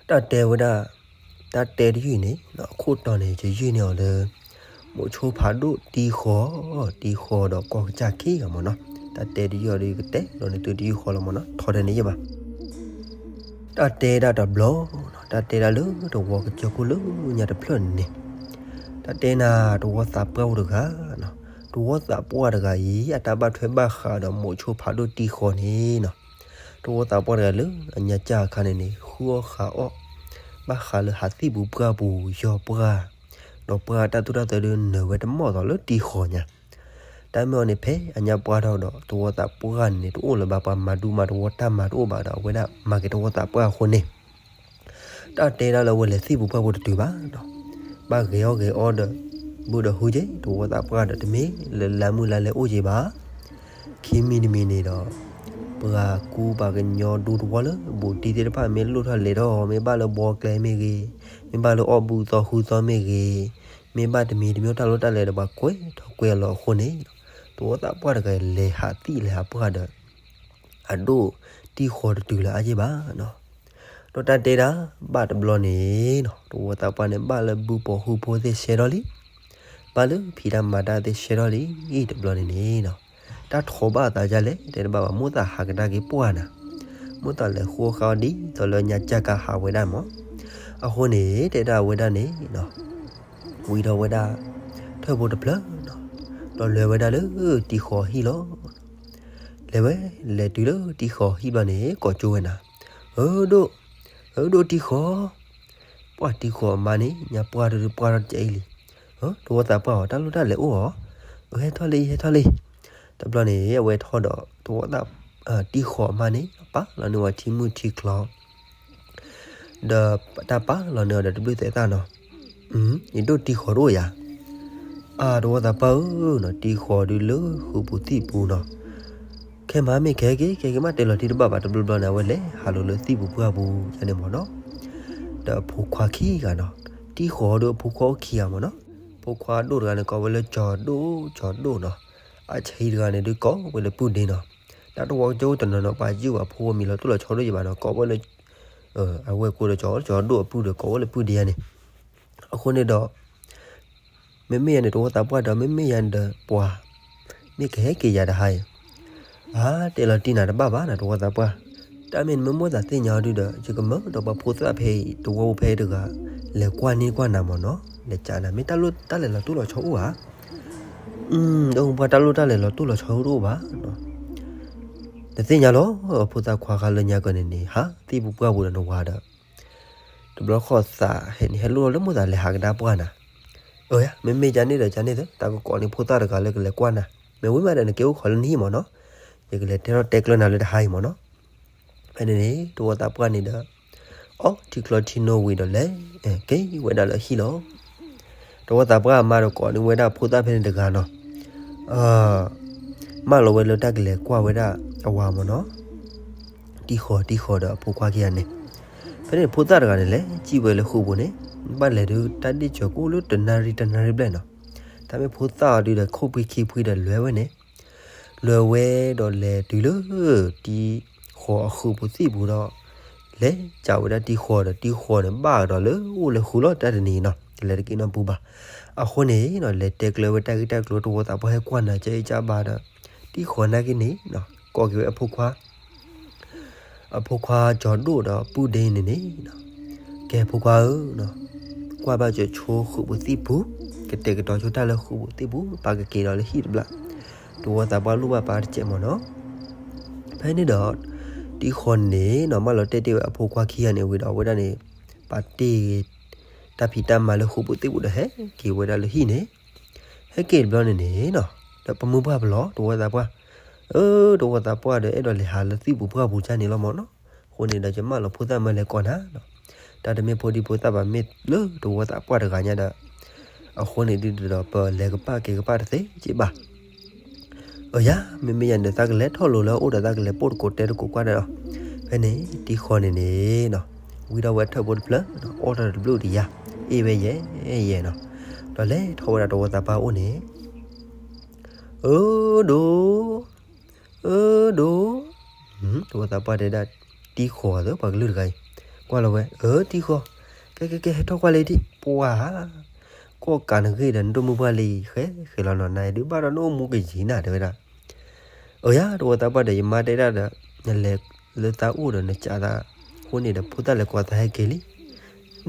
တၢ်တဲဝဲဒၣ်, တၢ်တဲတယုၢ်န့ၣ် အခိၣ်တီန့ၣ် ယယုၢ်န့ၢ်အီၤလၢ မိးဆိဖးဒိၣ်တံၢ်ဃီ, တံၢ်ဃီဒီးကီၢ်ကစၢ်ခံဂၤမ့ၢ်နီၤ. တၢ်တဲတယုၢ်အီၤဒီး ယကတဲလီၤန့ၢ်သုတယုၢ်ဃီလီၤမ့ၢ်နီၤ, ထီထဲန့ၣ်ယဲၢ်ဘၣ်. တၢ်တဲဒၣ်တဘျီနီၤ, တၢ်တဲဒၣ်လၢတဝီကစၢၢ်ခိၣ်လၢညါတဖျၢၣ်န့ၣ်န့ၣ်, တၢ်တဲနၤတဝီသးပှၢ်အိၣ်တဂၤနီၤ. တဝီသးပှၢ်တဂၤအံၤ အတၢ်ဘၣ်ထွဲဘၣ်ဃးဒီးမိးဆိဖးဒိၣ်တံၢ်ဃီန့ၣ်နီၤ. တဝီသးပှၢ်တဂၤလၢအညါကၢ်အခါန့ၣ်န့ၣ် ဃုအီၣ်ဃးအီၣ် ဘၣ်ဃးလၢဟးသံၣ်ပူၤပှၢ်ပူၤ ယီၢ်ပှၢ်, ဒီးပှၢ်တၢ်သိၣ်တၢ်သီဒုးနၢၤဝဲတမီၢ်သိးလၢတံၢ်ဃီညါ. တၢ်မ့ၢ်အီၤန့ၣ် ဖဲအညါပှၢ်ထီၣ်ဒီး တဝီသးပှၢ်န့ၣ် တအိၣ်လၢၤဘၣ်, ပှၤမၤဒူမၤတဝီတၢ်မၤတအိၣ်ဘၣ်ဒီး အဝဲဒၣ်မၤက့ၤတဝီသးပှၢ်အဃိန့ၣ် တၢ်တဲဒၣ်လၢအဝဲလဲၤသံၣ်ပူၤပှၢ်ပူၤတတုၤဘၣ်နီၤ. ဘၣ်ဂဲၤအီၣ်ဂဲၤအီဒီး ဘုဒီးဟုက့ၤ တဝီသးပှၢ်ဒီး တမ့ၢ်လၢလါမုၢ်လါလဲၤအိၣ်က့ၤဘၣ်. ခံမံၤတမံၤန့ၣ်ဒီး ပှၤကူပှၤကညီဒူသဝီလၢဘူးတံၢ်သ့ၣ်တဖၣ် မ့ၢ်လိၣ်ထီၣ်လဲၤထီၣ် မ့ၢ်ဘၣ်လၢဘှီကျဲမ့ၢ်ဂ့ၤ, မ့ၢ်ဘၣ်လၢအီၣ်ဘုသီဃုသီမ့ၢ်ဂ့ၤ, မ့ၢ်ဘၣ်တမံၤတမံၤတၢ်လိၣ်တၢ်လဲၤဒီး ပှၤကွဲးထီၣ်ကွဲးလီၤအဃိန့ၣ် တဝီသးပှၢ်တဂၤလဲၤဟးသံၣ်လဲၤဟးပှၢ်ဒီး အဒိၣ်တံၢ်ဃီတတုၤလၢၤအါက့ၢ်ဘၣ်နီၤ. ဒီးတၢ်တဲဒၣ်ဘၣ်တဘျီန့ၣ်နီၤ, တဝီသးပှၢ်န့ၣ် ဘၣ်လၢဘုပိာ်ဟုဖိသ့ၣ်ဆှဲထီၣ်လံ, ဘၣ်လၢဖံးတၢ်မၤတၢ်သ့ၣ်ဆှဲထီၣ်လံ, တဘျီန့ၣ်န့ၣ်နီၤ, တၢ်ထိးဘၣ်အသးဒ်လဲၣ် တဲတဘၣ်ဘၣ်, မိၣ်သးဟးကဒါက့ၤပှၢ်နၤ, မိၣ်သးလဲၤဃုအီၣ်ဃးအီၣ် ဒ်သိးလၢညါကၢ်ကဟးဝဲဒၣ်မး. အဃိန့ၣ် တဲဒၣ်ဝဲဒၣ်န့ၣ်နီၤ, ဝံၤဒီးဝဲဒၣ် ထၢၣ်ဖိတဖျၢၣ်နီၤ, ဒီးလဲၤဝဲဒၣ်လၢတံၢ်ဃီအဟံၣ်လီၤ. လဲၤဝဲ လဲၤတုၤလၢတံၢ်ဃီအဟံၣ်ဘျီန့ၣ် ကိးကၠိဝဲနၤ, အၢဒိၣ်, အၢဒိၣ်တံၢ်ဃီ, ပှၢ်တံၢ်ဃီအမါန့ၣ် ညါပှၢ်တဒုးပှၢ်ထီၣ်တကဲအံၤလံ. တဝီသးပှၢ်ဧၢ, တၢ်လိၣ်တၢ်လဲၤအိၣ်ဧါ. အၢ ဟဲထီၣ်လံ ဟဲထီၣ်လံ. တဘျီန့ၣ် အဝဲထီၣ်ဒီး တဝီသး, တံၢ်ဃီအမါန့ၣ် ပာ်လီၤန့ၢ်ဝဲထံမုၢ်ထံချီ ဒီးတၢ်ပာ်လီၤန့ၢ်အီၤဒီးတဘျုးသဲးသၣ်နီၤ, ယဒိၣ်တံၢ်ဃီတအိၣ်ဧါ. အါ တဝီသးပှၢ်ဧၢနီၤ, တံၢ်ဃီဒုးလၢဃုာ်ပူၤသံၣ်ပူၤနီၤ, ခဲမးမ့ၢ်ကဟဲက့ၤ ကဟဲက့ၤမး တဲလီၤတံၢ်တဘၣ်ဘၣ်, တဘျီဘျီန့ၣ် အဝဲလဲၤဟးလိၤလၢသံၣ်ပူၤပှၢ်ပူၤန့ၣ်မ့ၢ်နီၤ. ဒီးအဖိခွါခံဂၤနီၤ, တံၢ်ဃီဒီးအဖိခွါအိၣ်ခံဂၤမ့ၢ်နီၤ, ဖိခွါဒိၣ်တဂၤန့ၣ် ကိးဝဲလၢကၠီၤဒိၣ်, ကၠီၤဒိၣ်နီၤ, အဆံးတဂၤန့ၣ်ဒုးကိးဝဲလၢပုၢ်ဒ့နီၤ. တၢ်တဝီကၠိတနီၤနီၤ ပှၤယုၢ်ဘၣ်ဖိဝဲမံၤလီၤတိၢ်လီၤဆီဒိၣ်ယံၤဘၣ်နီၤ, ကိးဝဲလၢ အဝဲၢ်ကိဒီးကၠီၤ, ကၠီၤဒိၣ်အပုၢ်ဒီး ကိးဝဲလၢပုၢ်ဒ့ယါန့ၣ်. အဃိန့ၣ်ဒီး မ့မ့ၢ်ယၤန့ၣ် တဝီသးပှၢ်ဒီး မ့မ့ၢ်ယၤန့ၣ်ဒီး ပှၤ မ့ၢ်ကဟဲက့ၤယၤတဟါအံၤ, အါ တဲလီၤတံၢ်နၤတဘၣ်ဘၣ်နၤ တဝီသးပှၢ်, တၢ်မ့ၢ်နမ့ၢ်မိၣ်သးသ့ၣ်ညါအီၤဒုဒီး ယကမၢဒီးပှၤဖိသၣ်ဖဲအံၤ တဝီပူၤဖဲအံၤတဂၤ လဲၤကွၢ်န့ၢ်ကွၢ်နၤမ့ၢ်နီၤ, လဲၤကးနၤ မ့ၢ်တၢ်လိၣ်တၢ်လဲၤလီၤတိၢ်လီၤဆီအိၣ်ဧါ. အၢ ဒီးပှၤတၢ်လိၣ်တၢ်လဲၤလီၤတိၢ်လီၤဆီအိၣ်တအိၣ်ဘၣ်နီၤ. နသ့ၣ်ညါလီၤ ဖိသၣ်ခွါခါလၢညါကီန့ၣ်န့ၣ် ဟးသံၣ်ပူၤပှၢ်ပူၤဒီးနဝၤဒီး တဘျီဃီသးဟဲန့ၣ် ဟဲလိၣ်လီၤလၢမိၣ်သးလဲၤဟးကဒါပှၢ်နၤ. အၢ မ့မ့ၢ်ကန့ၣ်ဒီးကန့ၣ်သ့ တၢ်ကကိးန့ၢ်ဖိသၣ်တဂၤလၢကလဲၤကွၢ်နၤ, မ့ၢ်ဝံၤမးဒီးနက့ၤအိၣ်ခိးလၢနဟံၣ်မ့ၢ်နီၤ, ယကလဲၤတဲထီၣ်တဲကျၢၤနၤလၢတဟါအံၤမ့ၢ်နီၤ. ဖဲန့ၣ်န့ၣ် တဝီသးပှၢ်န့ၣ်ဒီး အီထံချီထံနိဝံၤဒီးလဲၤက့ၤဝဲဒၣ်လၢဟံၣ်လီၤ. တဝီသးပှၢ်အမါဒီးကိးန့ၢ်ဝဲဒၣ်ဖိသၣ်ဖဲန့ၣ်တဂၤနီၤ, မၢလီၤဝဲလၢတၢ်ကလဲၤကွၢ်ဝဲဒၣ်အဝၤမ့ၢ်နီၤ, တံၢ်ဃီၤတံၢ်ဃီၤဒီးအဖိခွါခံဂၤန့ၣ်. ဖဲန့ၣ်ဖိသၣ်တဂၤန့ၣ် လဲၤစံၣ်ဝဲလၢဃိာ်ပူၤန့ၣ်, ဘၣ်လဲၤဒုးတၢ်ဒ့ၣ်စၢၤကအိၣ်လၢတနၣ်ရံၣ်တနၣ်ရံၣ်ဘျဲၣ်နီၤ. တၢ်မ့ၢ်ဖိသၣ်အီၤဒုးဒီးခိၣ်ဖှံခံဖှံဒီးလဲၤဝဲန့ၣ်, လဲၤဝဲဒီးလဲၤတုၤလၢတံၢ်ဃီၤအဃိာ်ပူၤသံၣ်ပူၤဒီး လဲၤကးဝဲဒၣ်တံၢ်ဃီၤဒီး တံၢ်ဃီၤန့ၣ် ဘၣ်ကဒီးလၢအိၣ်လၢဃိာ်လီၤတၢ်တနံၤနီၤ, တလဲၤတက့ၤနီတပူၤဘၣ်. အဃိန့ၣ်နီၤ လဲၤတဲကျၢၤဝဲတၢ်ဂ့ၢ်တၢ်ကျိၤ တဝီသးပှၢ်ဟဲကွၢ်နၤ ကဲအံၤကဘၣ်ဒီး တံၢ်ဃီၤနာ်က့န့ၣ်နီၤ ကိးက့ၤဝဲအဖိခွါ အဖိခွါကၠီၤဒိၣ်ဒီးပုၢ်ဒ့န့ၣ်န့ၣ်, ကဲဖိခွါဧၢ, ကွၢ်ဘၣ်စၢၤဆိဃိာ်ပူၤသံၣ်ပူၤ, ကတဲာ်ကတီၤဆိတၢ်လၢဃိာ်ပူၤသံၣ်ပူၤ ပာ်ကက့ၤဒီးလၢဟံၣ်တဘျီ, တဝီသးပှၢ်လိၣ်ဘၣ်ပာ်တစဲးမ့ၢ်နီၤ. ဖဲန့ၣ်ဒီး တံၢ်ဃီၤန့ၣ်နီၤ မၢလီၤတဲာ်တ့ၢ်ဝဲအဖိခွါခံဂၤန့ၣ်ဝံၤဒီး အဝဲဒၣ်န့ၣ် ပာ်တ့ၢ် တၢ်ဖံးတၢ်မၤလၢဃိာ်ပူၤသံၣ်ပူၤဒီးဟဲက့ၤဝဲဒၣ်လၢဟံၣ်န့ၣ်, ဟဲက့ၤတဘျီန့ၣ်န့ၣ်နီၤ ဒီးပမုၢ်ပှၢ်ပလီၢ် တဝီသးပှၢ်, အၢ တဝီသးပှၢ်ဒီးအဲၣ်ဒိးလဲၤဟးလၢသံၣ်ပူၤပှၢ်ပူၤကန့ၣ်လီၤမ့ၢ်နီၤ. အဃိန့ၣ်ဒီးယမၢလီၤဖိသၣ်မၢလဲၤကိးနၤနီၤ, တၢ်တမ့ၢ်ဖိဒံဖိသၣ်ဘၣ် မ့ၢ်လၢတဝီသးပှၢ်တဂၤညါဒီး, အဃိန့ၣ်ဒုးဒီးပလဲၤကပာ်က့ၤကပာ်တသ့က့ဘၣ်. အၢ ယၤ မ့မ့ၢ်ယၤန့ၣ်သးကလဲၤထီၣ်လိၤလၢအအိၣ်ဒီးသးကလဲၤပိာ်တကိးတဲတကိးကွၢ်ဒီး, ဖဲန့ၣ် တံၢ်ဃီၤန့ၣ်န့ၣ်နီၤ ဝံထီၣ်ဝဲထၢၣ်ဖိတဖျၢၣ် အီၣ်ထီၣ်တဘျုးတယၤ အ့ၣ်ဝဲယဲၢ်ယဲၢ်နီၤ, ဒီးလဲၤထီၣ်ဝဲဒၣ်တဝီသးပှၢ်အိၣ်န့ၣ် အၢ ဒိၣ်, အၢ ဒိၣ်, တဝီသးပှၢ်တဲဒၣ် တံၢ်ဃီၤသၢပှၤကလုၢ်တဂၤအံၤ, ကွၢ်လီၤဝဲ, အၢ တံၢ်ဃီ, ကဲကဲကဲ ဟဲထီၣ်ကွၢ်လၢတံၢ်, ပှၤဧၢ, ကီၣ်ကးနဂ့ၢ်ဒီးနဒိၣ်မုၢ်ပှၢ်လံ ဃဲဃဲလီၤနီၤ, နဒုးဘၣ်ဒီးနအိၣ်မူကယံၤနၤ တဲဝဲဒၣ်. အၢ ယၤ တဝီသးပှၢ်ဒီး ယမါတဲဒၣ်ဒီး နလဲၤလၢသးအိၣ်ဒီးနကးသးအဃိန့ၣ်ဒီး ဖိသၣ်လဲၤကိးသးဟဲက့ၤလံ.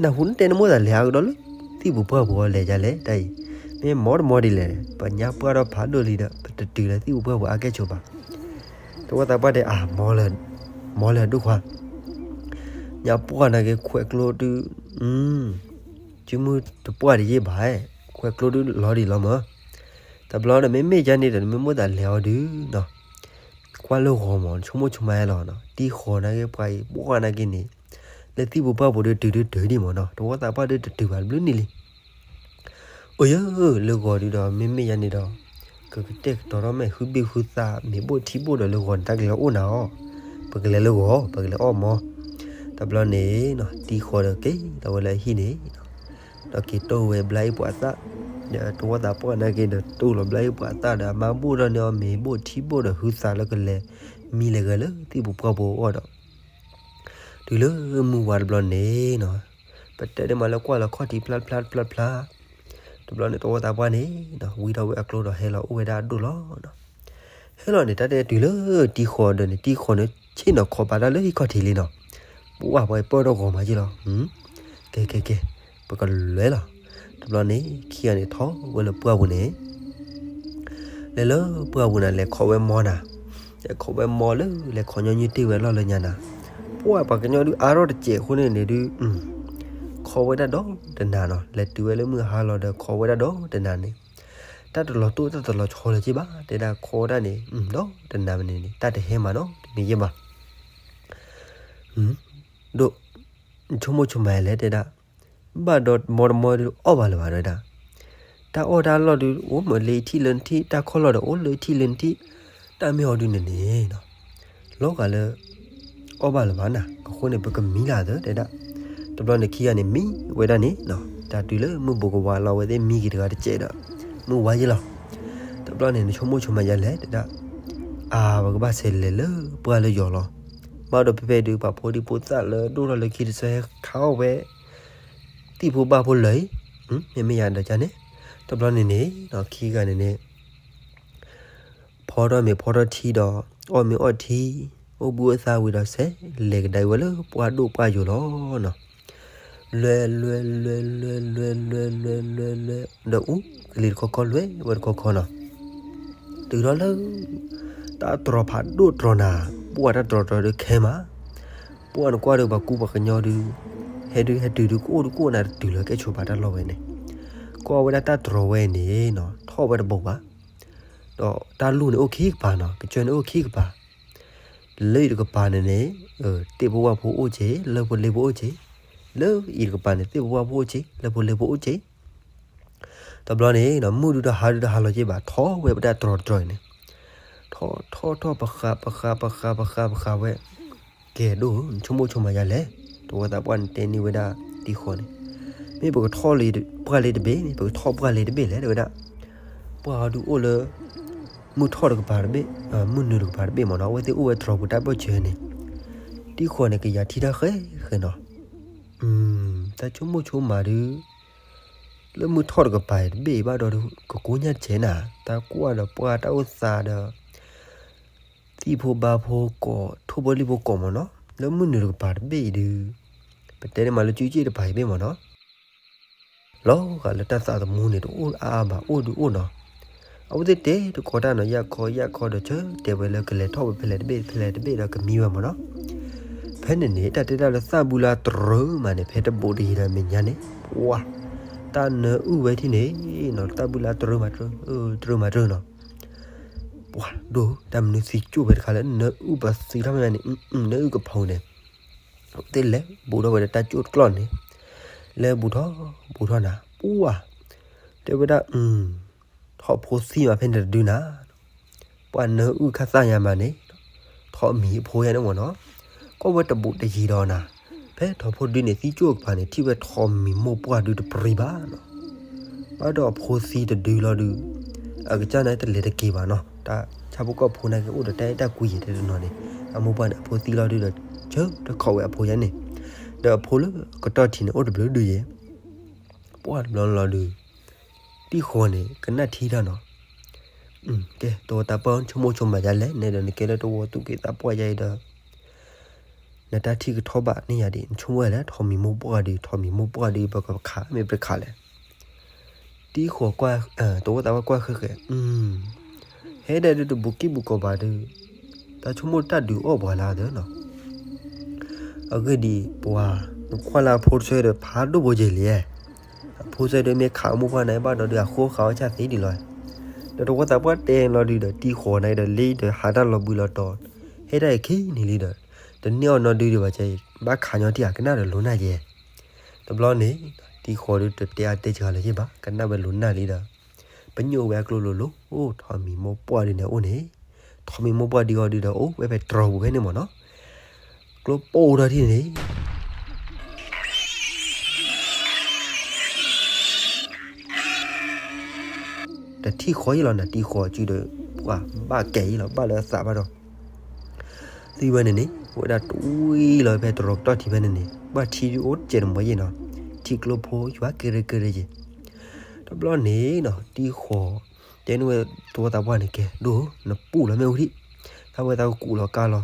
နၢ်ဟူနတဲနမိၢ်သးလဲၤဟးကဒီးလၢ သံၣ်ပူၤပှၢ်ပူၤအီၤလဲၤဒ်လဲၣ်တၢ်အံၤ, မ့ၢ်မီတမီဒ်လဲၣ်, ပညါပှၢ်ထီၣ်ဖးဒိၣ်လံဒီး ပတတုၤလၢသံၣ်ပူၤပှၢ်ပူၤအါကဲၣ်ဆိးဘၣ်. တဝီသးပှၢ်တဲ အၢ မီလၢ မီလၢဒိၣ်ခွါ, ညါပှၢ်နာ်က့ခွဲးကျိဒုး စုမုၢ်တပှၢ်တယံာ်ဘၣ်, ခွဲးကျိဒုးလီၤဒံးလီၤမး. တဘျီဒီး မ့မ့ၢ်ယၤန့ၣ်ဒီး နမ့ၢ်မိၢ်သးလဲၤအီၤဒုးနီၤ, ကွၢ်လၢဂီၤမး နဆိကမိၣ်ဆိကမးလီၤနီၤ, တံၢ်ဃီနာ်က့ ပှၤအံၤ ပှၢ်နာ်က့န့ၣ် လၢသံၣ်ပူၤပှၢ်ပူၤဒုးတုၤဒုးတုၤဒံးမးနီၤ, တဝီသးပှၢ်ဒုးတတုၤဘၣ်တဘျုးနံၣ်လံ. အိၣ်ယၢ လၢဂီၤဒုးဒီး မ့မ့ၢ်ယၤန့ၣ်ဒီး ကကတဲာ်ကတီၤထီၣ်မဲာ် ဟုဘ့ၣ်ဟုသး မ့ၤဘိၣ်ထံဘိၣ်ဒီး လၢဂီၤန့ၣ် တၢ်ကလဲၤအိၣ်နၤအီၤ, ပကလဲၤလၢဂီၤ ပကလဲၤအီၣ်မီ. တဘျီန့ၣ်နီၤ တံၢ်ဃီဒီးက့ၤလီၤဝဲလၢအဟံၣ်န့ၣ်နီၤ, ဒီးက့ၤတိၢ်ဝဲဘျါအ့ၣ်ပှၤသၣ်, ဒီးတဝီသးပှၢ်နာ်က့ဒီး တိၢ်လီၤဘျါအ့ၣ်ပှၤသၣ်ဒီး အမါဘိၣ်ထီၣ်န့ၢ်အီၤ မ့ၤဘိၣ်ထံဘိၣ်ဒီး ဟုသးလၢကလဲၤမံလဲၤဂဲၤလၢသံၣ်ပူၤပှၢ်ပူၤအအိၣ်ဒီး တုၤလၢမုၢ်ဝါတဘျီန့ၣ်နီၤ, ပတဲဒၣ်မးလၢကွၢ်လီၤခီၣ်ထံးဖျါဖျါဖျါဖျါ, တဘျီန့ၣ် တဝီသးပှၢ်န့ၣ်နီၤ ဝံထီၣ်ဝဲအကျိဒီး ဟဲလီၤအိၣ်ဝဲဒၣ်အဒိၣ်လီၤနီၤ. ဟဲလီၤန့ၣ် တၢ်တဲတုၤလၢတံၢ်ဃီဒီးန့ၣ် တံၢ်ဃီန့ၣ် ဆ့ၣ်နီၤခီပာ်တၢ်လၢဟံၣ်ခီၣ်ထံးလံနီၤ, ပှၢ်ပှၤပၢၢ်ထီၣ်ဂီၤမးက့လီၤ. ကဲကဲကဲ ပကလဲၤလီၤ. တဘျီန့ၣ် ခံဂၤန့ၣ်ထီၣ်ဝဲလၢပှၢ်ပူၤန့ၣ် လဲၤလၢပှၢ်ပူၤနၤ လဲၤခီဝဲမီနၤ, လဲၤခီဝဲမီလၢ လဲၤခီညီနုၢ်တ့ၢ်ဝဲလီၢ်လၢညါနၤ, ပှၢ်ပှၤကညီဒုးအါထီၣ်တစဲးအဃိန့ၣ်န့ၣ်ဒုး ခီဝဲဒၣ်ဒီတနၤနီၤ, လဲၤတုၤဝဲလၢမုၢ်ဟါလီၤဒီး ခီဝဲဒၣ်ဒီတနၤန့ၣ်, တၢ်တလီၤတိၢ်တၢ်တလီၤဆီလၢၤက့ဘၣ်, တဲဒၣ်ခီဝဲဒၣ်န့ၣ် ဒီတနၤမန့ၣ်န့ၣ် တၢ်တဟဲမးနီတမံၤယဲၢ်ဘၣ်. ဒိၣ်, ဆိကမိၣ်ဆိကမးလဲၣ်တဲဒၣ်, ဘၣ်ဒီးမီတမီဒုးအီၣ်ဘၣ်လၢၤဘၣ်တဲဒၣ်, တၢ်အီၣ်တၢ်လီၢ်ဒုး အိၣ်မးလၢထံၣ်လၢနထံၣ်, တၢ်ခီၣ်လီၢ်ဒီးအိၣ်လၢထံၣ်လၢနထံၣ်, တၢ်မ့ၢ်အီၤဒုးန့ၣ်န့ၣ်နီၤ, လီၤဂာ်လၢ အီၣ်ဘၣ်လၢၤဘၣ်နၤ, အဃိန့ၣ် ပကမံလၢ်သၢတဲဒၣ်. တဘျီန့ၣ်ခံဂၤန့ၣ်မံဝဲဒၣ်န့ၣ်နီၤ, တၢ်တုၤလၢမုၢ်ဘူးကဝါလီၤ အဝဲသ့ၣ်မံက့ၤတဂၤတစဲးဒီး မုၢ်ဝါယဲၢ်လီၤ. တဘျီန့ၣ် နဆိကမိၣ်ဆိကမးယၤလဲၣ်တဲဒၣ်, အါ ပကဘၣ်ဆဲးလဲၤလၢပှၢ်လၢယီၤလီၤ. ဘၣ်ဒီးဖဲဖဲဒုး ပှၤဖိဒံဖိသၣ်လၢဒိၣ်ထီၣ်လၢခံတဆၢဟဲခးအီၣ်ဝဲ သံၣ်ဖိဘၣ်ဖိလၢာ်အံၤ, မ့မ့ၢ်ယၤဒီးကန့ၣ်, တဘျီန့ၣ်န့ၣ် ခံဂၤန့ၣ်န့ၣ် ဖီထီၣ်မ့ၤဖီထီၣ်ထံဒီး အီၣ်မ့ၤအီၣ်ထံ, အိၣ်ဘှံးအိၣ်သါဝံၤဒီး ဆဲးလဲၤကဒါအံၤဝဲလၢပှၢ်ဒိၣ်ပှၢ်ယိာ်လီၤနီၤ. လွဲလွဲလွဲလွဲလွဲလွဲလွဲလွဲလွဲ ဒီးအူကလံၤတခီခီလွဲဝဲတခီခီနီၤ. တုၤထီၣ်လၢ တၢ်တြီၤဖးဒိၣ်တြီၤနၤ, ပှၢ်တၢ်တြီၤတြီၤဒုးခဲမး, ပှၢ်နကွၢ်ဒီးပှၤကူပှၤကညီဒုး ဟဲဒုးဟဲတုၤဒုး ကအိၣ်ဒုးကအိၣ်နၤတတုၤလၢၤ ကဲဆိးပာ်တၢ်လီၢ်ဝဲန့ၣ်, ကွၢ်ဝဲဒၣ်တၢ်တြီၤဝဲန့ၣ်နီၤ ထီၣ်ဝဲတဘိးဘၣ်. ဒီးတၢ်လူၢ်န့ၣ်အိၣ်ခံကပၤနီၤ, ကစၢၢ်န့ၣ်အိၣ်ခံကပၤ, လၢအံၤတကပၤန့ၣ်န့ၣ် သ့ၣ်ဖိဝၣ်ဖိအိၣ်က့ၤ, လၢဖိလ့ဖိအိၣ်က့ၤ, လၢအံၤတကပၤန့ၣ် သ့ၣ်ဖိဝၣ်ဖိအိၣ်က့ၤ, လၢဖိလ့ဖိအိၣ်က့ၤ. တဘျီန့ၣ် မုၢ်ဒုးတဟါဒုးတဟါလီၤက့ၤဘၣ် ထီၣ်ဝဲပတၢ်တြီၤတြီၤအံၤန့ၣ်, ထီၣ်ထီၣ်ထီၣ်ပဃးပဃးပဃးပဃးပဃးဝဲ, ကဲဒိၣ်ဧၢ နဆိကမိၣ်ဆိကမးယၤလဲၣ်, တဝီသးပှၢ်န့ၣ်တဲန့ၢ်ဝဲဒၣ်တံၢ်ဃီန့ၣ်, မ့ၢ်ပကထီၣ်လၢပှၢ်လ့တဘ့ၣ်န့ၣ် ပကထီၣ်ပှၢ်လ့တဘ့ၣ်လဲၣ် တဲဝဲဒၣ်. ပှၢ်အီၤဒုးအိၣ်လၢ မုၢ်ထီၣ်တကပၤတဘ့ၣ်, မုၢ်နုာ်တကပၤတဘ့ၣ်မ့ၢ်နီၤ, အဝဲသ့ၣ်အိၣ်ဝဲတြီၤပူၤတၢ်ဘၢၣ်စၢၤန့ၣ်, တံၢ်ဃီန့ၣ် ကယၤထံၣ်တၢ်ဃဲဃဲနီၤ. တၢ်ဆိကမိၣ်ဆိကမးဒုး လၢမုၢ်ထီၣ်တကပၤအံၤတဘ့ၣ်အံၤဘၣ်ဒီး ကကိညၢ်စဲးနၤ, တၢ်ကွၢ်ဒီးပှၢ်တၢ်အိၣ်သးဒီး သံၣ်ဖိဘါဖိကိး ထိၣ်ဖိလံၣ်ဖိကိးမ့ၢ်နီၤ, လၢမုၢ်နုာ်တကပၤတဘ့ၣ်အံၤဒုး ပတဲန့ၣ်မးလၢကၠူကၠ့ၣ်တပၤအံၤဘ့ၣ်မ့ၢ်နီၤ, လီၤဂာ်လၢတၢ်သးသမူန့ၣ် တအိၣ်အါအါဘၣ် အိၣ်ဒုးအိၣ်နီၤ. အဝဲသ့ၣ်တဲတကိးတၢ်နီၤ ယၣ်ခီယၣ်ခီဒီး ဆၢတဲာ်ဝဲလၢကလဲၤထီၣ်ဝဲဖဲလဲၣ်တဘ့ၣ် ဖဲလဲၣ်တဘ့ၣ်ဒီးကမံဝဲမ့ၢ်နီၤ. ဖဲန့ၣ်န့ၣ် တၢ်တဲတၢ်လၢသၣ်ဘုလၢတြၢၤမးန့ၣ် ဖဲတဘူးတယံၤဒီးမဲာ်ညါန့ၣ် ပှၤ တၢ်နၢအုၣ်ဝဲထံၣ်န့ၣ်နီၤ သၣ်ဘုလၢတြၢၤမးတြၢၤ တြၢၤမးတြၢၤနီၤ. ပှၤဒိၣ် တၢ်မနုၤသံကၠိၣ်ဝဲတခါလၢ နၢအုၣ်ပသံထီၣ်မ့ၢ်န့ၣ် နၢအုၣ်ကဖီန့ၣ် သ့ၣ်လဲၤဘူးထီၣ်ဝဲဒီးတၢ်ကၠိၣ်တကျီၢ်န့ၣ် လဲၤဘူးထီၣ်ဘူးထီၣ်နၤ ပှၤ တဲဝဲဒၣ် ထီၣ်ဖိသံမးဖဲန့ၣ်တဒုနၤ ပှၤနၢအုၣ်ခါသၣ်ညါမးန့ၣ် ထီၣ်မံၤအဖိယါန့ၣ်မ့ၢ်နီၤ ကွၢ်ဝဲတဘူးတယံၤဒီးနၤ ဖဲထီၣ်ဖိဒုန့ၣ် သံကၠိၣ်ကပၤန့ၣ် ထံၣ်ဝဲထီၣ်မံၤမိၢ်ပှၢ်ဒုတပရံဘၣ်နီၤ ဘၣ်ဒီးအဖိသံတဒုလီၤဒု အကစၢ်န့ၣ်တလဲၤတက့ၤဘၣ်နီၤ တၢ်ဆၣ်ဖိကီၢ်ဖိန့ၣ်က့ၤအိၣ်ဒီးတၢ်အဲၣ်တၢ်ကွံယဲၢ်တဲတနီၤန့ၣ် အမိၢ်ပှၢ်န့ၣ် အဖိသံလီၤဒုဒီး ဆၢတခီၣ်ဝဲအဖိယါန့ၣ် ဒီးအဖိလၢကတီၢ်ထံန့ၣ် အိၣ်တဘျုးဒုးယဲၢ်, ပှၢ်တဘျီလီၤဒုး, တံၢ်ဃီန့ၣ် ကနၣ်ထံတၢ်နီၤ, ကဲ သဝီသးပှၢ် နဆိကမိၣ်ဆိကမးဒ်လဲၣ်, နဲဒၣ်နကဲလၢသဝီသူၣ်က့သးပှၢ်ယါအံၤဒီး နတၢ်ထံၣ်ကထီၣ်ဘၣ်န့ၢ်ယၤဒံး, နဆိကမိၣ်ဝဲလဲၣ်, ထိးမံၤမိၢ်ပှၢ်ဒုး, ထိးမံၤမိၢ်ပှၢ်ဒုး ပကခးမ့ၢ်ပတခးလဲၣ်. တံၢ်ဃီကွၢ်, သဝီသးပှၢ်ကွၢ်ဃဲဃဲ, ဟဲဒၣ်ဒုးတဘူးကံၢ်ဘူးကီးဘၣ်ဒုး, တၢ်ဆိကမိၣ်တၢ်ဒုးအီၣ်ပှၤလၢသနီၤ. အဂ့ၢ်ဒ်အံၤ ပှၤ နကွၢ်လၢအဖိတဆၢဒီး ဖးဒိၣ်ဘိက့ၤလံ, အဖိတဆၢဒီးမ့ၢ်ခးမိၢ်ပှၢ်န့ၣ်ဘၣ်ဒီး အဃိဃာ်အီၣ်ဆၣ်သ့ဒ်လီၤ. ဒီးသဝီသးပှၢ်တဲလီၤဒုးဒီး တံၢ်ဃီန့ၣ်ဒီး လ့ဒီးဟးတၢ်လီၤဘှံးလီၤတီၤ, ဟဲတၢ်အခံနံၤလံဒီး, တန့ၢ်အီၣ်နီတဒုဒံးဘၣ်, ဘၣ်ခးညီထံၣ်ဧါ, ကနၣ်ဒီးလိၤနၢ်ယဲၢ်. တဘျီန့ၣ် တံၢ်ဃီဒုးတတဲအါတဲစှၤလၢၤယဲၢ်ဘၣ်, ကနၣ်ဝဲလိၤနၢ်လံဒီး ပညိၣ်ဝဲအကျိလိၤလိၤ, အိၣ် ထိးမံၤမိၢ်ပှၢ်ဒုးန့ၣ်အိၣ်န့ၣ်, ထိးမံၤမိၢ်ပှၢ်ဒုးအီၤဒုးဒီး အိၣ်ဝဲဖဲတြီၤပူၤဖဲန့ၣ်မ့ၢ်နီၤ, ကျိပိၢ်ထီၣ်ထံၣ်န့ၣ် တထံၣ်ဃီယဲၢ်လီၤနၤ, တံၢ်ဃီစုဒီး ပှၢ်ဘၣ်ကဲယဲၢ်လီၤ, ဘၣ်လၢအသးဘၣ်ဒီး သံဝဲန့ၣ်န့ၣ် အိၣ်ဝဲဒၣ်တွံၢ်လီၤဖဲတြီၤကတီၢ်ထံဖဲန့ၣ်န့ၣ်, ဘၣ်ထံဒုးအိၣ်တစဲးတမီၤယဲၢ်နီၤ, ထံကျိဖိယွၤက့ၤရ့က့ၤရ့က့ၤ. တဘျီန့ၣ်နီၤ တံၢ်ဃီ တဲန့ၢ်ဝဲသဝီသးပှၢ်န့ၣ် ကဲဒိၣ် နပူၣ်လီၤမ့ၣ်အူဒံး, သးဝဲသးကကူးလီၤကါလီၤ.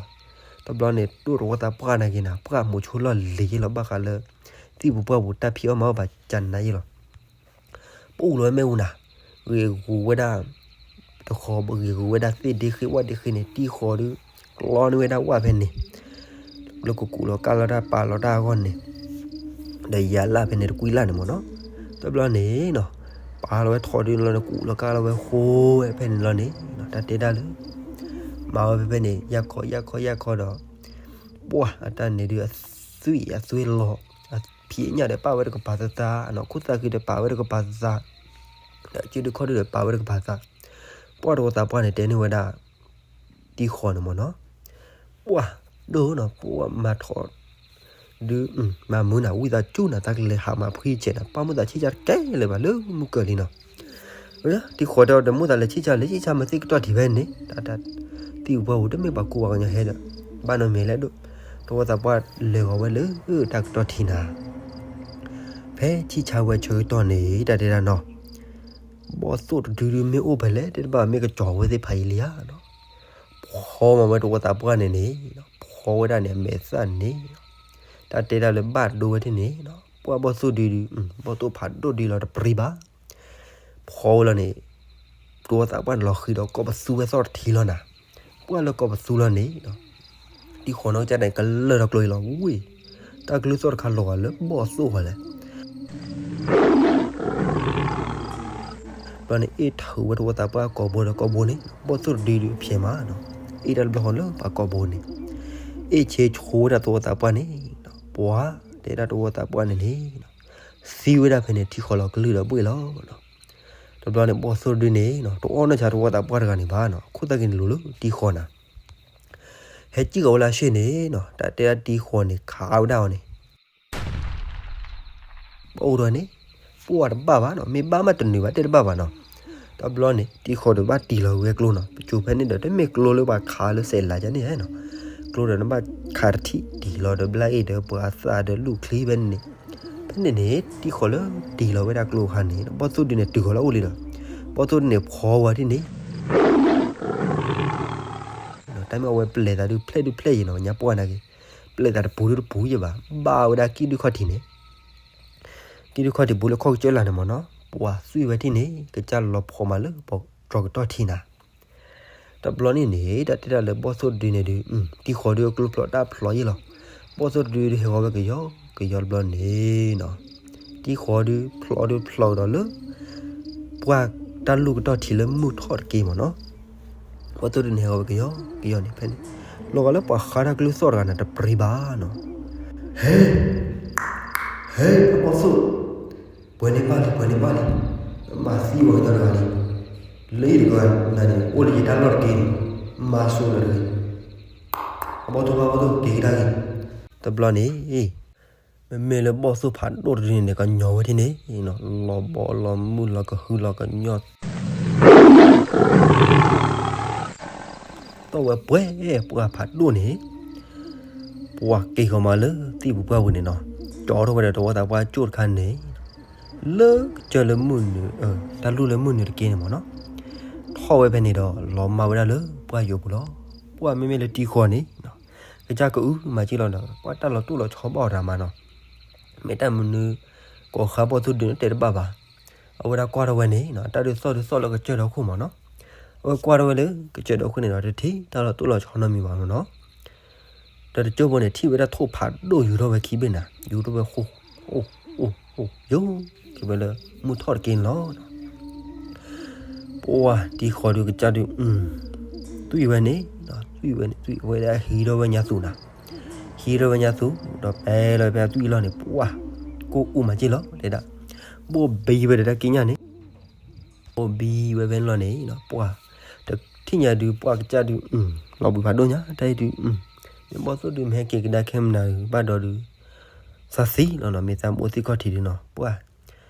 တဘျီန့ၣ် ဒိၣ်သဝီသးပှၢ်နာ်က့ၤနၤ ပှၢ်မိၤဆိလီၢ်လံၤယဲၢ်လီၤ ဘၣ်ဃးလၢ သံၣ်ပူၤပှၢ်ပူၤတၢ်ဖံးအီၣ်မၤအီၣ်ဘၣ်ကနၤယဲၢ်လီၤ. ပူၣ်လီၤမ့ၣ်အူနၤ, ဂ့ၤဂူာ်ဝဲဒၣ် တဃီ ဂ့ၤဂူာ်ဝဲဒၣ်သ့ၣ်ဒ့ဃ့ဝၣ်ဒ့ဃ့န့ၣ် တံၢ်ဃီဒုး ကျီန့ၢ်ဝဲဒၣ်ဝၣ်ဖဲန့ၣ်, လၢကကူးလီၤကါလီၤတၢ်ပာ်လီၤတၢ်အဂီၢ်န့ၣ်, ဒီးယၤလၢ်ဖဲန့ၣ်တကွံလၢ်န့ၣ်မ့ၢ်နီၤ. တဘျီန့ၣ်နီၤ ပာ်လီၤဝဲထီဒုးလီၤန့ၣ် ကူးလီၤကါလီၤဝဲဃိဝဲဖဲန့ၣ်လီၤန့ၣ်နီၤ တၢ်တဲဒၣ်လၢ မၤဝဲဖဲဖဲန့ၣ် ယၢ်ခီယၢ်ခီယၢ်ခီဒီး ပှၢ်အတၢ်န့ၣ်ဒုး အသွံၣ်အသွဲလီၤ, အဖံးအညၣ်ဒီးပာ်ဝဲတကပၤသၣ်သၣ်, ခိၣ်သၣ်ဃံဒီးပာ်ဝဲတကပၤသၣ်သၣ်, ဒီးစုဒုခီၣ်ဒုဒီးပာ်ဝဲတကပၤသၣ်. ပှၢ်သဝီသးပှၢ်န့ၣ် တဲန့ၢ်ဝဲဒၣ် တံၢ်ဃီန့ၣ်မ့ၢ်နီၤ, ပှၢ်ဒိၣ်နီၤ ပှၢ်မၤထီၣ် ဒုး မၤမုာ်နၤ ဝံသးစူၤနၤ တၢ်ကလဲၤဟးမၤဖှံဆဲးနၤ ပာ်မုာ်သးဆံၣ်ကၢ်တကဲလၢၤဘၣ် လၢမုၢ်ကၢၤလံနီၤ. တံၢ်ဃီတဲအီၤ တမိၣ်သးလဲၤဆံၣ်ဆါ လဲၤဆံၣ်ဆါမၤသ့ၣ်ကတီၢ်ထံးဖဲန့ၣ် တၢ် တၢ်သံၣ်ပူၤပှၢ်ပူၤ တမ့ၢ်ပှၤကူပှၤကညီဟဲဒီး ဘၣ်နီတမံၤလဲၣ်ဒိၣ်, သဝီသးပှၢ်လဲၤဂီၤဝဲလၢတၢ်ကတီၢ်ထံးနၤ, ဖဲဆံၣ်ဆါဝဲဆၢကတီၢ်န့ၣ် တၢ်တဲဒၣ်နီၤ ဘီၣ်သိၣ်တဒုဒုမ့ၢ်အိၣ်ဖဲလဲၣ် တဲတဘၣ်မ့ၢ်ကစီၤဝဲသ့ၣ်ဖးယံာ်လံဧါနီၤ, ဖီမၤဝဲသဝီသးပှၢ်န့ၣ်န့ၣ်, ဖီဝဲဒၣ်န့ၣ် အမဲာ်သၣ်န့ၣ်, တၢ်တဲဒၣ်လၢဘၣ်ဒိဝဲဒၣ်န့ၣ်, ပှၢ်ဘီၣ်သိၣ်ဒုဒု, ဘီၣ်သိၣ်ဖးဒိၣ်ဒုလီၤတပြံဘၣ်, ဖီဝဲလီၤန့ၣ်, သဝီသးပှၢ်န့ၣ်လီၤဃံၤဒီးကိးပသူဝဲသီၣ်တထံလီၤနၤ, ပှၢ်လၢကိးပသူလီၤန့ၣ် တံၢ်ဃီနီၢ်ကစၢ်န့ၣ် ကလၢၢ်ထီၣ်ကျိအံၤလီၤဝံၤ, တၢ်ကလုၢ်သီၣ်တခါလီၤဂာ်လၢဘီၣ်သိၣ်ဝဲလဲၣ်, ဘျီန့ၣ် အ့ၣ်ထုးဝဲသဝီသးပှၢ်ကိာ်ဘိဒီးကိာ်ဘိန့ၣ် ဘီၣ်သိၣ်တဒုဒုဖျဲးမးနီၤ, အ့ၣ်တၢ်တဘျီဃီလၢပှၤကိာ်ဘိန့ၣ်, အ့ၣ်ဆ့ဆိဝဲဒၣ်သဝီသးပှၢ်န့ၣ်, ပှၤတဲဒၣ်သဝီသးပှၢ်န့ၣ်န့ၣ်, သံဝဲဒၣ်ဖဲန့ၣ် ထံဃီလီၤကလုၢ်ဒီးဘှ့ၣ်လီၤ တဘျီန့ၣ် ဘီၣ်သိၣ်တဒုန့ၣ်နီၤ တအီၣ်နီၢ်ဆါသဝီသးပှၢ်တဂၤန့ၣ်ဘၣ်နီၤ ခိၣ်သၣ်က့ၤန့ၣ်လူၤလၢတံၢ်ဃီနၤ, ဟဲစံၣ်ကီးဝဲလၢအဆ့ၣ်န့ၣ်နီၤ တၢ်တဲဒၣ်တံၢ်ဃီန့ၣ် ခးဝဲဒၣ်အီၤန့ၣ် ပအိၣ်ဒီးန့ၣ် ပှၢ်တဘၣ်ဘၣ်နီၤ မ့ၢ်ဘၣ်မးတနုာ်ဘၣ်တဲတဘၣ်ဘၣ်နီၤ, တဘျီန့ၣ် တံၢ်ဃီဒီးဘၣ်တံၢ်လီၤဝဲကျိနီၤ ပစိၤဖဲန့ၣ်ဒီးတမ့ၢ်ကျိလၢပှၤခးလၢစဲးလၤကန့ၣ်နီၤ, ကျိဒီးနဘၣ်ခးတထံၣ်တံၢ်လီၤဒီးဘျါအ့ၣ်ဒီးပှၤအသးဒီးလူၢ်ချံဖဲန့ၣ်န့ၣ်, ဖဲန့ၣ်န့ၣ် တံၢ်ဃီလၢတံၢ်လီၤဝဲဒၣ်ကျိအခါန့ၣ် ဘီၣ်သိၣ်ဒုန့ၣ်တုၤဃီၤလၢအအိၣ်လံဒီး ဘီၣ်သိၣ်ဒုန့ၣ်ဖီဝဲဒၣ်န့ၣ် တၢ်မ့ၢ်အဝဲပျဲသးဒုးဖျဲၣ်ဒုးဖျဲၣ်ယံၤနီၤ ညါပှၢ်နာ်က့ၤ, ပျဲသးတပူၤဒုတပူၤယံၤဘၣ် ဘၣ်ဝဲဒၣ်ကံၣ်ဒုခီၣ်ထံးန့ၣ်, ကံၣ်ဒုခီၣ်ထံးပူၤလၢခီၣ်ကစၢၢ်လၢ်န့ၣ်မ့ၢ်နီၤ ပှၤသွံၣ်ဝဲထံၣ်န့ၣ် ကစၢ်လီၤဖီမးလၢပတြီၤကတီၢ်ထံးနၤ, တဘျီန့ၣ်န့ၣ် တၢ်တဲဒၣ်လၢဘီၣ်သိၣ်တဒုန့ၣ်ဒုး တံၢ်ဃီဒုအကျိဖျိးတၢ်ဖျိးယံၤလီၤ, ဘီၣ်သိၣ်တဒုဒုးဟဲဂီၤဝဲကယီကယီတဘျီန့ၣ်နီၤ တံၢ်ဃီဒုးဖျိးဒုးဖျိးကဒီးလၢ ပှၢ်တၢ်လူၢ်ကတီၢ်ထံးလၢမုၢ်ထီၣ်တက့ၢ်မ့ၢ်နီၤ, ဘီၣ်သိၣ်ဒုန့ၣ်ဟဲဂီၤဝဲကယီကယီန့ၣ် ဖဲန့ၣ် လီၤဂာ်လၢပှၤဃါတၢ်ကလုၢ်သီၣ်တဂၤန့ၣ်တပြံဘၣ်နီၤ, ဟဲ ဟဲ အဘီၣ်သိၣ်, ပှဲၤန့ၢ်ဘၣ်လံ ပှဲၤန့ၢ်ဘၣ်လံ, မၤသံဝဲကညီတဂၤလံ, လၢယတဂၤနၤန့ၣ် အိၣ်လၢယတၢ်လီၢ်တက့ၢ်န့ၣ်, မၤစိၤလၢတဂ့ၤ, အဘီၣ်သိၣ် ဘၣ်ဘီၣ်သိၣ်က့ၤကဒါက့ၤ, တဘျီန့ၣ် မ့မ့ၢ်လၢဘီၣ်သိၣ်ဖးဒိၣ်တဒုန့ၣ်န့ၣ် ကညီဝဲထံၣ်န့ၣ်နီၤ လီၤဘီလီၤမုၢ်လီၤကဟုလီၤကညီ တီၢ်ဝဲပှဲၤပှၢ်ဖးဒိၣ်န့ၣ် ပှၤက့ၤဃီၤမးလၢသံၣ်ပူၤပှၢ်ပူၤန့ၣ်နီၤ, ကၠီထီၣ်ဝဲဒီးသဝီသးပှၢ်ကၠိၣ်တခါန့ၣ် လၢကစၢၢ်လၢမုၢ်နုာ် တၢ်လူၢ်လၢမုၢ်နုာ်တက့ၢ်န့ၣ်မ့ၢ်နီၤ, ထီၣ်ဝဲဖဲန့ၣ်ဒီး လီၤမၢ်ဝဲဒၣ်လၢပှၢ်ယိာ်ပူၤလီၤ. ပှၢ်မ့မ့ၢ်လၢတံၤဃီၤန့ၣ် ကစၢ်ကအုမၤက့ၢ်လီၤဒီး ပှၢ်တၢ်လီၤတိၢ်လီၤဆီဘၣ်အီၤတဂၤမးနီၤ, မ့ၢ်တၢ်မနုၤ ကိးဃါဘီၣ်သိၣ်ဒုးန့ၣ်တဲတဘၣ်ဘၣ်. အဝဲဒၣ်ကွၢ်ထီၣ်ဝဲန့ၣ် တၢ်ဒုးသီၣ်ဒုးသီၣ်လၢကစၢၢ်ဒီခိၣ်မ့ၢ်နီၤ, အဝဲကွၢ်ထီၣ်ဝဲလၢကစၢၢ်ဒီခိၣ်န့ၣ်ဒီး တထံၣ်တၢ်လီၤတိၢ်လီၤဆီနီတမံၤဘၣ်မ့ၢ်နီၤ. ဒီးတကၠိဖိန့ၣ် ထံၣ်ဝဲဒၣ်ထိၣ်ဖးဒိၣ်ယူၤထီၣ်ဝဲခံဘ့ၣ်နၤ, ယူၤထီၣ်ဝဲ အိၣ်အိၣ်အိၣ် ယူၤက့ၤဝဲလၢမုၢ်ထီၣ်တက့ၢ်န့ၣ်လီၤ. ပှၢ်တံၤဃီၤဒုးကစၢ်ဒုး သွံၣ်ဝဲန့ၣ်, သွံၣ်ဝဲန့ၣ် သွံၣ်ဝဲဒၣ်ဟံးထီၣ်ဝဲညါသူၣ်နၤ, ဟံးထီၣ်ဝဲညါသူၣ် ဒီးပဲလီၤဖဲအသွံၣ်အလီၢ်န့ၣ် ပှၢ် ကိၢ်အိၣ်မးက့ၢ်လီၤ တဲဒၣ်, ဘိၣ်ဘံဝဲဒီးတၢ်ကံးညာ်န့ၣ် ဘိၣ်ဘံဝဲဖဲန့ၣ်လီၤန့ၣ် ပှၢ် တထံၣ်ညါဒုး ပှၢ်ကစၢ်ဒုး လီၤဘှံးဖးဒိၣ်ညါ တၢ်အံၤဒုး မ့ၢ်ဘီၣ်သိၣ်ဒုး မ့ၢ်ဟဲက့ၤကဒါခဲမနၤဘၣ်ဒီးဒုး သးသံလီၤနီၤ, မ့ၢ်သးမအိၣ်သ့ၣ်ခီၣ်ထံးဒုးနီၤ ပှၢ်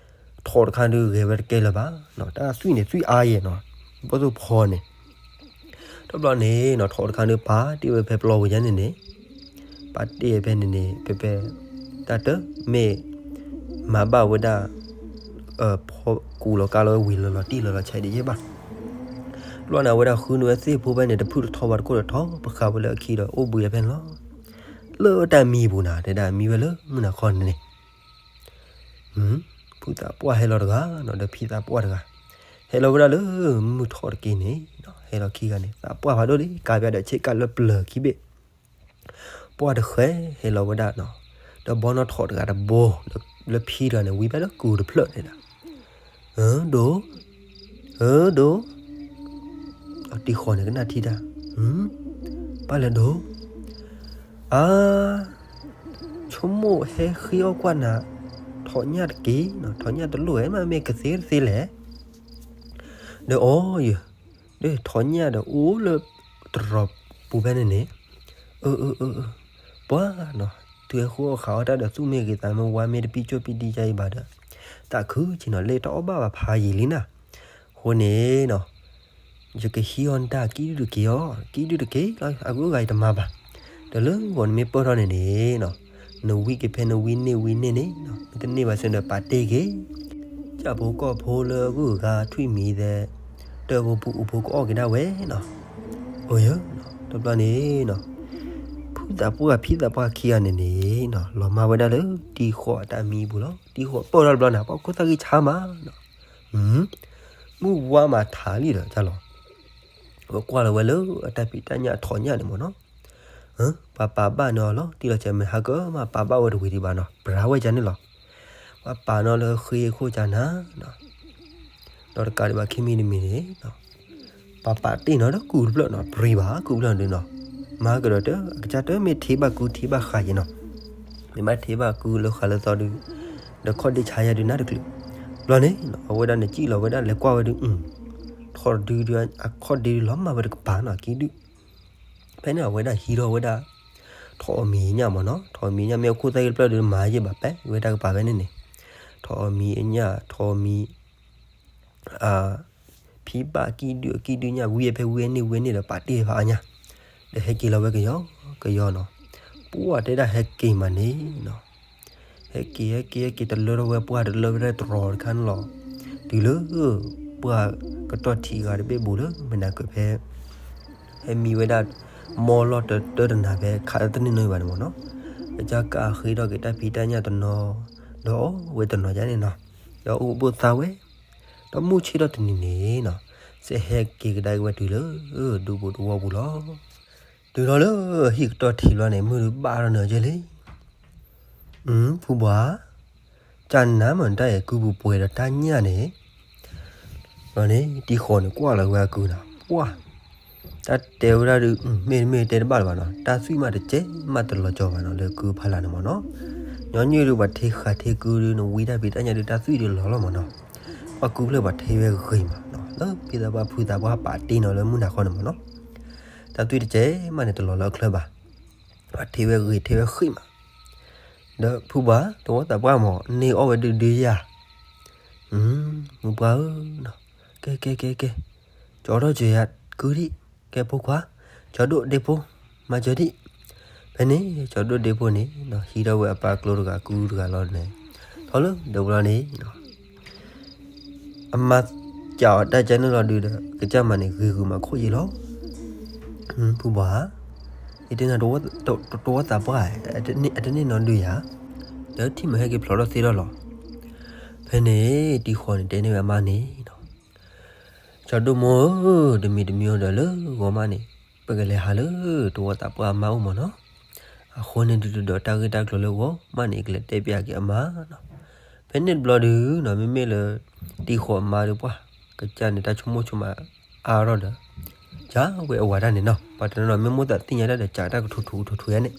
ထိးတခါဒုးဂဲၤဝဲတကဲလၢၤဘၣ်, တၢ်သွံၣ်န့ၣ်သွံၣ်အါယဲၢ်နီၤ, ဘီၣ်သိၣ်ဖီန့ၣ် တဘျီန့ၣ်နီၤ ထိးတခါဒုးပာ်တ့ၢ်ဝဲဖဲပျီပူၤယါန့ၣ်န့ၣ်, ပာ်တ့ၢ်ဝဲဖဲန့ၣ်န့ၣ် ဖဲဖဲ တၢ်တမ့ၢ် မၤဘၣ်ဝဲဒၣ် ဖီကူးလီၤကါလီၤဝဲဝံၤလီၤလီၤတံၢ်လီၤလီၤဆဲးဒံးယဲၢ်ဘၣ်, တဘျီန့ၣ် အဝဲဒၣ်ဃုန့ၢ်ဝဲသ့ၣ်ဖိဖဲန့ၣ် တဖုၣ်တထီဘၣ်တခိၣ်တထီ ပဃးဝဲလၢအခံဒီး အိၣ်ဘှံးဝဲဖဲန့ၣ်လီၤ. လၢတၢ်မံပူၤနၤ တဲဒၣ်မံဝဲလၢမုၢ်နၤခီန့ၣ်န့ၣ် ဖုသးပှၢ်ဟဲလီၤတဂၤနီၤ ဒီးဖံသးပှၢ်တဂၤ, ဟဲလီၤဝဲဒၣ်လၢမုၢ်ထီၣ်တက့ၢ်န့ၣ်, ဟဲလီၤခံဂၤန့ၣ် သးပှၢ်ဖးဒိၣ်လံ ကါပၠးဒီးဆ့ကၤလၢပျၢၤခံဘ့ၣ်, ပှၢ်တဃဲဟဲလီၤဝဲဒၣ်နီၤ, ဒီးဘီနီၣ်ထိးတဂၤတဘိ, လၢဖံတဂၤန့ၣ် ဝံၤဖဲလၢကူးတဖျၢၣ်တဲဒၣ်, ဒိး, ဒိး အတံၤဃီၤန့ၣ်ကနၣ်ထံတၢ်, ပၢ်လဲၤဒိး, အါ, ဆိကမိၣ်ဟဲဃ့အီၣ်ကွၢ်နၤ, ထိးညၣ်တက့ၢ်နီၤ, ထိးညၣ်တလိၣ်ဝဲမး မ့ၢ်ကသ့တသ့လဲၣ်, ဒီးအီယဲၢ်, ဒီးထိးညၣ်ဒီးအိၣ်လၢတြီၤပူၤဖဲန့ၣ်န့ၣ်, အၢ အၢ အၢ အၢ, ပှၢ်နီၤ, တုၤဟဲဃုအီၣ်ဃးအီၣ်တၢ်ဒီးသူၣ်မ့ၢ်ဂ့ၤသးမ့ၢ်ဝါမ့ၢ်တပံၣ်ကၠိၣ်ပံၣ်ဒံယါအံၤဘၣ်ဒီး, သးခုဆ့ၣ်နီၤ လၢတၢ်အီၣ်ဘၣ်ဘၣ်ဖးယံာ်လံနၤ, အဃိန့ၣ်နီၤ ယကဟံးအီၣ်နတၢ်ကံၣ်ဒုၣ်တက့ၢ်အီၤ, ကံၣ်ဒုၣ်တက့ၢ်လီၤ အဂုၤအဂၤယတမၤဘၣ်, ဒီးလၢဂီၤနမ့ၢ်ပၢၢ်ထီၣ်န့ၣ်န့ၣ်နီၤ, နဝံက့ၤဖဲနဝံန့ၢ်ဝံန့ၢ်န့ၣ်နီၤ, မ့ၢ်တန့ၢ်ဘၣ်စ့ၢ်ဒီးပာ်တ့ၢ်က့ၤ, ကၢ်ဖိကီၢ်ဖိလၢအဂုၤအဂၤထွံၣ်မံၤသဲး, တၢ်အိၣ်ဖှိၣ်ပူၤအိၣ်ဖှိၣ်ကအီၣ်က့ၤဒၣ်ဝဲနီၤ, အိၣ်ယၢ, တဘျီန့ၣ်နီၤ ဖုသးပှၢ်ဖံသးပှၢ်ခံဂၤန့ၣ်န့ၣ်နီၤ လီၤမၢ်ဝဲဒၣ်လၢတံၤဃီၤအတၢ်မံပူၤလီၤ. တံၤဃီၤပၢၢ်ထီၣ်တဘျီန့ၣ် ပှၤခိၣ်သၣ်ဂံၢ်ဆါမးနီၤ, မုၢ်ဝါမးထးလံဒီးကၢ်လီၤ, အဝဲကွၢ်လီၤဝဲလၢအတၢ်ဖံးတၢ်ညၣ်အထိးညၣ်န့ၣ်မ့ၢ်နီၤ, ပှၤပာ်ဘၣ်န့ၢ်အီၤလီၤတံၢ်လီၤဆဲး မ့ၢ်ဟးကမၤပာ်ဘၣ်ဝဲတဝံၤဒံးဘၣ်နီၤ ပြၤဝဲကန့ၣ်လီၤ, ပှၤပာ်န့ၢ်လၢဃ့အခိၣ်ကၢ်နၤ ဒီးတကးဒံးဘၣ်ခံမံၤတမံၤန့ၣ် ပှၤပာ်တ့ၢ်နီၤဒီးကူးတဖျၢၣ်နီၤ ပြံဘၣ်ကူးဖျၢၣ်ဒုးနီၤ, မၤကဒီးတၢ်အကစၢ်တမ့ၢ်ထံဘၣ်ကူးထံဘၣ်ဃာ်ယဲၢ်နီၤ, မ့ၢ်ဘၣ်ထံဘၣ်ကူးလၢဃာ်လၢသီဒုး, ဒီးခီၣ်ဒ့ဆါယဲၢ်ဒုးနၢ်တချုး, ဘျီန့ၣ် အဝဲဒၣ်န့ၣ်စံၣ်လီၤဝဲဒၣ်လဲၤကွၢ်ဝဲဒုး, ထိးဒုးဒုးအခီၣ်ဒ့ဒုးလီၤမၢ်ဝဲတကပၤနီၤ ကံဒုၣ် ဖဲန့ၣ်အဝဲဒၣ်ဟံးထီၣ်ဝဲဒၣ် ထိးအမံၤညၣ်မ့ၢ်နီၤ, ထိးအမံၤညၣ်မ့ၢ်အခိၣ်သၣ်ဂ့ၢ်တဖျၢၣ်ဒုးမၤယဲၢ်ဘၣ်ပဲ ဝဲတၢ်ကပၤဖဲန့ၣ်န့ၣ်, ထိးအမံၤအညၣ် ထိးအမံၤ ဖံဘၣ်ကံဒုၣ်အကံဒုၣ်ညၣ် ဝံဖဲဝံန့ၢ်ဝံန့ၢ်ဒီးပာ်တ့ၢ်ဖးအညၣ်, ဒီးဟဲက့ၤလီၤဝဲကယီကယီနီၤ, ပှၢ်တဲဒၣ်ဟဲက့ၤမးန့ၣ်နီၤ ဟဲက့ၤ ဟဲက့ၤ ဟဲက့ၤ တလၢထီၣ်ဝဲပှၢ် တလၢဝဲဒၣ်တြီၤတခါန့ၣ်လီၤ. တုၤလၢ ပှၢ်ကတီၢ်ထံးဂၤတဘ့ၣ်ဘူးလၢ မနၤကၢၢ်ဖဲ ဟဲမံဝဲဒၣ် မီၢ်လီၢ်တတၢတနၤဖဲ ခးတန့ၢ်နီၢ်ဘၣ်န့ၣ်မ့ၢ်နီၤ. အကစၢ်ကးဃ့ထီၣ်က့ၤတၢ်ဖံးတၢ်ညၣ်တနီၤ ဒီးအီၣ်ဝဲတနီၤယါန့ၣ်နီၤ. ဒီးအိၣ်ဘှီၣ်သါဝဲ ဒီးမုၢ်ဆ့ၣ်ထီၣ်တနံၤန့ၣ်နီၤ စဲးဟဲက့ၤကဒါက့ၤဝဲတုၤလၢ ဒူပူၤသဝီပူၤလီၤ. တုၤထီၣ်လၢဟံၣ်ကတီၢ်ထံးလီၤန့ၣ် မုၢ်တဘၣ်ထီၣ်နၢၤကဲလံ. ဖုဘှါ, ကၢ်နၤမ့ၢ်နတၢ်အဲၤကုပူၤပှဲၤဒီးတၢ်ညၣ်န့ၣ်, ဒီးန့ၣ် တံၤဃီၤန့ၣ်ကွၢ်လီၤဝဲအကုနီၤ ပှၢ်, တၢ်တဲဝဲဒၣ်ဒုး မ့ၢ်တမ့ၢ်တဲတဘၣ်လၢၤဘၣ်နီၤ တၢ်သွံၣ်မးတကဲမးတလီၤကၠီၤဘၣ်နီၤ လၢကုဖီလာ်န့ၣ်မ့ၢ်နီၤ. ညီနုၢ်ဒုးပှၤထ့ဃာ်ထ့ကုဒုး နဝံတၢ်ဖံးတၢ်ညၣ်ဒုး တၢ်သွံၣ်ဒုးလီၤလီၤမ့ၢ်နီၤ. ပှၤကုဖျၢၣ်ပှၤထ့ဝဲဂ့ၤမးနီၤ လၢဖံသးပှၢ်ဖုသးပှၢ်ပာ်တ့ၢ်နီၤလၢမုၢ်နၤဃီန့ၣ်မ့ၢ်နီၤ. တၢ်သွံၣ်တကဲမးန့ၣ်တလီၤလၢအချၢဘၣ် ပှၤထ့ဝဲဂ့ၤထ့ဝဲဃံးမး. ဒီးဖုဘှါ သဝီသးပှၢ်မ့ၢ်န့ၢ်အီၣ်ဝဲဒုးဒုးယၤ, မုၢ်ပှၢ်ဧၢ, ကဲကဲကဲကဲ, ကၠီထီၣ်စၢၤယၤကုဒံး, ကဲဖိခွါ, ကၠီဒိၣ်ဒ့ဖိ, မၤစၢၤဒံး, ပ ဖဲန့ၣ် ကၠီၤဒိၣ်ဒ့ဖိန့ၣ် ဟံးထီၣ်ဝဲအပၢ်ကျိတဂၤကူတဂၤလီၤန့ၣ်, ထီၣ်လၢဒၢးပျီန့ၣ် အမါစံးအီၤတၢ်ကဲန့ၣ်လီၤဒုးဒီး ကစၢ်မၤန့ၣ်ဂ့ၤဂုာ်မးခိၣ်ယံာ်လီၤ. ဖုဘှါ, ယတဲနၤ တဝီသးပှၢ် အတန့ၢ်နီတဒုယၤ, ဒီးထံၣ်မးဟဲက့ၤဖျိးထီၣ်သ့ထီၣ်လီၤ. ဖဲန့ၣ် တံၤဃီၤန့ၣ်တဲန့ၢ်ဝဲအမါန့ၣ်, ကၠီၤဒိၣ်မိၢ်ဧၢ, တမံၤတမံၤဒီးလၢဂီၤမးန့ၣ် ပကလဲၤဟးလၢတဝီသးပှၢ်အမါအိၣ်မၢ်နီၤ. အဃိန့ၣ်ဒုးဒီးတၢ်ဂ့ၢ်တၢ်ကျိၤလၢဂီၤမးန့ၣ် ကလဲၤတဲပၠးက့ၤအမါနီၤ. ဖဲန့ၣ်တဘျီဒုးနီၤ မ့မ့ၢ်လၢ တံၤဃီၤအမါဒီးပှၢ် ကစၢ်န့ၣ် တၢ်ဆိကမိၣ်ဆိကမးအါထီၣ်ဒီး ကဝဲအဝၤတၢ်န့ၣ်နီၤ ပှၤတနီၤနီၤ မ့ၢ်မိၣ်သးသ့ၣ်ညါတၢ်ဒီး ကးတၢ်ကထူထူကထူထူယါန့ၣ်,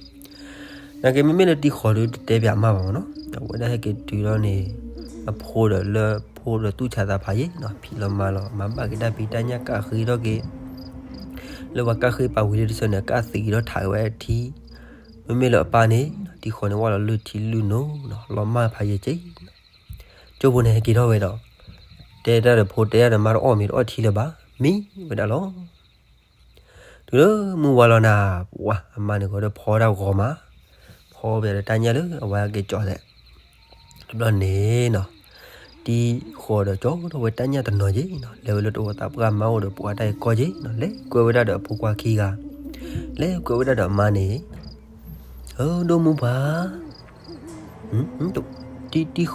နာ်က့မ့မ့ၢ်လၢတံၤဃီၤဒုးတတဲပၠးအမါဘၣ်မၢ်နီၤ. အဝဲဒၣ်ဟဲက့ၤတုၤလီၤန့ၣ် အဖိဒီးလၢဖိဒီးသူၣ်ဆါသးဖးယံၤနီၤ ဖံးလီၤမၤလီၤ မၤဘၣ်က့ၤတၢ်ဖံးတၢ်ညၣ်ကၢ်ဃ့ထီၣ်က့ၤ လၢပှၤကၢ်ဃ့ပာ်ဝံၤလၢတဆၢန့ၣ် ကၢ်သံးက့ၤထီၣ်ထးက့ၤဝဲထံ, မ့မ့ၢ်လၢအပၢ်န့ၣ် တံၤဃီၤန့ၣ် ဝၣ်လီၤလုၢ်ထံလုၢ်နိနီၤ လီၤမၢ်ဖးယံၤက့ၤ ကၠိဖိန့ၣ်ဟဲက့ၤထီၣ်ဝဲဒီး တဲတၢ်ဒီးဖိတဲတၢ်ဒီးမါတအီၣ်မ့ၤတအီၣ်ထံလၢၤဘၣ်, မံဝဲဒၣ်လီၤ. တုၤလၢမုၢ်ဝါလီၤနၤ ပှၤအမါန့ၣ်ကီးဒီးဖီတၢ်ဂီၤမး, ဖီပၠးဒီးတၢ်ညၣ်လၢအဝဲက့ၤကၠီၤသဲး, တဘျီန့ၣ်နီၤ တံၤဃီၤဒီးကၠီထီၣ်ဝဲတၢ်ညၣ်တနီၤက့ၤနီၤ လဲၤဝဲလၢတဝီသးပှၢ်အမါအိၣ်ဒီးပှၤတၢ်အံၤကီၢ်က့ၤနီၤ လဲၤကွဲဝဲဒၣ်ဒီးအဖိခွါခံဂၤ, လဲၤကွဲဝဲဒၣ်ဒီးအမါန့ၣ် ဒိၣ်မူပှၤ တံၤဃီၤ,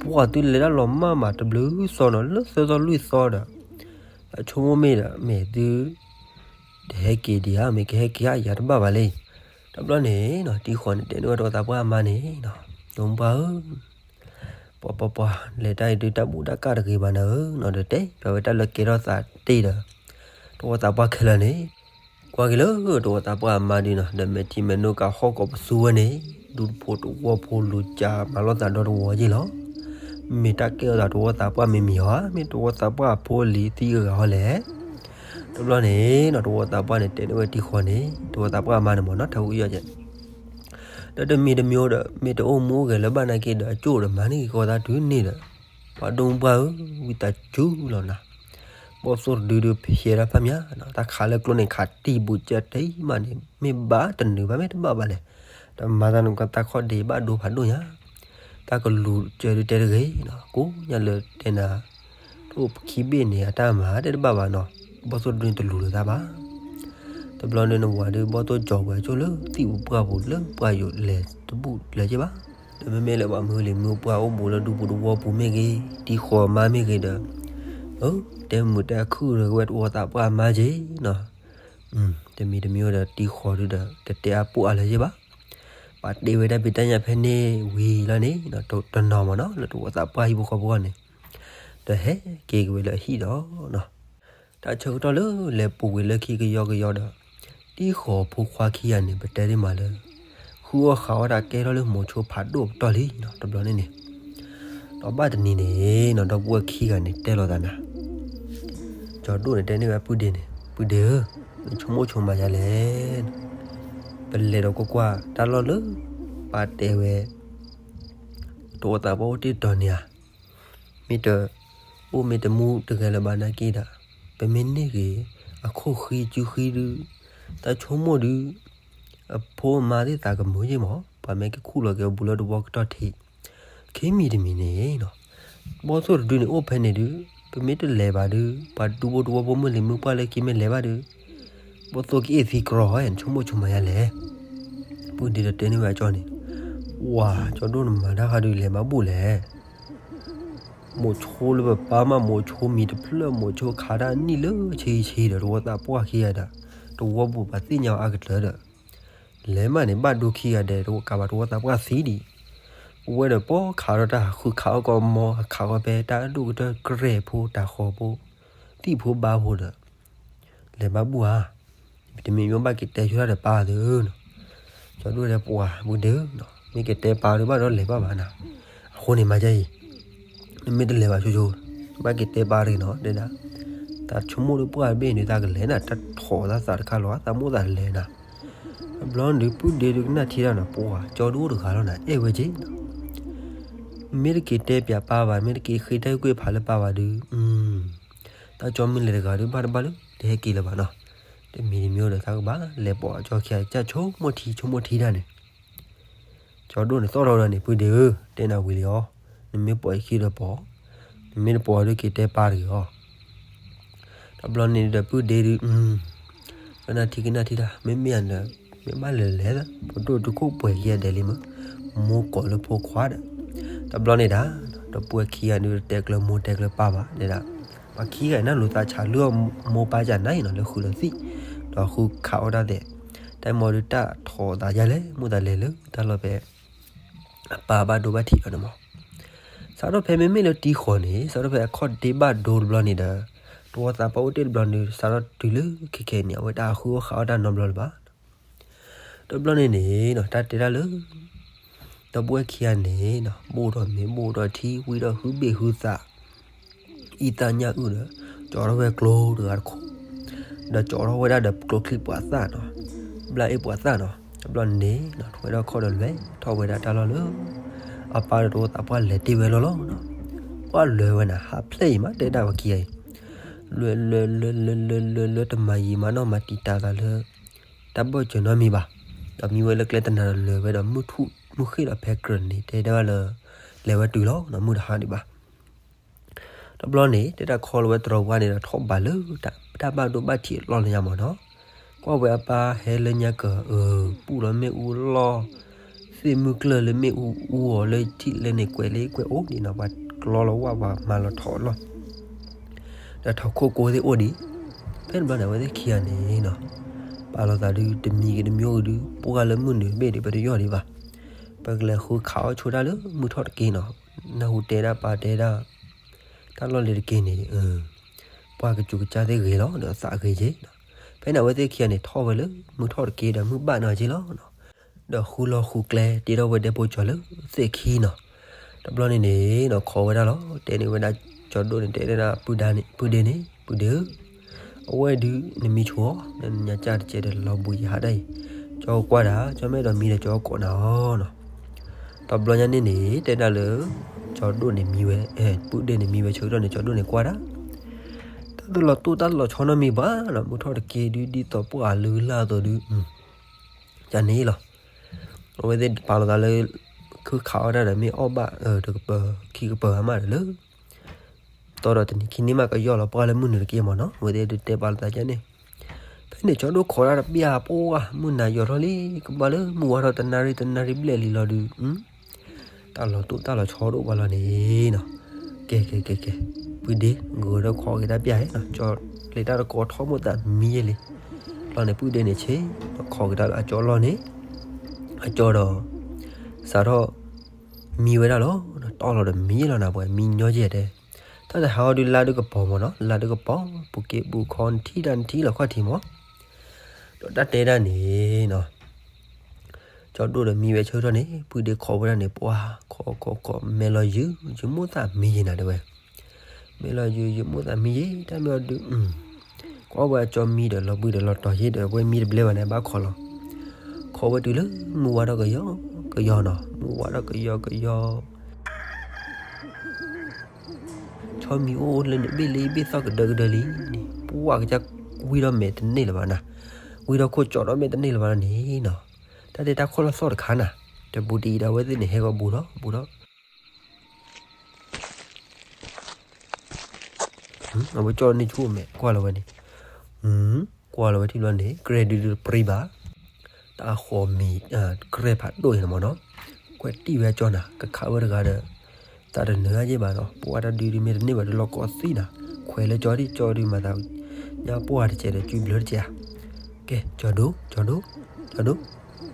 ပှၤသုလဲၤတၢ်လီၤမၢ်မးတဘျုးသီနီၤ လၢသၢသီလွံၢ်သီဒီး တၢ်ဆိကမိၣ်မ့ၢ်ဒီး မ့ၢ်သု တဟဲက့ၤဒံးဧါ မ့ၢ်ကဟဲက့ၤဧါ ယၤတဘၣ်ဘၣ်လံ. တဘျီန့ၣ်နီၤ တံၤဃီၤန့ၣ်တဲန့ၢ်ဝဲတဝီသးပှၢ်အမါန့ၣ်နီၤ, ဒိၣ်မူပှၤဧၢ, ပှၤပှၤပှၤ လဲၤတၢ်အံၤဒုးတၢ်ဘူၣ်တၢ်ကၢ်တဂ့ၤဘၣ်နၤဧၢနီၤ ဒီးတဲပၠးဝဲတၢ်လၢကဲထီၣ်သးတ့ၢ်ဒီး တဝီသးပှၢ်ခဲလၢာ်န့ၣ် ကွၢ်က့ၤလၢတဝီသးပှၢ်အမါဒုးနီၤ ဒီးမဲာ်ထံမဲာ်နိကးဟီၣ်ကိးပသူဝဲန့ၣ် ဒူတဖိတဝီဖိလူၤကၢ်မၤလိာ်သးဒီတဝီက့ၤလီၤ. မ့ၢ်တၢ်ကဲထီၣ်သးတဝီသးပှၢ်မ့ၢ်မံၤဧါ မ့ၢ်တဝီသးပှၢ်အဖိအလံၤသံအဂၤဟီလဲၣ်. တဘျီန့ၣ်နီၤ တဝီသးပှၢ်န့ၣ်တဲန့ၢ်ဝဲတံၤဃီၤန့ၣ် တဝီသးပှၢ်အမါန့ၣ်မ့ၢ်နီၤ ထးဝံၣ်ယီၢ်ကဲ ဒီးတမံၤတမံၤဒီး မ့ၢ်တအိၣ်မူအိၣ်ဂဲၤလၢၤဘၣ်နာ်က့ဒီး အကၠိၣ်ဒီးမၤန့ၢ်က့ၤကီးသးတုၤန့ၣ်ဒီး ပှၤဒိၣ်မူပှၢ်ဧၢ ဝံသးစူၤလီၤနၤ, ဘီၣ်သိၣ်တဒုဒုးဖျဲးတၢ်ဖးမးနီၤ တၢ်ခးလၢကျိန့ၣ် ခးတံၢ်ဘူးကၢတံၢ်မးန့ၣ် မ့ၢ်ဘၣ်တနုာ်ဘၣ်မ့ၢ်တဘၣ်ဘၣ်လဲၣ်, တမၤတၢ်န့ၣ်ကီး တၢ်ခီၣ်ဒ့ဘၣ်ဒိဖးဒိၣ်ညါ, တၢ်ကလူၤကၢဒုးတဲတဂ့ၤနီၤ ကိးညါလၢတဲနၤ တအိၣ်ခံဘ့ၣ်န့ၣ် အတၢ်မၤတဘၣ်ဘၣ်နီၤ, ဘီၣ်သိၣ်တဒုန့ၣ်တလူၤလၢၤသးဘၣ်. တဘျီန့ၣ်နဝၤဒုး ဘီၣ်သိၣ်ကၠီၤပှၤကၠိၣ်လၢသံၣ်ပူၤပှၢ်ပူၤလၢပှၢ်ယိာ်လဲၤတဘူၣ်လဲၤက့ၤဘၣ်. ဒီးမ့မ့ၢ်လၢပှၤမုၢ်လံၤမုၢ်ပှၢ်အိၣ်ဘူးလၢဒူပူၤတဝီပူၤမ့ၢ်ဂ့ၤ, တံၤဃီၤမါမ့ၢ်ဂ့ၤဒီး, တဲမုာ်တဲအခုၣ်ဒီးဝဲတဝီသးပှၢ်မါက့ၤနီၤ, တမံၤတမံၤဒီးတံၤဃီၤဒုးဒီး တတဲအါပူအါလၢၤက့ၤဘၣ်. ပှၤတဲဝဲတၢ်ဖံးတၢ်ညၣ်ဖဲန့ၣ်ဝံၤလီၤန့ၣ် တနီၤမ့ၢ်နီၤ လၢတဝီသးပှၢ်ဟံၣ်ဖိဃီဖိဂီၢ်န့ၣ် ဒီးဟဲက့ၤက့ၤဝဲလၢအဟံၣ်ဒီး တၢ်ဆၢကတီၢ်လၢလဲၤပူၤကွံာ်လၢခံကယီကယီဒီး တံၤဃီၤဖိခွါခံဂၤန့ၣ် ပတဲဒ်မးလၢ ဃုအီၣ်ဃးအီၣ်တၢ်ကဲထီၣ်လၢမိၤဆိဖးဒိၣ်ပတီၢ်လံနီၤ တဘျီန့ၣ်န့ၣ်, ဒီးဘၣ်တနံၤန့ၣ်နီၤ ဒီပုၢ်ဝဲၢ်ခံဂၤန့ၣ်တဲလိာ်သးနၤ, ကၠီၤဒိၣ်န့ၣ်တဲန့ၢ်ဝဲပုၢ်ဒ့န့ၣ် ပုၢ်ဒ့ဧၢ, နဆိကမိၣ်ဆိကမးယၤလဲၣ်, ပလဲၤဒီးကွၢ်ကွၢ်တၢ်လီၢ်လၢ ပာ်တဲဝဲ တဝီသးပှၢ်အိၣ်တ့ၢ်တီၤန့ၣ်ဧါ, မ့ၢ်တအိၣ်မ့ၢ်တမူတဂဲၤလၢၤဘၣ်နာ်က့ဒီး ပမ့ၢ်န့ၢ်ဂ့ၤ အခိၣ်ဃံစုဃံဒုး တၢ်ဆိကမိၣ်ဒုး အဖိအမါသ့ၣ်သးကမုာ်ယ့ၢ်မး ပှၤမ့ၢ်ကခူၣ်လီၤက့ၤအဘူးလၢတဝီကတီၢ်ထံး, ခံမံၤတမံၤန့ၣ်နီၤ, ဘီၣ်သိၣ်တဒုန့ၣ်အိၣ်ဖဲန့ၣ်ဒုး ပမ့ၢ်တလဲၤဘၣ်ဒုး ပှၤဒူဖိတဝီဖိမုၢ်လံၤမုၢ်ပှၢ်လၢခံမ့ၢ်လဲၤဘၣ်ဒုး ဘီၣ်သိၣ်ကအ့ၣ်သံကြီ နဆိကမိၣ်ဆိကမးယၤလဲၣ်. ပုၢ်ဒ့ဒီးတဲန့ၢ်ဝဲအကၠီန့ၣ်, ဝၤ ကၠီဒိၣ်နမၤတၢ်ဃးဒုးလဲၤမၤဘူၣ်လဲၣ်. မိၤဆိလၢပပၢ်မး မိၤဆိမံၤတဖျၢၣ် မိၤဆိခးတၢ်နံၣ်လၢဆံဆံဒီး တဝီသးပှၢ်ခံဂၤဒီး တဝီပူၤပှၤသ့ၣ်ညါအါကတၢၢ်ဒီး လဲၤမးန့ၣ် ဘၣ်ဒိခံဂၤဒဲး တဝီကးဘၣ်တဝီသးပှၢ်သံဒံး, ပဝဲဒီးပီခးထီၣ်တၢ်ဟးဃုခးအီၣ်ကီးမီ ဟးခးအီၣ်ဖဲတၢ်ဒိၣ်ကတၢၢ်ကြဲၢ်ဖိတၤဃီဖိ သံၣ်ဖိဘါဖိဒီး လဲၤဘၣ်ဘူၣ်ဧါ. ပတမ့ၢ်မ့ၢ်ဘၣ်က့ၤတဲဆိတၢ်ဒီးပၢ်သုနီၤ, ကၠီဒိၣ်တဲပှၤ ပုၢ်ဒ့ဧၢ, မ့ၢ်ကတဲပၢ်ဒီးဘၣ်ဒီးလဲၤဘၣ်ဘၣ်နၤ, အဃိန့ၣ်မၤဒ်အံၤ, နမ့ၢ်တလဲၤဘၣ်ဆိဆိ, ဘၣ်က့ၤတဲပၢ်တဂ့ၤနီၤ တဲဒၣ်, တၢ်ဆိကမိၣ်ဒီးပှၢ်တဘ့ၣ်န့ၣ် သးကလဲၤနၤ တၢ်ထီၣ်သးသးတခါလီၤ သးမိၣ်သးလဲၤနၤ, အဘျီန့ၣ်ဒုး ပုၢ်ဒ့ဒုးကနၣ်ထံတၢ်နီၤ ပှၤ ကၠီဒိၣ်တဂၤလီၤနၤ အဲၣ်ဝဲက့ၤနီၤ မ့ၢ်တက့ၤတဲပၠးပၢ်ဘၣ် မ့ၢ်တက့ၤဃ့တၢ်ကွဲးဖးလၢပၢ်ဘၣ်ဒုး, တၢ်ကၠီမ့ၢ်လဲၤတဂၤဒုး ဘၣ်တဘၣ်လၢ တဟဲက့ၤလၢၤဘၣ်နီၤ, တမံၤတမံၤဒီး သးကဘၣ်လဲၤပိာ်အကၠီခံဂၤ ကစၢ်ဆိကမိၣ်ထံဆိကမိၣ်ထံဒၣ်န့ၣ်, ကၠီဒိၣ်န့ၣ်သီၣ်ထီၣ်ဒီးန့ၣ် ပုၢ်ဒ့ဧၢ, တဲနၤဝံၤလံအီၤ, နမ့ၢ်ပိာ်ယခံဒီးပိာ်, နမ့ၢ်တပိာ်ဒီးက့ၤတဲပၢ်တဂ့ၤအီၤ. တဘျီန့ၣ်ဒီးပုၢ်ဒ့ဒုး ကနၣ်ထံကနၣ်ထံတၢ်, မ့မ့ၢ်ယၤဒီး မ့ၢ်ဘၣ်လဲၤလဲၤလၢ ပဒိၣ်တခိၣ်ပှဲၤခံဂၤဒဲးလံမ့ၢ်, မိၢ်ကိးလၢဖိခွါဒီး, တဘျီန့ၣ်ဒၣ် ဒီပုၢ်ဝဲၢ်ခံဂၤဒုး တတဲကျၢၤမိၢ်တဲကျၢၤပၢ်ဘၣ်ဒဲဒၣ်, ပှၤခံဂၤအံၤ နၢ်လိာ်သးဆးလုၢ်အီၣ်မိၢ်ပၢ်ကနၤအံၤနီၤ လၢဃုာ်လီၤသံၣ်, ဒီးဃုခးအီၣ်တၢ်သဲး, တၢ်မၤဒုးတၢ်ထီၣ်သးယါလဲၣ် မိၣ်သးလဲၤလၢတၢ်လီၢ်ဖဲ အပၢ်ဘၣ်ဒိဘၣ်ထံးလီၤန့ၣ်မး. စးထီၣ်ဖဲမ့မ့ၢ်လၢတံၤဃီၤန့ၣ် စးထီၣ်ဖဲအခီၣ်ဒ့ဘၣ်ဒိတဘျီန့ၣ်ဒီး တဝီသးပှၢ်အိၣ်တ့ၢ်တဘျီန့ၣ် စးထီၣ်တုၤလၢခဲခဲအံၤန့ၣ် အဝဲတၢ်ဃုအီၣ်ဃးအီၣ်တၢ်နီတဘျီလၢၤဘၣ်. တဘျီန့ၣ်န့ၣ်နီၤ တၢ်တဲတၢ်လၢ ဒီပုၢ်ဝဲၢ်ခံဂၤန့ၣ်နီၤ ဘိၣ်ဒီးမ့ၤဘိၣ်ဒီးထံ ဝံၤဒီးဟုဘ့ၣ်ဟုသး အံသၣ်ညၣ်အုၣ်ဒီး ကၠီထီၣ်ဝဲကျိတဂၤတခိၣ်, ဒီးကၠီထီၣ်ဝဲဒၣ်ဒီးကျိချံပှၤသၣ်နီၤ, ဘျၣ်အ့ၣ်ပှၤသၣ်နီၤ, တဘျီန့ၣ်နီၤ ထွဲထီၣ်ခီၣ်ဒီးလဲၤထီၣ်ဝဲဒၣ်တၢ်လီၢ်လၢ အပၢ်ဒီးတဝီသးပှၢ်လဲၤတ့ၢ်ဝဲလီၤလီၤနီၤ, ပှၢ်လဲၤဝဲနၤ ဟးဖျဲၣ်အံၤမး တဲဒၣ်ပှၤခံဂၤအံၤ, လဲၤလဲၤလဲၤလဲၤလဲၤလဲၤလဲၤ တမၤယံာ်မၤနီၢ်မၤတံာ်တာ်သးလၢ တၢ်ဘၢၣ်စၢၤနီတမံၤဘၣ်, ဒီးမံဝဲလၢကျဲတနၤဒီးလဲၤဝဲဒီးမုၢ်ထူၣ်မုၢ်ဃ့ၢ်လီၤဖဲကြၢးန့ၣ် တဲဒၣ်ဝဲလၢ လဲၤဝဲတုၤလီၤနီၤ မုၢ်တဟါဒံးဘၣ်. တဘျီန့ၣ် တဲဒၣ်ခီလီၤဝဲတရီပှၢ်န့ၣ်ဒီး ထီၣ်ဘးလၢ တၢ်ဘၣ်ဒိဘၣ်ထံးအလီၢ်လၢညါမးနီၤ, ကွၢ်ဝဲအပၢ်ဟဲလၢညါကၢၤ အၢ ပူၣ်လီၤမ့ၣ်အူလီၢ်, သ့ၣ်မုၢ်ကျၢၢ်လၢမ့ၣ်အူအူအီၤလၢထံၣ်လၢန့ၣ် ကွဲးလ့ကွဲးအိၣ်ဒံးနီၤ ပှၤကျီလီၤဝၣ်ပှၤမၤလီၤထီၣ်အလီၢ် ဒီးထီၣ်ခိၣ်ကိသ့ၣ်အိၣ်ဒံး, ဖဲန့ၣ်တဘျီန့ၣ် အဝဲသ့ၣ်ခံဂၤန့ၣ်နီၤ, ပာ်လီၤသးဒုးတမံၤဂ့ၤတမံၤဂ့ၤဒုး ပှၢ်လၢမုၢ်နုာ်တဘ့ၣ်ဒံး ပတယီၢ်ဒံးဘၣ်, ပကလဲၤဃုခးအီၣ်ဆိတၢ်လၢမုၢ်ထီၣ်တက့ၢ်နီၤ, နၢ်ဟူတဲဒၣ်ပၢ်တဲဒၣ် တၢ်လီၢ်လံၤတက့ၢ်န့ၣ် ပှၢ်ကစူၤကစၢ်သ့ၣ်ဂ့ၤလီၤ ဒီးသးဂ့ၤက့ၤနီၤ, ဖဲန့ၣ်အဝဲသ့ၣ်ခံဂၤန့ၣ် ထီၣ်ဝဲလၢမုၢ်ထီၣ်တက့ၢ်ဒီးမုၢ်ဘၣ်နီၤက့ၤလီၤနီၤ, ဒီးဃုလီၢ်ဃုကျဲတ့ထီၣ်ဝဲဒဲဖိကၠီၤလၢသ့ၣ်ခံနီၤ, တဘျီန့ၣ်န့ၣ်နီၤ ခိးဝဲဒၣ်လီၤ တဲန့ၢ်ဝဲဒၣ် ကၠီဒိၣ်န့ၣ် တဲဒၣ် ပုၢ်ဒ့န့ၣ် ပုၢ်ဒ့ဧၢ, အဝဲဒုးနမံဆိအီၤ နညါကၢ်တကဲးဒီးလီၤဘှံးယဟးဒၣ်အံၤ, ကၠီကွၢ်တၢ် ကၠီမ့ၢ်ဒီးမံဒီး ကၠီကိးနၤအီၤနီၤ, တဘျီညါန့ၣ်န့ၣ် တဲဒၣ်လၢ ကၠီဒိၣ်န့ၣ်မံဝဲ ပုၢ်ဒ့န့ၣ်မံဝဲဆၢကတီၢ်န့ၣ် ကၠီဒိၣ်န့ၣ်ကွၢ်တၢ် တၢ်တလီၤတိၢ်တၢ်လီၤဆီနီတမံၤဘၣ်နီၤ, မုၢ်ထီၣ်တက့ၢ်ဒုး ဒ်သိးပှၢ်အလုၢ်အလၢ်အသိးဒုး, ယန့ၣ်လီၤ, အဝဲသ့ၣ်ပာ်လီၤသးလၢ ခုခးအီၣ်တၢ်ဒီးမ့ၢ်အီၣ်ဘၣ် တကပၤခံကပၤမးဒီးလၢ တီဒီးတနံၤခံနံၤမးကယီၢ်လီၤ ပှၢ်လၢမုၢ်နုာ်တက့ၢ်မးနီၤ, အဝဲသ့ၣ်ဒုးတဲပာ်လီၤသးကန့ၣ်, ဖဲန့ၣ်ကၠီဒိၣ်ခိးတၢ်တပျၢ်ပှၢ် မုၢ်နၤယိာ်ထီၣ်လံ ကဘၣ်လၢမုၢ်ဝါထီၣ်တနၣ်ရံၣ်တနၣ်ရံၣ်ဘျဲၣ်လံလီၤဒုး တၢ်လီၤတိၢ်တၢ်လီၤဆီဒိၣ်ပှၤလီၤန့ၣ်နီၤ, ကဲကဲကဲကဲ, ပုၢ်ဒ့ ဂုၤဒီးခိးက့ၤတၢ်ပျၢ်ဟဲနီၤ, ကၠီလ့တၢ်တကိးထီၣ်မိၢ်သးမံယဲလံ, လီၤန့ၣ်ပုၢ်ဒ့န့ၣ်ဆ့ ဒီးခိးက့ၤတၢ်လၢအကၠီလီၢ်န့ၣ်, အကၠီဒီး စးထီၣ် မံဝဲဒၣ်လီၤ, တီၢ်လီၤဒီးမံလီၤနၤပှဲၤ မံညီကဲတဲ, တၢ်တဟးအီၤဒုးလါဒုးကပီၤမးနီၤ, လါဒုးကပီၤ ပူၤက့ပူၤခီနထံၣ်တၢ်နထံၣ်လီၤခီၣ်ထံးမး, ဒီးတၢ်တဲဒၣ်န့ၣ်နီၤ ကၠီဒိၣ်ဒီးမံဝဲဆၢကတီၢ်န့ၣ် ပုၢ်ဒ့ခိးဝဲဒၣ်န့ၣ် ပှၤခိးခိးခိး မဲာ်လီၤယုာ် ယမိၢ်သးမံယဲနၤတဲဝဲ, မဲာ်လီၤယုာ် ယမိၢ်သးမံယဲ တၢ်မ့ၢ်အီၤဒုး ကွၢ်ဝဲအကၠီမံဒီးလီၤဘှံးဒီးလီၤတီၤယဲဒီး အဝဲမံတဘျဲဘၣ်န့ၣ် ဘၣ်ခိးလီၤ, ခိးဝဲတုၤလၢမုၢ်ဝါထီၣ်ကယီကယီနီၤ, မုၢ်ဝါထီၣ်ကယီကယီ ဆီမံအိၣ်လၢန့ၣ်ဘ့ၣ်လၢဘ့ၣ်သီၣ်ကဒၢကဒၢလံန့ၣ် ပှၢ်ကစၢ်ဝံထီၣ်မဲာ်တန့ၢ်လၢၤဘၣ်နၤ, ဝံထီၣ်ခိၣ်ကၠီထီၣ်မဲာ်တန့ၢ်လၢၤဘၣ်န့ၣ်နီၤ, တၢ်တဲတၢ်ခိၣ်လီၤသီၣ်တခါနၤ, တဘူးတံၢ်ဒီးအဝဲသ့ၣ်န့ၣ် ဟဲဂီၤဘူးထီၣ်ဘူးထီၣ် အဝဲကၠီန့ၢ်ဆူၣ်မဲာ် ကွၢ်လီၤဝဲန့ၣ်, ကွၢ်လီၤဝဲထံၣ်ဘျီန့ၣ် ကြဲဒုဒုတပြံဘၣ်, တၢ်ဃီမံၤ ကြဲဖးဒိၣ်အံၤန့ၣ်မးနီၤ, ကွဲးတံၢ်ဝဲကၠီနၤ ကခးဝဲတဂၤဒီး သးတနၢၤအါယဲၢ်ဘၣ်နီၤ, ပှၢ်တၢ်ဒုဒုမ့ၢ်တန့ၢ်ဘၣ်ဒုလီၤကီသံနၤ, ခွဲးလၢကၠီဒံၣ်ကၠီဒုမၤသး ညါပှၢ်တကဲးဒီး ကုဘျၢတကဲးဧါ,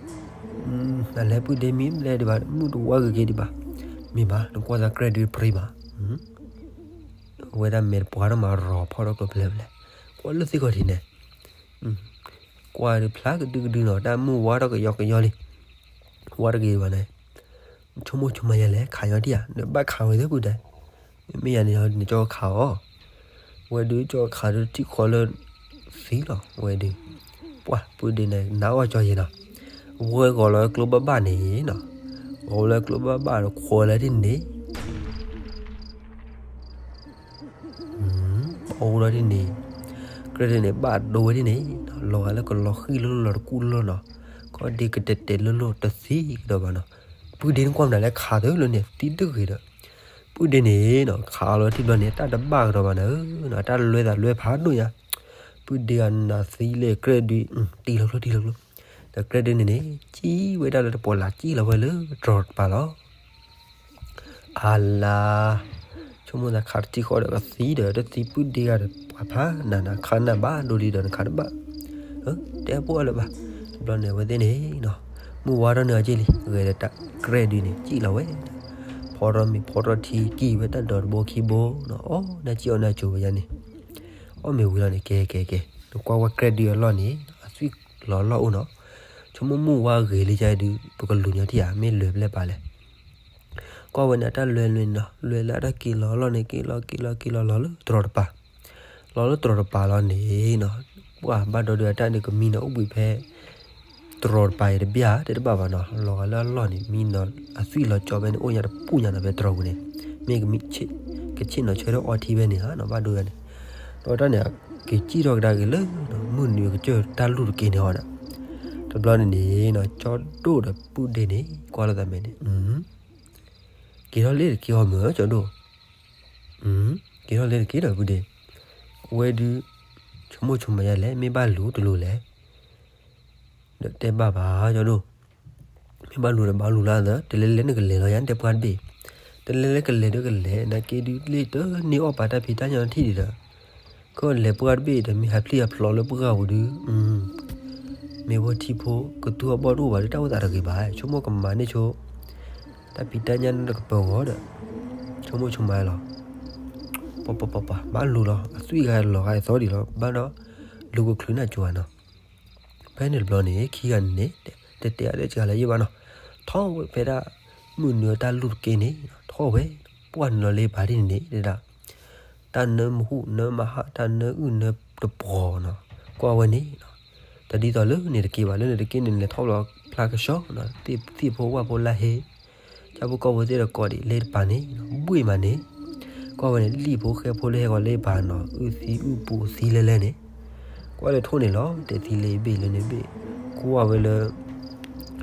ကဲ ကၠီဒိၣ် ကၠီဒိၣ် ကၠီဒိၣ် အလဲၤပုၢ်ဒ့မံဘျဲၣ်ဒံးဘၣ် မုၢ်တဝါဂ့ၤဂ့ၤဒံးဘၣ်, မ့ၢ်ဘၣ် နကွၢ်သးကြဲဒုးပြံဘၣ်, အဝဲဒၣ်မဲာ်တပှၢ်ထီၣ်မး ရီၤဖီၣ်ထီၣ်ကျိၤပျဲၢ်ပျဲၢ်, ကွၢ်လၢသ့ၣ်ခီၣ်ထံးန့ၣ်, ကွၢ်ဒုးဖျါကဒုကဒုနီၤ တၢ်မုၢ်ဝါထီၣ်ကယီကယီလံ, ဝါတဂ့ၤဘၣ်န့ၣ်, ဆိကမိၣ်ဆိကမးယဲလဲၣ် ခးယီဒံဧါ နဘၣ်ခးဝဲသ့ၣ်ပုၢ်ဒဲး, မ့ၢ်ယၤန့ၣ် နကၠီခးအီၤ ဝဲဒုးကၠီခးဒုးထံၣ်ဃီလၢ သံလီၤ ဝဲဒုး, ပှၢ်ပုၢ်ဒ့န့ၣ် နးအီၣ်ကၠီယဲနီၤ, ဝဲဂီၤလီၤကျိဘၣ်ဘၣ်န့ၣ်နီၤ, ဂီၤလီၤကျိဘၣ်ဘၣ်ဒီးခွဲးလၢဒ်န့ၣ်, အိၣ်လီၤဒ်န့ၣ်, ကြ ကြဲၢ်ဒုန့ၣ် ဘၣ်ဒိဝဲဒ်န့ၣ်နီၤ, လီၤဂာ်လၢကလီၤဃံလိၢ်လိၢ် လီၤတကူၣ်လိၢ်လိၢ်နီၤ, ခီၣ်ဒ့ကတဲာ်တဲာ်လိၢ်လိၢ် တသံကဒီးဘၣ်နီၤ. ပုၢ်ဒ့န့ၣ်ကွၢ်မနုၤလဲၣ် ခးသၢလၢန့ၣ် သံတဂ့ၤဒီး, ပုၢ်ဒ့န့ၣ်နီၤ ခးအီၤလီၤတံၢ်ဘျီန့ၣ် တၢ်တဘၣ်ကဒီးဘၣ်နီၤ, တၢ်လွဲသးလွဲဖးဒိၣ်ညါ. ပုၢ်ဒ့အနၢ်သံလၢကြဲၢ်ဒု, တံၢ်လီၤကျိ တံၢ်လီၤကျိ, ဒီးကြဲၢ်ဒုန့ၣ်န့ၣ် ကံၣ်ဝဲဒၣ်လၢတပီၤလၢ် ကံၣ်လီၤဝဲလၢတြီၤတပၤလီၤ. အလါ, ဆိကမိၣ်သးခးတထံၣ်ဃီဒီးကသံဒီး တသံပုၢ်ဒ့ဂၤဒီး ပှၤဖးနၤနၤခးနၤဘၣ်ဒိလံဒီးနခးတဘၣ်, တဲပှၢ်လၢၤဘၣ်. တဘျီန့ၣ် အဝဲသ့ၣ်န့ၣ်နီၤ, မုၢ်ဝါထီၣ်န့ၢ်အီၤက့ၢ်လံ, ဂဲၤဒီးတၢ်ကြဲၢ်ဒုန့ၣ် ကံၣ်လီၤဝဲ, ဖီထီၣ်မ့ၤဖီထီၣ်ထံ ကံၣ်ဝဲတၢ်ဒီးတဘိခံဘိနီၤ, အီၣ်နၢ်ကံၣ်အီၣ်နၢ်ကၠိဝဲယါန့ၣ်, အီၣ်မ့ၤဝံၤလီၤန့ၣ် ကဲကဲကဲ, နကွၢ်ဝဲကြဲၢ်ဒုအလီၢ်န့ၣ် အသွံၣ်လီၤလီၢ်အိၣ်နီၤ, ဆိကမိၣ်မုၢ်ဝါဂ့ၤလံယါဒု ပကလူၤညီထံၣ်ဧါ မ့ၢ်လွဲၢ်ပျဲၢ်ပာ်လဲၣ် ကွၢ်ဝဲန့ၣ် အတၢ်လွဲၢ်လွဲၢ်န့ၣ်နီၤ, လွဲၢ်လၢအတၢ်က့ၤလီၤလီၢ်န့ၣ် က့ၤလီၤက့ၤလီၤက့ၤလီၤလီၤလၢတြီၤတပၤ, လီၤလၢတြီၤတပၤလီၤန့ၣ်နီၤ, ပှၢ်ဘၣ်ဒီဒုအတၢ်န့ၣ်ကမံနီၤ အိၣ်ဘှံးဖဲ တြီၤတပၤအံၤတဘၣ်ဧါ တဲတဘၣ်ဘၣ်နီၤ, လီၤဂာ်လၢအလီၢ်န့ၣ် မံနီၤ အသွံၣ်လီၤကၠီဖဲန့ၣ် အိၣ်ညါတပူၤညါနီၤ ဖဲတြီၤပူၤန့ၣ်, မ့ၢ်ကဆ့ၣ်နီၤဆၢထၢၣ်အီထံဖဲန့ၣ်ဧါနီၤ ဘၣ်ဒိယါန့ၣ်, ဒီးတၢ်န့ၣ် က့ၤကံၣ်ထီၣ်ကဒါက့ၤလၢ မုၢ်နုာ်ကစၢၢ်တၢ်လူၢ်တက့ၢ်န့ၣ်အီၤဒီး, တဘျီန့ၣ်န့ၣ်နီၤ ကၠီဒိၣ်ဒီးပုၢ်ဒ့န့ၣ် ကွၢ်လိာ်သးမဲာ်န့ၣ်, က့ၤထီၣ်လ့တက့ၢ်အီၤမ့ၢ်ကၠီဒိၣ်, က့ၤထီၣ်လ့တက့ၢ်ဒီးပုၢ်ဒ့, အဝဲဒုး ဆိကမိၣ်ဆိကမးယါလဲၣ် မ့ၢ်ဘၣ်လူၤတလူၤလဲၣ် ဒီးတဲဘၣ်ဘၣ်ကၠီဒိၣ်, မ့ၢ်ဘၣ်လူၤဒီးဘၣ်လူၤလၢအသး တလဲၤလဲၤနကလဲၤလီၤယါ နတဲပှၢ်တဘ့ၣ်, တလဲၤလဲၤကလဲၤဒီးကလဲၤ နာ်က့ဒုးလ့တန့ၢ်အီၣ်ပာ်တၢ်ဖံးတၢ်ညၣ်ထံၣ်ဒံးဒီး, ကလဲၤပှၢ်တဘ့ၣ်ဒီးမ့ၢ်ဟးဖျံးဟးဖျိးလၢပှၢ်ပူၤဒုး, မ့ၢ်ဝဲထံဖိကသူအဘီၣ်တအိၣ်ဘၣ်ဒီး တၢ်အိၣ်သးတဂ့ၤဘၣ် ဆိကမိၣ်ကမၤန့ၢ်ဆိ တၢ်ဖံးတၢ်ညၣ်န့ၣ်တကပၤဂီၤဒီး, ဆိကမိၣ်ဆိကမးလီၤ, ပှၤပှၤပှၤပှၤ ဘၣ်လူၤလီၤ အသွံၣ်ဂၤလီၤဂၤအသီဒံးလီၤ ဘၣ်ဒီး လူၤကချုးနၢ်ကၠိဧါနီၤ, ဖဲန့ၣ်တဘျီန့ၣ် ခံဂၤန့ၣ်န့ၣ် တတဲအါတဲစှၤလၢၤယဲၢ်ဘၣ်နီၤ, ထီၣ်ဝဲဖဲဒၣ် မုၢ်နုာ်တၢ်လူၢ်တက့ၢ်န့ၣ် ထီၣ်ဝဲ ပှၢ်နုာ်လီၤလ့ပာ်ဒ်န့ၣ်န့ၣ် တဲဒၣ် တၢ်နၢမူဟူၣ်နၢမဟါ တၢ်နၢအုၣ်နၢတပှီၤနီၤ, ကွၢ်ဝဲန့ၣ်နီၤ, တဒ်သိးလၢန့ၣ်တက့ၢ်ဘၣ် လၢန့ၣ်တက့ၢ်န့ၣ် လဲၤထီၣ်ဘျီဖျါကဆှီနီၤ, သ့ၣ်ဖိဝၣ်ဖိလၢဟ့ ဆၣ်ဖိကီၢ်ဖိသ့ၣ်တကိးဒံးလ့တပၤန့ၣ် ဘှ့ၣ်မးန့ၣ်, ကွၢ်ဝဲန့ၣ် လံၣ်ဖိဃဲဖိလၢဟဲဂီၤလ့ပာ်နီၤ အုၣ်သံအုၣ်ပူၤသံလဲလဲန့ၣ်, ကွၢ်လၢထိၣ်န့ၣ်လီၤ တဲသံလၢဘ့ၣ်လၢန့ၣ်ဘ့ၣ်, ကွၢ်ဝဲလၢ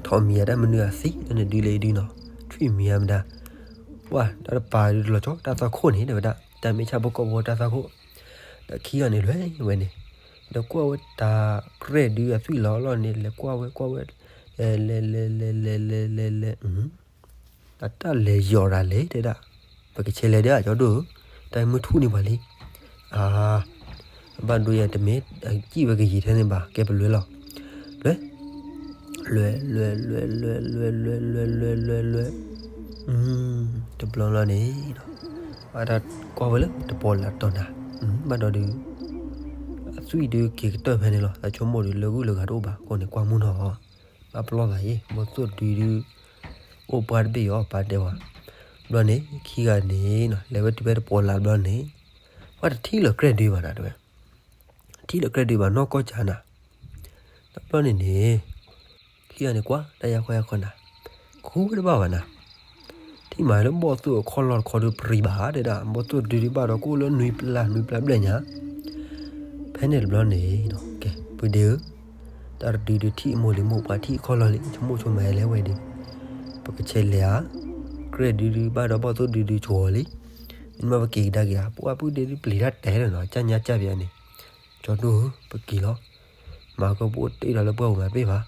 ထီၣ်မံၤအတၢ်မနုၤအသံလၢန့ၣ်ဒုးလၢဒုးနီၤ, ထွံၣ်မံၤအမတၤ, ပှၢ်တၢ်တပၤဒုးလီၤကၠီတၢ်သွၣ်ခိၣ်န့ၣ် တဲဝဲဒၣ် တၢ်မ့ၢ်ဆၣ်ဖိကီၢ်ဖိတၢ်သွၣ်ခိၣ်, ဒီးခံဂၤန့ၣ်လွဲၢ်ဝဲန့ၣ်, ဒီးကွၢ်ဝဲတၢ်ကြဲၢ်ဒုးအသွံၣ်လီၤလီၢ်န့ၣ် လဲၤကွၢ်ဝဲကွၢ်ဝဲ, လဲၤလဲၤလဲၤလဲၤလဲၤလဲၤလဲၤလဲၤလဲၤ အတၢ်လဲၤယီၤတၢ်လဲၤတဲဒၣ်, ပကဆဲးလဲၤဒၣ်ကၠီဒိၣ်ဧၢ, တၢ်မုၢ်ထူၣ်န့ၢ်ပှၤလံ, အါ, ဘၣ်ဒိယဲတမ့ၢ် ကံၣ်ဝဲကယံာ်ထဲန့ၣ်ဘၣ် ကဲပလွဲလီၤ, လွဲ, လွဲလွဲလွဲလွဲလွဲလွဲလွဲလွဲလွဲလွဲလွဲ, တဘျီလီၤန့ၣ်, ဘၣ်တၢ်ကွၢ်ဝဲလၢတပီၤလၢ်တီၤနၤ, ဘၣ်ဒီးဒုး အသွံၣ်ဒုးက့ၤကတၢၢ်ဖဲန့ၣ်လီၤ သးဆိကမိၣ်ဒုးလၢဂုၢ်လၢဂၤတအိၣ်ဘၣ် ကိးန့ၣ်ကွၢ်မုၢ်နီၤ, ဘၣ်ပလီၢ်သးယ့ၣ် ဘီၣ်သိၣ်ဒုဒုး, အိၣ်ပှၢ်တဘ့ၣ်အီၤပၢ်တဲဝဲ, ဘျီန့ၣ် ခံဂၤန့ၣ် လဲၤဝဲတုၤဖဲတပီၤလၢ်ဘျီန့ၣ်, ပှၢ်တထံၣ်လၢၤကြဲၢ်ဒုးဘၣ်နၤတဲဝဲ, ထံၣ်လၢၤကြဲၢ်ဒုးဘၣ်နီၢ်ကီၢ်ကၢနၤ, တဘျီန့ၣ်န့ၣ် ခံဂၤန့ၣ်ကွၢ်တၢ်ယါခီယါခီနၤ, ဃူဝဲတဘၣ်ဘၣ်နၤ, ထံၣ်မးလၢဘီၣ်သိၣ်အခီၣ်လီၢ်တခီဒုးပြံဘၣ်တဲဒၣ် ဘီၣ်သိၣ်ဒုဒုးဘၣ်ဒီးကအိၣ်လၢနွံပျၢ်နွံပျၢ်ဘျဲၣ်ညါ, ဖဲန့ၣ်တဘျီန့ၣ်, ကဲ ပုၢ်ဒ့ဧၢ, တၢ်တဒုဒုးထံၣ်မိၢ်လံမိၢ်ပှၢ်ထံၣ်အခီၣ်လီၢ်လံ ဆိကမိၣ်ဆိကမးလဲၤဝဲဒုး, ပကဆဲးလဲၤဧါ, ကြဲၢ်ဒုဒုးဘၣ်ဒီးဘီၣ်သိၣ်ဒုဒုးကဝီၤလံ, မ့ၢ်မးပက့ၤကဒါက့ၤဧါ ပှၢ်ပုၢ်ဒ့ဒုးပျံၤတၢ်တဲလၢၤနီၤ ကၢ်ညါကၢ်ပယါန့ၣ်, ကၠီဒိၣ်ဧၢ ပက့ၤလီၤ, မၤကပအိၣ်တ့ၢ်ဒီးလၢပှၢ်ပူၤမးတဘ့ၣ်ဘၣ်,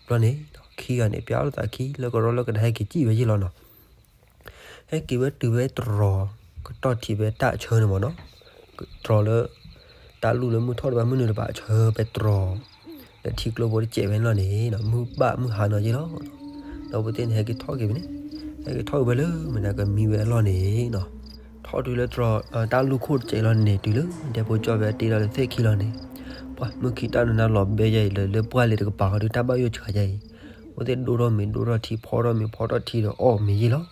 ဘျီန့ၣ်, ခံဂၤန့ၣ် ပျၢ်လိာ်သးခံ လၢကရီလၢကဒါဟဲက့ၤကံၣ်ဝဲယ့ၢ်လီၤနီၤ, ဟဲက့ၤဝဲတုၤဖဲတြီၤ, ကတီၢ်ထံးဖဲတၢ်အဆၢန့ၣ်မးနီၤ, တြီၤလၢ တၢ်လူၢ်လၢမုၢ်ထီၣ်တဘၣ်မုၢ်နုာ်တဘၣ်အဆၢဖဲတြီၤ, ဒီးထံကျိဖိတစဲးဝဲန့ၣ်လီၤန့ၣ်, မုၢ်ဘၣ်မုၢ်ဟါနီၤယ့ၢ်လီၤ, ဒီးပသ့ၣ်န့ၣ်ဟဲက့ၤထီၣ်က့ၤဖဲန့ၣ်, ဟဲက့ၤထီၣ်က့ၤဝဲလၢမနုၤကမံဝဲအလီၢ်န့ၣ်နီၤ, ထီၣ်တုၤလၢတြီၤ, တၢ်လူၢ်ခိၣ်တစဲးလီၤန့ၣ် တုၤလၢဒဲဖိကၠီဖဲတ့ထီၣ်လၢသ့ၣ်ခံလီၤန့ၣ်, ပှၤမုၢ်ခံတၢ်နးနးလီၤဘဲယါအံၤ လၢလၢပှၢ်လ့တကပၤဃီဒုး တၢ်ဘၣ်ယိၣ်ဆှးယါအံၤ, အဝဲသ့ၣ်ဒိၣ်ထီၣ်မ့ၤဒိၣ်ထီၣ်ထံ ဖီထီၣ်မ့ၤဖီထီၣ်ထံဒီးအီၣ်မ့ၤယ့ၢ်လီၤ.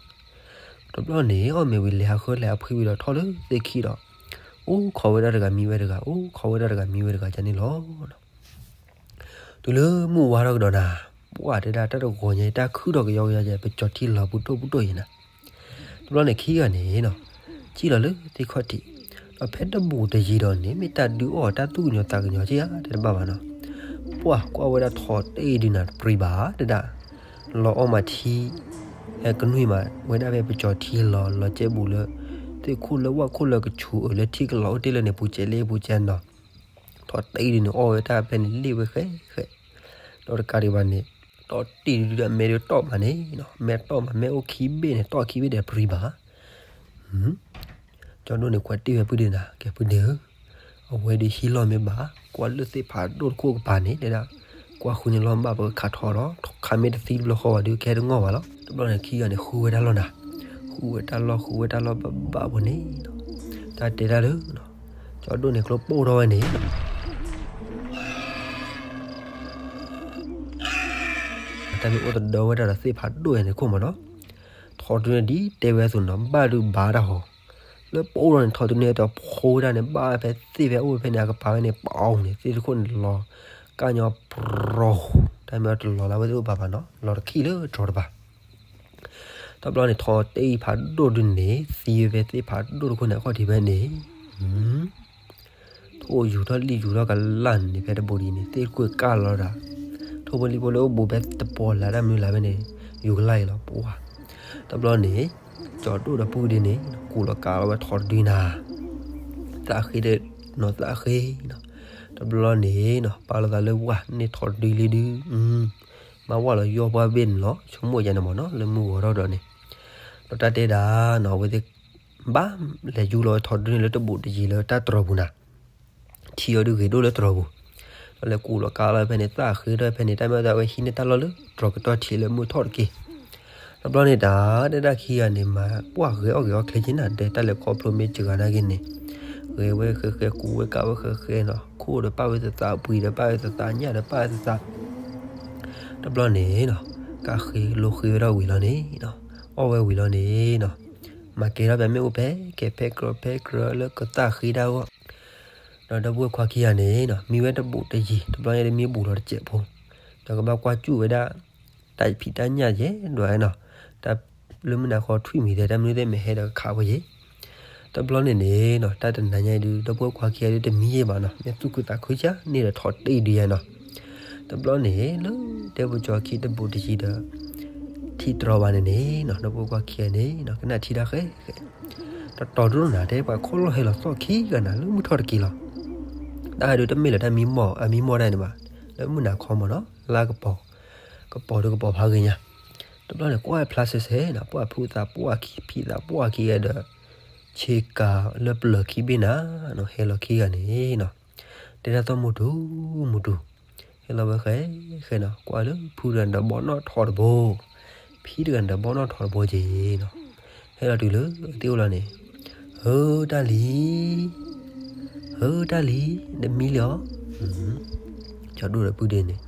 တဘျီန့ၣ် အီၣ်မ့ၤဝံၤလဲၤဟးဃၢလဲၤဟးဖှံဝံၤဒီးထီၣ်လၢသ့ၣ်ခံဒီး, အိၣ်ခိးဝဲဒၣ်တဂၤမံဝဲတဂၤ, အိၣ်ခိးဝဲဒၣ်တဂၤမံဝဲတဂၤန့ၣ်လီၤ. တုၤလၢမုၢ်ဝါထီၣ်ကဒီးနၤ, ပှၢ်တဲဒၣ်တၢ်တဂီၤညါအံၤ တၢ်ခုၣ်ထီၣ်ကယီကယီယါ ပကၠီၤထံလီၤပူၤတိၢ်ပူၤတိၢ်ယါနၤ. တဘျီန့ၣ်ခံဂၤန့ၣ်နီၤ, ကံၣ်လီၤလၢသ့ၣ်ခီၣ်ထံး, ဒီးဖဲတဘူးတယံၤဒီးန့ၣ် မ့ၢ်တၢ်ဒုးအီၣ်တၢ်သူၣ်ကညီၤသးကညီၤက့ဧါ တဲတဘၣ်ဘၣ်နီၤ. ပှၢ်ကွၢ်ဝဲဒၣ်ထိးတ့ဒုန့ၣ်တပျံၤဘၣ်ဒဒၣ်, လီၤအီၣ်မးထံ ဟဲကနွံမးဝဲဒၣ်ဖဲပကၠီၤထံလီၤ လီၤကဲဘူးလၢ သ့ၣ်ခိၣ်လၢဝၣ်ခိၣ်လၢကဆူးအၢလၢထံကလီၤအိၣ်တ့ၢ်လၢန့ၣ် ပူၤစဲးလ့ပူၤစဲးနီၤ. ထိးတ့ဒုန့ၣ် အီၣ်ဝဲတၢ်ဖဲန့ၣ်လ့ၣ်ဝဲဃဲဃဲ, ဒီးတကးဒံးဘၣ်န့ၣ် ထိးတ့ဒုဒီး အမဲဒုးတီၢ်မးန့ၣ်, မဲတီၢ်မး မဲအိၣ်ခံဘ့ၣ်န့ၣ် တီၢ်ခံဘ့ၣ်ဒီးပျံၤဘၣ်. ကၠီဒိၣ်န့ၣ် ကွၢ်တ့ၢ်ဝဲဖုဒ့နၤ, ကဲဖုဒ့ဧၢ, အဝဲဒုးဟံးလီၢ်မ့ၢ်ဘၣ်, ကွၢ်လၢသ့ၣ်ဖးဒိၣ်တခိၣ်ကပၤန့ၣ် တဲဒၣ်, ကွၢ်ဃုန့ၣ်လီၢ်မ့ၢ်ဘၣ် ပကခးထီၣ်ဒီး ခးမ့ၢ်တသံတဘျီဃီဘၣ်ဒုး ကဟဲတငီၢ်ဘၣ်လီၤ. တဘျီန့ၣ်ခံဂၤန့ၣ် ဃုဝဲတၢ်လီၢ်နၤ, ဃုဝဲတၢ်လီၢ် ဃုဝဲတၢ်လီၢ်ဘၣ်ဘၣ်ပူၤန့ၣ်, တၢ်တဲတၢ်လၢ ကၠီဒိၣ်န့ၣ် ကျိပိၢ်ထီၣ်ဝဲန့ၣ် တၢ်မ့ၢ်အိၣ်တဒီဝဲဒၣ်ဒီးသ့ၣ်ဖးဒိၣ်ယၤန့ၣ်ခိၣ်မးနီၤ, ထိးတဒုန့ၣ်ဒ်တဲဝဲအသိးနီၤ ဘၣ်ဒုးဘၣ်တၢ်ဟီ, လၢပအိၣ်ထီၣ်န့ၣ် ထိးတဒုန့ၣ်တဖိဝဲဒၣ်န့ၣ် ဘၣ်ဖဲသ့ၣ်ဖဲအိၣ်ဖဲန့ၣ် အကပၤဝဲန့ၣ် ပအီၤန့ၣ် သ့ၣ်တခိၣ်န့ၣ်လီၤ, ကၣ်ညီပြီ, တၢ်မ့ၢ်တလီၤလၢဝဲသ့ၣ်အိၣ်ဘၣ်ဘၣ်နီၤ လီၤတခံလၢတြီၤတဘၣ် တဘျီန့ၣ် ထိးတ့ဖးဒိၣ်ဒုန့ၣ် သံဝဲဖဲသ့ၣ်ဖးဒိၣ်တခိၣ်န့ၣ် အခီၣ်ထံးဖဲန့ၣ်, ထိၣ်ယူၤထီၣ်လံၣ်ယူၤထီၣ်ကလၢ်န့ၣ် ဖဲတဘူးဒံးန့ၣ် သ့ၣ်တခိၣ်ကၢ်လီၤဒၣ်, ထိၣ်ဖိလံၣ်ဖိလၢအိၣ်ဘူးဖဲတပီၤလၢ်တၢ်မနုၤလၢ်ဖဲန့ၣ် ယူၤကလၢ်အံၤလီၤပှၤ, တဘျီန့ၣ် ကၠီဒိၣ်ဒီးပုၢ်ဒ့န့ၣ် ကူးလီၤကးလီၤဝဲထိးတဒုနၤ သးဃ့ဒီးနီၤ သးဃ့နီၤ, တဘျီန့ၣ်နီၤ ပာ်လီၤသးလၢဝဲန့ၣ်ထိးတဒုလံဒု, မၤဝဲလီၤယီၢ်ပှၢ်ဘ့ၣ်န့ၣ်လီၤ ဆိကမိၣ်ယၤန့ၣ်မးနီၤ လၢမုၢ်ဂီၤထီၣ်ဒီးန့ၣ်, ဒီးတၢ်တဲဒၣ်နီၤ အဝဲသ့ၣ် ဘၣ်လဲၤယူၤလီၤဝဲထိးတဒုန့ၣ်လၢတဘူးတယံၤလၢတၢ်တြီၤပူၤနၤ ထံအီၤဒုးဂ့ၤဒိၣ်လၢတြီၤပူၤ, ဒီးလဲၤကူးလီၤကးလီၤဖဲန့ၣ် သးဃ့ဒီးဖဲန့ၣ် တၢ်မ့ၢ်သးဝဲဟံးန့ၢ်တၢ်လီၢ်လၢတြီၤကတီၢ်ထံးလၢမုၢ်ထီၣ်တက့ၢ်, တဘျီန့ၣ်တၢ် တဲဒၣ်ခံဂၤန့ၣ် မၤပှၢ်ဂဲၤအီၣ်ဂဲၤအီချ့က့နၤ ဒီးတၢ်လဲၤခီဖျိမ့ၢ်စှၤနာ်က့န့ၣ်, ဂဲၤဝဲဃဲဃဲ ကူးဝဲကးဝဲဃဲဃဲနီၤ ခိၣ်ဒီးပာ်ဝဲသသး ပှံၤဒီးပာ်ဝဲသသး ညၣ်ဒီးပာ်ဝဲသသး တဘျီန့ၣ်နီၤ ကးဃ့လိဃ့ဝဲဒၣ်ဝံၤလီၤန့ၣ်, အီၣ်ဝဲဝံၤလီၤန့ၣ်နီၤ, မၤကဲထီၣ်ပမ့ၣ်အူဖဲကဲဖဲကြၢးဖဲကြၢးလၢကသးဃ့တၢ်အဂီၢ်, ဒီးဒီပုၢ်ဝဲၢ်ခွါခံဂၤန့ၣ်နီၤ မံဝဲတဘူးတယံၤ တဘျီန့ၣ်တမံဘူးလီၤတစဲးဖိ, ဒီးကဘၣ်ကွၢ်စူၣ်ဝဲဒၣ် တၢ်ဖံးတၢ်ညၣ်ယဲၢ်ဒွးနီၤ, တၢ်လၢမုၢ်နၤခီထွံၣ်မံၤသဲ တၢ်မနုၤသ့ၣ်မ့ၢ်ဟဲဒီးကခးဝဲယဲၢ်, တဘျီန့ၣ်န့ၣ်နီၤ တၢ်တနၤညါအံၤဒုး ဒီပုၢ်ဝဲၢ်ခွါခံဂၤဒုးတမံယဲၢ်ဘၣ်နီၤ မ့ၢ်သူၣ်ခုသးခုကန့ၣ်ဒီးထိးတ့ဒုယဲၢ်နီၤ, တဘျီန့ၣ် လၢတဲပကၠီခံတဘူးတယံၤဒီး ထံတြီၤဘၣ်န့ၣ်န့ၣ်နီၤ ဒီပုၢ်ဝဲၢ်ခွါခံဂၤန့ၣ်နီၤ ကနၣ်ထံတၢ်ဃဲဃဲ, တတီၤဒိၣ်နၤ တဲပှၤခီၣ်လီၢ်ဟဲလီၤသီၣ်ခံဂၤနၤ လၢမုၢ်ထီၣ်တက့ၢ်လီၤ, တၢ်ဒုးတမ့ၢ်လၢတၢ်မံမီၢ် အမံမီၢ်တၢ်န့ၣ်ဘၣ်, လၢမုၢ်နၤခီမးနီၤ လါကပီၤ, ကပီၤဒုးကပီၤဖးဂ့ၤညါ, တဘျီန့ၣ် ကွၢ်ဖျါဆဲးဆဲးနီၤ ပှၢ်ဖုသးပှၢ်ခံ ဖံသးပှၢ်ခံဂၤဒီး ဆ့ကၤလၢပျၢၤခံဘ့ၣ်နၤနီၤ ဟဲလီၤခံဂၤန့ၣ်နီၤ, တဲဒၣ်သီၣ်မူတူၤမူတူၤ, ဟဲလီၤဝဲဃဲဃဲနီၤ ကွၢ်လၢဖုတဂၤန့ၣ်ဒီးဘီနီၣ်ထိးတဘိ, ဖံတဂၤန့ၣ်ဒီးဘီနီၣ်ထိးတဘိက့ၤနီၤ, ဟဲလီၤတုၤလၢသ့ၣ်အိၣ်လီၤန့ၣ်, ဧၢတၢ်လံၤ ဧၢတၢ်လံၤ နမံလံဧါ, ကၠီဒိၣ်ဒီးပုၢ်ဒ့န့ၣ်,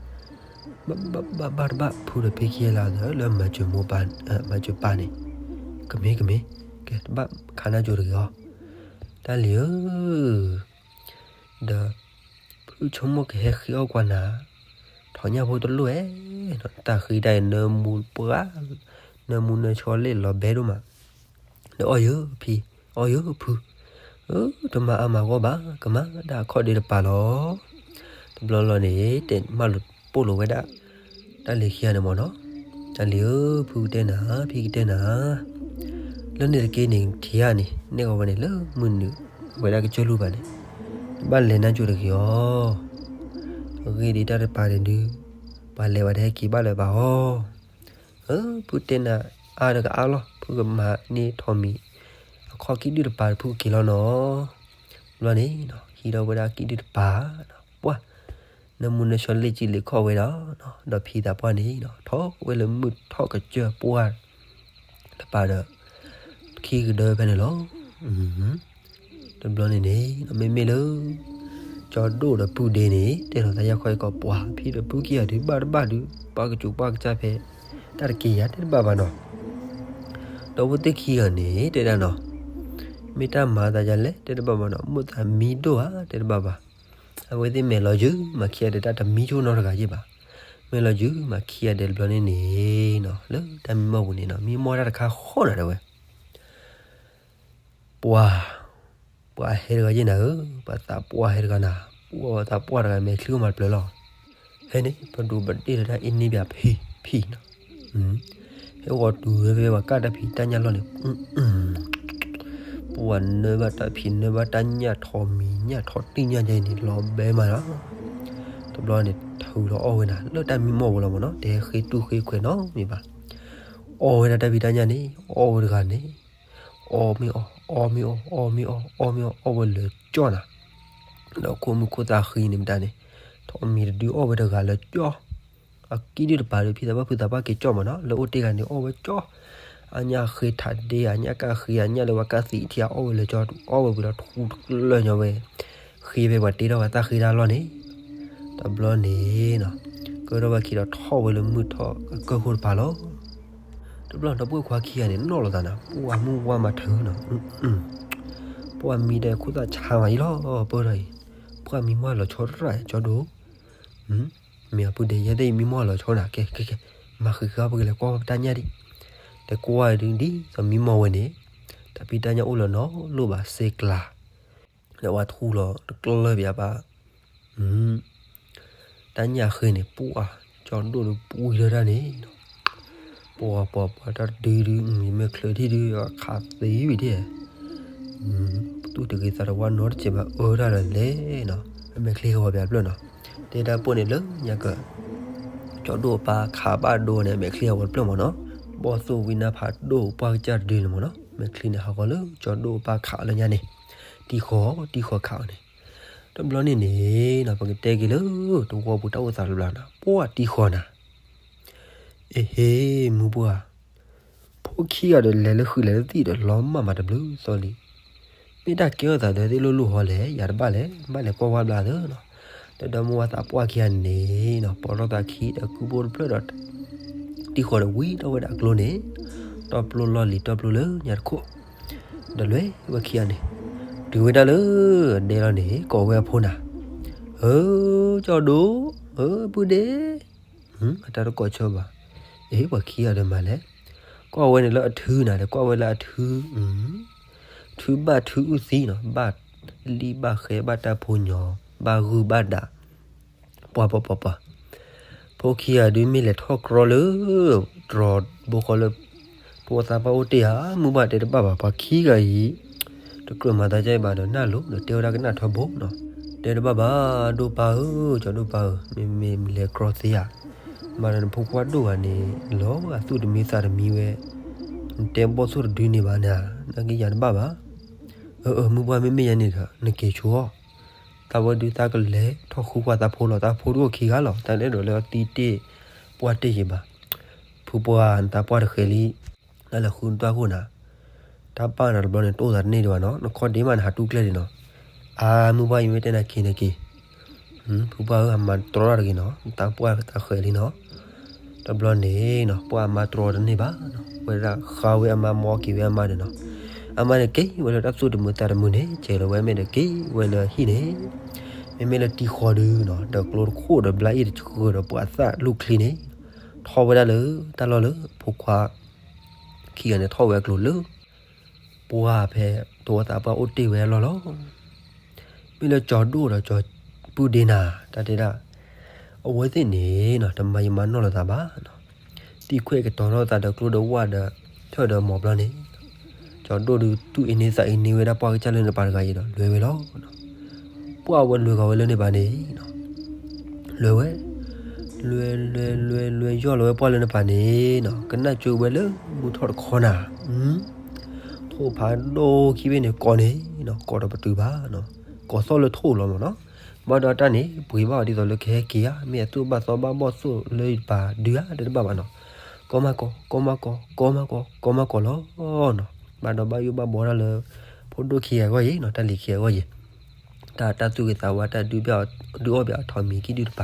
ဘၣ်ဘၣ်ဘၣ်တဘၣ် ဖုဒီးဖံခံဂၤလၢအသးလၢမၤစၢၤမိၢ်ပၢ်, မၤစၢၤပၢ်န့ၣ်, ကမ့ၢ်ကမ့ၢ်, ကဲတဘၣ်ခါနၢ်ကၠိတဂ့ၤအီၤ, တၢ်လံၤဧၢ ဒီး ဖုဆိကမိၣ်ကဟဲဃ့အီၣ်ကွၢ်နၤ, ထိးညၣ်ဖိတလိၣ်ဧဲ, တၢ်ဃ့တၢ်အံၤ နၢမူပှၢ်, နၢမူနၢဆှီလ့ၣ်လီၤဘဲဒိၣ်မး, ဒီးအီၣ်ယၢဖံ, အီၣ်ယၢဖု, အၢ တမၤအါမၤဂီၢ်ဘၣ် ကမၤဒၣ်အခီၣ်ဒ့တပၤလီၤ, တဘျီလီၤန့ၣ် တဲမၢလိာ်ပိာ်လိာ်ဝဲဒၣ် တၢ်လံၤခံဂၤန့ၣ်မ့ၢ်နီၤ, တၢ်လံၤဧၢ ဖုကတဲနၤ ဖံကတဲနၤ, လၢန့ၣ်တက့ၢ်န့ၣ် ထံဂၤန့ၣ် နဲၣ်ဂီၤဝဲန့ၣ်လၢမုၢ်နုာ်ဝဲဒၣ်ကစၢၢ်လူၢ်ဘၣ်န့ၣ်, တဘၣ်လဲၤနါကၠိတဂ့ၤအီၤ, အဂ့ၢ်ဒ်တၢ်တပၤန့ၣ်ဒုး, ပှၤလဲၤဝဲတဟဲက့ၤဘၣ်လၢၤဘၣ်အီၤ, ဧၢ ဖုတဲနၤ အါတကအါလီၤ ဖုကမၤန့ၢ်ထိးမံၤ, အခီၣ်ကံၣ်ဒုၣ်တပၤ ဖုကက့ၤလီၤနီၤ, ဘျီန့ၣ် ဟံးထီၣ်ဝဲဒၣ်ကံၣ်ဒုၣ်တပၤ ပှၢ် နၢမူနၢဆှီလ့ၣ်ကံၣ်လ့ၣ်ခီၣ်ဝဲဒီး, ဒီးဖံသးပှၢ်န့ၣ် ထီၣ်ဝဲလၢမုၢ်ထီၣ်ကစၢၢ်ပှၢ်တပၤဒီး ခံကဒၢဖဲန့ၣ်လီၤ. တဘျီန့ၣ်န့ၣ် မ့မ့ၢ်လၢ ကၠီဒိၣ်ဒီးပုၢ်ဒ့န့ၣ် တဲလီၤသးယၢ်ခီအံၤကီး ပှၤဖံဒီးဖုခံဂၤဒုး ဘၣ်တဘၣ်ဒုး ပှၤကစူးပှၤကစၢ်ဖဲ တၢ်တက့ၢ်ယၤတဲတဘၣ်ဘၣ်နီၤ. ဒီးအဝဲသ့ၣ်ခံဂၤန့ၣ် တဲဒၣ်နီၤ, မ့ၢ်တၢ်မၤသးဒ်လဲၣ်တဲတဘၣ်ဘၣ်နီၤ, မိၣ်သးမံဒိၣ်ဧါတဲတဘၣ်ဘၣ်. အဝဲသ့ၣ်မဲာ်လီၤယုာ်မးခံဂၤဒီးတၢ်တမံဆိနီတဂၤယ့ၢ်ဘၣ်. မဲာ်လီၤယုာ်မးခံဂၤဒီးတဘျီန့ၣ်န့ၣ်နီၤ, လၢတၢ်မံမီၢ်ပူၤန့ၣ်နီၤ, မံမီၢ်တၢ်တခါဃီနၤဒၣ်ဝဲ ပှၤ ပှၤဟဲတဂၤယဲၢ်နၤဧၢ, ပှၤသးပှၢ်ဟဲတဂၤနၤ, ပှၤသးပှၢ်တဂၤမဲာ်ချံအိၣ်မးတဖျၢၣ်လီၤ. ဟဲန့ၣ် ပဒိးပဒ့ၣ်လၢတၢ်အ့န့ဘၣ်ဖံဖံနီၤ, ဟဲဂီၤတုၤဝဲဖဲပှၤကၢ်တၢ်ဖံးတၢ်ညၣ်လီၢ်န့ၣ်, ပှၤနၢဘၣ်တၢ်ဖံးနၢဘၣ်တၢ်ညၣ်ထီၣ်မံၤညၣ်ထီၣ်တံၢ်ညၣ်ယဲန့ၣ် လီၤဘဲမးလီၤ. တဘျီန့ၣ်ထုးလီၤအီၣ်ဝဲနၤ လၢတၢ်မံမီၢ်ဝဲလီၤမးနီၤ, တဟဲဃ့တူၢ်ဃ့ခွဲးနီတမံၤဘၣ်. အီၣ်ဝဲဒၣ်တၢ်ဖံးတၢ်ညၣ်န့ၣ် အီၣ်ဝဲတဂၤန့ၣ် အီၣ်မ့ၢ်အီၣ် အီၣ်မ့ၢ်အီၣ် အီၣ်မ့ၢ်အီၣ် အီၣ်ဝဲလၢာ်ကၠီနၤ, ဒီးခိၣ်မုၢ်ခိၣ်သးဃံန့ၣ်မတၤန့ၣ် ထီၣ်မံၤတဒုအီၣ်ဝဲတဂၤလၢာ်ကၠီ, အကံၣ်ဒုၣ်တပၤဒီး ဖံသးပှၢ်ဖုသးပှၢ်က့ၤကၠီမးနီၤ, လၢအိၣ်တ့ၢ်ဂၤန့ၣ် အီၣ်ဝဲကၠီ, အညၣ်ဃ့ထးဒ့ အညၣ်ကၣ်ဃ့ အညၣ်လၢပှၤကၣ်သံးထံ အီၣ်ဝဲလၢာ်ကၠီ, အီၣ်ဝဲဝံၤလီၤထူတကျၢၢ်ညီဝဲ, ဃ့ဖဲပှၤတ့ထီၣ်ဝဲသၣ်ဃ့တၢ်လီၢ်န့ၣ်, တဘျီန့ၣ်နီၤ, ကၢထီၣ်ဝဲခံဒီးထီၣ်ဝဲလၢမုၢ်ထီၣ်အကၢၢ်ခိၣ်တပၤလီၤ. တဘျီဒီပုၢ်ဝဲၢ်ခွါခံဂၤန့ၣ် နီၣ်လိာ်သးနၤ, ပှၤမုၢ်ဝါမၤထုးနီၤ, ပှၤမံဒီးခိၣ်သၣ်ဆါမးအံၤလီၤ, ပၢၢ်ထီၣ်အံၤ, ပှၤမံမီၢ်လီၤဆီတရၣ်ကၠီဒိၣ်, မ့ၢ်အပုၢ်ဒဲး ယဲသ့ၣ်မံမီၢ်လီၤဆီနၤ, ကဲ ကဲ ကဲ, မၤဃံးဃာ်ပကလဲၤကွၢ်ဝဲပတၢ်ညၣ်ဒံး, လဲၤကွၢ်ဒုးဒ်သိးမံမီၢ်ဝဲန့ၣ်, တၢ်ဖံးတၢ်ညၣ်အိၣ်လၢၤနီတလိၣ်ဘၣ် စ့ကျါ ဒီးပှၤထူလီၤတကျၢၢ်ပယါဘၣ်, တၢ်ညၣ်ဃ့န့ၣ် ပှၤကၠီဒိၣ်ဒီးပှံထီၣ်တၢ်န့ၣ်, ပှၤပှၤပှၤတၢ်တဒုဒု, ယမဲာ်ချံထံၣ်ဒုး အခးသံဝံၤဒၣ်, သူၣ်တဂ့ၤသးတဝါနီတစဲးဘၣ် အၢတၢ်လီၤလဲၣ်နီၤ, အမဲာ်ချံဟဲဝဲပယါတဖျၢၣ်နီၤ, တဲတၢ်ပိၢ်န့ၣ်လၢညါကၢ ကၠီဒိၣ်အပၢ်ခးဘၣ်ဒိန့ၣ် အမဲာ်ချံဟဲဝဲတဖျၢၣ်မးနီၤ, ဘီၣ်သိၣ်ဝံနၢ်ဖးဒိၣ်ပှၢ်ကစၢ်တဒုန့ၣ်မးနီၤ, မဲာ်ချံန့ၣ်ဟးဂီၤလၢကၠီဒိၣ်အပၢ်ခးလၢညါန့ၣ်, တံၤဃီၤ တံၤဃီၤခးအီၤန့ၣ်, တဘျီန့ၣ်န့ၣ်နီၤ ပကတဲက့ၤလၢ တဝီပူၤတၢ်အိၣ်သးတဘျီနီၤ ပှၤတံၤဃီၤနၤ အ့ဟ့ မုၢ်ပှၢ်, ဖိခံဂၤဒီးလဲၤလၢဃုာ်လဲၤလၢသံၣ်ဒီးလီၤမၢ်မးတဘျုးသီလံ, မ့ၢ်တၢ်ကဲထီၣ်သးဒီးသ့ၣ်လိၣ်လိၣ်ဟီလဲၣ် ယၤတဘၣ်လဲၣ် ဘၣ်လဲၤကွၢ်ဝါဘျါသၢနီၤ, ဒီးဒီမါဝၤသးပှၢ်ခံဂၤန့ၣ်နီၤ ပိာ်ထီၣ်သးခံဒီးကုၢ်ဘိၣ်တဖျၢၣ်ဒီး တံၤဃီၤဒီးဝံထီၣ်ဝဲဒၣ်အကျိန့ၣ်, တီပျိလီၢ်လံၤတီပျိလၢညါတခိၣ်, ဒီးလဲၤဝဲခံဂၤန့ၣ်, တုၤဝဲဒၣ်လၢဒဲလီၤန့ၣ် ကိးဝဲအဖိနၤ, ဧၢ, ကၠီဒိၣ်, ဧၢ, ပုၢ်ဒ့ၣ်, အတၢ်တကိးဆၢဘၣ်, အ့ ပှၤခံဂၤဒီးမၤလဲၣ်, ကွၢ်ဝဲန့ၣ်လၢအထုနၤဒီး ကွၢ်ဝဲလၢအထု, ထုဘၣ်ထုအုၣ်သံနီၤ ဘၣ်လံၣ်ဘၣ်ဃဲ ဘၣ်တၢ်ဖိညီ, ဘၣ်ဂုၢ်ဘၣ်ဒး, ပှၤပှၤပှၤပှၤ, ဖိခံဂၤဒုးမ့ၢ်လဲၤထီၣ်ကြီလၢ တြီၤဘိဃီလၢ ဖိသၣ်ပှၢ်အိၣ်တ့ၢ်ဧါ, မုၢ်ဘၣ်တဲတဘၣ်ဘၣ် ပှၤခံဂၤအံၤ, တကြၢးမၤသးဒ်အံၤဘၣ်ဒီးနၢ်လိၤဒီးတဲဝဲဒၣ်ကနၣ်ထီဘိနီၤ, တဲတဘၣ်ဘၣ် ဒိၣ်ပၢ်ဧၢ, ကၠီဒိၣ်ပၢ်ဧၢ, မ့မ့ၢ်လဲၤကြီသ့ဧါ, မၤဒီးနဖိခွါဒိၣ်ဂၤန့ၣ် လီၤအသူၣ်တမံသးတမံဝဲ, နတဲဘီၣ်သိၣ်တဒုန့ၣ်ဘၣ်နၤ, နာ်က့ယၤတဘၣ်ဘၣ်, အၢ အၢ မုၢ်ပှၢ်မ့မ့ၢ်ယဲန့ၣ်ဒီး နက့ၤဆိအီၤ သးဝဲဒုးသးကလဲၤထီၣ်ဃုကွၢ်သးဖိလီၤ, သးဖိတအိၣ်ခံဂၤလီၤ, တၢ်အဲၣ်ဒိးလၢအသံတ့ၢ်ပှၢ်တ့ၢ်ယံၤဘၣ်, ဖုပှၢ်နသးပှၢ်တဃဲၤလံ, နလဲၤဃုနတွၢ်ခိၣ်နၤ, တၢ်ပာ်နၤတဘျီန့ၣ် တအိၣ်သးတန့ၢ်ဒံးဘၣ်နီၤ, နခီဒ့မးနဟးတူၢ်ကျဲဒံးနီၤ, အါ မုၢ်ပှၢ်ယမ့ၢ်တဲနၤက့ၤနက့ၤ, ဖုပှၢ်ဧၢ အမါတြီတၢ်တဂ့ၤနီၤ, နသးပှၢ်သးဃဲၤလံနီၤ တဘျီန့ၣ်နီၤ ပှၤအမါတြီတန့ၢ်ဘၣ်နီၤ, ဝဲဒၣ်ဃါဝဲအမါ မၤက့ၤဝဲအမါန့ၣ်နီၤ, အမါန့ၣ်က့ၤဝဲလၢတၢ်သူၣ်တမုာ်သးတမုာ်န့ၣ် ကဲၤလီၤဝဲမ့ၢ်ဒီးက့ၤဝဲလၢဟံၣ်န့ၣ်, မ့မ့ၢ်လၢတံၤဃီၤဒုနီၤ ဒီးကျိတခိၣ်ဒီးဘျါအ့ၣ်တဆှၢဒီးပှၤသၣ်လူၢ်ချံန့ၣ်, ထီၣ်ဝဲဒၣ်လၢတၢ်လီၢ်လၢဖိခွါ ခံဂၤန့ၣ်ထီၣ်ဝဲအကျိၤလၢ ပှၢ်ဖဲတဝီသးပှၢ်အိၣ်တ့ၢ်ဝဲအလီၢ်လီၤ. မ့ၢ်လၢကၠီဒိၣ်ဒီးကၠီပုၢ်ဒ့နၤ တၢ်တဲဒၣ်, အဝဲသ့ၣ်န့ၣ်နီၤ တမၤယံာ်မၤနီၢ်လိာ်သးဘၣ်နီၤ, သံခွဲးကတီၤထီၣ်သးဒီးကျိဒီးဝၣ်ဒီးထၢၣ်ဒီးမီၤဘျီန့ၣ်, ကၠီဒိၣ်ဒုးသူၣ်အ့န့သးအ့န့ဝဲဒၣ်ပှၢ်ကစၢ်လၢန့ၣ်တပၤတဂၤအံၤဒီး လဲၤဝဲလီၤ. ပှၢ်ဝဲလဲၤဂီၤဝဲလၢန့ၣ်တပၤန့ၣ်နီၤ လဲၤဝဲ, လဲၤလဲၤလဲၤလဲၤယီၢ်လီၤဝဲပှၢ်လၢန့ၣ်တပၤန့ၣ်နီၤ ကနၣ်ကၠိဝဲလၢမုၢ်ထီၣ်တခီနၤ, ထိၣ်ဖးဒိၣ်ခံဘ့ၣ်န့ၣ်ကိးန့ၣ်နီၤ ကိးဒီးပတုာ်ဘၣ်နီၤ, ကိးသီၣ်လၢထိၣ်လီၤမးနီၤ, ဘၣ်ဒီးတၢ်န့ၣ် ပှ့ၤဘၣ်အီၤဒ်သိးလၢကဟဲက့ၤဧါ, မ့ၢ်အသူၣ်ဘၣ်သီဘၣ်ဘီၣ်သိၣ်လၢတပၤဒုဧါ တတဘၣ်ဘၣ်နီၤ, ကိးမၤကိး ကိးမၤကိး ကိးမၤကိး ကိးမၤကိးလီၤနီၤ, ဘၣ်ဒီးဘၣ်ယိၣ်ဘၣ်ဘှီတၢ်လၢ ဖိဒိၣ်ခံဂၤအဂီၢ်ယံၤနီၤ တၢ်လံၤခံဂၤအဂီၢ်ယံၤ, တၢ်တၢ်သူၣ်ဂ့ၤသးဝါတၢ်ဒုးအီၣ်ဘၣ်အီၤထီၣ်မံၤခံဒုတပၤ,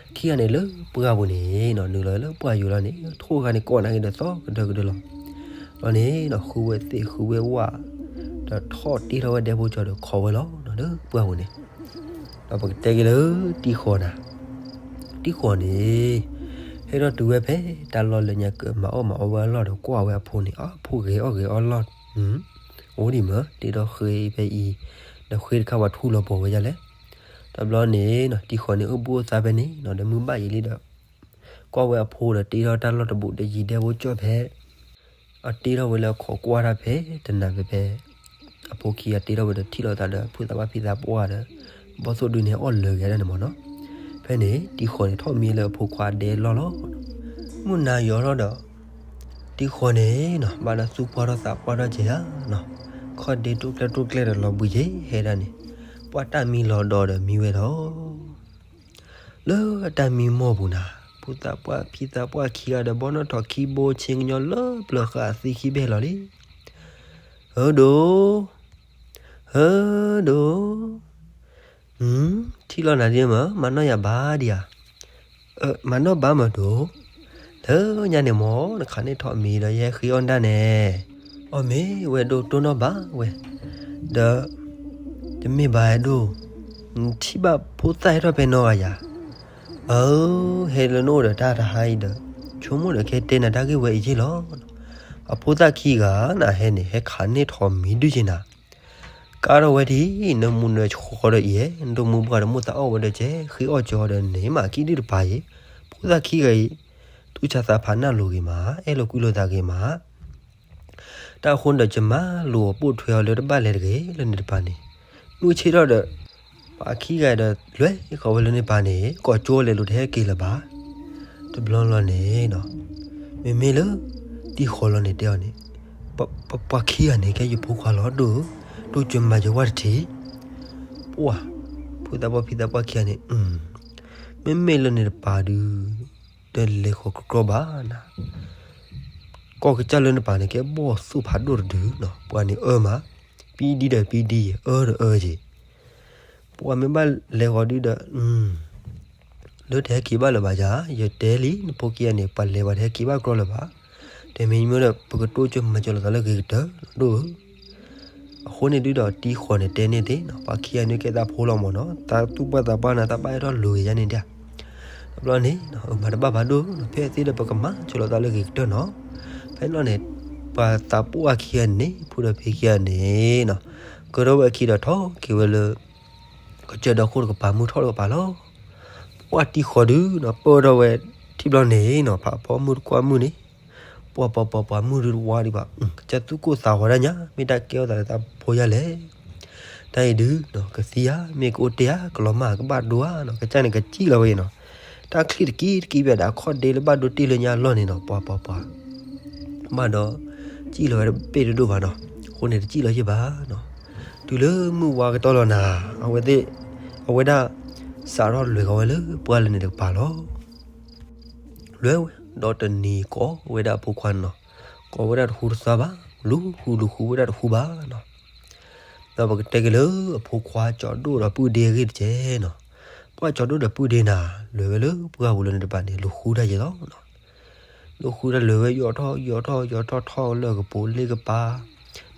ခံဂၤန့ၣ်လၢပှၢ်ပူၤန့ၣ်နီၤ နုာ်လီၤလၢပှၢ်ယိၤလီၤန့ၣ် ထိၣ်ဂၤန့ၣ်ကိးနၤက့ၤဒီးသီကဒၢကဒၢလီၤ, လီၤန့ၣ်နီၤ ဃုဝဲသ့ၣ်ဃုဝဲဝၣ်, ဒီးထီၣ်တ့ထီၣ်ဝဲဒဲဖိကၠီဒီးခိးဝဲလီၤနီၤ လၢပှၢ်ပူၤန့ၣ် ဒီးပကတဲက့ၤလၢတံၤဃီၤနၤ, တံၤဃီၤန့ၣ် ဟဲထီၣ်တုၤဝဲဖဲတၢ်လီၢ်လၢညါကမၤအီၣ်မၤအီဝဲအလီၢ်ဒီးကွၢ်ဝဲအဖိန့ၣ် အဖိဂဲၤအီၣ်ဂဲၤအီလီၢ်, အိၣ်ဒံးမး တ့ထီၣ်ဃ့ဖဲအံၤ, ဒီးဃ့တခါပှၤထူလီၤပှီၤဝဲဒ်လဲၣ်. တဘျီန့ၣ်နီၤ တံၤဃီၤန့ၣ် အိၣ်ဘှံးအိၣ်သါဖဲန့ၣ်နီၤ ဒီးမုၢ်ဘၣ်ယံာ်လံဒီး ကွၢ်ဝဲအဖိဒီးတ့ထီၣ်တၢ်လီၢ်တဘူးဒီးယံၤဒဲဖိကၠီၣ်ဖဲ အတ့ထီၣ်ဝဲလၢအခီကွၢ်တၢ်ဖဲတနၤဖဲဖဲ အဖိခံဂၤတ့ထီၣ်ဝဲဒီးထံၣ်လိာ်သးဒီး ဖုသးပှၢ်ဖံသးပှၢ်ဒီး ဘီၣ်သိၣ်ဒုန့ၣ် အီၣ်လၢာ်က့ၤဒၣ်န့ၣ်မးနီၤ. ဖဲန့ၣ် တံၤဃီၤန့ၣ် ထီၣ်မံလၢအဖိခွါဒဲလီၢ်လီၤ. မုၢ်နၤယိၤထီၣ်ဒီး တံၤဃီၤန့ၣ်နီၤ ဘၣ်ဒီးသူၣ်ပှၢ်ထီၣ်သးပှၢ်ထီၣ်ကဲဧါနီၤ, ခီၣ်ဒ့တိၣ်ကျဲတိၣ်ကျဲဒီးလီၤဘှံးက့ၤဟဲဒၣ်န့ၣ်, ပှၢ်တၢ်မံလီၤဒီးမံဝဲဒီး လၢအတၢ်မံမီၢ်ပူၤနၤ, ဖုသးပှၢ်ဖံသးပှၢ်ခံဂၤဒီး ဘီနီၣ်ထိးခံဘိဆ့ကညီလၢပျၢၤဃာ်သံခံဘ့ၣ်လီၤလံ. ဟၢဒိၣ်, ဟၢဒိၣ်, ထံၣ်လိာ်နၤဒ်မး မၤနီၣ်ယၤဘၣ်ဒံးဧါ. မၤနီၣ်ဘၣ်မးဒိၣ်, လၢညါန့ၣ်မး နခးန့ၢ်ထီၣ်မံၤဒီး ယဟဲဃ့အီၣ်ဒၣ်နဲ, အီၣ်မ့ၢ်ဝဲဒိၣ်တိၢ်နီၣ်ဘၣ်ဝဲ, ဒီး တမ့ၢ်ဘၣ်အဲၣ်ဒိၣ်, နထံၣ်ဘၣ်ဖိသၣ်ဟဲထီၣ်ဖဲနီၢ်ဂၤယၤ, အၢ ဟဲလၢနအိၣ်ဒီးတၢ်တဟါအံၤဒီး ဆိကမိၣ်ဒီးကဟဲတဲနၤတၢ်ဂ့ၢ်ဝဲအံၤယ့ၢ်လီၤ. အဖိသၣ်ခံဂၤနဟဲန့ၣ် ဟဲခးန့ၢ်ထီၣ်မံၤဒုက့ၤနၤ, ကါထီၣ်ဝဲဒ် နမူနဆှီဒီးအံၤဧဲ, နဒိၣ်မူဘှါဒီးမိၢ်သးအီၣ်ဝဲဒီးကဲ ဃ့အီၣ်ကၠီဒီးန့ၣ် မၤကံၣ်ဒုၣ်တပၤအံၤ, ဖိသၣ်ခံဂၤအံၤ သူၣ်ဆါသးဖးနၢ်လိၤဂ့ၤမး, အဲၣ်လိာ်ကွံလိာ်သးဂ့ၤမး တၢ်အဃိန့ၣ်ဒီး ယမၤလိာ်အပိာ်ထွဲအီၤလၢတဘၣ်လဲၤတဂ့ၤလၢန့ၣ်တပၤန့ၣ်, မုၢ်ဆ့ၣ်ထီၣ်ဒီး ပှၤခံဂၤဒီးလွဲဃီၤဝဲလၢန့ၣ်ပၤန့ၣ် ကိးကၠိလဲၤလိာ်တဟဲက့ၤလၢၤဘၣ်. တဘျီလီၤန့ၣ်နီၤ, မ့မ့ၢ်လၢ တံၤဃီၤလီၤန့ၣ်တဲအီၤန့ၣ်, ပှၤခံဂၤန့ၣ် ကဲယဖိခွါလီၤဒိၣ်ဧၢ, တိစၢၤမၤစၢၤဝဲတထံၣ်, ပှၢ်, ဖုသးပှၢ်ဖံသးပှၢ်ခံဂၤန့ၣ်, မ့မ့ၢ်လၢန့ၣ်တပၤဒုး တလဲၤဃီၤကကြီဘၣ်နၤ ကီၢ်ကစၢ်လၢနပၤန့ၣ် ကဲဘီၣ်သိၣ်ဖးဒိၣ်တဒုနီၤ, ပှၤန့ၣ်အၢမး, ပံဒံဒီးပံဒံ, အၢဒီးအၢက့ၤ, ပှၤမ့ၢ်ဘၣ်လဲၤဃီၤဒုဒီး, လၢတဟဲက့ၤဘၣ်လၢၤဘၣ်ယၤ, ယတဲလံ နဖိခံဂၤန့ၣ် ပှၤလဲၤပှၤတဟဲက့ၤဘၣ်ကြီလၢၤဘၣ်, တမံၤမ့ၢ်ဒီး ပကတိစၢၤမၤစၢၤလိာ်သးလၢဂ့ၤကတၢၢ်ဒိၣ်ဧၢ အဃိန့ၣ်ဒုဒီးတံၤဃီၤန့ၣ်တဲန့ၣ်သ့ၣ်နီၤ, ပှၤခံဂၤန့ၣ်ကဲသးဖိလီၤမးနီၤ, တၢ်သူၣ်ပှၢ်သးပှၢ်နၤ တၢ်ဘၣ်ဟဲထီၣ်လိၤဂ့ၤယါန့ၣ်ဒၣ်, တဘျီန့ၣ် အမၤတဘၣ်ဘၣ်ဒိၣ်နီၤ, ဖဲသ့ၣ်ဒီးပကမၤစၢၤလိာ်သးလၢဂ့ၤကတၢၢ်နီၤ, ဖဲန့ၣ်လီၤန့ၣ် ပှၤသးပှၢ်ခံဂၤန့ၣ် ဖုဒီးဖံခံဂၤန့ၣ်နီၤ, ကၢထီၣ်ဝဲအခံဒီးထီၣ်က့ၤဝဲလၢ ကစၢၢ်ဒီခိၣ်တကပၤမုၢ်ထီၣ်တကပၤလီၤ. ပှၢ်တံၤဃီၤဒုနီၤ ပၢၢ်ထီၣ်ဝဲထံၣ်ဘျီန့ၣ်နီၤ ဖးဖီမုၢ်တကွၢ်မုၢ်န့ၣ်, ပှၤပှၤပှၤပှၤမုၢ်ဒုတဝါဒံးဘၣ်, ကစၢ်သူၣ်ကိၢ်သးဂီၤဒၣ်ညါ မ့ၢ်တၢ်ကဲထီၣ်သးလၢတၢ်ဖိယါလဲၣ်, တၢ်အံၤဒုနီၤ ကသံဧါ မ့ၢ်ကအိၣ်တ့ၢ်ဧါ ကလီၤမၢ်ကဘၣ်ဒိဧါနီၤ, ကစၢ်န့ၣ်ကစံၣ်လီၤဝဲနီၤ, တၢ်ချံၣ်တကံတကံဘၣ်ဒီးအခီၣ်ဒ့လၢဘၣ်ဒိတ့ၢ်လၢညါလီၢ်န့ၣ်နီၤ ပှၤပှၤပှၤ ဘၣ်ဒီး စံၣ်လီၤဝဲတဘ့ၣ်တဒိၣ်ဘၣ်နီၤ, အဃိန့ၣ်တစံၣ်လီၤယဲၢ်ဘၣ်နီၤ, တုၤလၢမုၢ်ဝါကတီၢ်လီၤနၤ, အဝဲသ့ၣ်, အဝဲဒၣ် စးထီၣ်လဲၤဃီၤဝဲလၢပှၢ်လၢန့ၣ်တကပၤလီၤ. လဲၤဝဲဒီးတနံၤကိးဝဲဒၣ်အဖိခွါနီၤ, ကိးဝဲဒၣ်တဃူတသါဘၣ်, လူၤဃူလူၤဃူဝဲဒၣ်တဃူဘၣ်နီၤ, ဒီးပကတဲက့ၤလၢအဖိခွါကၠီဒိၣ်ဒီးပုၢ်ဒ့အဂ့ၢ်တက့ၢ်နီၤ, ပှၢ်ကၠီဒိၣ်ဒီးပုၢ်ဒ့နၤ, လဲၤဝဲလၢပှၢ်ပူၤလၢန့ၣ်တကပၤန့ၣ် လူၤဃူတၢ်ယဲၢ်လီၤ. လူၤဃူတၢ်လဲၤဝဲယီၤထီၣ်ယီၤထီၣ်ယီၤထီၣ်ထီၣ်လၢကပိာ်လ့ကပၤ,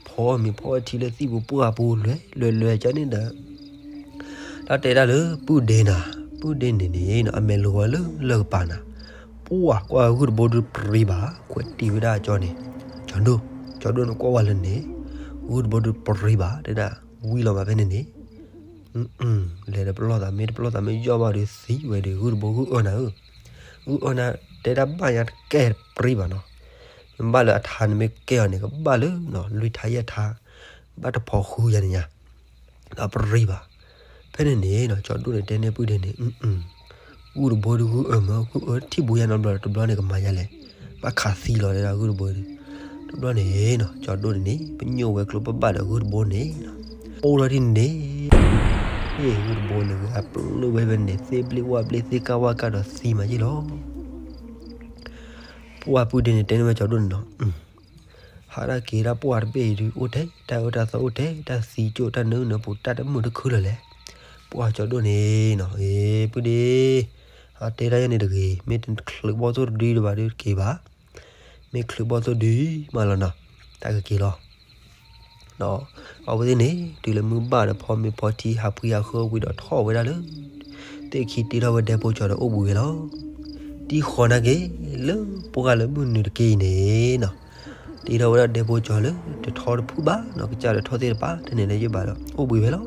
ဖီမ့ၤဖီထံလၢသံၣ်ပူၤပှၢ်ပူၤလဲၤလဲၤလဲၤကန့ၣ်ဒီး တၢ်တဲတၢ်လၢပုၢ်ဒ့နၤ, ပုၢ်ဒ့န့ၣ်န့ၣ်နီၤ အမဲာ်လိၤဝဲလၢလၢၢ်ကပၤနၤ, ပှၢ်ကွၢ်ဂုၢ်တဘိဒုပရံဘၣ်, ခွဲးတံၢ်ဝဲဒၣ်ကၠီန့ၣ်, ကၠီဒိၣ်, ကၠီဒိၣ်န့ၣ်ကွၢ်ဝဲလၢန့ၣ်, ဂုၢ်တဘိဒုပရံဘၣ် တဲဒၣ်, ဝံၤလီၤဘၣ်ဖဲန့ၣ်န့ၣ် လဲၤဒီးပလီၢ်သးမ့ၢ်တပလီၢ်သးမ့ၢ်ယီၢ်ဘၣ်ဒီးသံဝဲဒီး ဂုၢ်တဘိဂုၢ်အၢနၤဧၢ, ဂုၢ်အၢနၤ, တဲဒၣ်ဘၣ်ညါတကဲတပရံဘၣ်နီၤ, မ့ၢ်ဘၣ်လၢအထါန့ၣ်မ့ၢ်ကဲအီၤန့ၣ် ကဘၣ်လၢ လွံၢ်ထါယဲၢ်ထါ, ဘၣ်တဖိးဃုယၤန့ၣ်ညါ, ဒီးပရံဘၣ်, ဖဲန့ၣ်န့ၣ်နီၤ ကၠီဒိၣ်န့ၣ်တဲန့ၢ်ပုၢ်ဒ့န့ၣ် ဂုၢ်တဘိဒုဂုၢ်အၢမး ဂုၢ်အၢထံၣ်ဘိယဲၢ်နီတဘျီဒီး တဘျီန့ၣ်ကမၤယါလဲၣ်, ဘၣ်ခးသံလီၤတဲဒၣ်ဂုၢ်တဘိဒီး, တဘျီန့ၣ်နီၤ ကၠီဒိၣ်န့ၣ်န့ၣ် ပညိၣ်ဝဲကျိပဘၣ်ဒီးဂုၢ်တဘိန့ၣ်နီၤ, အိၣ်လီၤဒ်န့ၣ်န့ၣ်, ဂုၢ်တဘိန့ၣ် ဂၤပျုၢ်ဝဲဖဲန့ၣ် သ့ဘျ့ဝၣ်ဘျ့သ့ကၢ်ဝၣ်ကၢ်ဒီးသံမးယ့ၢ်လီၤ. ပှၢ်ပုၢ်ဒ့န့ၣ်တဲန့ၢ်ဝဲကၠီဒိၣ်န့ၣ်နီၤ, ဟးဒၣ်က့ၤဒၣ်ပှၢ်တဘ့ၣ်အံၤဒုး အိၣ်ထဲတၢ်အၢတၢ်သီအိၣ်ထဲတၢ်သံကၠိၣ်တၢ်နၢနၢပူၤ တၢ်တမုာ်တခုလၢၤလဲၣ်. ပှၢ်ကၠီဒိၣ်န့ၣ်နီၤ အ့ ပုၢ်ဒ့ အတဲတၢ်ယဲၢ်န့ၣ်တဂ့ၤ, မ့ၢ်တချုးဘီၣ်သိၣ်တဒုတဘၣ်ဒုးတက့ၤဘၣ်, မ့ၢ်ချုးဘီၣ်သိၣ်ဒုးမးလီၤနီၤ တၢ်ကက့ၤလီၤ. ဒီးအဝဲသ့ၣ်န့ၣ် တုၤလၢမုၢ်ဘၣ်ဒီးဖီမ့ၤဖီထံဟးဖှံဟးဃၢဝံၤဒီးထီၣ်ဝဲဒၣ်လၢ သ့ၣ်ခံတ့ထီၣ်ဝဲဒဲဖိကၠီဒီးအိၣ်ဘှံးဝဲလီၤ. တံၤဃီၤနာ်က့ၤ လၢပှၢ်လၢမုၢ်နုာ်တက့ၢ်အံၤန့ၣ်နီၤ, တ့ထီၣ်ဝဲဒၣ်ဒဲဖိကၠီလၢ တထီတဖုဘၣ်နီၤ, ကစၢ်တထီၣ်သ့ၣ်တဖၣ် တန့ၢ်လၢယဘၣ်ဒီး အိၣ်ဘှံးဝဲလီၤ.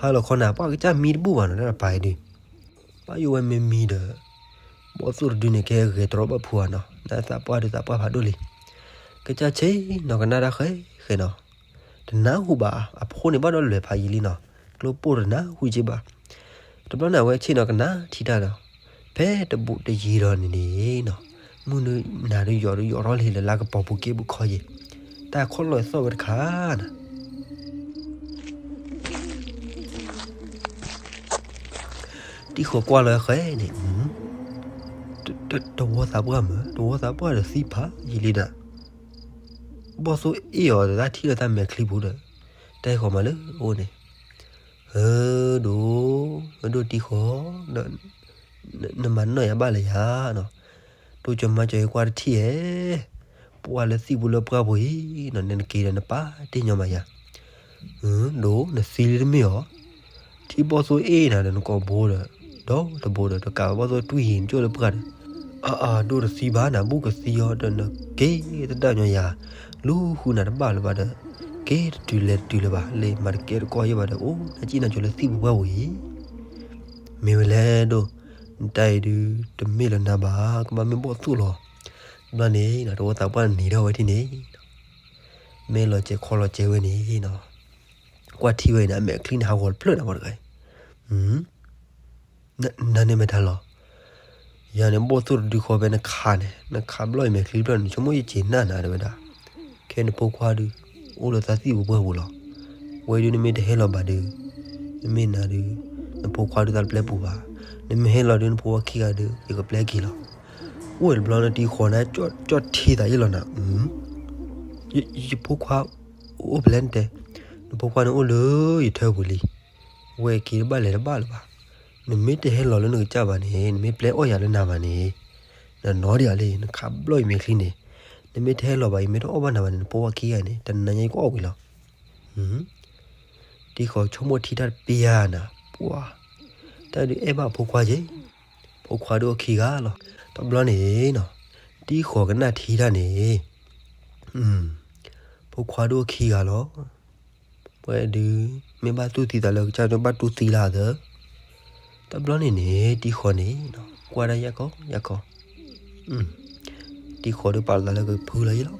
ဟါလီၤခီနၤ ပှၤကစၢ်မံတဘူၣ်ဘၣ်နီၤ, တၢ်တပၤအံၤဒုး ဘၣ်ယိၣ်ဝဲမ့ၢ်မံဒီး ဘီၣ်သိၣ်တဒုန့ၣ် ကဟဲဂဲၤတရီဘၣ်ဖုးဧါနီၤ, နသးပှၢ်ဒုးသးပှၢ်ဖးဒိၣ်လံ. ကစၢ်ဆ့ၣ်နီၤ ကနၣ်တၢ်ဃဲဃဲနီၤ, တနၢ်ဟူဘၣ်, အဖိန့ၣ် ဘၣ်ဒီးလဲၤဖးယံာ်လံနီၤ, ကျိပိၢ်တနၢ်ဟူက့ဘၣ်. တဘျီန့ၣ် အဝဲဆ့ၣ်နီၤကနၣ်ထံတၢ်ဒီး ဖဲတဘူးတယံၤဒီးန့ၣ်န့ၣ်နီၤ, မုၢ်နုာ်နၤဒုးယိးဒုးယိးထီၣ်လံလၢ လၢကပီၤပူၤက့ပူၤခီယံၤ, တၢ်ခီၣ်လီၤသီၣ်ဝဲတခါနၤ တံၢ်ဃီၤကွၢ်လီၤဃဲန့ၣ်, တဝီသးပှၢ်မး, တဝီသးပှၢ်ဒီးသံဖးယံာ်လံဒီး, ဘီၣ်သိၣ်အ့ၣ်အီၤဒီး တၢ်ထံၣ်လၢတၢ်မဲာ်ချံပူၤဒီး, တၢ်ဟဲဃီၤမးလၢအအိၣ်န့ၣ်, အၢဒိၣ်, အၢဒိၣ်တံၢ်ဃီၤ, နမၤနီၢ်ယၤဘၣ်လၢယၤနီၤ, တိစၢၤမၤစၢၤ ဟဲကွၢ်တထံၣ်ဧဲ, ပှၢ်လၢသံၣ်ပူၤလၢပှၢ်ပူၤအံၤနီၤ, နနက့ၤဒီးနပာ်တ့ၢ်ညီမးယၤ, အၢဒိၣ် နသံလံတမ့ၢ်ဧါ, ထံၣ်ဘီၣ်သိၣ်အ့ၣ်နၤဒီးနကိာ်ဘိဒီး, ဒီတဘိဒီး တကးဘီၣ်သိၣ်တွံၢ်ယံၤ နကၠိၣ်လၢပှၢ်ဒီး, အၢအၢဒိၣ်တသံဘၣ်နၤ, ဘူၣ်ကသံအီၤဒီးနက့ၤတဒၣ်ညီယၤ, လူဃုနၤတဘၣ်လၢၤဘၣ်ဒီး, က့ၤတတုၤလဲၤတတုၤလၢၤဘၣ်, လၢမၤတကဲတကီယဲၢ်ဘၣ်ဒီး အိၣ်နကံၣ်နကၠိလၢသံၣ်ပူၤပှၢ်ပူၤအံၤ, မ့ၢ်ဝဲလဲၣ်ဒိၣ်, နတၢ်အံၤဒုး တမ့ၢ်လၢနၤဘၣ်, ကဘၣ်မ့ၢ်ဘီၣ်သိၣ်လီၤ. တဘျီန့ၣ် တဝီသးပှၢ်နံၤထီၣ်ဝဲဒၣ်န့ၣ်, မ့ၢ်လီၤစဲၤခီလီၤစဲၤဝဲန့ၣ်နီၤ, ကွၢ်ထံၣ်ဝဲန့ၣ် အမဲာ်ချံန့ၣ် ဟးဂီၤတဖျၢၣ်နၤ ပှၤတဂၤအံၤ, နန့ၣ်မ့ၢ်တၢ်လီၤ. ယၤန့ၣ် ဘီၣ်သိၣ်တဒုဃီဖဲနခးန့ၣ်, နခးဘျီၣ်အံၤမဲာ်ချံတဖျၢၣ်န့ၣ် ဆိကမိၣ်ယစ့ၤနၢ်နၤတဲဝဲဒၣ်, ခဲနဖိခွါဒုး အိၣ်လၢသးသံၣ်ပူၤပှၢ်ပူၤလီၤ. ဝဲဒုးနမ့ၢ်တဟဲလီၤဘၣ်ဒုး, မ့မ့ၢ်နၤဒုး, နဖိခွါဒုးသးတပျဲပူၤဘၣ်. နမ့ၢ်ဟဲလီၤဒုး နဖိခွါခံဂၤဒုး ယကပျဲက့ၤလီၤ. အိၣ်ဝဲတဘျီန့ၣ် တံၢ်ဃီၤန့ၣ် ကၠီၣ်ထံသးယ့ၢ်လီၤနၤ, ယဖိခွါအိၣ်ဖဲလဲၣ်နတဲ, နဖိခွါန့ၣ်အိၣ်လၢယထၢပူၤလံ. ဝဲက့ၤတဘၣ်လဲၤတဘၣ်လၢၤဘၣ်. နမ့ၢ်တဟဲလီၤလၢနကစၢ်ဘၣ်န့ၣ် နမ့ၢ်ပျဲအီၣ်ယၤလၢနၤဘၣ်န့ၣ်, နနီဒံးဧါလံ နခးဘျီၣ်အံၤမဲာ်ချံန့ၣ်, နမ့ၢ်တဟဲလီၤဘၣ် ယမ့ၢ်တအီၣ်ဘၣ်နၤဘၣ်န့ၣ် နဖိခွါခံဂၤန့ၣ် တနၤညါယကအီၣ်ဝံၤလီၤ. တံၢ်ဃီၤဆိကမိၣ်ထံတၢ်တပျၢ်နၤ, ပှၤ, တၢ်ဒုးအဲၣ်ဘၣ်အဖိခွါက့ၤ, ဖိခွါဒုးအိၣ်ခံဂၤလီၤ. တဘျီန့ၣ်နီၤ, တံၢ်ဃီၤကနၣ်ထံတၢ်န့ၣ်, ဖိခွါဒုးအိၣ်ခံဂၤလီၤ. ပှၤဒုး မ့ၢ်ဘၣ်တူၢ်သံသးလၢကစၢ်ဒုးဘၣ်တူၢ်သံလၢသၢ. တဘျီန့ၣ်န့ၣ် တံၢ်ဃီၤန့ၣ် ကွၢ်ဒၣ်ယၢ်ကီယၢ်ကီ, တံၢ်ဃီၤဒုးပာ်လီၤသးလၢကဖုလီၤယံၤလီၤ.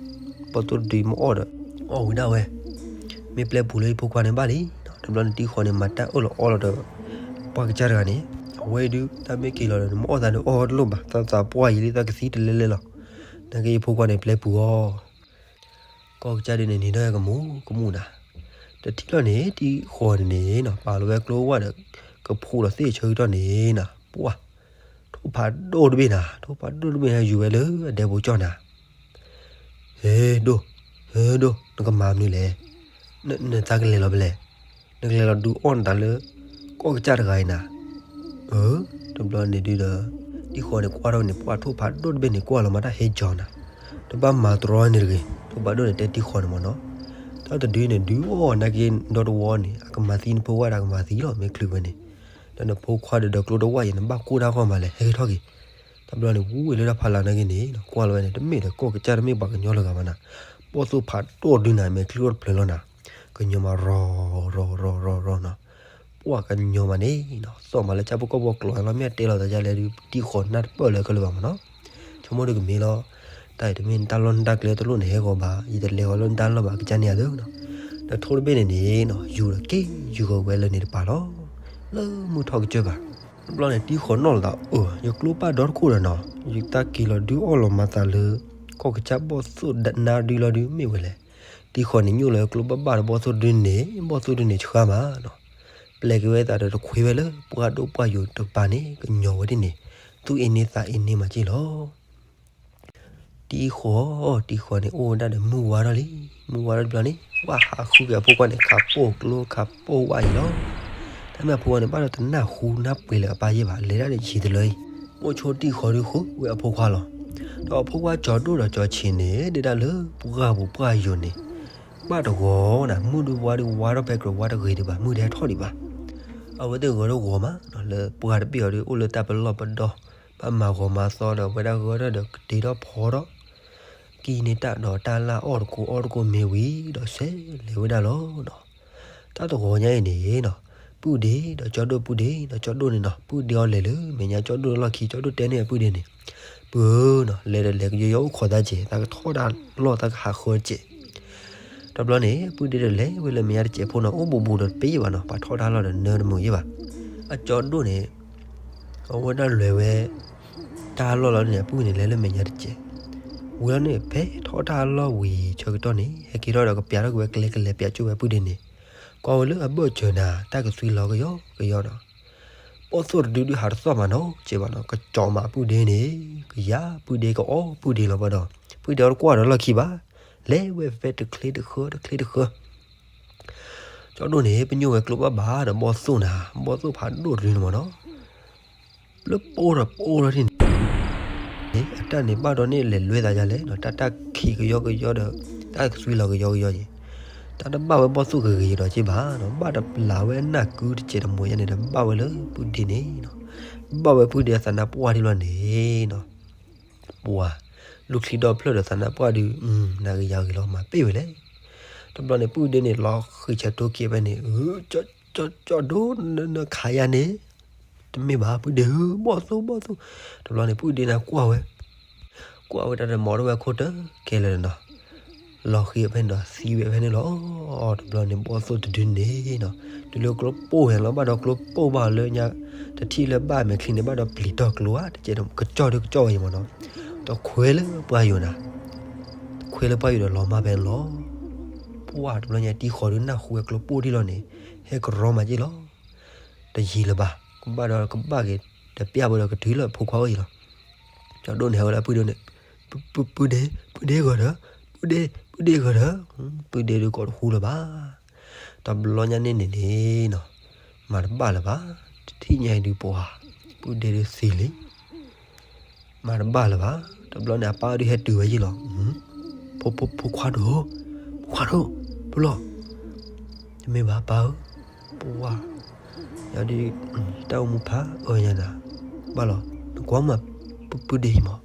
ဘီၣ်သိၣ်တဒုမ့ၢ်အီၣ်ဒီး အီၣ်ဝံၤဒၣ်ဝဲ, မ့ၢ်ပျဲပူၤလၢယဖိခွါန့ၣ်ဘၣ်လံ. တဘျီန့ၣ်တံၢ်ဃီၤန့ၣ် မၤတၢ်အၢၣ်လီၤအီလီၤဒီး ပှၤကစၢ်တဂၤန့ၣ်, အဝဲဒုး တၢ်မ့ၢ်က့ၤလီၤဒီး နမ့ၢ်အီၣ်သးဒုးအီၣ်တလိၣ်ဘၣ်, သးသးပှၢ်ယံၤလံ သးကသံတလဲလဲလီၤ. နာ်က့ယဖိခွါန့ၣ်ပျဲပူၤအီၤ ကီၢ်ကစၢ်ဒုးန့ၣ် နံၤဒီးကမူၤကမူၤနၤ, တထံၣ်လီၤန့ၣ် တံၢ်ဃီၤန့ၣ်န့ၣ်နီၤ ပာ်လီၤဝဲကျိဝဲဒီး ကဖှိၣ်လီၤသ့ၣ်ဆၢကတီၢ်န့ၣ်နီၤ ပှၢ်, ထိၣ်ဖးဒိၣ်တဘ့ၣ်နၤ, ထိၣ်ဖးဒိၣ်တဘ့ၣ်ဟဲယူၤဝဲလၢအဒဲဖိကၠီၣ်နၤ. ဟဲဒိၣ်, ဟဲဒိၣ်, နကမၤမနုၤလဲၣ်, နသးကလဲၤလီၤဖဲလဲၣ်, နကလဲၤလီၤဒုးအီၣ်နသးလၢ ကီၢ်ကစၢ်တဂၤအံၤနၤ. အၢ, တဘျီန့ၣ်ဒုးဒီး တံၢ်ဃီၤန့ၣ်ကွၢ်ထီၣ်န့ၣ် ပှၢ်ထိၣ်ဖးဒိၣ်တဘ့ၣ်န့ၣ် ကွၢ်လီၤမၤတၢ်ဟဲကၠီၤနၤ, တဘၣ်မၤတရီန့ၣ်တဂ့ၤ, ထိၣ်ဖးဒိၣ်န့ၣ်တဲတံၢ်ဃီၤန့ၣ်မ့ၢ်နီၤ, တၢ်တဒုန့ၣ် ဒုးအီၣ်နာ်က့ဒီတဝီန့ၣ် အကမၤသံနဖိဝဲဒီး အကမၤသံလီၤ မ့ၢ်ချုးဝဲန့ၣ်, ဒီးနဖိခွါဒုးဒီးကျိတဝၢ်အံၤ နဘၣ်ကိၢ်တၢ်ဂီၢ်မးလဲၣ် ဟဲက့ၤထီၣ်က့ၤ. တဘျီန့ၣ် ဝံၤဝဲလၢတၢ်ဖးလၢ်နာ်က့န့ၣ် ကွၢ်လီၤဝဲန့ၣ် တမ့ၢ်ဒီးကီၢ်ကစၢ် တမ့ၢ်ပှၤကညီလၢၤဂၤဘၣ်နၤ, ဘီၣ်သိၣ်ဖးဒိၣ်ဒုးနၤ မဲာ်ချံအိၣ်တဖျၢၣ်လီၤနၤ, ကညီမးရီၤရီၤရီၤရီၤနီၤ, ပှၢ်ကညီမးန့ၣ်နီၤ သီၣ်မးလၢကၢ်ပူၤကီၢ်ပူၤကျိၤလီၤ မ့ၢ်အတဲလီၤသးဒ်လဲၣ်ဒုး တံၢ်ဃီၤနၢ်တပၢၢ်လၢခဲလၢာ်ဘၣ်မ့ၢ်နီၤ, ဆိကမိၣ်ဒုးကမ့ၢ်လီၤ, တၢ်အံၤတမ့ၢ်နတၢ်လီၢ်နတၢ်ကျဲတလိၣ်န့ၣ် ဟဲဂီၤဘၣ် ယတလဲၤဂီၤလၢနတၢ်လီၢ်ဘၣ် ကစၢ်န့ၣ်ဧါသၢနီၤ, ဒီးထိၣ်တဘ့ၣ်န့ၣ်န့ၣ်နီၤ ယူၤဒီးက့ၤယူၤဂီၤဝဲလၢန့ၣ်တပၤလီၤ, လၢမုၢ်ထီၣ်ကစၢၢ်ဘၣ်. တဘျီန့ၣ် တံၢ်ဃီၤနီၣ်လီၤသး အၢ ယကျိဘၣ်ဒီတခိၣ်ဒီးနီၤ ယတၢ်က့ၤလီၤဒုးအီၣ်လီၤမၤသးလၢ ကီၢ်ကစၢ်ဘီၣ်သိၣ်နါဒုလီၤဒုး မ့ၢ်ဝဲလဲၣ်. တံၢ်ဃီၤန့ၣ် ညိၣ်လီၤကျိဘၣ်ဘၣ်ဒီးဘီၣ်သိၣ်ဒုန့ၣ် ဘီၣ်သိၣ်ဒုန့ၣ်ဆှါမးနီၤ, ပျဲက့ၤဝဲသးဒီးတခွ့ဝဲလၢ ပှၢ်ဒိၣ်ပှၢ်ယိာ်တကပၤန့ၣ် ကညီၤဝဲဒ်န့ၣ် သူၣ်အ့န့သးအ့န့မးက့ၢ်လီၤ. တံၢ်ဃီၤ, တံၢ်ဃီၤန့ၣ် အိၣ်ဝဲဒၣ်ဒီးမုၢ်ဝါထီၣ်လံ, မုၢ်ဝါထီၣ်တဘျီန့ၣ် ဝၢ်ဟးဃုက့ၤအဖိခွါန့ၣ် ခးပိာ်ကျိခးပိာ်ဝဲအံၤလီၤ. တၢ်မ့ၢ်အဖိခွါန့ၣ် ဘၣ်ဒီးတနၢ်ဟူနၢ်ပှ့ၤလၢအပၢ်ယဲၢ်ဘၣ် လဲၤဒၣ်ဒီးယံၤတလၢအံၤ, အိၣ်ဆိတံၢ်ဃီၤဒုးဃုဝဲအဖိခွါလီၤ. ဒီးအဖိခွါကၠီၤဒိၣ်ဒီးကၠီၤဆံးန့ၣ် ဒဲဒၣ်လၢပှၢ်ပူၤပှၢ်ယိာ်န့ၣ် ဘၣ်တဂီၤနၤ မုၢ်ဒုးဝါဒုးဝါထီၣ်ဖဲကြၢးဝါတဂ့ၤဒံးဘၣ် မုၢ်တဟဲထီၣ်ဒံးဘၣ်. အဝဲသ့ၣ်ဂၢၤထီၣ်ဂီၤမး လၢပှၢ်တဘ့ၣ်အီၤဒုး အိၣ်လၢတၢ်ပလီၢ်ပဒီ ဘၣ်မၤဂီၤမၤသီဒီး ဝဲဒၣ်ဂၢၤထီၣ်ဒီးကတ့ထီၣ်ဖီထီၣ်, ကံၣ်န့ၢ်တၢ်ဒီးတၢ်လၢအီၣ်တကိးအီၣ်တကိးမ့ၢ်ဝံၤဒီး ဆဲးလဲၤဝဲဒၣ်လီၤနီၤ. တၢ်တဂီၤညါအံၤန့ၣ်နီၤ, ပုၢ်ဒ့ဒီးကၠီဒိၣ် ပုၢ်ဒ့ဒီးကၠီဒိၣ်န့ၣ်နီၤ, ပုၢ်ဒ့အီၤလဲၤလၢမဲာ်ညါကၠီဒိၣ်လီၢ်ခံ, ကၠီဒိၣ်တဲန့ၢ်အပုၢ်ဒ့န့ၣ်, ပုၢ်ဧၢနီၤ, လဲၤဒီးလဲၤကယီယီအိၣ်ခိးသးစဲး, သးကထီၣ်တၢ်လီၢ် သးကဟးဃၢတစဲး. တဘျီန့ၣ် ပုၢ်ဒ့ဒီးလဲၤဝဲလၢမဲာ်ညါတစဲးဖိနီၤ, အိၣ်ဘူးဘူးဒီးတပ့ၢ်ဘၣ်နီၤ, ပှၤထီၣ်တၢ်လီၢ်ဒီးနၢတမုာ်ယ့ၢ်ဘၣ်. အကၠီဒိၣ်န့ၣ် အဝဲဒၣ်လဲၤဝဲ တၢ်လီၢ်လီၤန့ၣ် အပုၢ်န့ၣ်လဲၤလၢမဲာ်ညါတစဲး, ဝံၤလီၤန့ၣ် ဖဲထီၣ်တၢ်လီၢ်ဝံၤဆၢကတီၢ်န့ၣ် ဟဲက့ၤထီၣ်ဒီးကပျးထီၣ်က့ၤဝဲကျဲ ကလဲၤပျးကၠိဝဲပုၢ်ဒ့န့ၣ်, ကွၢ်ဝဲလၢအဘၢၣ်စၢၤနၤ တၢ်ကသွံလီၤကယီကယီနီၤ. ဘီၣ်သိၣ်တဒုဒုးဟးတသီၣ်မးနီၤ, ကဲဘၣ်နီၤ, ကကၠီမးပုၢ်ဒ့န့ၣ်, ကယၤပုၢ်ဒ့ကအီၣ်ပုၢ်ဒ့လီၤဘၣ်ဒီး, ပုၢ်ဒ့အီၤတကွၢ်ဒီးလီၢ်ခံဘၣ်, လဲၤဝဲဖဲတချ့တဃၢ တချ့တဃၢ ကၠီဒိၣ်န့ၣ် ပညိၣ်ဝဲကျိဘၣ်ဘၣ်ဒီးဘီၣ်သိၣ်နၤ, ဘီၣ်သိၣ်ဖးဒိၣ်တဒုန့ၣ်မးနီၤ, လၢပအိၣ်ဒီးပအိၣ်ထီၣ်ထံၣ်န့ၣ်, အတၢ်န့ၣ်ဘၣ်ဒီးန့ၣ်လဲၤလွဲသးယါလဲၣ်နီၤ, တၢ်တၢ်ခံးကယီကယီဒီး တၢ်ကသွံလီၤကယီကယီယ့ၣ်, တၢ်တဘၣ်ဝဲဘီၣ်သိၣ်ဂ့ၤဂ့ၤဒီးက့ဘၣ်နီၤ, ဘၣ်တပျးဝဲနၢ်ကုတစဲးတမီၤယါန့ၣ်ဒီး ဘၣ်ဝဲလၢပုၢ်ဒ့န့ၣ်နီၤ, ဘၣ်ဝဲပုၢ်ဒ့အသးနါပှၢ်ဒ်လီၤန့ၣ်နီၤ. ပှၤလူၢ်ချံဒီဖျၢၣ်ဒီးသးနါပှၢ်ဒုး, နၤဂ့ၤယၤဂ့ၤလီၤ မၤပ့ၢ်ဝဲလဲၣ်. တဘျီန့ၣ် ပုၢ်ဒ့န့ၣ် လီၤဃံးဆၢတိၢ်က့ၤဖဲန့ၣ်, ကၠီဒိၣ် နခးယၤန့ၣ်, တမ့ၢ်ဘၣ် ပုၢ်ဒ့ဧၢ, ဘီၣ်သိၣ် ဘီၣ်သိၣ်. တဘျီန့ၣ် ပုၢ်ဒ့န့ၣ်ကွၢ်ဝဲ, ကွၢ်ဝဲတၢ်တမီၤတဝဲခိၣ်တကဲလၢာ်နီၤ, လီၤဃံးဖဲန့ၣ်ဒီးသံဝဲဖဲန့ၣ်လီၤ. တဘျီန့ၣ် ဘီၣ်သိၣ်တဒုန့ၣ်နီၤ, တုၤလၢကျိပိၢ်ဝဲလီၤ ဘၣ်ဒီးကျိပိၢ်ဘၣ်လၢညါ, တထံၣ်လၢဘၣ်မဲာ်ချံန့ၣ် ဘၣ်ဒီးပျံၤတီၢ်ကျိဧါ, တကဲးကၠီဒုးကၠီဝဲအံၤမးနီၤ, ဒီးခွဲလၢပှၢ်ယိာ်နၤ ခွဲလၢပှၢ်ယိာ်ဒီးလီၤမၢ်ဖဲန့ၣ်လီၤ. ပှၢ်တဘျီညါ တံၤဃီၤဒုးနၢ်ဟူဝဲကျိပိၢ်ဒံးလီၤန့ၣ်, ဟဲကရီမးက့ၢ်လီၤ. တယံာ်လၢၤဘၣ်, ကဘၣ်ဒီးကဘၣ်က့ၤ, တပျၢ်ဘၣ်ဒီးကတုၤလၢဖိခွါအိၣ်အံၤလီၤ. ကၠီဒိၣ်န့ၣ်ဟဲဝဲလၢပုၢ်ဒ့န့ၣ်, ပုၢ်ဒ့, ပုၢ်ဒ့ဂီၤဒီး, ပုၢ်ဒ့, ပုၢ်ဒ့ဂီၤဒီး, ပုၢ်ဒ့ဒုးကိးတဟူလၢၤဘၣ်. တဘျီညါန့ၣ်န့ၣ်န့ၣ်နီၤ, မၤတဘၣ်လၢၤဘၣ်, တထံၣ်ညါအံၤဒုးပှၤ, ပုၢ်ဒ့ဒုးသံလံ မၤတဘၣ်လၢၤဘၣ်. တဘျီန့ၣ် အပၢ်ဒုးဟဲတုၤဝဲယ့ၢ်လီၤ. ဖိ, ဖိခွါဒိၣ်, ဖိခွါဒိၣ်, ဖိလီၤ. တမ့ၢ်ဘၣ်ပၢ်ဧၢ, ပဝါ, ယဒုး, တၢ်အိၣ်မူဖးအၢညါနၤ, ဘၣ်လီၤ, နကွၢ်မး, ပုၢ်ဒ့အံၤမး,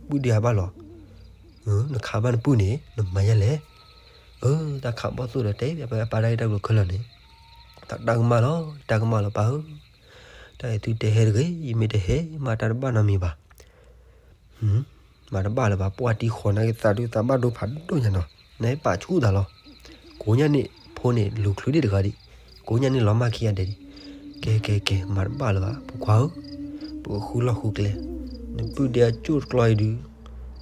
ပုၢ်ဒ့အဘၣ်လီၤ. နခးဘၣ်နပုၢ်န့ၣ် နမၤယဲလဲၣ်. အၢ တၢ်ခးဘီၣ်သိၣ်ဒီးတဲ ပၢ်ပၢ်တၢ်ဂ့ၢ်တၢ်ကျိၤခဲလၢာ်န့ၣ်, တၢ်ကမၣ်လီၤ, တၢ်ကမၣ်လီၤပၢ်ဧၢ, တၢ်အံၤသုတဲဟဲတဂ့ၤ, ယမ့ၢ်တဟဲ မၤတၢ်တဘၣ်နီတမံၤဘၣ်. မၤတဘၣ်လၢၤဘၣ်, ပှၢ်တံၤဃီၤနာ်က့ၤသးဒုးသးဘၣ်ဒိဖးဒိၣ်ညါနီၤ, နဟဲပာ်ဆူၣ်သးလီၤ. ကိးညါန့ၣ် ဖိန့ၣ်လူၤချုးဒံးတဂၤဒံး, ကိးညါန့ၣ်လီၤမၢ်ခံဂၤဒဲးဒံး, ကဲကဲကဲ မၤတဘၣ်လၢၤဘၣ် ဖိခွါဧၢ, ပကဃုလီၢ်ဃုကျဲ, နပုၢ်ဒ့အကၠိၣ်တကျီအံၤဒုး,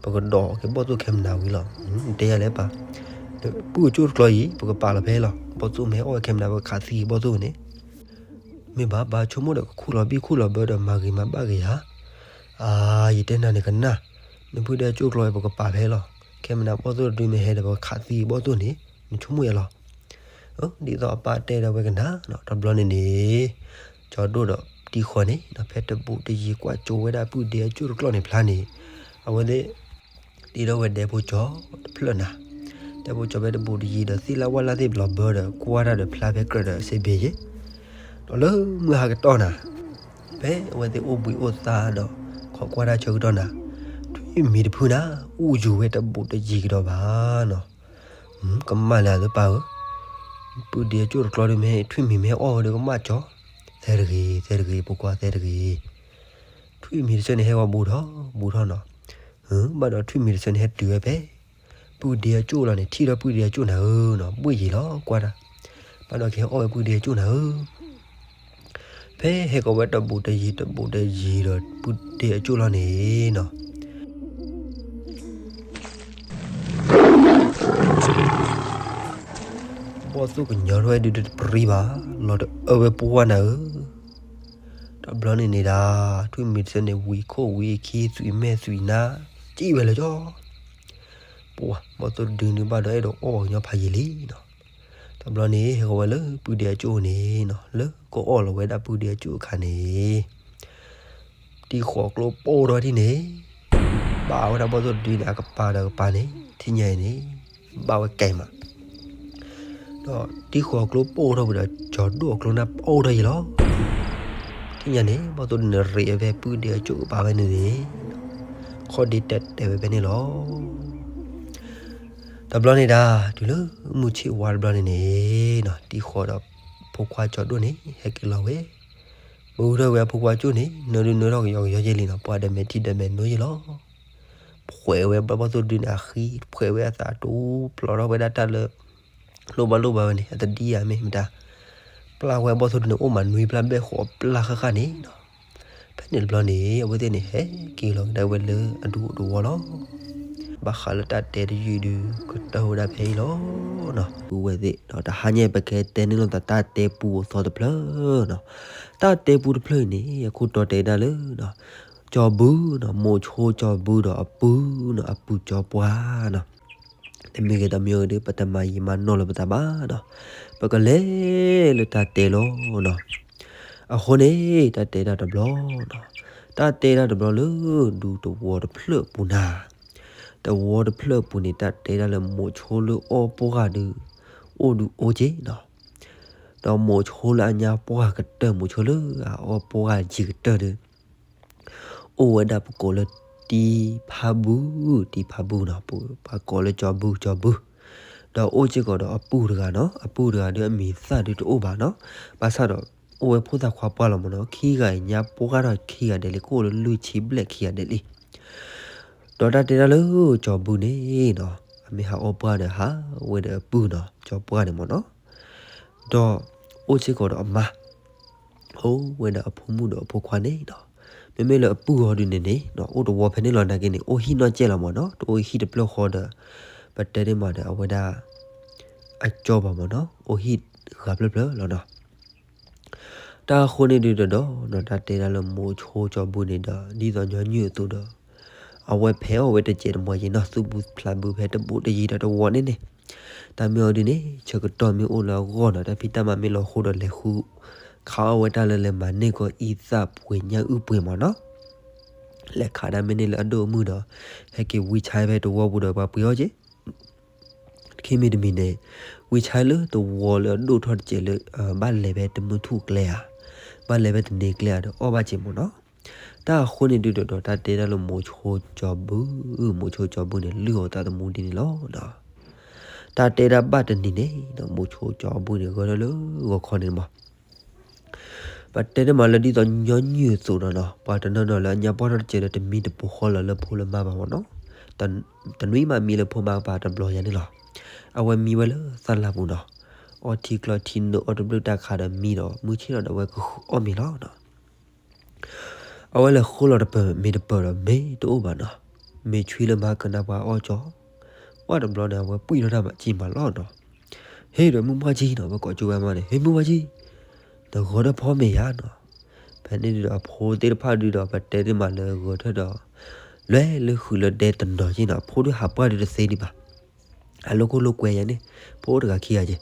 ပကဒီးက့ၤဘီၣ်သိၣ်ခဲမနၤဝံၤလီၤ. နတဲယၤလဲၣ်ပၢ်, နပုၢ်အကၠိၣ်တကျီအံၤ ပကပာ်လီၤဖဲလီၤ, ဘီၣ်သိၣ်မ့ၢ်ဟဲအီၣ်ဝဲခဲမနၤ ပကခးသံက့ၤဘီၣ်သိၣ်န့ၣ် မ့ၢ်ဘၣ် ပၢ်ဆိကမိၣ်ဒီးကခူၣ်လီၤဘံၣ်ခူၣ်လီၤဘၢဒီးမၤဂ့ၤမၤဘၣ်ဂ့ၤဧါ. အါ ယတဲနၤန့ၣ်ကနၣ်, နပုၢ်ဒ့အကၠိၣ်တကျီအံၤ ပကပာ်ဖဲလီၤ, ခဲမနၤဘီၣ်သိၣ်တဒုမ့ၢ်ဟဲဒီး ပကခးသံက့ၤဘီၣ်သိၣ်န့ၣ် နဆိကမိၣ်ယဲလီၤ. ဒ်သိးအပၢ်တဲဒီးဝဲကနၣ်နီၤ, တဘျီန့ၣ်န့ၣ် ကၠီဒိၣ်ဒီးတံၤဃီၤန့ၣ် ဖဲတဘူးတယံၤကွၢ်ကၠိဝဲဒၣ်ပုၢ်ဒ့အကၠိၣ်တကျီန့ၣ်ဖျါန့ၣ်, အဝဲသ့ၣ် တ့ထီၣ်ဝဲဒဲဖိကၠီတဖျၢၣ်နၤ, ဒဲဖိကၠီဖဲတဘူးတယံၤဒီး သ့ၣ်လၢဝၣ်လၢ်သ့ၣ်ဘျီဘၢဒီး ကွၢ်တၢ်ဒီးဖျါဖဲကြၢးဒီးစ့ဘ့ယ့ၣ်, ဒီးလၢမုၢ်ဟါကတီၢ်နၤ, ဖဲအဝဲသ့ၣ်အိၣ်ဘှံးအိၣ်သါဒီး ခိးကွၢ်တၢ်ဆၢကတီၢ်နၤ, ထွံၣ်မံၤတဖုနၤ အူယူၤဝဲတဘူးတယံၤကဒီးဘၣ်နီၤ. ကမၣ်လၢအသးပၢ်ဧၢ, ပုၢ်ဒ့အကၠိၣ်တကျီဒုးမ့ၢ် ထွံၣ်မံၤမ့ၢ်ဟဲအီၣ်ဝဲဒီးကမၣ်ကၠီ, သဲတဂ့ၤ သဲတဂ့ၤ ဖိခွါသဲတဂ့ၤ, ထွံၣ်မံၤတဆၢန့ၣ်ဟဲဂီၤဘူးထီၣ် ဘူးထီၣ်နီၤ, ဘၣ်ဒီးထွံၣ်မံၤတဆၢန့ၣ်ဟဲတုၤဝဲဖဲ ပုၢ်ဒ့အကၠိၣ်လီၤန့ၣ် ထံၣ်ဒီးပုၢ်ဒ့အကၠိၣ်နၤဧၢနီၤ, ဘှ့ၣ်ယံာ်လီၤကွၢ်တၢ်, ဘၣ်ဒီးကဟဲအီၣ်ဝဲပုၢ်ဒ့အကၠိၣ်နၤဧၢ ဖဲဟဲကီးဝဲတဘူးတယံၤတဘူးတယံၤဒီးပုၢ်ဒ့အကၠိၣ်လီၤန့ၣ်နီၤ, ဘီၣ်သိၣ်ကညီထီၣ်ဝဲဒုးတပရံဘၣ်, လီၤတအၢဝဲပှၢ်နၤဧၢ, တဘျီန့ၣ်န့ၣ်ဒၣ် ထွံၣ်မံၤတဆၢန့ၣ် ဝံၤခိၣ်ဝံၤခံ သွံးမဲာ်သွံးနါ စံၣ်ဝဲလၢကၠီ ပှၤဘီၣ်သိၣ်တဒုန့ၣ်ဘၣ်ဒီးအဲၣ်ဒိးအီၣ်ပှၤကညီဖးယံာ်လံနီၤ, တဘျီန့ၣ် ဟဲဃီၤဝဲလၢပုၢ်ဒ့အကၠိၣ်န့ၣ်နီၤ, လၢကအီၣ်လီၤဝဲဒၣ်ပုၢ်ဒ့အကၠိၣ်အခါန့ၣ် တံၤဃီၤကျိပိၢ်ထီၣ်ဒ်န့ၣ်, ဘၣ်ဝဲဒၣ်ဘီၣ်သိၣ်တဒုန့ၣ် အကပၤဒီးကပၤန့ၣ် ထံၣ်ညါအံၤန့ၣ် ဘၣ်ဝဲကဲမး ဒီးတံၤဃီၤကျိပိၢ်ထီၣ်ဝံၤဒီး ကၠီဒိၣ်အကျိနၢ်ပိၢ်ထီၣ်ယံာ်လီၤ. ထံၣ်ညါန့ၣ် ဘီၣ်သိၣ်တဒုန့ၣ် ရ့းဝဲပုၢ်ဒ့အကၠိၣ်ကပၤဝဲန့ၣ်န့ၣ်, ခီၣ်ဒ့တဲာ်တဲာ်ဝဲဖဲန့ၣ်လီၤ. တဘျီန့ၣ်ဒၣ် တုၤလၢမုၢ်ဆ့ၣ်ဝါတဘျီန့ၣ်န့ၣ်နီၤ တံၤဃီၤဒီးဖိခွါကၠီၤဒိၣ်န့ၣ် ဟဲက့ၤလီၤဝဲ, မ့ၢ်ဝံၤထီၣ်ဝဲအဖိခွါကၠိန့ၣ် နၢဒုနၢထီၣ်ကယီကယီယဲၢ်လံနီၤ ပှၤဒီးမဲာ်ထံဒီးမဲာ်နိယဲၢ်လီၤ. ဖှဲးဝဲဘီၣ်သိၣ်ဒုန့ၣ်အဃံ ဖှဲးဝဲအသးတိဖျိးထီၣ်ဝဲဒၣ်တၢ်လၢ လိၣ်ဘၣ်လိၣ်ဘၣ်ဝဲန့ၣ် အတဒ်အံၤမ့ၢ်မတၤ ပျၢ်ဝဲဘီၣ်သိၣ်ဒုန့ၣ် အိၣ်မးနွံပျၢ်ဘဲၣ်ဃိးပျၢ်ဃၣ်ဃၣ်န့ၣ်နီၤ. ဖဲန့ၣ်တဘျီန့ၣ် အဝဲသ့ၣ်န့ၣ် ဟဲက့ၤလီၤကဒါဝဲလၢအဒူသဝီလီၤ. ဘၣ်ဃးလၢတၢ်တဲတယုၢ်ဒု ကတၢၢ်ဝဲဒၣ်ဖဲအံၤလီၤ. ဝဲသ့ၣ်ဒီးတဟါညါပကဟဲတဲန့ၢ်လိာ်သးတၢ်တဲပူအသီတဖျၢၣ်နီၤ. တၢ်တဲပူတဖျၢၣ်အံၤန့ၣ် အခိၣ်တီတဲဒၣ်လၢ ကၠီၤဘုနီၤ မိၤဆိကၠီၤဘုဒီးအပုၢ်နီၤ အပုၢ်ကၠီၤပှၢ်နီၤ. တမ့ၢ်ဂ့ၤတမ့ၢ်ဂ့ၤဒီး ပတမၤယံာ်မၤနီၢ်လၢပသးဘၣ်နီၤ. ပကလဲၤလၢတၢ်တဲလီၤနီၤ. အဃိန့ၣ် တၢ်တဲဒၣ်တဘျီနီၤ. တၢ်တဲဒၣ်တဘျီလၢ ဒူသဝီတဖျၢၣ်အပူၤနၤ. သဝီတဖျၢၣ်အပူၤန့ၣ် တၢ်တဲဒၣ်လၢမိၤဆိလၢအီၣ်ပှၢ်ဒု အိၣ်ဒုအိၣ်က့ၤနီၤ. ဒီးမိၤဆိလၢအညါပှၢ်ကတၢၢ် မိၤဆိလၢအအီၣ်ပှၢ်ယံၤကတၢၢ်ဒု အိၣ်ဝဲဒၣ်ပကိးလၢတံဖါဘု, တံဖါဘုနီၤ, ပှၤကိးလၢကၠီၤဘု, ကၠီၤဘု, ဒီးအိၣ်စ့ၢ်ကီးဒီးအပုၢ်တဂၤနီၤ, အပုၢ်တဂၤဒုအမံၤသၣ်ဒုတအိၣ်ဘၣ်နီၤ, ဘၣ်ဆၣ်ဒီး အိၣ်ဝဲဖိသၣ်ခွါပှၢ်လီၤမ့ၢ်နီၤ, ခံဂၤအံၤညါပှၢ်ထီၣ်ခံဂၤဒဲးလံ, ကအိၣ်လၢလွံၢ်ဆံဘျဲၣ်ခံဂၤဒဲးလံ. ဒီးတၢ်တဲဒၣ်လၢကၠီၤဘုန့ၣ်နီၤ, အမ့ၢ်ဟးအီၣ်ပှၢ်ဒီးဟးဝဲဒီးအပုၢ်နီၤ, ကၠီၤပှၢ်န့ၣ်မ့ၢ်နီၤ, ဒီးအိၣ်စ့ၢ်ကီးဒီးအမါ အိၣ်ဝဲဒၣ်အဖိမုၣ်ဒီးအဖိခွါန့ၣ်နီၤ, မ့မ့ၢ်လၢအပုၢ်အီၤဒုန့ၣ်န့ၣ်နီၤ, အိၣ်တဝီဖဲန့ၣ်လီၤနာ်က့န့ၣ်, အိၣ်ဟံၣ်နီၢ်ကဲၣ်လီၤမ့ၢ်နီၤ, တအိၣ်ဟံၣ်တဖျၢၣ်ဃီဒီး ပတဲန့ၢ်မးဒီးအဝဲဒၣ် အကၠီဘၣ်မ့ၢ်နီၤ, အိၣ်ဟံၣ်ဂၤဖျၢၣ်ဖျၢၣ်လီၤနီၤ. တၢ်အဃိန့ၣ်ဒုးဒီးနီၤ, တၢ်တဲဒၣ်လၢမိၤဆိကၠီၤဘုန့ၣ်ဒီး ဒ်သိးညီနုၢ်အသိးဒီး အဝဲဖဲးအီၣ်ဝဲတစဲးတမီၤယံၤနီၤ, သူၣ်ဘုဖျးဘုဖဲတဘူးတယံၤဒီးတဝီန့ၣ်န့ၣ်, တၢ်မ့ၢ်အီၤဒုန့ၣ် ဆၢကတီၢ်မ့ၢ်အိၣ်လၢအဂီၢ်နီၤ, တၢ်ဖံးတၢ်မၤမ့ၢ်လီၤဃိဒီးလဲၤဃု ခးအီၣ်ဝဲတၢ်လၢလဲၤမၤန့ၢ်ကီအံသၣ်ပှ့ၤညၣ်အုၣ်ပှ့ၤမ့ၢ်နီၤ, လဲၤခးတၢ်မ့ၢ်န့ၢ်လၢအဒိၣ်အမုၢ်ဒီး ဟဲက့ၤဝံဆါဖဲတဝီပူၤဒီးပှၤပှ့ၤအီၣ်က့ၤ ခံမံၤတမံၤန့ၣ် ဝံဆါလၢတဝီလၢအဒိၣ်ထီၣ်တစဲးလၢ ဘၣ်လဲၤဖဲတမုၢ်ထူၣ်ကျဲဧါ, ဘၣ်လဲၤဖဲတနံၤကျဲဧါဒီးအီၣ်ဘၣ်စ့ၢ်မ့ၢ်နီၤ. တၢ်အဃိန့ၣ်ဒုးဒီး တၢ်တဲဒၣ်လၢမိၤဆိကၠီၤဘု, မိၤဆိကၠီၤဘုန့ၣ် လုၢ်အီၤသးသမူဒ်န့ၣ်လီၤ. တၢ်တဲဒၣ်ဘၣ်တနံၤန့ၣ် မိၤဆိကၠီၤဘုန့ၣ် ဂဲၤထီၣ်လၢဂီၤခီန့ၣ်မး ပတဲန့ၣ်မးလၢဒ်သိးညီနုၢ်အသိးဒီးနီၤ, ပှၤတနီၤနီၤလၢအညါပှၢ်ထီၣ်တစဲးဒီးတမံတပိာ်ဃီလီၤလၢဖိလၢမါဘၣ်မ့ၢ်နီၤ, တနွံမးမံလၢဖိမါကပၤတဘျီယၤန့ၣ်လီၤ. အဝဲမံဝဲလၢသၣ်လၢ်ပူၤနီၤ, အီထံကျီထံနိအီတဘျုၣ်တၢ်ခးဒီးမံဒီး မုၢ်ဆ့ၣ်ထီၣ်ဒီးအဝဲကဃုအီၣ်မ့ၤလီၤနီၤ. အဝဲလဲၤဃိလီၤတပၢၤမ့ၤတပၢၤဒီးမ့ၢ်တအိၣ်ဘၣ်နီၤ, မ့ၤဆွံလၢမၤကနၣ်ပှၤအီၣ်ကၠီ, ပှၢ်တဘျီန့ၣ် အဝဲပှံၢ်ထီၣ်တၢ်မၤကံၢ်မးလီၤနီၤ. ဟ့ၣ်ဒီးမုၢ်ပှၢ်ကံနီၤ, အဝဲကိးကၠိဝဲအမါန့ၣ်, ဟ့ၣ်မုၢ်ပှၢ်ကံ, နဂီၤထၢၣ်ဖီမ့ၤယါနီၤ. ဖဲန့ၣ်ဒုးဒီးအဖိသ့ၣ်တဖၣ်ဒုးဒီး ပတဲန့ၣ်မးလၢဂီၤထၢၣ်ဒီး လဲၤလၢဃုာ်လၢဒဲတနီၤက့နီၤ, အဖိဒုးဟးပှၢ်ဒုးတသ့ဒံးဘၣ်. အလိၣ်ခိၣ်လိၣ်ကွဲယါန့ၣ်, ဖိတဂၤခံဂၤက့.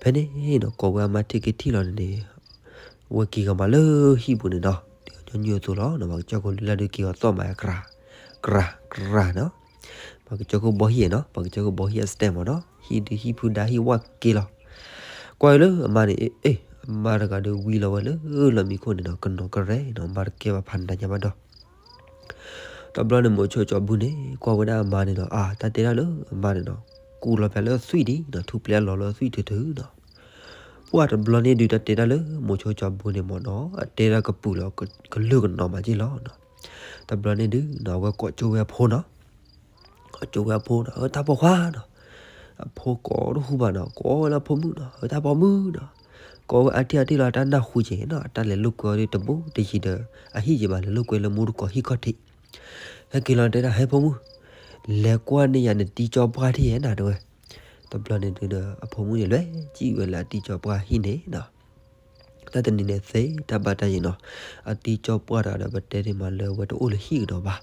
ဖဲန့ၣ်နီၤ ကိးဝဲအမါထံၣ်က့ၤထံၣ်လီၤန့ၣ်, ဝဲက့ၤဂီၤမးလၢဟံၣ်ပူၤန့ၣ်နီၤ, ဒ်ညီနုၢ်အသိးလီၤနီၤ, ပှၤကစၢၢ်ခိၣ်လုၢ်လၢ်ဒုးက့ၤဂီၤသီၣ်မး ကြၢး, ကြၢး, ကြၢးနီၤ. ပှၤကစၢၢ်ခိၣ်ဘီဟံၣ်နီၤ, ပှၤကစၢၢ်ခိၣ်ဘီဟံၣ်အစတဲမ့ၢ်နီၤ, ဟံၣ်ဒုးဟံၣ်ဖုဒါဟံၣ်ဝၣ်က့လီၤ. ကွၢ်လၢအမါန့ၣ်, အ့ၣ်, အမါတဂၤဒုးဝံလီၤဝဲလၢလီၢ်မံခိၣ်န့ၣ်နီၤ, ကနီၤကရဲနီၤ, မါတကဲဘၣ်ဖးနးညါဘၣ်ဒီး တဘျီန့ၣ်မိၤဆိကၠီၤဘုန့ၣ် ကွၢ်ဝဲဒၣ်အမါန့ၣ်နီၤ, အါ တၢ်တဲဒၣ်လၢအမါန့ၣ်နီၤ, ကူၣ်လီၤဖဲလၢသွံၣ်ဒံးနီၤ, ထူၣ်ပျဲအလီၤလၢသွံၣ်ထုထုနီၤ. ပှၢ်တဘျီန့ၣ်ဒုးတၢ်တဲဒၣ်လၢမိၤဆိကၠီၤဘုန့ၣ်မ့ၢ်နီၤ, အတဲဒၣ်ကပုာ်လီၤကလုာ်ကနီၤမးက့လီၤနီၤ. တဘျီန့ၣ်ဒုးနီၤ အဝဲကိးကၠိဝဲအဖိနီၤ, ကိးကၠိဝဲအဖိနီၤ, အတၢ်ပိာ်ခွါနီၤ. အဖိကိးတဟူဘၣ်နီၤ, ကိးဝဲလၢအဖိမုၣ်နီၤ, အတၢ်ပိာ်မုၣ်နီၤ. ကိးဝဲအါတံၢ်အါတံၢ်လီၤ အတၢ်နၢ်ဟူက့နီၤ, အတၢ်လဲၤလိာ်ကွဲအီၤဒုးတဘူးတယံၤဒီး အဟံၣ်က့ဘၣ် လဲၤလိာ်ကွဲလၢမူတကိးဟံၣ်ခီၣ်ထံး. ဟဲက့ၤလီၤတဲဒၣ် ဟဲဖိမုၣ်, လဲၤကွၢ်န့ၢ်ယၤနတံၤကၠီပှၢ်ထံၣ်ဧဲနၤတဲဝဲ. တဘျီန့ၣ်ဒုးဒီး အဖိမုၣ်န့ၣ်လဲၤစံၣ်ဝဲလၢအတံၤကၠီပှၢ်ဟံၣ်န့ၣ်နီၤ. တၢ်တနံၤန့ၣ်သ့တၢ်ဘၣ်တၢ်ယံၤနီၤ, အတံၤကၠီပှၢ်တဂၤဒီး ပတဲဒၣ်မးလၢအဝဲတအိၣ်လၢဟံၣ်ကဒီးဘၣ်.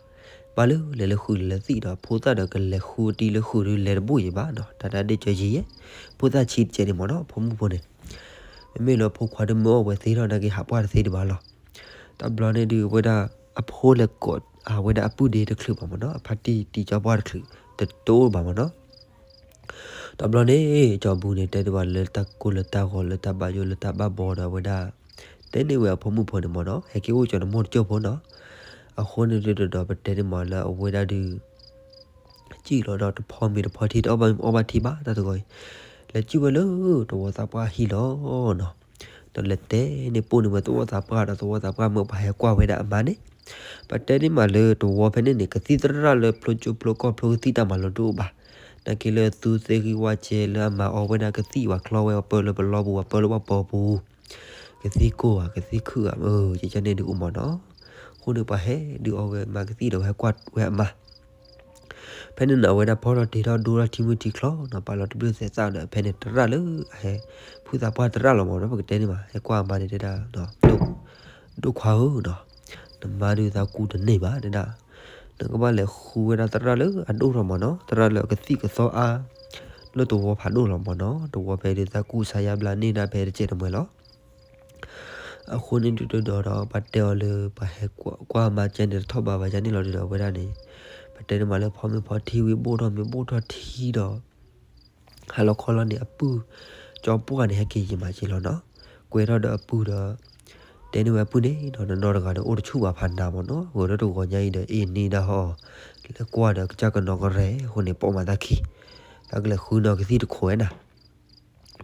ဘၣ်လၢလဲၤလၢဃုာ်လဲၤလၢသွံၣ်ဒီး ဖိသၣ်ဒီးကလဲၤဃုတံၤလၢဃုာ်ဒုးလဲၤတဘိယံၤဘၣ်နီၤ, တၢ်တၢ်ဒ့ၣ်ကၠီယံၤယဲ, ဖိသၣ်ဆံးတကဲးန့ၣ်မ့ၢ်နီၤ, အဖိမုၣ်ဖိန့ၣ်. မ့မ့ၢ်လၢအဖိခွါဒုးမ့ၢ်အီၣ်ဝဲသ့ထီၣ်နာ်က့ ဟးပှၢ်တသ့ဒံးဘၣ်လီၤ. တဘျီန့ၣ်ဒုးဝဲဒၣ် အဖိလဲၤကိး အဝဲဒၣ်အပုၢ်ဒ့တချုးဘၣ်မ့ၢ်နီၤ, အဖါတံၢ်တံၤကၠီပှၢ်တချုး တတိၢ်ဘၣ်မ့ၢ်နီၤ. တဘျီန့ၣ် ကၠီဘုန့ၣ် တဲတဘၣ်လၢတၢ်ကိၢ်လၢတၢ်ဂီၤလၢတၢ်ဘၣ်ယိၣ်လၢတၢ်ဘၣ်ဘီဒီး အဝဲဒၣ် တဲန့ၢ်ဝဲအဖိမုၣ်ဖိန့ၣ်မ့ၢ်နီၤ, ဟဲက့ၤအိၣ်ကၠီနမိၢ်တကၠိၢ်ဖိနီၤ. အဃိန့ၣ်ဒုးဒီး ပတဲန့ၢ်မးလၢအဝဲဒၣ်ဒုး စံၣ်လီၤဒီးတဖီမ့ၤတဖီထံ တအီၣ်ဘၣ်မ့ၤအီၣ်ဘၣ်ထံဘၣ် တၢ်တဂီၤအံၤ, လဲၤစံၣ်ဝဲလၢသဝီသးပှၢ်ဟံၣ်လီၤနီၤ. ဒီးလဲၤတဲန့ၢ်ပိၢ်န့ၢ်ဝဲသဝီသးပှၢ်ဒီး သဝီသးပှၢ်မၢပှၤဟဲကွၢ်ဝဲဒၣ်အမါန့ၣ်, ပတဲန့ၢ်မးလၢသဝီဖဲန့ၣ်န့ၣ် ကသံၣ်သရၣ်လၢဖျိကၠိဖျိကီၢ်ဖျိကသံၣ်တၢ်မၤလိတအိၣ်ဘၣ်. နာ်က့လၢသူသ့ၣ်ဂံၢ်ဝၣ်စဲလၢအမၤအီဝဲဒၣ်ကသံၣ်ဝဲချီဝဲ အပၢလၢပလီပူၤ အပၢလၢပှၤပီပူၤ ကသံၣ်ကိၢ်ဧါ ကသံၣ်ခုၣ်ဧါ ကကန့ၣ်ဒုးအိၣ်မးနီၤ. အဃိန့ၣ်ပှၤဟဲဒုးအီဝဲမါကသံၣ်ဒီး ပှၤဟဲကွၢ်ဝဲအမါ ဖဲန့ၣ်နီၤ အဝဲဒၣ်ဖီထီၣ်တ့ထီၣ်ဒိထီၣ်ထံမုၢ်ထံချီနီၤ ပာ်လီၤတဘျုးသဲးသၣ်ဒီး ဖဲန့ၣ်သရၣ်လၢအဟဲ ဖုသးပှၢ်သရၣ်လီၤမးနီၤ ပကတဲန့ၢ်မး ဟဲကွၢ်အမါန့ၣ်တဲဒၣ် ဒိၣ်ခွါဧၢနီၤ, နမါဒုးသးကူတန့ၢ်ဘၣ်တဲဒၣ်, နကဘၣ်လဲၤဃုဝဲဒၣ်သရၣ်လၢအဒိၣ်ထီၣ်မးနီၤ သရၣ်လၢအကသံၣ်ကသီအါ လၢသဝီဖးဒိၣ်လီၤမးနီၤ သဝီဖဲဒုးသးကူစါယါဘျါန့ၢ်ဒၣ်ဖဲတစဲးတမှဲၤလီၤ. အဃိန့ၣ်ဒုးတဒီးဒီး ပှၤတဲအီၤလၢ ပှၤဟဲကွၢ်အမါကဲန့ၣ် တထီၣ်ဘးဘၣ်ယါန့ၣ်လီၤဒုးဒီး အဝဲဒၣ်န့ၣ် ပတဲန့ၢ်မးလၢဖီမ့ၤဖီထံဝံၤဘိၣ်ထီၣ်မ့ၤဘိၣ်ထီၣ်ထံဒီး ဟါလီၤခီလီၤန့ၣ် အပုၢ်ကၠီပှၢ်န့ၣ် ဟဲက့ၤယံာ်မးက့ၤလီၤနီၤ, ကွဲထီၣ်ဒီးအပုၢ်ဒီး တဲန့ၢ်ဝဲအပုၢ်န့ၣ်နီၤ နနီၢ်တဂၤဒီးအိၣ်တဆူၣ်ဘၣ်ဖးနးမးနီၤ ဂဲၤထီၣ်တဂီၤညါအံၤဒီး အ့ၣ်န့ၢ်ဒၣ်ဟီ လဲၤကွၢ်ဒီးကစၢ်ကနီၤကရဲအဃိန့ၣ် ပိာ်မၤသးခံ တၢ်ကလဲၤဃုနီၤကသံၣ်တခိးဝဲနၤ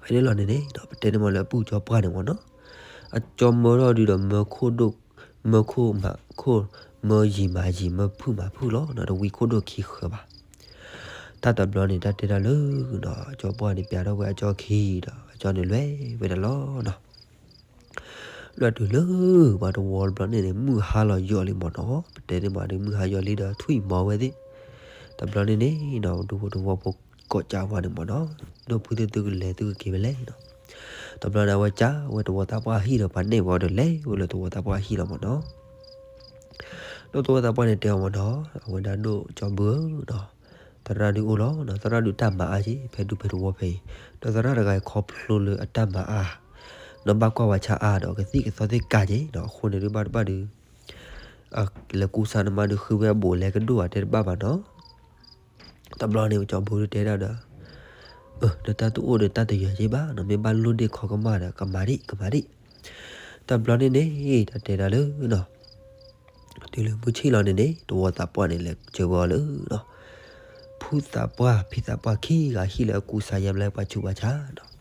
ဖဲန့ၣ်လီၤန့ၣ်န့ၣ် ပတဲန့ၢ်မးလၢအပုၢ်ကၠီပှၢ်န့ၣ်မးနီၤ, အကၠီမၢထီၣ်ဒုးဒီး မၢခိၣ်ဒိၣ် မၢခိၣ်မးခိၣ် မၢယံာ်မးယံာ် မၢဖုၣ်မးဖုၣ်လီၤနီၤ, တဝံခိၣ်ဒိၣ်ခံဃၢၤဘၣ်. တၢ်တဘျီန့ၣ် တၢ်တဲတၢ်လၢနီၤ အကၠီပှၢ်န့ၣ် ပျးထီၣ်ဝဲအကၠီခံဒီး အကၠီန့ၣ်လဲၤဝဲဒၣ်လီၤနီၤ. လၢတုၤလၢပှၤတဝီတဘျီန့ၣ်န့ၣ် မုၢ်ဟါလီၤယိာ်လံမးနီၤ, ပတဲန့ၢ်မးဒုး မုၢ်ဟါယိာ်လံဒီး ထွံၣ်မီၤဝဲသ့ၣ်. တဘျီန့ၣ်န့ၣ်နီၤ ဒူဖိတဝီဖိကိးကးဝဲန့ၣ်မးနီၤ, ဒိၣ်ဖုသုသုကလဲၤသုကက့ၤဝဲလဲၣ်နီၤ. တဘျီန့ၣ် အဝဲကးဝဲသဝီသးပှၢ်ဟံၣ်ဒီး ပှၤနဲၣ်ဝဲအီၤဒီး လဲၤဝဲလၢသဝီသးပှၢ်ဟံၣ်လီၤမးနီၤ. ဒိၣ်သဝီသးပှၢ်န့ၣ်တဲအီၤမးနီၤ, အဝဲဒၣ်ဒိၣ်ကၠီဘုဧၢနီၤ, သရၣ်ဒုးအိၣ်လီၤနီၤ, သရၣ်ဒုးတၢ်မၤအါက့ၤ ဖဲဒူဖဲတဝီဖဲအံၤ, ဒီးသရၣ်တဂၤအံၤခီဖျိလၢအတၢ်မၤအါ နီၤ ဘၣ်ကွၢ်ဝဲဆါအါဒီး ကသံၣ်ကသီသ့ၣ်ကးက့ၤနီၤ, အဃိန့ၣ်ဒုးဘၣ်တဘၣ်ဒုး လဲၤကူစါနမါဒုး ဃုဝဲအဘူးအလဲကဒိၣ်ဧါ တဲတဘၣ်ဘၣ်နီၤ. တဘျီန့ၣ် ကၠီဘုဒုးတဲဒၣ်ဒီး ဒီးတၢ်တအိၣ်ဒီးတၢ်တယၢၤက့ၤဘၣ်နီၤ, မ့ၢ်ဘၣ်လိၣ်ဒ့ၣ်ခီကမၣ်ဒီး ကမၤဒံး ကမၤဒံး. တဘျီန့ၣ်န့ၣ် တၢ်တဲဒၣ်လၢနီၤ တုၤလၢမုၢ်ဆ့ၣ်လီၤန့ၣ်န့ၣ် သဝီသးပှၢ်န့ၣ် လဲၤစၢၤဝဲအီၤလၢနီၤ ဖုသးပှၢ်ဖံသးပှၢ်ခံဂၤဟံၣ်လၢအကူစါယါဘျါပှၤဆူးပှၤဆါနီၤ.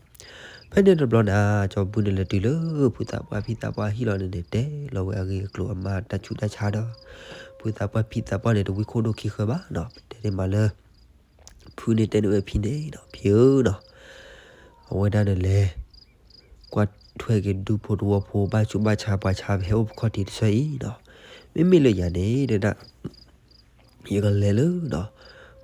ဖဲန့ၣ်တဘျီန့ၣ် ကၠီဘုန့ၣ်လဲၤတုၤလၢ ဖုသးပှၢ်ဖံသးပှၢ်ဟံၣ်လီၤန့ၣ်န့ၣ် တဲလီၤဝဲအဂ့ၢ်အကျိၤအမါတၢ်ဆူးတၢ်ဆါဒီး ဖုသးပှၢ်ဖံသးပှၢ်န့ၣ် တဝံခိၣ်ဒိၣ်ခံဃၢၤဘၣ်နီၤ, ပတဲန့ၢ်မးလၢ ဖုန့ၣ်တဲန့ၢ်ဝဲဖံန့ၣ်နီၤ, ဖံဧၢနီၤ, အဝဲဒၣ်န့ၣ်လဲၤ ကွၢ်ထွဲက့ၤဒူဖိတဝီဖိ ဘၣ်ဆူးဘၣ်ဆါပှၤဆါ ပဟဲအိၣ်ပခီၣ်ထံးတဆၢအံၤနီၤ, မ့မ့ၢ်လၢယၤန့ၣ်တဲဒၣ် ယကလဲၤလၢနီၤ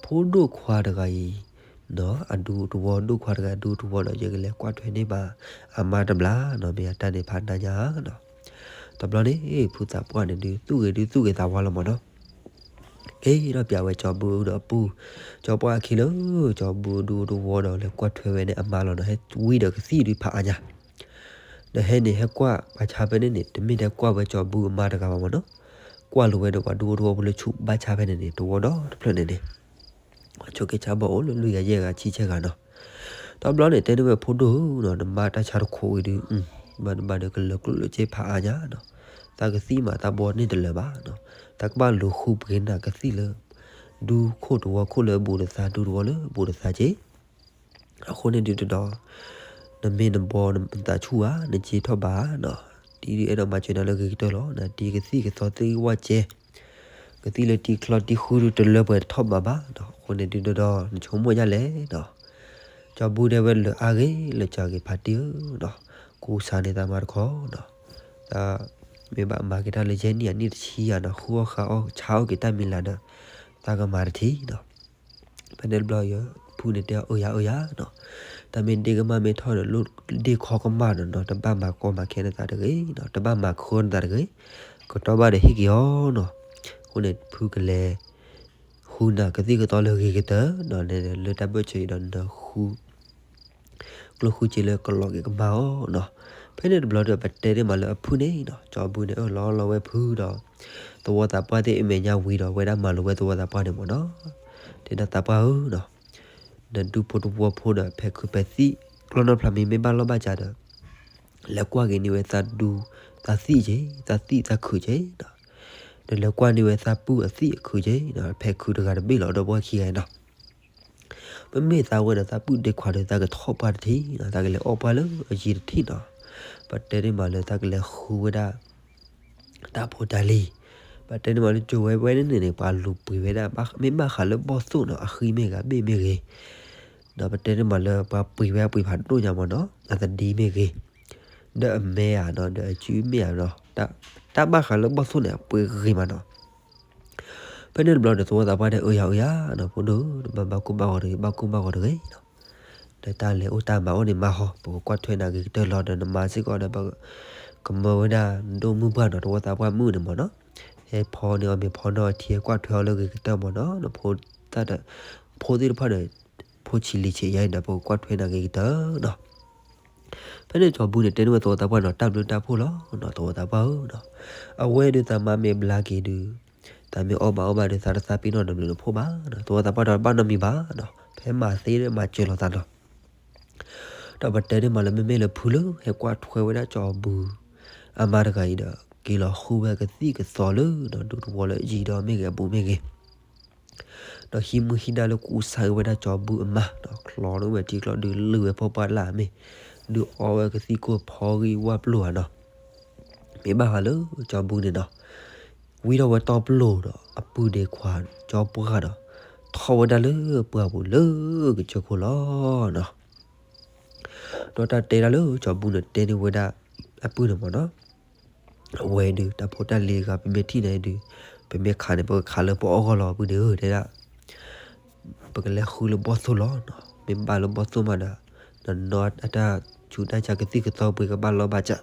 ဖိဒိၣ်ခွါတဂၤအံၤနီၤ အဒူတဝီ ဒိၣ်ခွါတဂၤအဒူတဝီဒီး ယကလဲၤကွၢ်ထွဲန့ၢ်ဘၣ်အမါတဘျီနီၤ, မ့ၢ်အတၢ်န့ၣ်ဖးနးညါနီၤ. တဘျီန့ၣ် ဖုသးပှၢ်န့ၣ်ဒုး သူၣ်ဂ့ၤဒုးသူၣ်ဂ့ၤသးဝါလီၤမးနီၤ. က့ၤဒီးပျးဝဲကၠီဘုဒီးအပုၢ် ကၠီပှၢ်အခံလၢ ကၠီဘုဒူတဝီဒီး လဲၤကွၢ်ထွဲဝဲန့ၣ်အမါလီၤနီၤ, ဟဲဝံဒီးကသံၣ်ဒုးဖးအါညါ ဒီးဟဲန့ၣ်ဟဲကွၢ်ပှၤဆါဖဲန့ၣ်န့ၣ် တမ့ၢ်ထဲကွၢ်ဝဲကၠီဘုအမါတဂၤဘၣ်မးနီၤ, ကွၢ်လိာ်ဝဲဒီးပှၤဒူဖိတဝီဖိလၢဆူးဘၣ်ဆါဖဲန့ၣ်န့ၣ် တဝီဒီတဖျၢၣ်န့ၣ်န့ၣ် ဆိးက့ဆါဘီၣ်အိၣ်လၢလွံၢ်ဂၤယဲၢ်ဂၤဆံဆဲဂၤနီၤ. တဘျီန့ၣ် တဲန့ၢ်ဝဲဖိဒိၣ်ဧၢနီၤ, နမါတၢ်ဆါတခိးဝံၤဒုး ဘၣ်တဘၣ်ဒီးကလၢၤကျိၣ်လၢစ့ဖးအါညါနီၤ, သးကသံၣ်မးသးဘီန့ၢ်တလၢာ်ဘၣ်နီၤ, သးကဘၣ်လူၤဃုပှ့ၤနၤကသံၣ်လၢ ဒူခိၣ်တဝီခိၣ်လၢအဘူးဒီးသး ဒူတဝီလၢအဘူးဒီးသးက့ၤ အဃိန့ၣ်ဒုးတဒီး နမ့ၢ်နဘီနသးဆူၣ်ဧါ နစ့ထီၣ်ဘးနီၤ, တံၤဒုးအဲၣ်ဒိးမၤစၢၤနၤလၢဂ့ၤကတၢၢ်လီၤ, နတံၤကသံၣ်ကသီသ့ၣ်ဂံၢ်ဝၣ်စဲ ကသံၣ်လၢတံၤချီတံၤဃုဒုးတလၢပှဲၤတထီၣ်ဘးဘၣ်နီၤ, အဃိန့ၣ်ဒုးတဒီး နဆိကမိၣ်ဒ်လဲၣ်နီၤ. ကၠီဘုဒဲဝဲလၢအါဂ့ၤလၢကၠီဂ့ၤဖးတံၢ်ဧၢနီၤ, ကူစါန့ၢ်သးမါတခီနီၤ, သးမ့ၢ်ဘၣ်မၤက့ၤတၢ်လၢယဲၢ်နံၣ်အနံၣ်တဆံယၤနီၤ, ဃုအီၣ်ဃုအီဆါအီၣ်က့ၤတၢ်မံၤလၢ်ဒီး သးကမၤတထံၣ်နီၤ. ဖဲန့ၣ်တဘျီ ဖုန့ၣ်တဲအီၤ အၢယၤအၢယၤနီၤ, တၢ်မ့ၢ်ဒ့ကမၢ်မ့ၢ်ထီၣ်ဒီး လိၣ်ဒ့ၣ်ခီကမၣ်နီၤနီၤ, တဘၣ်မၤကီမၤခဲနသးတဂ့ၤနီၤ, တဘၣ်မၤခၢနသးတဂ့ၤ, ကတီၢ်ဘၣ်ဒီးဟ့ၣ်က့ၤအီၤနီၤ. အဃိန့ၣ် ဖုကလဲၤ ဃုနၤကသံၣ်ကသီလၢဂ့ၤကတၢၢ်နီၤ, လၢတၢ်ဘၢၣ်စၢၤအံၤဒီးနဃု ကျိၣ်ဃုစ့လၢကလီၤက့ၤကမၣ်အီၤနီၤ. ဖဲန့ၣ်တဘျီဒီး ပတဲဒ်မးလၢအဖုန့ၣ်နီၤ, ကၠီဘုန့ၣ်အၢၣ်လီၤလီၤဝဲဖုဒီး သဝီသးပှၢ်သ့ၣ်အမဲာ်ညါဝံၤဒီး ဝဲဒၣ်မၤလိာ်ဝဲသဝီသးပှၢ်န့ၣ်မးနီၤ. တဲဒၣ်သးပှၢ်ဧၢနီၤ, နဒူဖိတဝီဖိဒီး ဖဲးခုးဖဲးသံၣ် ကျီၢ်နီၢ်ဖျါမ့ၢ် မ့ၢ်ဘၣ်လီၢ်ဘၣ်စးဒီး လဲၤကွၢ်က့ၤန့ၢ်ဝဲသးဒူ သးသံၣ်က့ၤ သးသံၣ်သးခုးက့ၤနီၤ, ဒီးလဲၤကွၢ်န့ၢ်ဝဲသးပုၢ်အသံၣ်အခုးက့ၤနီၤ, ဖဲးခုးတဂၤတဘ့ၣ်လီၤ ဒီပုၢ်ဝဲၢ်ခံဂၤနီၤ. ပမ့ၢ်သးဝဲဒီး သးပုၢ်ဒ့ခွါဒီး သးကထီၣ်ပှၢ်တထံၣ်နီၤ, သးကလဲၤအီၣ်ပှၢ်လၢအယံၤတထံၣ်နီၤ. ပတဲန့ၢ်မးလၢသးကလဲၤဃုဝဲဒၣ် တၢ်ဖိတၢ်လံၤ, ပတဲန့ၢ်မးလၢကၠိဝဲဝဲန့ၣ်န့ၣ် ပှၤလူၤပှ့ၤဝဲဒၣ် မ့ၢ်ဘၣ်ဃးလၢဘီၣ်သိၣ်နီၤ, အဃံမ့ၢ်ဂ့ၤ အဘ့ၣ်မ့ၢ်ဂ့ၤ, ဒီးပတဲန့ၢ်မးလၢပှၤပှ့ၤဝဲအပှ့ၤဖးဒိၣ်ညါမးနီၤ, အသဒံမ့ၢ်ဂ့ၤ, ဒီးအမဲဧါနီၤ, ဒီးအစုမ့ၢ်ဧါနီၤ, တၢ်ဘၣ်ဃးလၢဘီၣ်သိၣ်န့ၣ် အပှ့ၤဂ့ၤမးနီၤ. ဖဲန့ၣ်တဘျီဒီး သဝီသးပှၢ်တဲ အၢယၤအၢယၤနီၤ, ဖိဒိၣ် တဘၣ်ဘၣ်ကိၢ်ဘၣ်ဂီၤတဂ့ၤ, ဘၣ်ကိၢ်ဘၣ်ဂီၤတဂ့ၤနီၤ. ဒီးတၢ်လဲၤအိၣ်တၢ်မၤအိၣ်န့ၣ်မၤဟီ, ပကကွၢ်ထွဲနၤဂ့ၤကတၢၢ်လီၤ, ဒီးနမါစ့ၢ်ကီးဒီး ပကမၢဝဲဒၣ်ဒိၣ်မုၢ်ပှၢ်နီၤ, သဝီသးပှၢ်မုၣ်န့ၣ်မးနီၤ, ဟဲဖီန့ၢ်အီၤမ့ၤ ဖီန့ၢ်အီၤထံ ဟဲကွၢ်ထွဲအီၤလၢဂ့ၤကတၢၢ်မးနီၤ, ဒီးဖိသၣ်ဒီး ဖိသ့ၣ်တဖၣ်ဒီး ဖိဆံးလံၤဆံးယါအံၤဒီး ပကကွၢ်ထွဲနၤဂ့ၤကတၢၢ်နီၤ. ဖဲန့ၣ်ကၠီၤဘူန့ၣ် တဲန့ၢ်ဝဲသဝီသးပှၢ်နီၤ, တၢ်ဘျုးတၢ်ဖှိၣ်လီၤနီၤ, သဝီသးပှၢ်ဧၢနီၤ, အဝဲဒုးသးမါမ့ၢ်ဘျါက့ၤဒုး သးမ့ၢ်အီၣ်ဘၣ်အီဘၣ်ဒီး သးတသးပ့ၤနီၣ်တဘျုးတဖှိၣ်ဘၣ်နီၤ, သဝီသးပှၢ်ဒီးတဘၣ်နီတမံၤဘၣ်နီၤ, ဖဲမၤသ့ဒီးမၤစၢၤလိာ်သးနီၤ. ဒီးပတဲန့ၢ်မးလၢ မ့မ့ၢ်လၢဖုလၢ ဟဲကွၢ်ထွဲဝဲဒၣ်ကၠီၤဘူ အမါတဂၤအံၤဒီး က့ၤလီၤဃုဝဲကသံၣ်ကသီလၢနီၤ ဒူသဝီလၢအယံၤဒီးမ့ၢ်ဂ့ၤ အဘူးမ့ၢ်ဂ့ၤ ဒီးဟံးမုၢ်ဟံးဒါလၢကူစါက့ၤဝဲဒၣ်ကၠီၤဘူအမါနီၤ, ချီန့ၢ်ဝဲထံကျိဒီး လုၢ်ဝဲဖီပှၢ်လၢ်မ့ၢ်, ဒုးအီဝဲကသံၣ်ကိၢ်ဖီဂံၢ်ဝၣ်ပျိၢ်ဧါနီၤ. မ့ၢ်ဘၣ်ဃးလၢကၠီၤဘူန့ၣ်နီၤ, ဝံထီၣ်ဝဲတီပျိၢ်ဒီး အပုၢ်ဒ့ခွါကၠီပှၢ်ဒီး ထီၣ်ဝဲဒၣ်လၢပှၢ်ပူၤလၢကစၢၢ်ခိၣ်လီၤနီၤ. ဒီးတၢ်တဲဒၣ်လၢကၠီၤဘူန့ၣ် တဲန့ၢ်ဝဲဒၣ်အပုၢ်န့ၣ်မးနီၤ, အဝဲဒုး တၢ်ဖိတၢ်လံၤတဂၤ ပမ့ၢ်ထံၣ်န့ၣ်ဒုး ပမ့ၢ်ခးန့ၣ် ပကခးလၢပအီၣ်ဂီၢ်လီၤ အပုၢ်ဒ့ဧၢ တဲဒၣ် ပကလဲၤဃုလၢဘီၣ်သိၣ်လီၤနီၤ, မ့ၢ်ဘၣ်လၢဘီၣ်သိၣ်မးဒီး နနီၢ်အတၢ်ဆူးတၢ်ဆါကသံၣ်ကသီပှ့ၤကဘၣ်လီဘၣ်စး,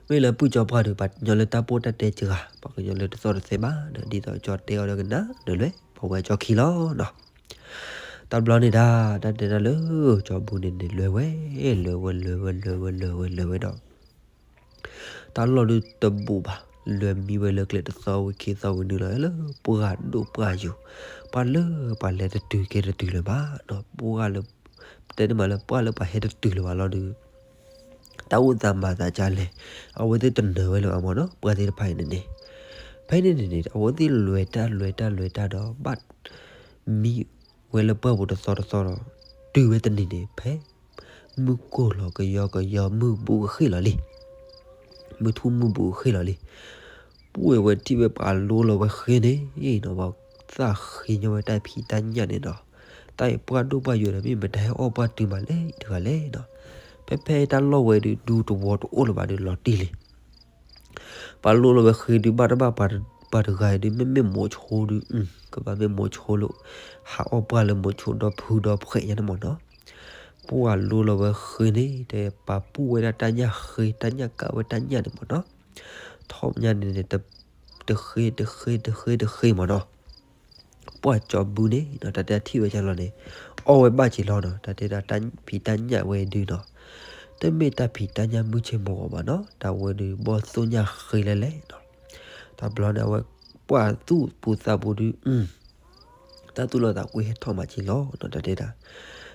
မ့ၢ်လၢပုၢ်ကၠီပှၢ်ဒီး ပှၤကညီလၢတၢ်ပိၢ်တၢ်တဲစှၤ, ပှၤကညီလၢတသီၣ်တသဲဘၣ်ဒီး ဒ်သိးကၠီတဲအီၤဒီးကနၣ်ဒီးလွဲၢ် ပဝဲကၠီခံလီၤနီၤ. တဘျီန့ၣ်ဒၣ် တၢ်တဲဒၣ်လၢကၠီဘူန့ၣ်န့ၣ် လဲၤဝဲ လဲၤဝဲ လဲၤဝဲ လဲၤဝဲ လဲၤဝဲ လဲၤဝဲဒီး တၢ်လီၢ်ဒုးတဘူးဘၣ်, လဲၤမံဝဲလၢကျဲတသီဝံၤခံသီဝံၤနုာ်လီၤလၢပှၢ်ဒိၣ်ပှၢ်ယိာ်, ပှၢ်လၢပှၤလဲၤတတုၤကဲတတုၤလၢၤဘၣ်နီၤ, ပှၢ်လၢ တဲန့ၢ်မးလၢပှၢ်လၢပှၤဟဲတတုၤလၢၤဘၣ်လီၤဒုး တၢ်အိၣ်သးမၤသးဒ်လဲၣ်, အဝဲသ့ၣ်တနၢၤဝဲလၢၤဘၣ်မးနီၤ, ပှၢ်သ့ၣ်တဖၣ်အံၤန့ၣ်န့ၣ်, ဖဲန့ၣ်န့ၣ်န့ၣ် အဝဲသ့ၣ်လဲၤတၢ်လဲၤတၢ်လဲၤတၢ်ဒီး ဘၣ်မံဝဲလၢပှၢ်ပူၤတသီတသီဒီး တုၤဝဲတနံၤန့ၣ် ဖဲမုၢ်ကိၢ်လီၤကယီကယီ မုၢ်ဘူးကဃ့ၢ်လီၤလံ မုၢ်ထူၣ်မုၢ်ဘူးကဃ့ၢ်လီၤလံ, ပှၢ်ဝဲထံၣ်ဝဲပှၤလိလီၤဝဲဃ့န့ၣ်နီၤ, ပှၤသၣ်ဃ့ညီဝဲတၢ်ဖံးတၢ်ညၣ်န့ၣ်နီၤ, တၢ်အံၤပှၢ်ဒိၣ်ပှၢ်ယိာ်ဒီး မ့ၢ်မတၤဟဲအီၣ်ပှၢ်တုၤမးလဲၣ်တဂၤလဲၣ်နီၤ, ဖဲဖဲတၢ်လီၢ်ဝဲဒုး ဒူသဝီတအိၣ်လၢၤဘၣ်ဒုး လီၤတံၢ်လံ ပှၤလိလီၤဝဲဃ့ဒုး ဘၣ်တဘၣ်ပှၤတဂၤအံၤဒုး မ့မ့ၢ်မိၤဆိဒုး ကဘၣ်မ့ၢ်မိၤဆိလၢ ဟးအီၣ်ပှၢ်လၢမိၤဆိဒီဖုဒီဖှဲးညါန့ၣ်မးနီၤ, ပှၢ်လိလီၤဝဲဃ့န့ၣ် တဲပာ်ပူၣ်ဝဲဒၣ်တၢ်ညၣ်ဃ့ တၢ်ညၣ်ကးဝဲတၢ်ညၣ်န့ၣ်မးနီၤ, ထီၣ်ညါန့ၣ်န့ၣ် တဃ့တဃ့တဃ့တဃ့တဃ့မးနီၤ ပှၢ်ကၠီဘုန့ၣ်နီၤ တၢ်တဲထံၣ်ဝဲဒ်လီၤန့ၣ် အီၣ်ဝဲဘၣ်က့ၤလီၤနီၤ တၢ်တဲဒၣ်တၢ်ဖံးတၢ်ညၣ်ဝဲဒုးနီၤ တမ့ၢ်တၢ်ဖံးတၢ်ညၣ်မုၢ်ဆ့ၣ်မုၢ်ဂီၤဘၣ်နီၤ တၢ်ဝဲဒုးဘီၣ်သိၣ်ညၣ်ဃ့လဲၣ်လဲၣ်နီၤ တဘျီန့ၣ် အဝဲပှၢ်သူၣ်ပူၤသးပူၤဒုး တၢ်သူၣ်လီၤသးကွံဟဲထီၣ်မးက့ၤလီၤနီၤ တၢ်တဲဒၣ်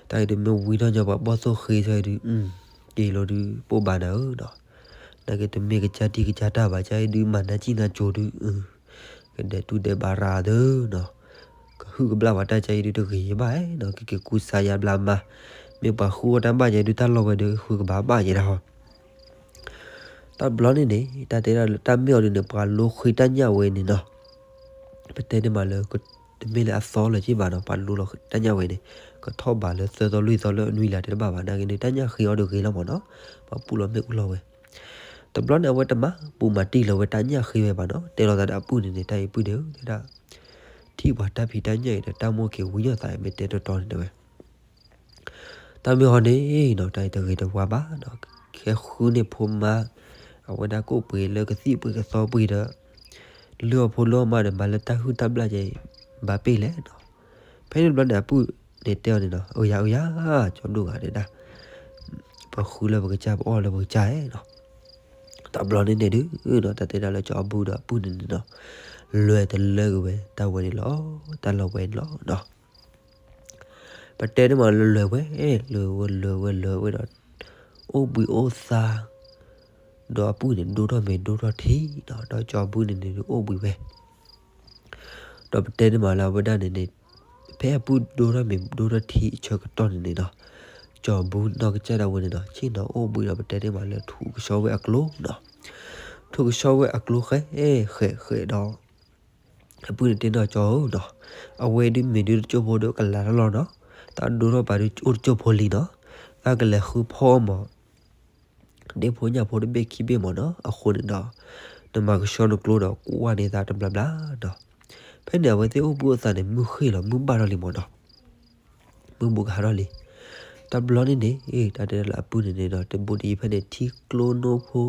တၢ်အံၤဒုးမ့ၢ်ဝံထီၣ်ညီပှၤဘီၣ်သိၣ်ဃ့ထွဲဒုး က့ၤလီၤဒုး ပိၢ်ဘၣ်နၤဧၢနီၤ နာ်က့တမ့ၢ်ကစၢ်တံၢ်ကစၢ်တၢ်ဘၣ် ကၢ်အံၤဒုးမၤနၢၤကံၣ်နၢၤကၠိဒုး ကဒဲးတူၢ်ဒဲးဘးရၤဒုးနီၤ ကဟုကဘျၣ်ပှၤတၢ်ကၢ်အံၤဒုးတဂ့ၤဘၣ်နီၤ ကက့ၤကူစါယါဘျါမါ မ့ၢ်ပှၤဃုအီၣ်တၢ်ဘၣ်ယဲဒုး တၢ်လီၢ်ဝဲဒုး ဃုကဘၣ်ဘၣ်ယဲဒၣ်ဟီ တဘျီန့ၣ်န့ၣ် တၢ်တဲဒၣ်လၢတၢ်မ့ၢ်အီၤဒုးန့ၣ် ပှၤလိဃ့တၢ်ညၣ်ဝဲန့ၣ်နီၤ ပတဲန့ၣ်မးလၢ တမ့ၢ်လၢအသီလၢၤက့ဘၣ်နီၤ ပှၤလိလီၤတၢ်ညၣ်ဝဲန့ၣ် ကထီၣ်ဘးလၢသၢသီလွံၢ်သီလၢအနွံလၢၤတဘၣ်ဘၣ် နာ်က့န့ၣ် တၢ်ညၣ်ဃ့အီၤဒုးဂ့ၤလီၤမးနီၤ ပှၤပူၣ်လီၤမ့ၣ်အူလီၤဝဲ တဘျီန့ၣ် အဝဲတမၤပူၤမၤတံၢ်လၢၤဝဲတၢ်ညၣ်ဃ့ဝဲဘၣ်နီၤ တဲလီၤသးဒီးအပုၢ်န့ၣ်န့ၣ် တၢ်အံၤပုၢ်န့ၣ်ဧၢ တဲဒၣ် ထံၣ်ပှၤတၢ်ဖံးတၢ်ညၣ်အံၤဒီး တၢ်မိၣ်က့ၤဝံညီၣ်သးအံၤ မ့ၢ်တဲတီတီန့ၣ်တဲဝဲ တၢ်မ့ၢ်ဟီန့ၣ်နီၤ တၢ်အံၤတဂ့ၤတဝါဘၣ်နီၤ ခဲဃုန့ၢ်ဖိမါ အဝဲဒၣ်ကိၣ်ပှ့ၤလၢကသံၣ်ပှ့ၤကသီပှ့ၤဒီး လုၢ်အီၣ်ဖိလုၢ်အီၣ်မါဒီး မၤလၢတၢ်ဟုၣ်တၢ်ဘျၣ်ကဲအံၤ ဘၣ်ပ့ၢ်လဲၣ်နီၤ ဖဲန့ၣ်တဘျီန့ၣ် အပုၢ်န့ၣ်တဲအီၤန့ၣ်နီၤ အၢယၤအၢယၤ ကၠီဒိၣ်ဂၤဒဲဒၣ် ပဃုလၢပကစၢ် ပအီၣ်လၢပကစၢ်နီၤ တဘျီန့ၣ်န့ၣ်ဒုးနီၤ တၢ်တဲဒၣ်လၢကၠီအဘူဒီးအပုၢ်န့ၣ်န့ၣ်နီၤ လဲၤတလၢက့ၤဝဲ တၢ်ဝဲန့ၣ်လီၤ တၢ်လီၢ်ဝဲန့ၣ်လီၤနီၤ ပတဲန့ၣ်မးလၢလဲၤဝဲ လဲၤဝဲလဲၤဝဲလဲၤဝဲဒီး အိၣ်ဘှံးအိၣ်သါ ဒီးအပုၢ်န့ၣ် ဒိၣ်ထီၣ်မ့ၤဒိၣ်ထီၣ်ထံနီၤ ဒီးကၠီအပုၢ်န့ၣ်န့ၣ် အိၣ်ဘှံးဝဲ ဒီးပတဲန့ၣ်မးလၢအဝဲဒၣ်န့ၣ်န့ၣ် ဖဲ ဖဲအပုၢ်ဒိထီၣ်မ့ၤဒိထီၣ်ထံအဆၢကတီၢ်န့ၣ်န့ၣ်နီၤ, ကၠီၤဘူနီၢ်ကစၢ်ဒၣ်ဝဲန့ၣ်နီၤ ဆ့ၣ်နီၤအိၣ်ဘှံးဒီး ပတဲတ့ၢ်မးလၢ ထူးကဆှီဝဲအကျိနီၤ. ထူးကဆှီဝဲအကျိဃဲဃဲဃဲဒီး အပုၢ်န့ၣ်တဲနီၤ ကၠီၤဧၢနီၤ, အဝဲဒုးမ့ၢ်ဒုးတကၠိၢ်ဖိဒီးကလၤထီၣ်လီၤနီၤ, တၢ်ဒိထီၣ်ပာ်ဒုးအိၣ်တကၠိၢ်ဖိလံနီၤ, သးကလဲၤဃုဖီအီၣ်မး ဒ့ၣ်ဖိညၣ်ဖိတဘ့ၣ်ခံဘ့ၣ်မးနီၤ. အဃိန့ၣ်ဒီး နမၤကဆှီနကျိဒီး ကွၢ်န့ၢ်သးတဘျီဘျီနီၤ. ဖဲန့ၣ် အဝဲသ့ၣ်အိၣ်ဘှံးအိၣ်သါန့ၣ် မုၢ်ဃ့ၢ်လီၤ မုၢ်ဘၣ်ထီၣ်လံမးနီၤ, မုၢ်ဘူးကဟးထီၣ်လံ. တဘျီန့ၣ်န့ၣ် တၢ်တဲဒၣ်လၢအပုၢ်န့ၣ်န့ၣ်ဒီး တဘူးတယံၤဖဲန့ၣ် ထံကျိနိဖိ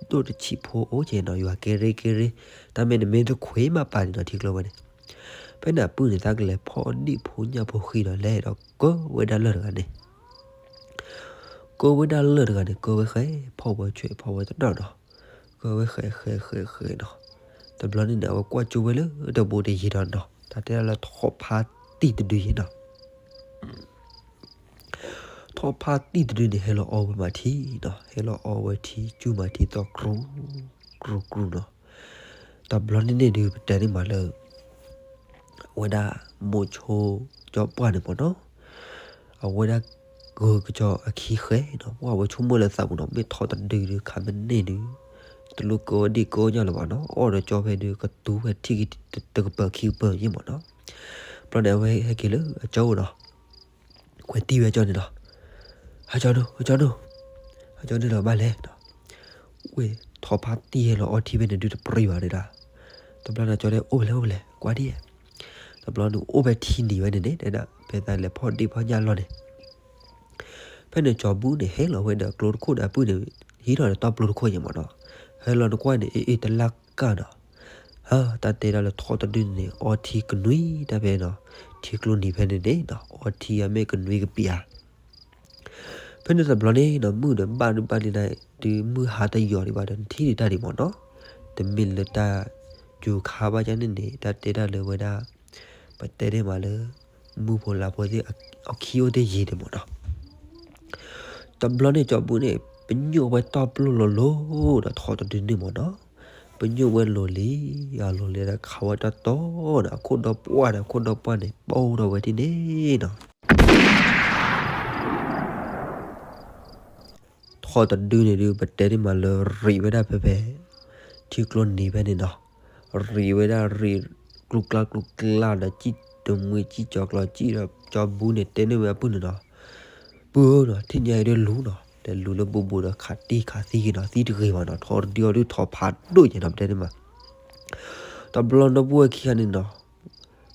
ဒိၣ်တဆံးဖိအိၣ်က့ၤနီၤ, ယွၤကဲရ့ကဲရ့, တၢ်မ့ၢ်နမ့ၢ်တခွဲးမးပာ်န့ၣ်ဒီး ထံကျိဝဲန့ၣ်. ဖဲန့ၣ်အပုၢ်န့ၣ် သးကလဲၤဖီအီၣ်ဒ့ၣ်ဖိညၣ်ဖိဃံဒီး လဲၤဒီးကၢဝဲဒၣ်လၢၢ်တဂၤန့ၣ် ကၢဝဲဒၣ်လၢၢ်တဂၤန့ၣ် ကၢဝဲဃဲ ဖီၣ်ဝဲဆွဲး ဖီၣ်ဝဲတနီၤနီၤ, ကၢဝဲဃဲဃဲဃဲဃဲနီၤ. တဘျီန့ၣ်န့ၣ် အဝဲကွၢ်ကၠိဝဲလၢတဘူးတယံၤဒီးနီၤ, တၢ်တဲဒၣ်လၢထီၣ်ဖးတံၢ်တဒုယဲနီၤ. ထီၣ်ဖးတံၢ်တဒုန့ၣ် ဟဲလီၤအီဝဲမးထံနီၤ, ဟဲလီၤအီဝဲထံ ကၠူမးထံသီၣ် ကြူ ကြူကြူနီၤ. တဘျီန့ၣ်န့ၣ်ဒုး ပတဲန့ၢ်မးလၢ အဝဲဒၣ်မိၤဆိကၠီပှၢ်န့ၣ်မးနီၤ, အဝဲဒၣ်ဂုၤကစီၤအခံဃဲနီၤ, ပှၢ်ဝဲဆိကမိၣ်လၢသးပူၤနီၤ, မ့ၢ်ထီၣ်တဒုဒုး ခးမ့ၢ်န့ၢ်ဒုး တလိၣ်ကၢအီၣ်ဒ့ၣ်ကၢအီၣ်ညၣ်လၢၤဘၣ်နီၤ, အီၣ်ဒီးကၠီဖဲဒုး ကတူၤဖဲထံၣ်က့ၤတကပၤခံကပၤယဲမးနီၤ. ဘျီန့ၣ် အဝဲဟဲက့ၤလၢအကၠီအိၣ်နီၤ, ကွဲးတံၢ်ဝဲအကၠီန့ၣ်နီၤ, အကၠီဒိၣ် အကၠီဒိၣ်, အကၠီဒိၣ်လီၤဘၣ်လဲၣ်နီၤ, ဝဲထီၣ်ဖးတံၢ်ဟဲလီၤအီထံဖဲန့ၣ်ဒုးတပြံၤဘၣ်ဒဲဒၣ်. တဘျီန့ၣ်ကၠီတဲ အိၣ်ဖဲလဲၣ် အိၣ်ဖဲလဲၣ် ကွၢ်ဒံး, တဘျီန့ၣ်အိၣ်ဖဲထံနံၤဝဲန့ၣ်န့ၣ် တဲဒၣ် ဖဲသးလဲၤဖီၣ်ဒ့ၣ်ဖီၣ်ညၣ်လီၢ်န့ၣ် ဖဲန့ၣ်ကၠီဘူန့ၣ် ဟဲလီၤဝဲဒီးကျိတခိၣ်ဒီးအပုၢ်န့ၣ် ဟံးထီၣ်ဒီးတၢ်ပျိတခိၣ်ယဲမးနီၤ, ဟဲလီၤနကွၢ်န့ၣ် အ့ၣ်အ့ၣ်တလၢ်ကၢ်နီၤ, ဟါ တၢ်တဲဒၣ်လၢထီၣ်တဒုန့ၣ် အီထံကနွံတၢ်ဖဲနီၤ, ထံကျိနံၤဖဲန့ၣ်န့ၣ်နီၤ အီထံအမ့ၢ်ကနွံကပံာ်ဧါ ဖဲန့ၣ်တဘျီန့ၣ်နီၤ မုၢ်ဒီးဘၣ်ဒုးဘၣ်ဒံးဒၣ် ဒုးမုၢ်ဟါတယီၤဒံးဘၣ်ဒီး နထံၣ်ဒံးတၢ်ဒံးမးနီၤ, တမ့ၢ်လၢတၢ်စူၤခါဘၣ်ကန့ၣ်န့ၣ် တၢ်တဲဒၣ်လၢဝဲဒၣ် ပတဲဒၣ်မးလၢ မုၢ်ဖိလါဖိသ့ၣ် အခံအိၣ်တ့ၢ်ယံၤန့ၣ်မးနီၤ. တဘျီန့ၣ်ကၠီဘူန့ၣ် ပညိၣ်ဝဲတီၢ်ပျိၢ်လိၤလိၤဒီးထီၣ်တဒုန့ၣ်မးနီၤ, ပညိၣ်ဝဲလိၤလံ အလိၤလံဒီးခးဝဲတၢ်တီဒီးအခိၣ်ဒီပှၢ်ဒီး အခိၣ်ဒီပှၢ်န့ၣ် ပိၢ်ထီၣ်ဝဲဒၣ်န့ၣ်နီၤ. ထီၣ်တဒုန့ၣ်ဒုး ပတဲန့ၢ်မးလၢရံးဝဲဒၣ်ဖဲဖဲ ထံကျိနံၤဖဲန့ၣ်နီၤ, ရံးဝဲဒၣ်ရံးကျူကျါကျူကျါဒီး စံၣ်တမှံစံၣ်ကၠီၤကျီၤစံၣ်ဒီး ကၠီဘူန့ၣ်တဲန့ၢ်ဝဲအပုၢ်န့ၣ်နီၤ, ပုၢ်ဧၢနီၤ ထံၣ်ညါအံၤဒုးလူၤနီၤ, ဒီးလူၤလၢဘူးဘူးဒီးခးတံၢ်ခးသံက့ၤနီၤ, သံတဂ့ၤဘၣ်နီၤ, ထီၣ်တဒုအီၤဒုးထီၣ်ဖးဒိၣ်က့ၤနီၤ ပတဲန့ၢ်မး တဘျီဒီပုၢ်ဝဲၢ်ခံဂၤန့ၣ်နီၤ,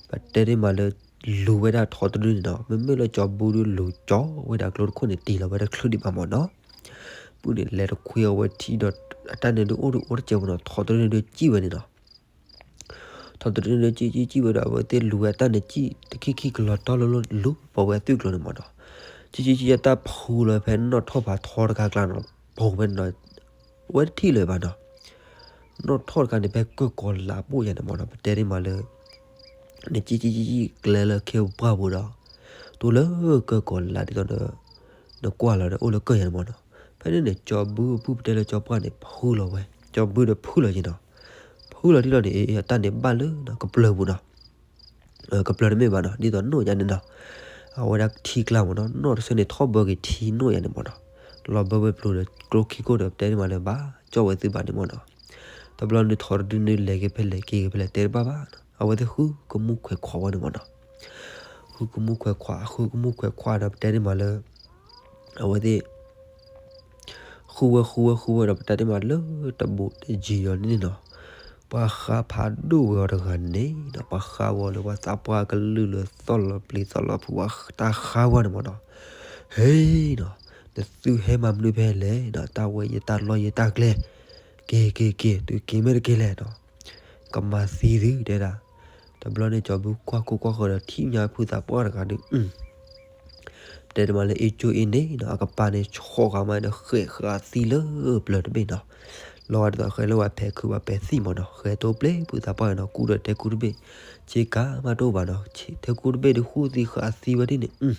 ပတဲန့ၢ်မးလၢ လူၤဝဲဒၣ်ထီၣ်တဒုန့ၣ်နီၤ, မ့မ့ၢ်လၢကၠီဘူဒုးလူၤကၠီဝဲဒၣ်ကျိတခိၣ်န့ၣ် တ့ၢ်လီၤဝဲတချုးဒံးဘၣ်မးနီၤ, ပုၢ်န့ၣ်လဲၤတခွ့အဝဲထံဒီး အတၢ်န့ၣ်ဒုးအိၣ်တအိၣ်တစဲးမးနီၤ, ထီၣ်တဒုန့ၣ်ဒုးစံၣ်ဝဲန့ၣ်နီၤ ထီၣ်တဒုန့ၣ်ဒုးစံၣ်စံၣ်စံၣ်ဝဲဒီး အဝဲသ့ၣ်လူၤဝဲအတၢ်န့ၣ်စံၣ် တခံခံကလီၤတီၢ်လၢလူၤပိာ်ဝဲအသွံၣ်ကျိၤန့ၣ်မးနီၤ, စံၣ်စံၣ်စံၣ်အတၢ်ဖုလီၤဖဲနီၣ်ထီၣ်ဖးထီတခါကျါနီၤ, ပိာ်ဝဲနီၤ, အဝဲတထံၣ်လၢၤဘၣ်နီၤ, နီၣ်ထီၣ်တခါန့ၣ် ဖဲကၢၢ်ကီၤလးပိၢ်ယါန့ၣ်မးနီၤ, ပတဲန့ၢ်မးလၢ နစံၣ်စံၣ်စံၣ်စံၣ်ကျဲလၢခဲပှၢ်ပူၤဒီး တိၢ်လၢကၢၢ်ကီၤလးဒ်သိးဒီး နကွၢ်လီၤဒီးအိၣ်လၢကၢၢ်ယါန့ၣ်မးနီၤ, ဖဲန့ၣ်န့ၣ် ကၠီဘူအပုၢ်ပတဲလၢကၠီပှၢ်န့ၣ် ဖုလီၤဝဲ, ကၠီဘူဒီးဖုလီၤက့ၤနီၤ, ဖုလီၤတံၢ်လီၤန့ၣ် အတၢ်န့ၣ်ဘၣ်လၢကပျၢၤပူၤနီၤ ကပျၢၤတမ့ၢ်ဘၣ်နီၤ, ဒ်သိးနိၣ်ယါန့ၣ်နီၤ, အဝဲဒၣ်ထံကျါမးနီၤ, နီၣ်တဆၢန့ၣ်ထီၣ်ဘၢက့ၤထံနိၣ်ယါန့ၣ်မးနီၤ, လီၤဘၢဝဲပျိၤဒီးကျိခံခိၣ်ဒီး ပတဲန့ၢ်မးလၢဘၣ်ကၠီၣ်ဝဲသုဘၣ်န့ၣ်မးနီၤ, တဘျီန့ၣ်ထီၣ်တဒုန့ၣ်လဲၤက့ၤဖဲလဲၣ်က့ၤက့ၤဖဲလဲၣ်တဲတဘၣ်ဘၣ်နီၤ, အဝဲသ့ၣ်ဃုကမူၣ်ခွဲးခွးဝဲန့ၣ်မးနီၤ, ဃုကမူၣ်ခွဲးခွး ဃုကမူၣ်ခွဲးခွးဒီး ပတဲန့ၢ်မးလၢ အဝဲသ့ၣ် ဃုဝဲဃုဝဲဃုဝဲဒီး ပတဲန့ၢ်မးလၢတဘူးတယံၤဒီးန့ၣ်နီၤ, ပှၤဃါဖးဒိၣ်ဝဲအီၤတဂၤန့ၣ်နီၤ, ပှၤဃါဝဲလၢပှၤသးပှၢ်ကလုၢ်လၢသီၣ်လီၤပျံၤသီၣ်လီၤဖုး ပှၤတၢ်ဃါဝဲန့ၣ်မးနီၤ, ဟဲနီၤ, နသုဟဲမၤမနုၤဖဲလဲၣ်နီၤ, တၢ်ဝဲယတၢ်လီၢ်ယတၢ်ကျဲ, က့ၤက့ၤက့ၤ သုက့ၤမ့ၢ်တက့ၤလဲၣ်နီၤ ကမၤသံသုတဲဒၣ်, တဘျီန့ၣ် ကၠီဘူကွၢ်ခိၣ်ကွၢ်ဃၢၤဒီး ထံၣ်ညါဖုသးပှၢ်တဂၤဒီး တဲတမးလၢအ့ၣ်ကၠိအ့ၣ်န့ၣ်နီၤ, အကပၤန့ၣ် ဆီၣ်ဃာ်မးဒီး ဃဲးဃာ်သံလၢပျၢၤတဘ့ၣ်နီၤ, လီၤဂာ်ဒ်သိးဃဲးလၢပှၤဖဲးခုးပှၤပဲာ်သံၣ်မးနီၤ, ဃဲးတိပျ့ၤဖုသးပှၢ်နီၤ, ကူဒီးတဲကူတဘ့ၣ်, ဆ့ကၤမးတအိၣ်ဘၣ်နီၤ, ထဲကူတဘ့ၣ်ဒီး ဃူသံဃာ်သံဝဲဒ်န့ၣ်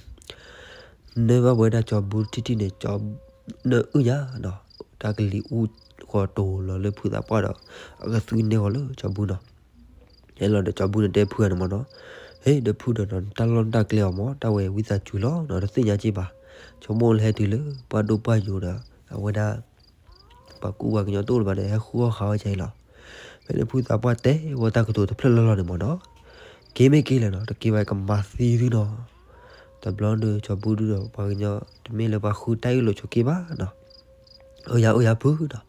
နၢဘၣ်ဝဲဒၣ်ကၠီဘူတထံၣ်ထံၣ်န့ၣ်, နၢအုၣ်ညါနီၤ, တၢ်ကလံၤအူဃီၤတိၤလီၤလၢဖုသးပှၢ်ဒီး အကသွံန့ၢ်ဃီၤလၢကၠီဘူနီၤ, ဟဲလီၤဒီးကၠီဘူန့ၣ်တဲဖုဂၤန့ၣ်မးနီၤ, ဟဲဒီးဖုဒီးနီၤ တၢ်လီၢ်တၢ်ကျဲအီၤမး တၢ်ဝဲဝံသးစူၤလီၤနီၤ တသ့ၣ်ညါက့ဘၣ်. ဆိကမိၣ်လၢဟဲတုၤလၢပှၢ်ဒိၣ်ပှၢ်ယိာ်ဒီး အဝဲဒၣ် ပှၤကူပှၤကညီတအိၣ်လၢၤဘၣ်ဒီး ဟဲဃုအီၣ်ဃုအီဝဲဒ်အံၤလီၤ. ဖဲန့ၣ်ဖုသးပှၢ်တဲဝဲတၢ်ကတိၤတဖျၢၣ်လီၢ်လီၢ်န့ၣ်မးနီၤ, က့ၤမ့ၢ်က့ၤလဲၣ်နီၤ တက့ၤဘၣ်ကမၤသံသုနီၤ. တဘျီဒုး ကၠီၤဘူၣ်ဒုးဒီးပှၤကညီ တမ့ၢ်လၢပှၤဃုတၢ်အ့ၣ်လိာ်ဆိးက့ဘၣ်နီၤ. အိၣ်ယၤအိၣ်ယၤဖုနီၤ,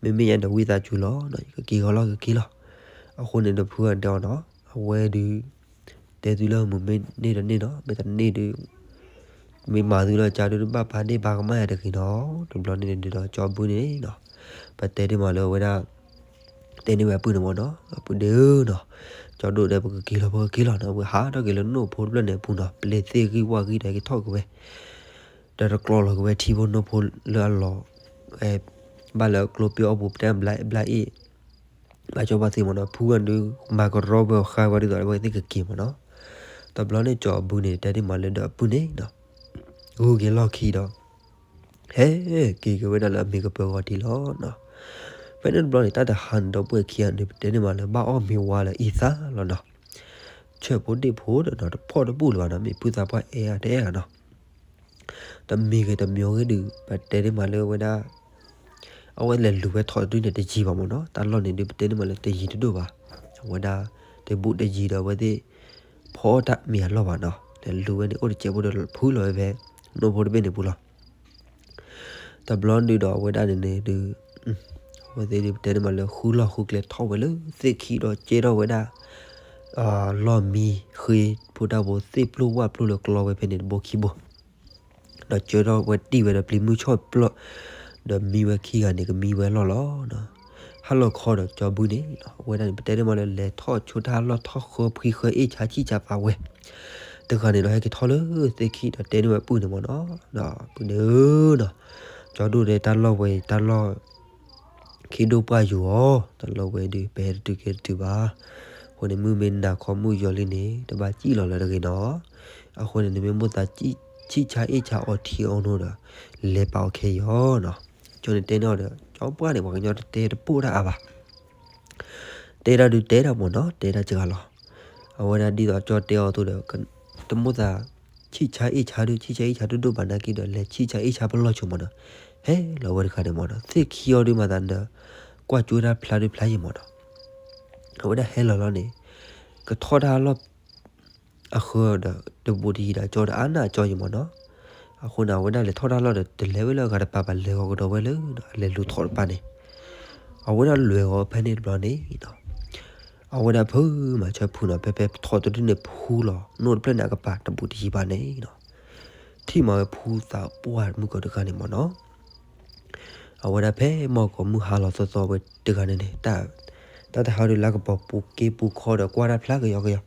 မ့မ့ၢ်ယဲဒီးဝံသးစူၤလီၤနီၤ ယကက့ၤဂီၤလီၤ ကက့ၤလီၤ. အဃိန့ၣ်ဒီးဖုဂၤတဲအီၤနီၤ အဝဲဒုး တဲသုလၢမုၢ်မ့ၢ်န့ၢ်ဒီးန့ၢ်နီၤ မ့ၢ်တန့ၢ်ဒုး မ့ၢ်မၤသုလီၤကါဒုး တဘၣ်ပာ်န့ၢ်ဘၣ်ကမၣ်ယၤတဂ့ၤနီၤ. တဘျီန့ၣ်ဒုးဒီးကၠီၤဘူၣ်န့ၣ်နီၤ ပတဲဒ်မးလၢအဝဲဒၣ် တဲန့ၢ်ဝဲအပုၢ်န့ၣ်မးနီၤ အပုၢ်ဒ့ဧၢနီၤ, ကၠီဒိၣ်ဒီး ပကက့ၤလီၤ ပကက့ၤလီၤနီၤ. အဝဲဟးထီၣ်က့ၤလၢနိၣ်ဖိတဖျၢၣ်န့ၣ်အပူၤနီၤ ပျဲသ့ၣ်ဂံၢ်ဝၣ်ဂံၢ်ဒီးက့ၤထီၣ်က့ၤဝဲ ဒီးတကျီလီၤက့ၤဝဲထံဖိနိၣ်ဖိလၢအလီၤ ဘၣ်လၢအကျိပၢအီၣ်ပူၤ ပတဲဘျါအ့ၣ်ဘျါအ့ၣ် ဘၣ်ကၠီဘၣ်သ့မးနီၤ. ဖုဂၤဒုး မၤကရီဘၢအီၤဃါဝဲဒ်သိးအဝဲသ့ၣ်ကက့ၤမးနီၤ. တဘျီန့ၣ်ကၠီၤဘူၣ်န့ၣ် တဲဒ်မးလၢဒီးအပုၢ်န့ၣ်နီၤ ဂုၤက့ၤလီၢ်ခံဒီး ဟဲက့ၤက့ၤဝဲဒၣ်လၢအမ့ၢ်ကပၢၤဂီၤတံၢ်လီၤနီၤ. ဖဲန့ၣ်တဘျီန့ၣ် တၢ်တဟါန့ၣ်ဒီပုၢ်ဝဲၢ်ခံဂၤန့ၣ် ပတဲန့ၢ်မးလၢဘၣ်အီၣ်မ့ၤဝါလၢအံသၣ်လီၤနီၤ. ဆၢဖိဒ့ၣ်ဖိဒီးနီၤ တဖီၣ်တဘူၣ်လၢၤဘၣ်နီၤ မ့ၢ်ဖုသးပှၢ်အဲၣ်အါတအဲၣ်အါနီၤ တမံၤဂ့ၤတမံၤဂ့ၤဒုး ပတဲန့ၢ်မးလၢအဝဲဒၣ် အဝဲလဲၤလူၤဝဲထီၣ်တဒုန့ၣ်တယံၤဘၣ်မးနီၤ. တၢ်လီၢ်န့ၣ်ဒုး ပတဲန့ၢ်မးလၢတယံၤတဒိၣ်ဘၣ်. အဝဲဒၣ် တဘူးတယံၤဒီးအဝဲသ့ၣ် ဖီအီၣ်တၢ်မ့ၢ်အလီၢ်ဘၣ်နီၤ. လဲၤလူၤဝဲန့ၣ် အိၣ်တစဲးဖိဒီးဖုလီၤဝဲဖဲ နိၣ်ဖိတဘ့ၣ်န့ၣ်ပူၤလီၤ. တဘျီဒုးဒီးအဝဲဒၣ်န့ၣ်န့ၣ်ဒုး အဝဲသ့ၣ်ဒုးပတဲန့ၢ်မးလၢဃုလီၢ်ဃုကျဲထီၣ်ဝဲလၢသ့ၣ်ခံဒီးကဲထီၣ်ဝဲဒၣ် လီၢ်မံဃ့ဖိတၢ်ဘိသ့ၣ်ပျိၢ်ဝၣ်ပျိၢ်လၢကျီဝဲဖဲန့ၣ်တဘိခံဘိ ဒီးကၢထီၣ်ဝဲတံၢ်ဝဲဒီးပျံၤမုၢ်ဆီၣ်ပျီၢ် ဒီးမံဝဲခံဂၤန့ၣ် ကမံဝဲလီၢ်လီၤ. ဟါလီၤခီဒီးကၠီၤဘူၣ်န့ၣ် အဝဲဒၣ်န့ၣ် ပတဲန့ၢ်မးလၢလဲၤထီၣ်ဆိတၢ်လီၢ်ထီၣ်ဃၢဖှံဃၢ အ့ၣ်ဆါဆံၣ်ဆါပာ်ဝဲ တဂၤန့ၣ်ဒီးဟဲက့ၤထီၣ်လၢသ့ၣ်ခံဒီးတဲန့ၢ်ဝဲပုၢ်န့ၣ်မးနီၤ, ဒီးပုၢ်န့ၣ်ဧၢနီၤ, ကၠီၤဒိၣ်ဒီးတၢ်လီၢ်ဝဲအံၤ တၢ်လီၢ် ခ့ဒိၣ်ပှၢ်ယိာ်အီၤ, တၢ်လီၢ်ဝဲဒုး ပဟဲတတုၤကဲတတုၤဘၣ်. အဃိန့ၣ် မုၢ်မ့ၢ်နၤခီမုၢ်ယီၤလံန့ၣ် တဘၣ်စံၣ်လီၤလၢၤတဂ့ၤနီၤ. အဃိန့ၣ် နမ့ၢ်မိၣ်သးဆံၣ်ဆါအ့ၣ်ဆါအီၤထံအီၤနိဒီး လဲၤပာ်အီၤခဲအံၤအီၤနီၤ. ကၠီၤန့ၣ်တဲန့ၢ်အီၤဒီး ကၠီၤပှၢ်န့ၣ် ပှၤကညီတတဲတပိၢ်တၢ်အါဘၣ် တဲတၢ်ဒုးတဲတၢ်မ့ၢ်နီၤ, တဲတၢ်စှၤလီၤ. အဝဲဒၣ်ဒ်သိးကၠီၤတဲအီၤအသိးဒီး တမိၣ်သး ဆံၣ်ဆါအ့ၣ်ဆါဒုး ဆံၣ်ဆါအ့ၣ်ဆါဒုးဒိၣ်ဘၣ်နာ်က့ဒီး လဲၤဆံၣ်ဆါအ့ၣ်ဆါပလီၢ်ဆိမ့ၢ်နီၤ, ဟဲလီၤဝဲတခါန့ၣ်မ့ၢ်နီၤ, သ့ၣ်ခံအီၤဒုးမၤသးဒီး ကွၢ်ကၠိတၢ်ဖျါဒုးဖျါယံၤမ့ၢ်နီၤ. အဝဲဒၣ်ဟဲလီၤလီၤန့ၣ် ကထီၣ်တၢ်လီၢ် အဃၢဒီး တဘူးတယံၤဒီးကၠီၤဒီးအါနၢ်ကၠီၤယံၤမ့ၢ်နီၤ. အဃိန့ၣ် အဝဲဒၣ်လဲၤထီၣ်တၢ်လီၢ်ဒီး တလဲၤဝဲလၢအဂၤတပၤဘၣ် လဲၤဂီၤကဒီးဝဲလၢ အလဲၤလူၤထီၣ်တပၤန့ၣ် အဝဲဒၣ်လဲၤဂီၤဖဲန့ၣ်တဘျီန့ၣ်နီၤ, အဝဲဒၣ်ဖုမၤဆၢဖုနီၤ ဖဲဖဲထီၣ်တဒုန့ၣ်ဖုလီၤ နိၣ်တဖျၢၣ်န့ၣ်အကပၤတဘူးတယံၤဘၣ်န့ၣ်နီၤ, ထံၣ်မၤဝဲဖုသးပှၢ်မုၢ်ကီၢ်တဂၤန့ၣ်မ့ၢ်နီၤ. အဝဲဒၣ်ဖဲမီၢ်ကီၢ်မုၢ်ဟါလီၤသီသီဝဲတဂၤန့ၣ်န့ၣ် တၢ် တၢ်တဟါဒုးလၢကပီၤပူၤက့ပူၤခီဒီးကွၢ်တၢ်ဖျါကယီကယီ,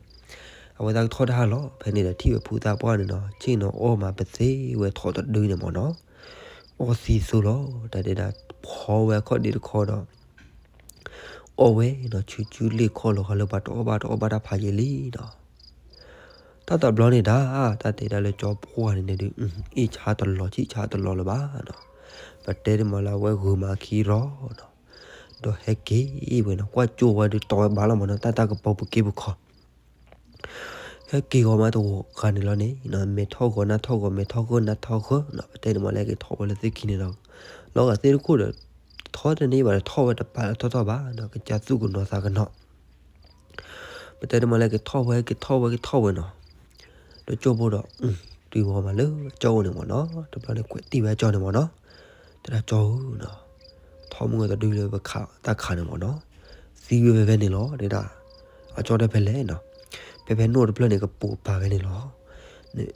အဝဲသးကထီၣ်တၢ်ဟါလီၤ ဖဲန့ၣ်ဒီးထံၣ်ဝဲဖုသးပှၢ်န့ၣ်နီၤ ဆ့ၣ်နီၤအီၣ်မးပသ့ဝဲထီၣ်တဒုန့ၣ်မ့ၢ်နီၤ, အီၣ်သံသိလီၤ တၢ်တဲဒၣ် ဖီဝဲအခီၣ်ဒ့တခီဒီး အီၣ်ဝဲနီၤ ဆူကၠူလ့ၣ်ခီၣ်လီၤ ခီလၢပှၤတအီၣ်ဘၣ်တအီၣ်ဘၣ်တၢ်ဖးယံာ်လံနီၤ. တၢ်တဘျီန့ၣ်ဒၣ် တၢ်တဲဒၣ်လၢကၠီၤပှၢ်န့ၣ်န့ၣ်ဒုး အ့ၣ်ဆါတလီၤဆံၣ်ဆါတလီၤလၢၤဘၣ်နီၤ, ပတဲဒ်မးလၢအဝဲဂုာ်မၤခံရီနီၤ, ဒီးဟဲက့ၤဝဲနီၤ ကွၢ်ကၠိဝဲဒုးတီဝဲဘၣ်လီၤမ့ၢ်နီၤ တၢ်တၢ်ကပီၤပူၤက့ပူၤခီ ဟဲက့ၤဂီၤမးတဂီၤဂၤန့ၣ်လီၤန့ၣ် မဲာ်ထီၣ်ဂီၤနၢ်ထီၣ်ဂီၤ မဲာ်ထီၣ်ဂီၤနၢ်ထီၣ်ဂီၤနီၤ ပတဲဒ်မးလၢက့ၤထီၣ်ဝဲလၢသ့ၣ်ခံန့ၣ်ဒီး လီၤဂာ်သ့ၣ်တခိၣ်ဒီး ထီၣ်တန့ၢ်ဘၣ်ဒီးထီၣ်ဝဲတပာ်လၢထီၣ်ထီၣ်ဘၣ်နီၤ ကစၢ်သူၣ်ကနီၤသးကနီၤ ပတဲဒ်မးလၢက့ၤထီၣ်ဝဲ က့ၤထီၣ်ဝဲ က့ၤထီၣ်ဝဲနီၤ ဒီးကၠိဖိဒီး တုၤဝဲမးလၢအကၠီအိၣ်န့ၣ်မ့ၢ်နီၤ တဘျီန့ၣ်ကွဲးတံၢ်ဝဲအကၠီန့ၣ်မ့ၢ်နီၤ တဲဒၣ်ကၠီဧၢနီၤ ထီၣ်မုၢ်ဂီၤတဒုလၢပခးတၢ်ခးန့ၣ်မ့ၢ်နီၤ သံဝဲဖဲဖဲန့ၣ်လီၤ တဲဒၣ် အကၠီတဲဖဲလဲၣ်နီၤ ဖဲဖဲနိၣ်တဖျၢၣ်န့ၣ် ကပူၤကပၤဖဲန့ၣ်လီၤ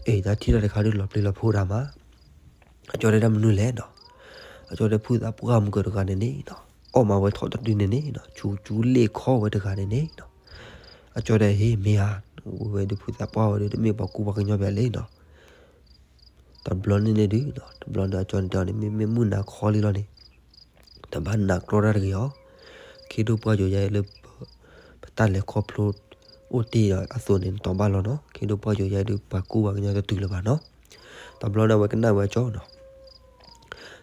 အ့ၣ် တၢ်ထံၣ်တၢ်တခါဒုးလီၤပျံၤလီၤဖုးတၢ်မး အကၠီတဲဒၣ်မနုၤလဲၣ်နီၤ အကၠီတဲဖုသးပှၢ်မုၢ်ကၢၤတဂၤန့ၣ်န့ၣ်နီၤ အီၣ်မးဝဲထီၣ်တဒုန့ၣ်န့ၣ်နီၤ ဆူကၠူလ့ၣ်ခီၣ်ဝဲတဂၤန့ၣ်န့ၣ်နီၤ အကၠီတဲဟ့ၣ်မ့ၢ်ဧါ ဝဲဒုးဖုသးပှၢ်ဝဲဒုးတမ့ၢ်ပှၤကူပှၤကညီဘၣ်လံနီၤ တဘျီန့ၣ်န့ၣ်ဒုးနီၤ တဘျီန့ၣ်အကၠီန့ၣ်တဲအီၤန့ၣ် မ့မ့ၢ်မုၢ်နၤခီလံလီၤန့ၣ် တဘၣ်နးကြီတၢ်တဂ့ၤအီၤ ခ့ဒိၣ်ပှၢ်ယိာ်ယါအံၤလၢ ပတၢ်လဲၤခီဖျိအိၣ်တ့ၢ်ဒီးအသိးန့ၣ် နတီၤဘၣ်လီၤနီၤ ခ့ဒိၣ်ပှၢ်ယိာ်ယါအံၤဒုး ပှၤကူပှၤကညီတတုၤလၢၤဘၣ်နီၤ တဘျီန့ၣ်အဝဲကနၣ်ဝဲအကၠီနီၤ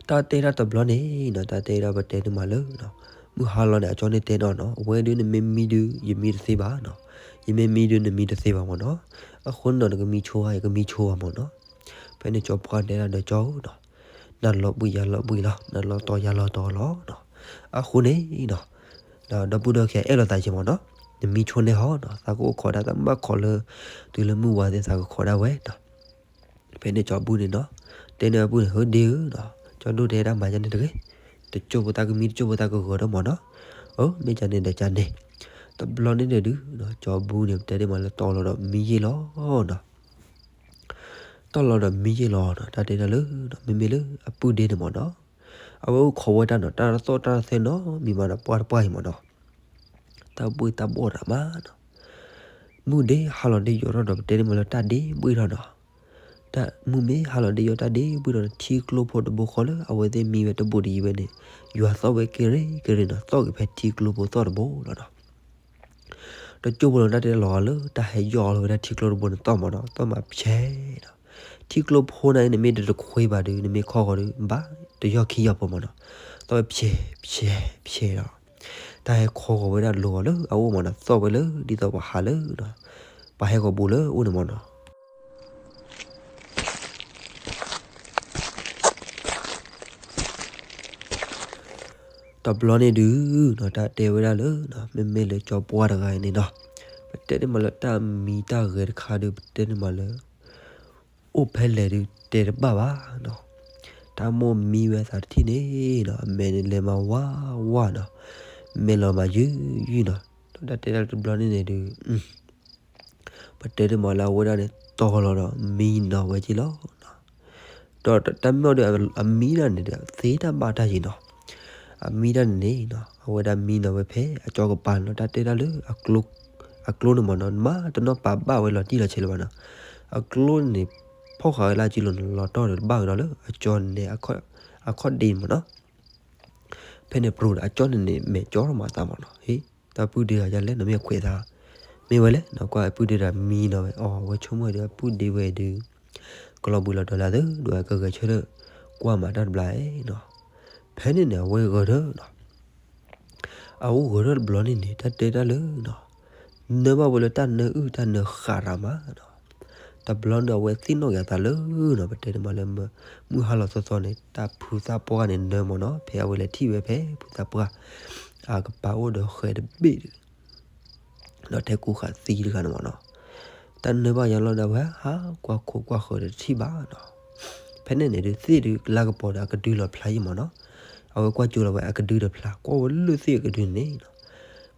တၢ်တဲဒၣ်တဘျီန့ၣ်နီၤ တၢ်တဲဒၣ်ပတဲန့ၣ်မးလၢ မုၢ်ဟါလီၤန့ၣ် အကၠီန့ၣ်တဲနီၤနီၤ အဝဲဒုးနမ့ၢ်မံဒုး ယမံတသ့ဘၣ်နီၤ ယမ့ၢ်မံဒုးနမံတသ့ဘၣ်မ့ၢ်နီၤ, အဃိန့ၣ်ဒီးနကမံဆိဧါ ယကမံဆိဧါမ့ၢ်နီၤ. ဖဲန့ၣ်ကၠီၤပှၢ်တဲဒၣ်ဒီးကၠီဧၢနီၤ, နလီၤဘှံးယၤလီၤဘှံးလီၤ, နလီၤတီၤယၤလီၤတီၤလီၤနီၤ. အဃိန့ၣ်နီၤ, ဒီပုၢ်ဒီဝဲၢ်ခဲအဲၣ်လိာ်သးက့မ့ၢ်နီၤ, နမံဆိန့ၢ်ဟီနီၤ, သးကအိၣ်ခိးဒၣ် သးမ့ၢ်ခိးလၢ တုၤလၢမုၢ်ဝါသ့ၣ်သးကခိးဒၣ်ဝဲနီၤ. ဖဲန့ၣ်ကၠီၤဘူၣ်န့ၣ်နီၤ, တဲန့ၢ်အပုၢ်န့ၣ် ဟၢဒ့ဧၢနီၤ, ကၠီၤဒိၣ်တဲဒၣ်မၤယၤန့ၣ်တဂ့ၤ, တကၠိဖိသးကမံ တကၠိဖိသးကဂၢၤဒီးမ့ၢ်နီၤ, အမ့ၢ်ကန့ၣ်ဒီးကန့ၣ်. တဘျီန့ၣ်န့ၣ်ဒုးနီၤ, ကၠီၤဘူၣ်န့ၣ် ပတဲဒၣ်မးလၢတီၤလီၤဒီးမံယ့ၢ်လီၤနီၤ. တီၤလီၤဒီးမံယ့ၢ်လီၤနီၤ, တၢ်တဲဒၣ်လၢ မ့မ့ၢ်လၢအပုၢ်ဒ့န့ၣ်မ့ၢ်နီၤ, အဝဲအိၣ်ခိးဝဲတၢ်နီၤ, တၢ်သီၣ်တၢ်သဲနီတမံၤမးဒီး ပှၢ်တပှၢ်အံၤမ့ၢ်နီၤ, တၢ်ဘှ့ၣ်တၢ်ဘှီၣ်တၢ်မးနီၤ. မုၢ်ဒ့ဟါလီၤဒ့ယိာ်ထီၣ်ဒီး ပတဲန့ၢ်မးလၢတၢ်ဒ့ဘှ့ၣ်ထီၣ်နီၤ. တၢ်မုၢ်မ့ၢ်ဟါလီၤဒ့ယိာ် တၢ်ဒ့ဘှ့ၣ်ထီၣ်ဒီး ထံကျိဖိတဘိဃီလၢအဝဲသ့ၣ်မံဝဲတဘိတယံၤဝဲန့ၣ်, ယွၤသီၣ်ဝဲက့ၤရ့က့ၤရ့နီၤ, သီၣ်က့ၤဖဲထံကျိဖိသီၣ်တဘိလီၤနီၤ. တကၠိဖိလီၤ တၢ်တဲလီၤဂာ်လၢ တၢ်ဟဲယီၢ်လီၤဝဲဒၣ်ထံကျိတဘိန့ၣ်သီၣ်မ့ၢ်နီၤ, သီၣ်မးဖျဲးနီၤ. ထံကျိဖိန့ၣ် နမ့ၢ်တတခွ့ဘၣ်ဒုး နမ့ၢ်ခီဂီၤဒုး ဘၣ်တယီၢ်ခံယီၢ်ဖိမ့ၢ်နီၤ, သီၣ်ဝဲဖျဲးဖျဲးဖျဲးလီၤ. တၢ်ဟဲခီဂီၤဝဲဒၣ်လိၤဂီၤလၢအအိၣ်မ့ၢ်နီၤ, သီၣ်ဝဲလၢဒ်သိးပှၤဟးလၢ ပှၤဟဲဂီၤဘူးလၢအအိၣ်န့ၣ်မ့ၢ်နီၤ. တဘျီန့ၣ်ဒုးနီၤ, တၢ်တဲဝဲဒၣ်လၢ မ့မ့ၢ်လၢကၠီၤပှၢ်တဂၤအံၤန့ၣ်နီၤ, ပတဲန့ၢ်မးလၢတၢ်မံတၢ်ဂဲၤတခါဒုး ပတဲန့ၢ်မးလၢ အိၣ်ဖဲလဲၣ်ဒုးတဲတဘၣ်ဘၣ်နီၤ. တၢ်မိၣ်မံဝဲအသးတထံၣ်န့ၣ်နီၤ, အမဲာ်န့ၣ်လဲၤမၤဝးဝးနီၤ, မဲာ်လီၤမၤယုၢ်ယုၢ်နီၤ. ဒီးတၢ်တဲဒၣ်တဘျီန့ၣ်န့ၣ်ဒုး ပတဲန့ၢ်မးလၢအဝဲဒၣ်န့ၣ် တီၤလီၤဒီးမံနီၤဝဲက့ၤလီၤ. ဒီးတၢ်မ့ၢ်အီၤဒီး အမံတၢ်န့ၣ်ဒီး သ့တၢ်ဘၣ်တၢ်ယံၤနီၤ. အမံတၢ်န့ၣ်န့ၣ်နီၤ, အဝဲဒၣ်မံနီၤဝဲဖဲအကၠီကပၤနီၤ, တၢ်တဲဒၣ်လၢ အကျိန့ၣ်မ့ၢ်နီၤ, မ့ၢ်တနီၣ်ပာ်ဘၣ်ဝဲလီၤတံၢ်လီၤဆဲးလၢၤဘၣ်နီၤ. အကျိန့ၣ်န့ၣ် ဖီၣ်ဃာ်ဝဲလၢအစုလိၤန့ၣ် လီၤတီၢ်ဒီးတဘၣ်ကဒီးလၢ အကၠီန့ၣ် အခီၣ်ဒ့မ့ၢ်နီၤ. ဖဲန့ၣ်ပြိၤဒီးအကၠီန့ၣ်န့ၣ် မဲာ်ကၠီထီၣ်မးအသးမ့ၢ်နီၤ, ဟ့ၣ် တၢ်ပုၢ်ဒ့တဂၤယလဲၣ်နီၤ, မ့ၢ်အခွဲးသး မ့ၢ်ဝဲလဲၣ်နီၤ, ကွၢ်အပုၢ်ဒ့တဂၤမံနီၤဝဲ, အီၤ အဝဲဆိကမိၣ်ဒီးအပုၢ်ဒ့ဝဲဒုး ကလီၤဘှံးလီၤတီၤလၢအသးဒီး အကဂဲၤဆၢထၢၣ် ကွၢ်မးတၢ်တဘျီနီၤ. ဖဲန့ၣ်န့ၣ် အဝဲဂဲၤထၢၣ်နီၤ, အအိၣ်ဂဲၤထၢၣ်တဘျီန့ၣ်န့ၣ် တၢ်တဲတၢ်လၢနီၤ, နၢဘၣ်ဝဲလၢတၢ်နၢအုၣ်တၢ်နၢဃးတၢ်မးနီၤ. တဘျီန့ၣ် အဝဲသ့ၣ်နီၣ်က့ၤအသးလၢနီၤ, ပတဲန့ၢ်မးလၢ မုၢ်ဟါလီၤသီသီန့ၣ် တၢ်ဖုသၣ်ပှၢ်န့ၣ်နၢမ့ၢ်နီၤ, ဖဲအဝဲလဲၤထံၣ်ဝဲဖဲဖုသၣ်ပှၢ် အကပၤအိၣ်ဒီးဃဲးတဘ့ၣ်ဒီး ဒီးထဲကူဃာ်သံတဂၤန့ၣ်မ့ၢ်နီၤ. တၢ်နၢဘၣ်ယၤလီၤဒီး အဝဲဟးကွၢ်ခိးကွၢ်ဃၢၤဒီး တထံၣ်ဘၣ်နီၤ. ဖဲန့ၣ်န့ၣ်ဒုး သ့ၣ်ဒုးလၢကပီၤဒီး အကဒုလီၤဖျါယံၤမ့ၢ်နီၤ. အဝဲကွၢ်ကၠိလီၤဝဲအကဒုဒီးဖျါ, ကွၢ်ဝဲလၢသ့ၣ်အကဒုန့ၣ်နီၤ,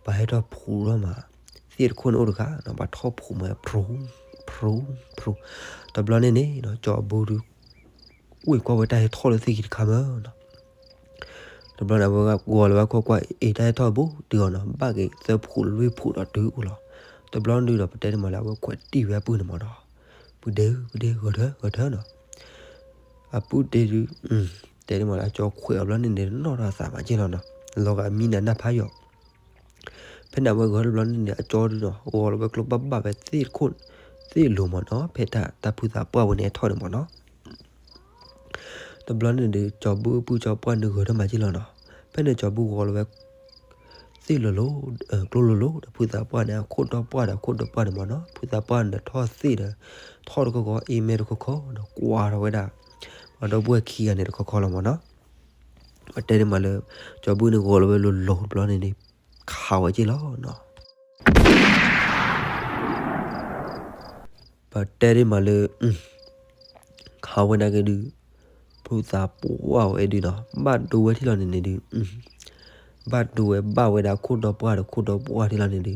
ပှၤဟဲထီၣ်ဖှူးထီၣ်မး, သ့ၣ်တခိၣ်န့ၣ်အိၣ်တဂၤနီၤ, ပှၤထီၣ်ဖှူးမး ဖှူး ဖှူး ဖှူး. တဘျီန့ၣ်န့ၣ်နီၤ, ကၠီၤဘူၣ်ဒုး ဝ့ၢ်ကွၢ်ဝဲတၢ်ဟဲထီၣ်လၢသ့ၣ်ခံတခါမးနီၤ. တဘျီန့ၣ် အဝဲဂီၤလီၤဝဲခိၣ်ကွၢ် အ့ၣ် တၢ်ဟဲထီၣ်ဘူးတုၤအီၤနီၤ, ဘၣ်က့ၤသၢဖှူးလွံၢ်ဖှူးဒီးတုၤအိၣ်လီၤ. တဘျီန့ၣ်ဒီး ပတဲန့ၢ်မးလၢ အဝဲခွဲးတံၢ်ဝဲအပုၢ်န့ၣ်မ့ၢ်နီၤ, ပုၢ်ဒ့ဧၢ ပုၢ်ဒ့ ဂီၤထၢ ဂီၤထၢနီၤ. အပုၢ်ဒ့ဒုး တဲန့ၢ်မးလၢ အကၠီခွဲးအီၤဘျီန့ၣ်န့ၣ် နီၣ်ထီၣ်အသးမးက့ၢ်လီၤနီၤ, လီၤဂာ်မံနၤနၢ်ဖးယီၤ. ဖဲန့ၣ်အဝဲဂီၤတဘျီန့ၣ်န့ၣ် အကၠီဒုးနီၤ ဂီၤလီၤဝဲကျိဘၣ်ဘၣ်ဝဲသ့ၣ်တခိၣ် သ့ၣ်လိၤမ့ၢ်နီၤ, ဖဲတၢ်ဖုသးပှၢ်ဝဲန့ၣ်ဟဲထီၣ်န့ၣ်မ့ၢ်နီၤ. တဘျီန့ၣ်ဒီး ကၠီၤဘူၣ်အပုၢ်ကၠီၤပှၢ်န့ၣ်ဂီၤထၢမးက့ၢ်လီၤနီၤ. ဖဲန့ၣ်ကၠီၤဘူၣ်ဂီၤလီၤဝဲ သ့ၣ်လိၤလိၤ ကျိလိၤလိၤဒီး ဖုသးပှၢ်န့ၣ် အခိၣ်ဒီပှၢ်ဒီးအခိၣ်ဒီပှၢ်န့ၣ်မ့ၢ်နီၤ, ဖုသးပှၢ်န့ၣ်ထီၣ်သ့ၣ်ဒီး ထီၣ်တခီခီ အ့မဲတခီခီဒီး ကွၢ်ထီၣ်ဝဲဒၣ် ပှၤဒီပုၢ်ဝဲၢ်ခံဂၤန့ၣ်တခီခီလီၤမ့ၢ်နီၤ. ပတဲန့ၢ်မးလၢ ကၠီၤဘူၣ်န့ၣ်ဂီၤလီၤဝဲလိၤလိၤတဘျီန့ၣ်န့ၣ် ခးဝဲက့ၢ်လီၤနီၤ. ပတဲန့ၢ်မးလၢ ခးဝဲနာ်က့ဒုး ဖုသးပှၢ်ဝဲဒုးနီၤ, ဘၣ်ဒိဝဲထံၣ်လီၤန့ၣ်န့ၣ်ဒုး ဘၣ်ဒိဝဲဘၣ်ဝဲဒၣ်ခိၣ်ဒီပှၢ်ဒီးခိၣ်ဒီပှၢ်ထံၣ်လီၤန့ၣ်ဒုး လီ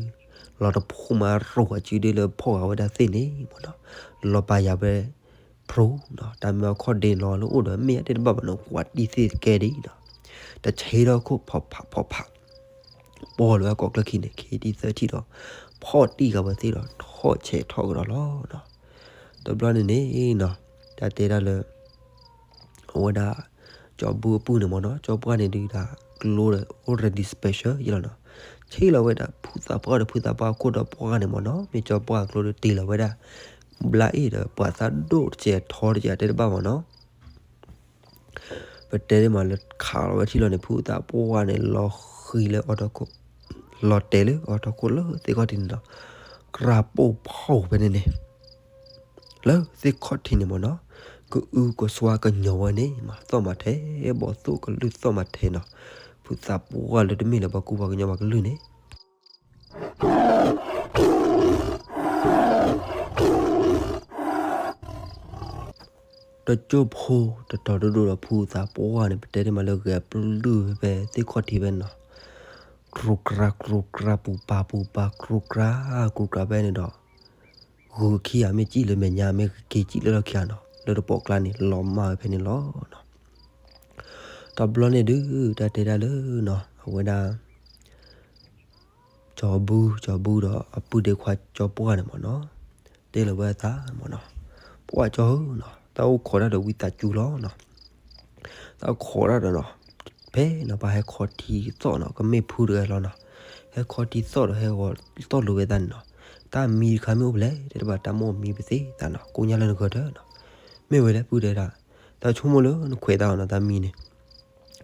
ၤတဖိးမးရိၤအစုဒ့လၢဖီၣ်ဃာ်ဝဲဒၣ်သ့ၣ်န့ၣ်မ့ၢ်နီၤ, လီၤပာ်ယၤဝဲ ဖရိနီၤ, တၢ်မ့ၢ်အခီၣ်ဒ့လီၤလၢအိၣ်ဒီးမ့ၢ်အတ့ၢ်တဘၣ်ဘၣ်နီၤ, ကွၢ်တံၢ်သ့ၣ်တကဲဒ်နီၤ, တဆ့ထီၣ်ခိၣ်ဖီၣ်ဖးဖီၣ်ဖး ပီၢ်လီၤဝဲကိးကျၢၢ်ခံန့ၣ် ခံထံၣ်သၢထံၣ်ဒီး ဖီၣ်တံၢ်ဃာ်ဝဲသ့ၣ်ဒီး ထီၣ်ဆဲးထီၣ်ကဒီးလီၤနီၤ. တဘျီန့ၣ်န့ၣ်နီၤ တၢ်တဲဒၣ်လၢ အဝဲဒၣ် ကၠီၤဘူၣ်အပုၢ်န့ၣ်မ့ၢ်နီၤ, ကၠီၤပှၢ်န့ၣ်ဒုးဒၣ် ကျိဒီး already special ယလီၤနီၤ, ဆ့ၣ်လီၤဝဲဒၣ် ဖုသးပှၢ်ဒီးဖုသးပှၢ်အခိၣ်ဒီးပှၢ်န့ၣ်မ့ၢ်နီၤ, မ့ၢ်ကၠီၤပှၢ်အကျိဒီးတ့ၢ်လီၤဝဲဒၣ် ဘျါအ့ၣ်ဒီးပှၤသးဒိၣ်တစဲးထီတစဲးတဲတဘၣ်မ့ၢ်နီၤ. ပတဲန့ၢ်မးလၢခးလီၤဝဲထံၣ်လီၤန့ၣ် ဖုသးပှၢ်န့ၣ် လီၤဃံၤလၢအီထီၣ်ခိၣ် လီၤတဲာ်လၢအီထီၣ်ခိၣ်လၢသ့ၣ်ခီၣ်ထံးန့ၣ်နီၤ, က ကရၢပိၢ်ဖီၣ်ဖဲန့ၣ်န့ၣ် လၢသ့ၣ်ခီၣ်ထံးန့ၣ်မ့ၢ်နီၤ, ကအုကစွါကညီၤဝဲန့ၣ် မၤသီၣ်မၤထဲ ဘီၣ်သိၣ်ကလုၢ်သီၣ်မၤထဲနီၤ, ဖုသးပှၢ်လၢတမ့ၢ်လၢပှၤကူပှၤကညီပှၤကလုၢ်န့ၣ် တကၠိၢ်ဖိတတီၤဒိၣ်ဒိၣ်ဒီးဖုသးပှၢ်န့ၣ် ပတဲဒ်မးလၢဂဲၤပလုၢ်ဖဲသ့ၣ်ခီၣ်ထံးဖဲန့ၣ်နီၤ, ကြိၤကြၤကြိၤကြၤ ပူၤပာ်ပူၤပာ် ကြိၤကြၤကြိၤကြၤဖဲန့ၣ်ဒီး ဂုၤခံဂၤမ့ၢ်စံၣ်လၢမဲာ်ညါ မ့ၢ်က့ၤစံၣ်လၢလီၢ်ခံဂၤနီၤ, လၢတပိာ်ကျါန့ၣ် လီၤမၢ်ဝဲဖဲန့ၣ်လီၤနီၤ. တဘျီန့ၣ်ဒုး တၢ်တဲဒၣ်လၢနီၤ အဝဲဒၣ် ကၠီၤဘူ ကၠီၤဘူဒီးအပုၢ်ဒ့ခွါကၠီၤပှၢ်န့ၣ်မ့ၢ်နီၤ, တဲလီၤဝဲအသးမ့ၢ်နီၤ, ပှၢ်ကၠီၤဧၢနီၤ, တၢ်အိၣ်ခိးတၢ်ဒီးဝံသးစူၤလီၤနီၤ, တၢ်အိၣ်ခိးတၢ်ဒီးနီၤ, ဖဲနီၤ ပှၤဟဲခီထံသီၣ်နီၤ ကမ့ၢ်ဖုတဂၤလီၤနီၤ, ဟဲခီထံသီၣ်ဒီးဟဲဂီၤသီၣ်လိာ်ဝဲသးန့ၣ်နီၤ, တၢ်မံတခါမ့ၢ်အိၣ်ဖဲလဲၣ် တဲတဘၣ် တၢ်မိၣ်မံပသ့သးနီၤ ကိညါလၢနဂၢၢ်တၢ်နီၤ, မ့ၢ်ဝဲလဲၣ်ပုၢ်တဲဒၣ်, တၢ်ဆိကမိၣ်လၢနခွဲးတၢ်အီၤနီၤ တၢ်မံန့ၣ်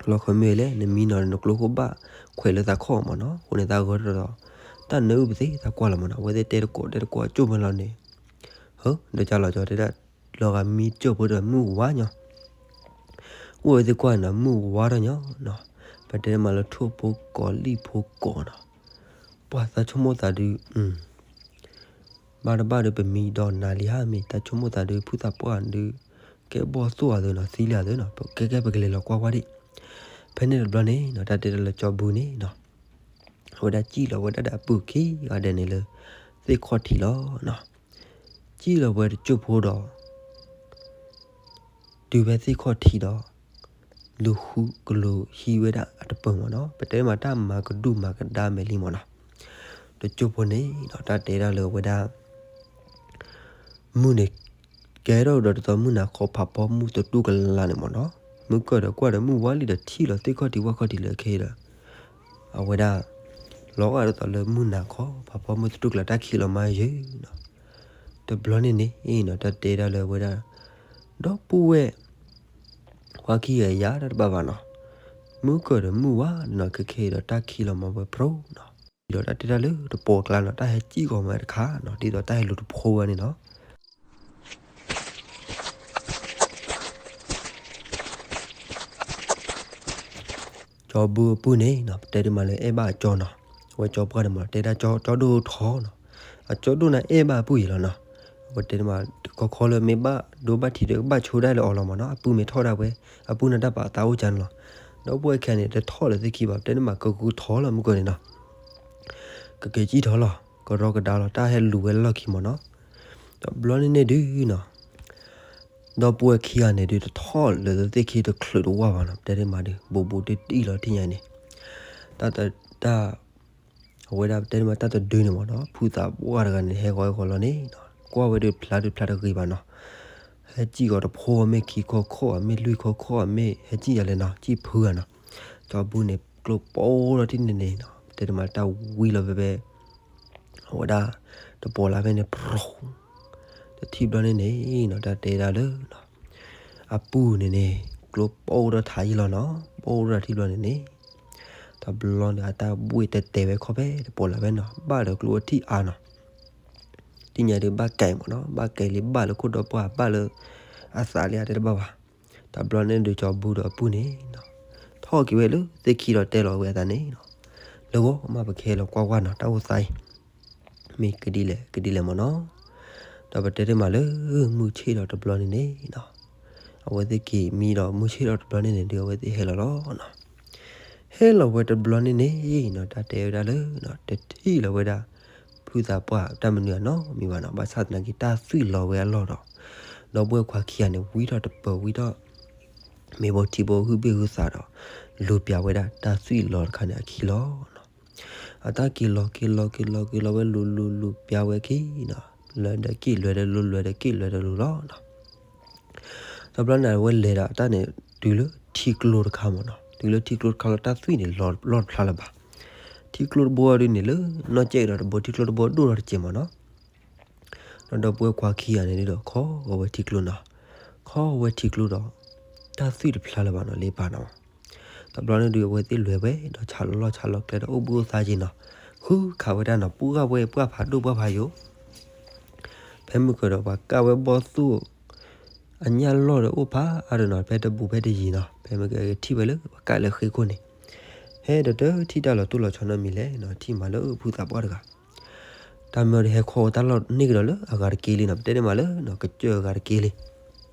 လီၤခီမ့ၢ်ဝဲလဲၣ် နမံနီၤ နကျိခိၣ်ဘၣ်ခွဲးလၢသးခီၣ်မ့ၢ်နီၤ, အဃိန့ၣ် တၢ်ဂၢၢ်တၢ်ဒီး တၢ်နၢအုၣ်ပသ့သးကွၢ်လီၤမ့ၢ်နီၤ, အဝဲသ့ၣ်တဲတကိးတဲတကိးအကၠိၣ်မ့ၢ်လီၤန့ၣ်, ဟၢ ဒီးကၢ်လီၤကၠီတဲဒၣ်, လီၤဂာ်မံကၠိၣ်ဖိဒီးမုၢ်ဝါညီ, အိၣ်ဝဲသ့ၣ်ကွၢ်နီၤ မုၢ်ဝါထီၣ်ညီနီၤ, ပတဲမးလၢထိၣ်ဖိကိးလံၣ်ဖိကိးနီၤ, ပှၤတၢ်ဆိကမိၣ်သးဒုး ဘၣ်တဘၣ်ဒီးပမံဒီးနၤလံဧါမ့ၢ် တၢ်ဆိကမိၣ်သးဒုး ဖုသးပှၢ်ဒုး ကဲဘီၣ်သိၣ်အသိးနီၤ သံလံအသိးနီၤ ကဲကဲပကလဲၤလီၤကွၢ်ကွၢ်ဒံး, ဖဲန့ၣ်တဘျီန့ၣ်နီၤ တၢ်တဲဒၣ်လၢကၠီၤဘူန့ၣ်နီၤ, အဝဲဒၣ်စံၣ်လီၤဝဲဒၣ်ဒီးအပုၢ်ခံဂၤဒဲးန့ၣ်လၢ သ့ၣ်ခီၣ်ထံးလီၤနီၤ, စံၣ်လီၤဝဲတကၠိၢ်ဖိဒီး တုၤဖဲသ့ၣ်ခီၣ်ထံးဒီး လူၤဃုကလူၤဟံးဝဲဒၣ်အတပၢၤမ့ၢ်နီၤ, ပတဲမးတၢ်မၤကဒုၣ်မၤကဒါမဲာ်လံမ့ၢ်နီၤ, တကၠိၢ်ဖိန့ၣ်နီၤ တၢ်တဲဒၣ်လၢအဝဲဒၣ် မုၢ်န့ၣ် ကဲထီၣ်ဒီးတသီမုၢ်နၤခီဖးဖီမုၢ်သတူၢ်ကလာ်န့ၣ်မ့ၢ်နီၤ, မုၢ်ကၢၢ်ဒီးကွၢ်ဒီးမုၢ်ဝါလံဒီးထံၣ်လီၤသ့ၣ်ခီၣ်ထံးဝၣ်ခီၣ်ထံးလၢခဲအံၤဒီး အဝဲဒၣ် လီၤဂာ်ဒ်သိးလၢမုၢ်နၤခီဖးဖီမုၢ်သတူၢ်ကလာ်တၢ်ခံးလီၤမးယဲၢ်နီၤ, တဘျီန့ၣ်န့ၣ်နီၤ တၢ်တဲဒၣ်လၢအဝဲဒၣ် ဒီပုၢ်ဝဲၢ် ခွါခံဂၤယၤတၢ်တဘၣ်ဘၣ်နီၤ, မုၢ်ကၢၢ်ဒီးမုၢ်ဝါနီၤ ခဲခဲအံၤဒီးတၢ်ခံးလီၤမးဝဲဖျိနီၤ, ဒီးတၢ်တဲတၢ်လၢတပိာ်ကျါနီၤ တၢ်ဟဲစံၣ်ဂီၤမးတခါနီၤ ဒ်သိးတၢ်ဟဲလူၤတဖိဝဲန့ၣ်နီၤ ကၠီၤဘူအပုၢ်န့ၣ်နီၤ ပတဲဒ်မးလၢအဲၣ်ဘၣ်အကၠီနီၤ, အဝဲကၠီပှၢ်န့ၣ်မး တဲဒၣ်ကၠီဒိၣ်ထီနီၤ, အကၠီဒိၣ်န့ၣ်အဲၣ်ဘၣ်အပုၢ်ယံၤလီၤနီၤ, အဝဲတဲဒ်မး တခီခီလၢမ့ၢ်ဘၣ်ဒိဘၣ်ထံးဒီးကဘၣ်ဆိဒၣ်လၢအီၤလီၤမးနီၤ, အပုၢ်မ့ၢ်ထီၣ်ဒၣ်ဝဲ အပုၢ်န့ၣ်တၢ်ပာ်သးအိၣ်ကၢန့ၣ်လီၤ, ဒီပုၢ်ဝဲၢ်ခံဂၤန့ၣ် တထီၣ်လၢသ့ၣ်ခံဘၣ် ပတဲဒ်မးကဂုာ်ထီၣ်လီၤမုၢ်ကၢၢ်န့ၣ်နီၤ ကက့ၤစံၣ်ထီၣ်လီၤ ကရီကဒါလီၤ တၢ်ဟဲလူၤဝဲလီၢ်ခံမးနီၤ, တဘျီန့ၣ်န့ၣ်ဒုးနီၤ ဒီပုၢ်ဝဲၢ်ခံဂၤန့ၣ်ဒုး တထီၣ်လၢသ့ၣ်ခံတချုးတဝၢ်ဘၣ်နီၤ ပတဲဒ်မးဒုး ဘူးဘူးတံၢ်တံၢ်လီၤထံၣ်ညါန့ၣ်, တၢ် အဝဲဒၣ်ပတဲဒ်မးတၢ်တဒုန့ၣ်မးနီၤ ဖုသးပှၢ်တဂၤန့ၣ် ဟဲဂီၤဟဲဂီၤလီၤန့ၣ်နီၤ ကွၢ်ဝဲဒုးဖျါဒုးဖျါတဂ့ၤဘၣ်နီၤ, ဟဲစံၣ်ဂီၤတဖိမ့ၢ်ခံခီခီၣ်ဧါ မ့ၢ်လွံၢ်ခီခီၣ်ဧါ မ့ၢ်ဟဲစံၣ်ယၤလဲၣ်နီၤ စံၣ်ဖုဂၤနီၤ, ကၠီၤဘူန့ၣ် ကျိပိၢ်ထီၣ်ထံၣ်န့ၣ်န့ၣ်နီၤ ပတဲဒ်မးတၢ်ဝံလီၤဖဲဖဲ အဝဲဒၣ် တပိာ်လၢ်ဖဲန့ၣ် ပြူၤ တထံၣ်ဘျီန့ၣ်န့ၣ်နီၤ တၢ်တဲဒၣ်လၢ အပုၢ်န့ၣ်န့ၣ် ကျိပိၢ်ထီၣ်ထးယံၤလီၤနီၤ ပိၢ်ထီၣ်ထးထံၣ်ဘျီန့ၣ်န့ၣ် တဘျီန့ၣ် အတၢ်ဘှ့ၣ်တဲတဲဝဲခီဖဲတပိာ်လၢ်ဖဲနီၤ ဘၣ်ဒီးကျိအထံၣ်အါနီၤ သ့ၣ်ညါဒုးဘၣ်ကဲမးနီၤ ဘၣ်ကဲလံ ဘၣ်လၢခိၣ်ဒီပှၢ် ဘၣ်လၢအသးလံဧါတဲတဘၣ်ဘၣ်, တဘျီန့ၣ်ဒုးကၠီၤဘူဒီးအပုၢ်န့ၣ်နီၤ ထီၣ်က့ၤဝဲလၢသ့ၣ်ခံဒီးတဲလီၤဝဲအသးန့ၣ်နီၤ လၢဂီၤမးပကဟဲလီၤကွၢ်ကွၢ်နီၤ တၢ်အိၣ်သးအံၤ မ့ၢ်ကဒ်လဲၣ်ကဒ်လဲၣ်မးနီၤ, ဒီးပတဲတ့ၢ်မးလၢ မုၢ်ဆ့ၣ်ဒီးတဘျီန့ၣ်န့ၣ်နီၤ အဝဲသ့ၣ်က့ၤမံဒီးမုၢ်ဆ့ၣ်ဒီးတဘျီန့ၣ်န့ၣ်ဒုး အဝဲသ့ၣ်ဟဲလီၤလီၤနီၤ ဟဲလီၤဝဲတဘျီန့ၣ်န့ၣ်နီၤ တၢ်တဲဝဲဒၣ်လၢ တထံၣ်လီၤဝဲဒၣ် ဖုသးပှၢ်တၢ်မနုၤအနီတမံၤဘၣ်နီၤ ဘၣ်ဆၣ်သနာ်က့ တၢ်သွံၣ်လီၤဝဲအလီၢ်ဒီး ဒီပုၢ်ဝဲၢ်ခွါခံဂၤန့ၣ် ဝံထီၣ်တပၢၤဝံထီၣ် မ့ၢ်ဘီထံဘီဟုၣ်ဘ့ၣ်ဟုၣ်သးဒီး လူၤပျးဝဲဒၣ်တၢ်သွံၣ်လီၤတခါန့ၣ်အခံလီၤနီၤ အတၢ်က့ၤလီၤက့ၤလီၤက့ၤလီၤက့ၤလီၤဝဲ လူၤလူၤလူၤပျးဝဲခံနီၤ လၢဒီးက့ၣ်လွဲဒီးလူၤ လွဲဒီးက့ၣ်လွဲဒီးလူၤလီၤနီၤ တဘျီန့ၣ် အဝဲလဲၤဒီးတၢ်န့ၣ် တုၤလၢထံကျိတခါမးနီၤ တုၤလၢထံကျိတခါလီၤ တၢ်သွံၣ်န့ၣ်လီၤလီၤတဖျါလၢၤဘၣ် ထံကျိတဘိဒုးန့ၣ်လၢ နီၢ်ကဲၣ်ဒီးတဘိ ထံကျိတဘိဒိၣ်ထီၣ်တစဲးမးနီၤ ဒီးဒီပုၢ်ဝဲၢ်ခွါခံဂၤန့ၣ်ဒီး ခီဂီၤဝဲထံကျိနီၤ ခီဂီၤဝဲထံကျိဒီး တၢ်သွံၣ်တဖျါလၢၤဘၣ်နီၤ လ့ပၢ်နီၤ တဘျီန့ၣ်ဒုး အဝဲသ့ၣ်လဲၤဝဲဒီး ဆးလီၤလီၢ်ဆးလီၤကျဲဒီး အိၣ်ဘှံးအိၣ်သါက့ၤနီၤ ဃုခးဝဲဒၣ်နီၤ ပှၢ်ဝဲပှၢ်ဖးဒိၣ်ပှၢ်ဖးယိာ် ဖဲမုၢ်ကဒီးပှၤကၢ်ဝဲဘီၣ်သိၣ် အညၣ်လီၢ်ဒီးအိၣ်ဖးအါဒီးနီၤ ဖဲတဘူးဖဲတယံၤနီၤ ဖဲမုၢ်ကထံၣ်ဝဲလၢပှၤကၢ်လၢဃ့ခိၣ်န့ၣ် ဟဲဒီးတထံၣ်တၢ်လီၤတိၢ်လီၤဆီနီတမံၤလဲၣ်နီၤ ထံၣ်မးလၢဖုသးပှၢ်တဂၤ တၢ်မ့ၢ်ဒီးဟဲခီဝဲတၢ်လီၢ်န့ၢ်ကဒီးလၢအဂၤတက့လံနီၤ ပတဲန့ၣ်မးလၢနီၤ ကစၢၢ်အဂၤတက့လံ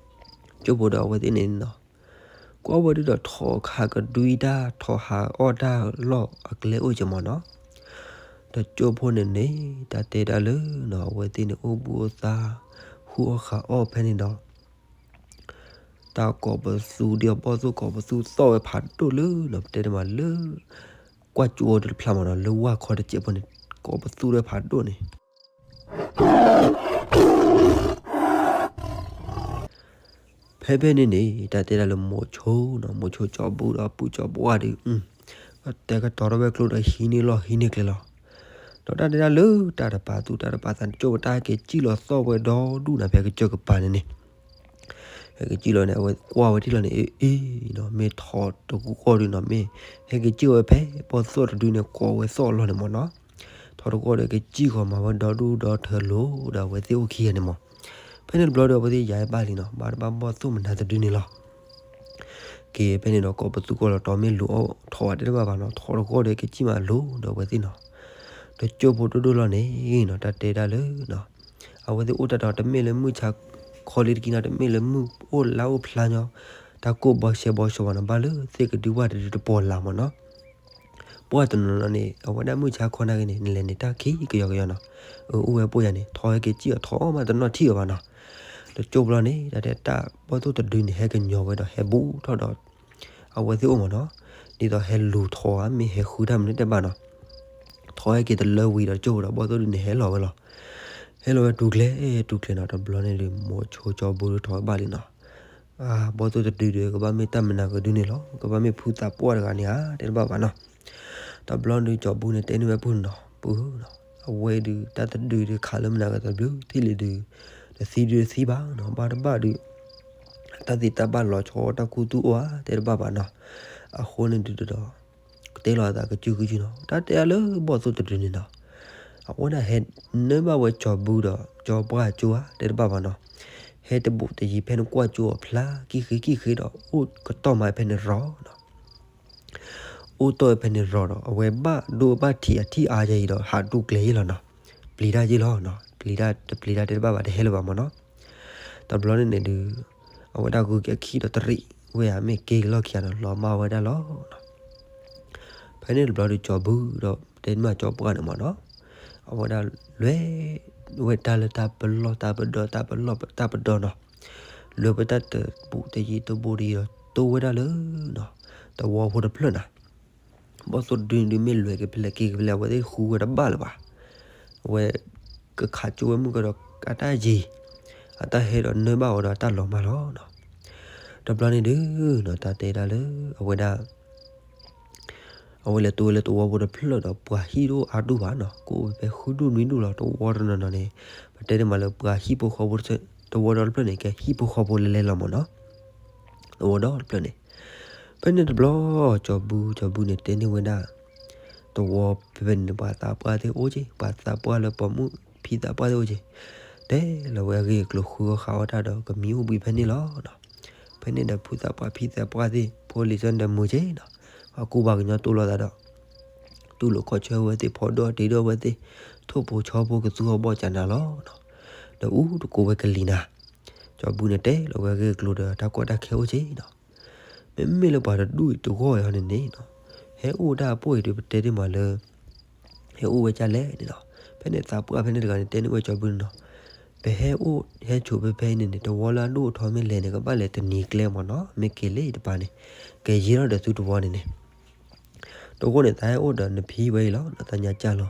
ကၠိဖိဒီးအဝဲသ့ၣ်န့ၣ်နီၤ ကွၢ်ဝဲဒုးဒီးထိးခးကဒွံတၢ် ထိးဟးအီၣ်တၢ်လီၢ်အကျဲအိၣ်က့မးနီၤ ဒီးကၠိဖိန့ၣ်န့ၣ် တၢ်တဲဒၣ်လၢနီၤ အဝဲသ့ၣ်န့ၣ်အိၣ်ဘှံးအိၣ်သါ ဟူးအီၣ်ဃးအီၣ်ဖဲန့ၣ်ဒီး တၢ်ကိးပသူဒီးဘီၣ်သိၣ်ကိးပသူသီၣ်ဝဲဖးဒိၣ်လၢနီၤ ပတဲန့ၣ်မးလၢ ကွၢ်ကၠိအီၤတဖျါမးနီၤ လၢဝၢ်ခီတစဲးဖိန့ၣ် ကိးပသူဒီးဖးဒိၣ်န့ၣ် ဖဲဖဲန့ၣ်န့ၣ် တၢ်တဲဒၣ်လၢမိၤဆိနီၤ မိၤဆိကၠီၤဘူဒီးပုၢ်ကၠီၤပှၢ်ဒီး တဲကတီၤထီၣ်ဝဲကျိဒီးဟံးန့ၢ်လီၢ်ဟံးန့ၢ်ကျဲလီၤ ဒီးတၢ်တဲဒၣ်လၢတၢ်တပာ်သူၣ်တၢ်တပာ်သးန့ၣ် ကၠိပတၢ်ဟဲက့ၤစံၣ်လီၤသီၣ်ဝဲဒီဒူၣ်နၤ ဖဲကစၢၢ်ကပၤန့ၣ်န့ၣ် ဟဲက့ၤစံၣ်လီၤန့ၣ် အဝဲကွၢ်ဝဲထံၣ်လီၤန့ၣ် အ့ၣ်နီၤ မ့ၢ်ထိးတကီၢ်ဒုးနီၤ မ့ၢ်ဟဲက့ၤစံၣ်ဝဲဖဲဘီၣ်သိၣ်တဒုန့ၣ် ကိးဝဲသီၣ်အလီၢ်န့ၣ်မးနီၤ ထိးတကီၢ်ဒီးကစံၣ်ဃီၤမၤဝဲဒီဒူၣ်ဒီထၢလိၤဒီးအဝဲသ့ၣ်အိၣ်ခံဂၤန့ၣ်မး ဖဲန့ၣ်တဘျီဒီးအဝဲသ့ၣ်ယၤဘၣ်လံနီၤ ဘၣ်တဘၣ်ဘီၣ်သိၣ်မနုၤတဒုန့ၣ်လီၤ က့ၤဖဲန့ၣ်ဒီးကိးပသူကိးလီၤတီၤမ့ၢ်လူၤအီၣ်ထိးဝဲတဲတဘၣ်ဘၣ်နီၤ ထိးတကီၢ်ဒီးကစံၣ်မးလိၤဒီးအဝဲသ့ၣ်နီၤ ဒီးကၠိဖိဒိၣ်ဒိၣ်လီၤန့ၣ်နီၤ တၢ်တဲဒၣ်လၢ အဝဲသ့ၣ်အိၣ်တၢ်ဒီးတမ့ၢ်လၢမုၢ်ဆါခီလံတကံနီၤ တမ့ၢ်လၢမုၢ်အိၣ်လါအိၣ်ဖျါညီ တၢ်ကိၢ်ဘီဆဲဘီဆှီဘၣ်နီၤ ဘၣ်လၢသ့ၣ်ကဒုဝၢ်တဒုတပီၤလၢ်မးနီၤ ပှၢ်တနီၤနီၤန့ၣ် အဝဲဒၣ်မုၢ်ဆါခီနာ်က့န့ၣ် နလဲၤန့ၣ်တၢ်ခံကယီကယီနီၤ အအိၣ်ဝဲပိၢ်ယၤန့ၣ် ထိးဟဲက့ၤစံၣ်အီၤထိးအီၣ်မးတနီၣ်ထံၣ်အီၤဘၣ်နီၤ ဒီးကၠိဖိလီၤန့ၣ် တၢ်တဲတၢ်ဘီၣ်သိၣ်တဒုန့ၣ် ဟဲကညီၤဝဲဒီးဟဲဘူးထီၣ်ဒီး အဝဲသ့ၣ်အိၣ်မးနီၤ ဒ်သိးဟဲလူၤထိးဧါ မ့ၢ်ဟဲဃုတၢ်မနုၤတဘၣ်နီၤ ထိးဟဲက့ၤတလၢဝံၤဒီးကၠိဖိဒီးဘီၣ်သိၣ်ဒုန့ၣ်ဟဲလီၤဝဲလီၤ ဟဲလီၤဝဲတူၤကျဲၤတူၤကျဲၤနီၤ တဘျီန့ၣ်ဒုး မိၤဆိကၠီၤဘူဒီးထိးဝဲဘၣ်လံနီၤ ဘီၣ်သိၣ်တဒုဒီး ကဘၣ်မ့ၢ်တၢ်မနုၤကဒုန့ၣ်လီၤ ကဘၣ်မ့ၢ်ဖုသးပှၢ်တဂၤန့ၣ်ဧါ တဲတဘၣ်ဘၣ်နီၤ တဘျီဒုးကၠီၤဘူန့ၣ်တဲန့ၢ်ဝဲပုၢ်နီၤ ပုၢ်ဧၢ အဝဲဒုးတၢ်တဒုဒုးခးလၢမနုၤကတဘျုးထံၣ်လံဒုး တသံဒုးတသံဘၣ်နီၤ ဘၣ်တဘၣ်ဒုး တၢ်သ့တၢ်ဘၣ်လီၤဆီတၢ်ခူသူၣ်အိၣ်ဧါ တဲတဘၣ်ဘၣ်နီၤ အဃိန့ၣ်ဒုးဒီး ကတဲလီၤအသးကစုကစုနီၤ တၢ်တဲအါလၢဘီၣ်သိၣ်တဒုန့ၣ်နီၤ အဝဲဒၣ်ဟဲနၢဘၣ်ဝဲကၠီၤဘူဒီးကၠီၤပှၢ်ကၠိဧါ တဲတဘၣ်ဘၣ်နီၤ ဟဲတဘူးတယံၤဖဲန့ၣ်ကွၢ်ကၠိအဖျါ ကံၣ်ဃ့ကံၣ်ဃ့ဒီး အိၣ်ကတီၢ်မးဖဲန့ၣ်ရီၤနီၤ အိၣ်တီၢ်ဖဲန့ၣ်ရီၤဒီး အဝဲဘၣ်ဒိဘၣ်ထံးအထံၣ်အါယဲအံၤဒီး ဟးတူၤကျဲၤယဲလီၤနီၤ ပျံၤတၢ်ယဲလီၤနီၤ ပျံၤတၢ်တပျံၤတၢ်တဲတဘၣ်ဘၣ် တဟဲလၢၤဘၣ်မးနီၤ တဘျီန့ၣ်န့ၣ်ဒုး အဝဲဒၣ်ဂုၤက့ၤအခံဒီးတရံးဝဲဧါ မ့ၢ်က့ၤကလီၢ်ခံဂၤဒီး လီၤမၢ်ဝဲဒၣ်လီၤနီၤ ဖဲန့ၣ်တဘျီဒုးကၠီၤဘူဒီး တဲန့ၢ်မးကၠီၤပှၢ်န့ၣ်မးနီၤ အဝဲဒၣ်လဲၤဝဲတၢ်လၢတၢ်ပလီၢ်တၢ်ပဒီတၢ်ပလီၢ်တၢ်ပဒီနီၤ လဲၤဝဲတၢ်တဘူးတယံၤတဘူးတယံၤဒီး တိၢ်ဝဲဒၣ်လၢနီၤ သဝီဖိတဖျၢၣ်နီၤ ဘီၣ်သိၣ်တဒုန့ၣ်ဒုးမ့ၢ်လဲၤက့ၤဖဲလဲၣ်က့ၤက့ၤဖဲလဲၣ် အဝဲသ့ၣ်ဃုဝဲတဘၣ်လၢၤဘၣ် အဝဲ ကခးကၠိဝဲမုၢ်ကဒီးအတၢ်ယံၤ အတၢ်ဟဲဒီးနၢဘၣ်အီၤဒီးအတၢ်လီၤမၢ်လီၤနီၤ တဘျီန့ၣ်ဒုးနီၤ တၢ်တဲဒၣ်လၢအဝဲဒၣ် အဝဲလဲၤတိၢ်ဝဲလၢသဝီဖိတဖျၢၣ်ဒီး ပှၤဟံၣ်တအိၣ်အါဒူၣ်ဘၣ်နီၤ ကအိၣ်ဝဲဖဲဃုဒူၣ်နွံဒူၣ်လီၤ သဝီတနီၤနီၤန့ၣ် ပတဲန့ၢ်မးလၢပှၤဟံၣ်ဖိဃီဖိ သဝီဒီတဖျၢၣ်န့ၣ် ကဟံၣ်ဖိဃီဖိလဲၤလဲၤလီၤမးနီၤ သဝီဒီတဖျၢၣ်န့ၣ် ဖဲန့ၣ်တဘျီ ကၠီၤဘူ ကၠီၤဘူန့ၣ်တဲန့ၢ်ဝဲဒၣ် သဝီဖဲဖဲန့ၣ် ပှၤသးပှၢ်သ့ၣ်အိၣ်က့ၤ ပှၤသးပှၢ်လၢပိာ်မုၣ်ဖံသးပှၢ်သ့ၣ်အိၣ်က့ၤ တဲလီၤဝဲအဂ့ၢ်အကျိၤ ဃုအီၣ်ဃးအီၣ်တၢ်ဒီး ကမံၤအိၣ်ဘှံးဖဲန့ၣ်လီၤနီၤ ဖဲန့ၣ်ဒီးဖုသးပှၢ်ဖံသးပှၢ်သ့ၣ် ဖိလံၤဆၢနၢမုာ်က့ၤနီၤ အကူပှၤကညီတိၢ်လိာ်သးဒီး တူၢ်လိာ်ခီၣ်ဆၢဝဲသ့ၣ် ဖီဒိၣ်တ့ဒိၣ်ဝဲသ့ၣ် ထိၣ်ဖိဆီဖိကသူအီၤဘီၣ်ကၠးနၤလီၤနီၤ ဒီးအူတကိးဝဲကလံၤနၤ ကၠီၤဘူန့ၣ်တဲလီၤဝဲအဂ့ၢ်အကျိၤဒီး တၢ်ကီတၢ်ခဲအိၣ်က့ၤနီၤ မ့မ့ၢ်လၢပှၤတဒူၣ်အံၤတဂီၢ်အံၤဟီန့ၣ်န့ၣ်နီၤ ဟဲအိၣ်တၢ်အပိၢ်အံၤဒီး ပတဲဒ်မးလၢ ဟဲအိၣ်ဝဲဒ်လဲၣ်န့ၣ်နီၤ ဖဲန့ၣ်သးပှၢ်ဖဲန့ၣ်တဂၤန့ၣ် တဲန့ၢ်ဝဲကၠီၤဘူန့ၣ်နီၤ ပဟဲအိၣ် ဟဲဆိးဖဲဖဲအံၤန့ၣ်န့ၣ် သဝီလၢအဒိၣ်အထီမ့ၢ်လဲၣ်န့ၣ် ကဘၣ်လဲၤတနံၤကျဲမးနီၤ မ့ၢ်က့ၤလၢအံၤတပၤန့ၣ် ကယံာ်ထီၣ်ဒီးသုသဝီန့ၣ်န့ၣ် တဂီၢ်န့ၣ် သးဟဲအိၣ်ဒီးနဖံဝဲအံၤလီၤ နသးညါကၢ်လီၤ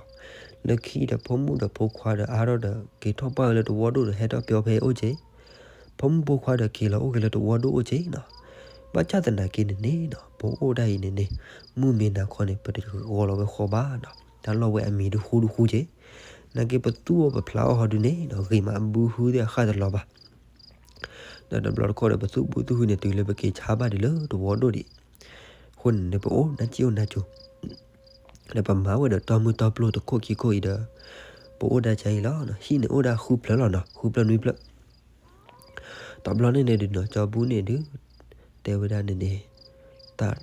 လၢခံဒီးဖိမုၣ်ဒီးဖိခွါဒီးအါထီၣ်ဒီး က့ၤထီၣ်ပှၢ်ဝဲလၢသဝီဒိၣ်ဒီး ဟဲထီၣ်ပျီဖဲအိၣ်က့ၤ ဖိမုၣ်ဖိခွါဒီးက့ၤလီၤအိၣ်က့ၤလၢသဝီဒိၣ်အိၣ်က့ၤနီၤ ဘၣ်ဆၣ်သနာ်က့န့ၣ်န့ၣ်နီၤ ပအိၣ်ဒၣ်အံၤန့ၣ်န့ၣ် မုၢ်မ့ၢ်နၤခီန့ၣ် ပတဂီၤလီၤဝဲဃီဘၣ်နီၤ တၢ်လီၢ်ဝဲအမံၤဒုဃူဒုဃူက့ၤ နာ်က့ပသူၣ်အီၤပဖျါအီၤဟီဒုန့ၣ်နီၤ ဂ့ၤမးအဘုဟုသ့ၣ်အဃၣ်တလီၤဘၣ် ဒီးတဘျီတခီၣ်ဒီး ပသူၣ်ဘုသူၣ်ဟုန့ၣ် တုၤလၢပက့ၤဆါဘၣ်ဒံးလၢသဝီဒိၣ်ဒံး အဃိန့ၣ်န့ၣ် ပအိၣ်နါစံၣ်အိၣ်နါစူၤ ဒီးပမၤဝဲဒီးတီမုၢ်တီပျိၢ်တခိၣ်ခံခိၣ်အံၤဒီး ပအိၣ်ဒၣ်ကါအံၤလီၤ. ဟံၣ်န့ၣ်အိၣ်ဒၣ်ဃုဖျၢၣ်လီၤနီၤ, ဃုဖျၢၣ်နွံဖျၢၣ်. တဘျီန့ၣ်န့ၣ်ဒုးနီၤ ကၠီဘုန့ၣ်ဒုး တဲဝဲဒၣ်န့ၣ်န့ၣ် တၢ်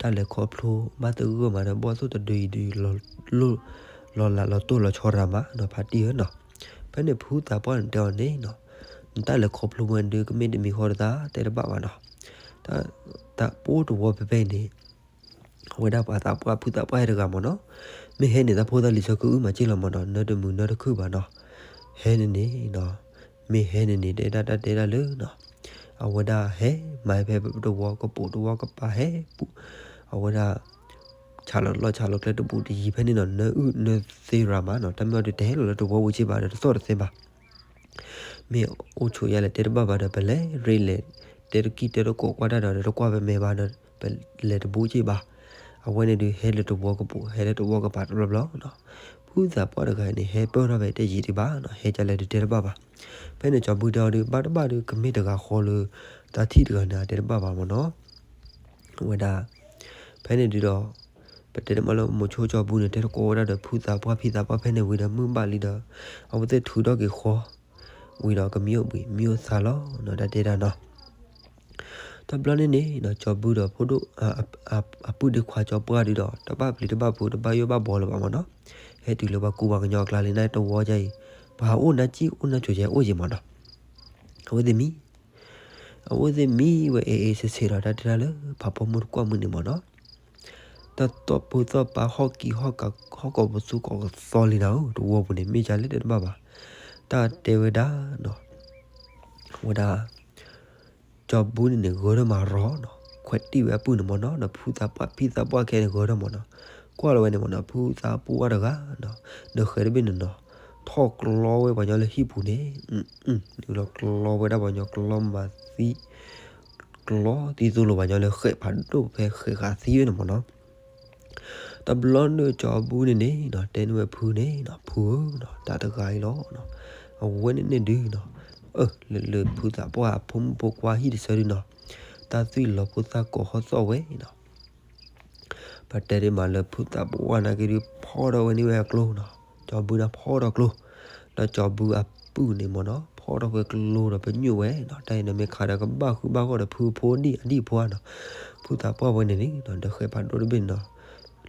တၢ်လဲၤခီဖျိဘၣ်သဂၢၢ်မးဒီး ဘီၣ်သိၣ်တဒုအံၤဒုး လီၤလးလီၤတိၢ်လီၤဆီရၤမးနီၤ ဖါတံၢ်ဧၢနီၤ. ဖဲန့ၣ်ဖုသးပှၢ်န့ၣ်တဲအီၤန့ၣ်နီၤ, နတၢ်လဲၤခီဖျိဝဲဒုး ကမ့ၢ်တမံၤဃီတသး တဲတဘၣ်ဘၣ်နီၤ. တၢ် တၢ်ပအိၣ်တဝီဖဲဖဲန့ၣ် အဝဲဒၣ်ပှၤသးပှၢ်ဖုသးပှၢ်ဟဲတဂၤမ့ၢ်နီၤ, မ့ၢ်ဟဲန့ၣ် တၢ်ဖိတၢ်လံၤဆၢကအိၣ်မးက့ၢ်လီၤမ့ၢ်နီၤ, နၢတမုာ်နၢတခုၣ်ဘၣ်နီၤ. ဟဲန့ၣ်န့ၣ်နီၤ, မ့ၢ်ဟဲန့ၣ်န့ၣ် တဲဒၣ်တၢ်တဲဒၣ်လၢနီၤ, အဝဲဒၣ်ဟဲမၤဟဲဖဲတဝီကပိာ်တဝီကပၤဟဲပူၤ, အဝဲဒၣ် ဆးလီၤလီၢ်ဆးလီၤကျဲတဘူးတယံၤဖဲန့ၣ်နီၤ, နၢအုၣ်နၢသ့ရၤမးနီၤ, တၢ်မ့ၢ်အီၤဒုးတဟဲလီၤလၢတဝီပူၤက့ၢ်ဘၣ်ဒီး တသီၣ်တသဲဘၣ်. မ့ၢ်အိၣ်ဆိးယါလဲၣ်တဲတဘၣ်ဘၣ်ဒီး ပလဲၤရ့လဲၤ တဲတကံၢ်တဲတကိးကွၢ်တၢ်ဒီး တကွၢ်ပမဲာ်ဘၣ်ဒီး ပလဲၤတဘူးက့ၢ်ဘၣ်. အဝဲန့ၣ်ဒုးဟဲလၢတဝီကပိာ် ဟဲလၢတဝီကပၤတဘျီဘျီနီၤ. ဖုသးပှၢ်တဂၤန့ၣ် ဟဲပၢၢ်ထီၣ်ဖဲတဲယံာ်ဒံးဘၣ်နီၤ, ဟဲကလဲၣ်ဒုးတဲတဘၣ်ဘၣ်. ဖဲန့ၣ်ကၠီဘုတဲအီၤဒုး ဘၣ်တဘၣ်ဒုး ကမ့ၢ်တဂၤဃီလၢ တၢ်ထံၣ်တဂၤန့ၣ် တဲတဘၣ်ဘၣ်မ့ၢ်နီၤ. အဝဲဒၣ် ဖဲန့ၣ်ဒုးဒီး ပတဲတမးလၢမိၤဆိကၠီဘုန့ၣ် တဲတကိးဝဲဒၣ်ဒီး ဖုသးပှၢ်ဖံသးပှၢ်ဖဲန့ၣ်ဝံၤဒီး မုၢ်ဘၣ်လံဒီး အဝဲသ့ၣ်ထုးထီၣ်က့ၤဃီ ဝံၤဒီးကမံအိၣ်ဘှံးမံအိၣ်သါလီၤနီၤ, တၢ်တဲဒၣ်နီၤ. တဘျီန့ၣ်န့ၣ်နီၤ ကၠီဘုဒီးဖိဒိၣ် အပုၢ်ဒ့ခွါကၠီပှၢ်ဒုးဒီး တဘၣ်ပျံၤတဘၣ်ဖုး တဘၣ်ယိၣ်ဘၣ်ဘှီလၢၤဘၣ်မ့ၢ်နီၤ. ဟဲတုၤလၢပှၤကူပှၤကညီအကျါလံ နတဝီကါအံၤ ပှၤအိၣ်နါကံၣ်အိၣ်နါကိၤကဲအိၣ်ယံၤမ့ၢ်နီၤ. အဝဲသ့ၣ်မံ အဝဲသ့ၣ်မံဝဲအ့ၣ်အ့ၣ်ဆ့ဆ့ဒီး တၢ်တဲဒၣ်လၢ ဖးပိာ်မုၣ်တကွၢ်မုၢ်န့ၣ်မ့ၢ်နီၤ. တၢ်သီၣ်ဖိသီၣ်ပာ်ဟီၣ်ကံဟီၣ်က ဟီၣ်ကိးပသူကိးကသီလံနၤဧၢ, တဝီပူၤန့ၣ် မ့ၢ်ကလဲၣ်တဲတဘၣ်ဘၣ်. တၢ်တဲဝဲဒၣ်နီၤ ဝဲဒၣ် ကၠီဘုန့ၣ်န့ၣ် ဂၢၢ်ထီၣ်မၤရီနီၤ, ခွဲးတံၢ်ဝဲအပုၢ်န့ၣ်မ့ၢ်နီၤ, ဒီးဖုသးပှၢ်ဖံသးပှၢ်ခဲန့ၣ် ဂၢၢ်ထီၣ်မ့ၢ်နီၤ, ကွၢ်လီၤဝဲန့ၣ်မ့ၢ်နီၤ, ဖုသးပှၢ်တဂၤနီၤ, ဒီးဃဲၤတဘ့ၣ်န့ၣ်နီၤ, ထီၣ်ကျီဝဲပှၤကညီလၢဟံၣ်ပူၤန့ၣ်, ဒုးလီၤကျီဝဲဒၣ်ပှၤကညီကျီမၤသံ, ကျီသံသိလိာ်ပှၤကညီလၢဃဲးဖးဒိၣ်ဖဲဃဲးဃာ်သံဝဲန့ၣ်မ့ၢ်နီၤ. တဘျီန့ၣ်ကၠီဘုန့ၣ်န့ၣ်နီၤ တဲန့ၢ်ဝဲဖုန့ၣ်နီၤ, ဖုဧၢနီၤ, တၢ်တဂၤအံၤလီၤနီၤ, အဝဲန့ၣ်န့ၣ်ဒုးနီၤ, အၢ လၢလၢဖုသးပှၢ်အဖိမုၣ်ဖိခွါဟံၣ်တဆၢဒုးနီၤ, တၢ်သွံၣ်လီၤဖိသၣ်ကိာ်ဟီၣ်သီၣ်ဝဲနီၤ. ပတဲဒ်မးလၢဖုသးပှၢ်နာ်က့ဒုး ဖီၣ်ထီၣ်ဝဲန့ၢ်ဝဲအကျိနီၤ, ကၠီဘုန့ၣ်ဖီၣ်ထီၣ်ကျိ, ဒီးကၠီဘုအပုၢ်န့ၣ်မ့ၢ်နီၤ ဖီၣ်ထီၣ်ဝဲကျိဒီးပညိၣ်ဝဲနီၤ, တၢ်အံၤန့ၣ်မ့ၢ်ခးဒီးကဘၣ်ဃုဘၣ်ဃီဒီးဖုဖိဒံၣ်အဒံၣ်ဖိဧါနီၤ, ဖုသးပှၢ်ဝဲန့ၣ်န့ၣ်နီၤ ဒီးဃဲးဖးဒိၣ်တဘ့ၣ်နီၤ,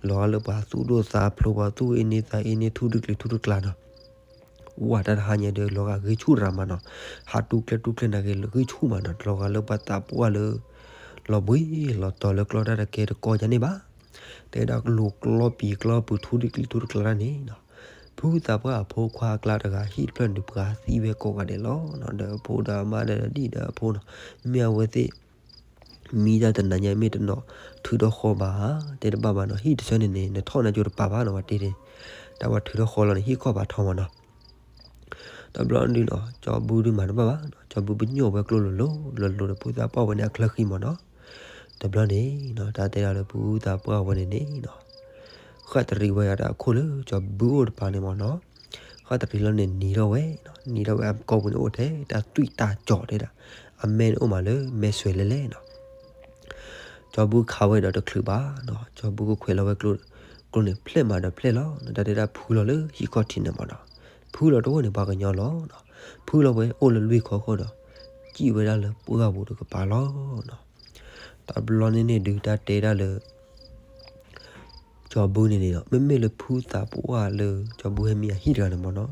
လီၤဂာ်လၢပှၤသူၣ်ဒိၣ်သးဖျိး ပှၤသူၣ်အ့န့သးအ့န့ ထူတကျံၤထူတကျါနီၤ ဝဲတၢ်တဟါညါဒီး လီၤဂာ်ဂံၢ်ဆူၣ်ရၤမးနီၤ, ဟးတူၢ်ကျဲတူၢ်ကျဲနာ်က့ ဂံၢ်ဆူၣ်မးနီၤ, လီၤဂာ်လၢပှၤသးပှၢ်လၢ လီၤဘှံးလီၤတီၤလၢကျီတၢ်တကဲတကီယါန့ၣ်ဘၣ်, တဲဒၣ်ကျိၤကျီပံၤကျီပူၤထူတကျံၤထူတကျါတၢ်န့ၣ်နီၤ, ဖုသးပှၢ်အဖိခွါအကျါတဂၤဟံၣ်တဖျၢၣ်န့ၣ် ပှၤသံဝဲကိးဂၤဒဲးလီၤနီၤ, ဒီးအဖိဒီးအမါဒီးဒံၣ်ဒီးအဖိနီၤ, မ့ၢ်အဝဲသ့ၣ်မံတၢ်တနၤညါ မ့ၢ်တနီၤထုးထီၣ်ဃီဘၣ်ဧါ, တဲတဘၣ်ဘၣ်နီၤ, ဟံၣ်တဆၢန့ၣ်န့ၣ် နထီၣ်နၤကၠိတပာ်ဘၣ်နီၤ, ပှၤတဲန့ၣ်, တၢ်ပှၤထုးထီၣ်ဃီလီၤန့ၣ် ဟံၣ်ခီၣ်ပာ်ထီမးနီၤ. တဘျီဒုးနီၤ ကၠီဘုဒုးမၤတဘၣ်ဘၣ်နီၤ, ကၠီဘုပညိၣ်ဝဲကျိလိၤလိၤ လိၤလိၤဒီးဖုသးပှၢ်ဝဲန့ၣ်အချၢဃံမးနီၤ. တဘျီန့ၣ်နီၤ တၢ်တဲဒၣ်လၢဖုသးပှၢ်ဝဲန့ၣ်န့ၣ်နီၤ ဃၣ်တရံးဝဲဒၣ်အခိၣ်လၢကၠီဘုအိၣ်တပၤန့ၣ်မးနီၤ. ဃၣ်တရံးလီၤန့ၣ်နံၤထီၣ်ဝဲနီၤ, နံၤထီၣ်ဝဲအကိာ်ပူၤန့ၣ်အိၣ်ထဲတၢ်သွံၣ်တၢ်ကၠီၤတဲဒၣ်, အမဲန့ၣ်အိၣ်မးလၢမဲဆွဲးလဲၣ်လဲၣ်နီၤ. ကၠီဘုခးဝဲဒီးတချုးဘၣ်နီၤ, ကၠီဘုကခွဲးလီၤဝဲကျိ, ကျိန့ၣ်ဖျဲၣ်မးဒီးဖျဲၣ်လီၤနီၤ, တၢ်တဲဒၣ်ဖုလီၤလၢဟံၣ်ခီၣ်ထံးန့ၣ်မးနီၤ, ဖုလီၤတဝဲန့ၣ်ပှၤကညီလီၤနီၤ, ဖုလီၤဝဲအိၣ်လၢလွံၢ်ခီဃီဒီး စံၣ်ဝဲဒၣ်လၢပှၢ်ပူၤတကပၤလီၤနီၤ. တဘျီန့ၣ်န့ၣ်ဒုးတၢ်တဲဒၣ်လၢ ကၠီဘုန့ၣ်န့ၣ်နီၤ, မ့မ့ၢ်လၢဖုသးပှၢ်လၢကၠီဘုဟဲမံအဟံၣ်တဂၤန့ၣ်မးနီၤ,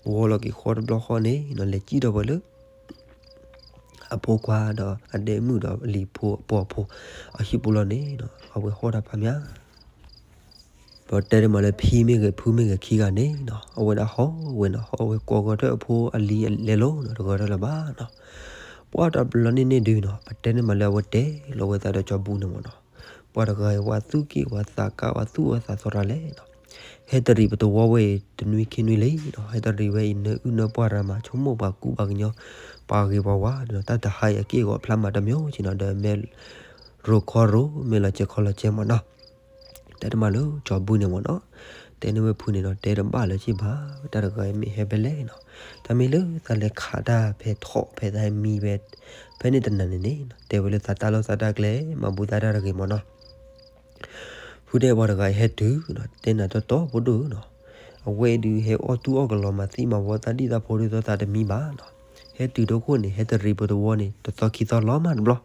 ဝီလီၤက့ၤဃီတဘျီဃီန့ၣ်နီၤ, လဲၤစံၣ်ထီၣ်ဝဲလၢ အဖိခွါဒီးအဒဲမုၣ်ဒီးအလံၤဖိအပိာ်အဖိ အဟံၣ်ပူၤလီၤန့ၣ်နီၤ, အဝဲဟီၣ်တၢ်ဖးမး ပတဲဒ်မးလၢဖံမ့ၢ်ဂ့ၤဖုမ့ၢ်ဂ့ၤခံဂၤန့ၣ်နီၤ, အဝဲဒၣ်ဟီၣ်ဝဲနီၤ, ဟီၣ်ဝဲကိးဂီၤထၢၣ်အဖိအလံၤအလဲၤလိၤနီၤ, တဂီၤထၢၣ်လၢၤဘၣ်နီၤ. ပှၢ်တဘျီန့ၣ်န့ၣ်ဒုးနီၤ, ပတဲဒ်မးလၢအဝဲတဲလီၤဝဲသးဒီးကၠီဘုန့ၣ်မးနီၤ, ပှၤတဂၤအံၤ ပှၤသူၣ်က့ၣ်ပှၤသးကါ ပှၤသူၣ်ဝဲသးသီတၢ်လဲၣ်နီၤ, ဟဲတရံးပတဝီဝဲအံၤ တနွံခံနွံလံနီၤ, ဟဲတရံးဝဲအံၤ နၢအုၣ်နၢပှၢ်ရၤမး ဆိကမိၣ်ပှၤကူပှၤကညီ ပှၤဂ့ၤပှၤဝါဒီး တၢ်တဟါအံၤအက့ၢ်အဂီၤဖျါမးတမံၤနီၤ, ဒီးမ့ၢ်ရိၤခီရိၤ မ့ၢ်လီၤစဲၤခီလီၤစဲၤမးနီၤ. တဲတမးလၢကၠီဘုန့ၣ်မးနီၤ, တဲန့ၢ်ဝဲဖုန့ၣ်ဒီး တဲတဘၣ်လၢၤဘၣ်, တၢ်တဂၤအံၤမ့ၢ်ဟဲဖဲလဲၣ်နီၤ, တၢ်မ့ၢ်လၢသးလဲၤခးတၢ်ဖဲထီၣ်ဖဲသးဟဲမံဝဲ ဖဲန့ၣ်တနၤန့ၣ်န့ၣ်, တဲဝဲလၢသးတၢ်လီၢ်သးတၢ်ကျဲ မၤဘူၣ်သးတၢ်တဂ့ၤမးနီၤ. ဖုတဲပှၤတဂၤအံၤဟဲတုၤနီၤ တဲနၤတီတီဖိဒိၣ်နီၤ, အဝဲအံၤဒုးဟဲအီၣ်တူၢ်အီၣ်ကလီၤမၤသံမၤဝီသးဒံၣ်သးဖိဒုးသီသးတမံဘၣ်နီၤ, ဟဲတုၤဒိခိၣ်န့ၣ် ဟဲတရံးပတဝီန့ၣ် တသီခံသီလီၤမးတဘျီ,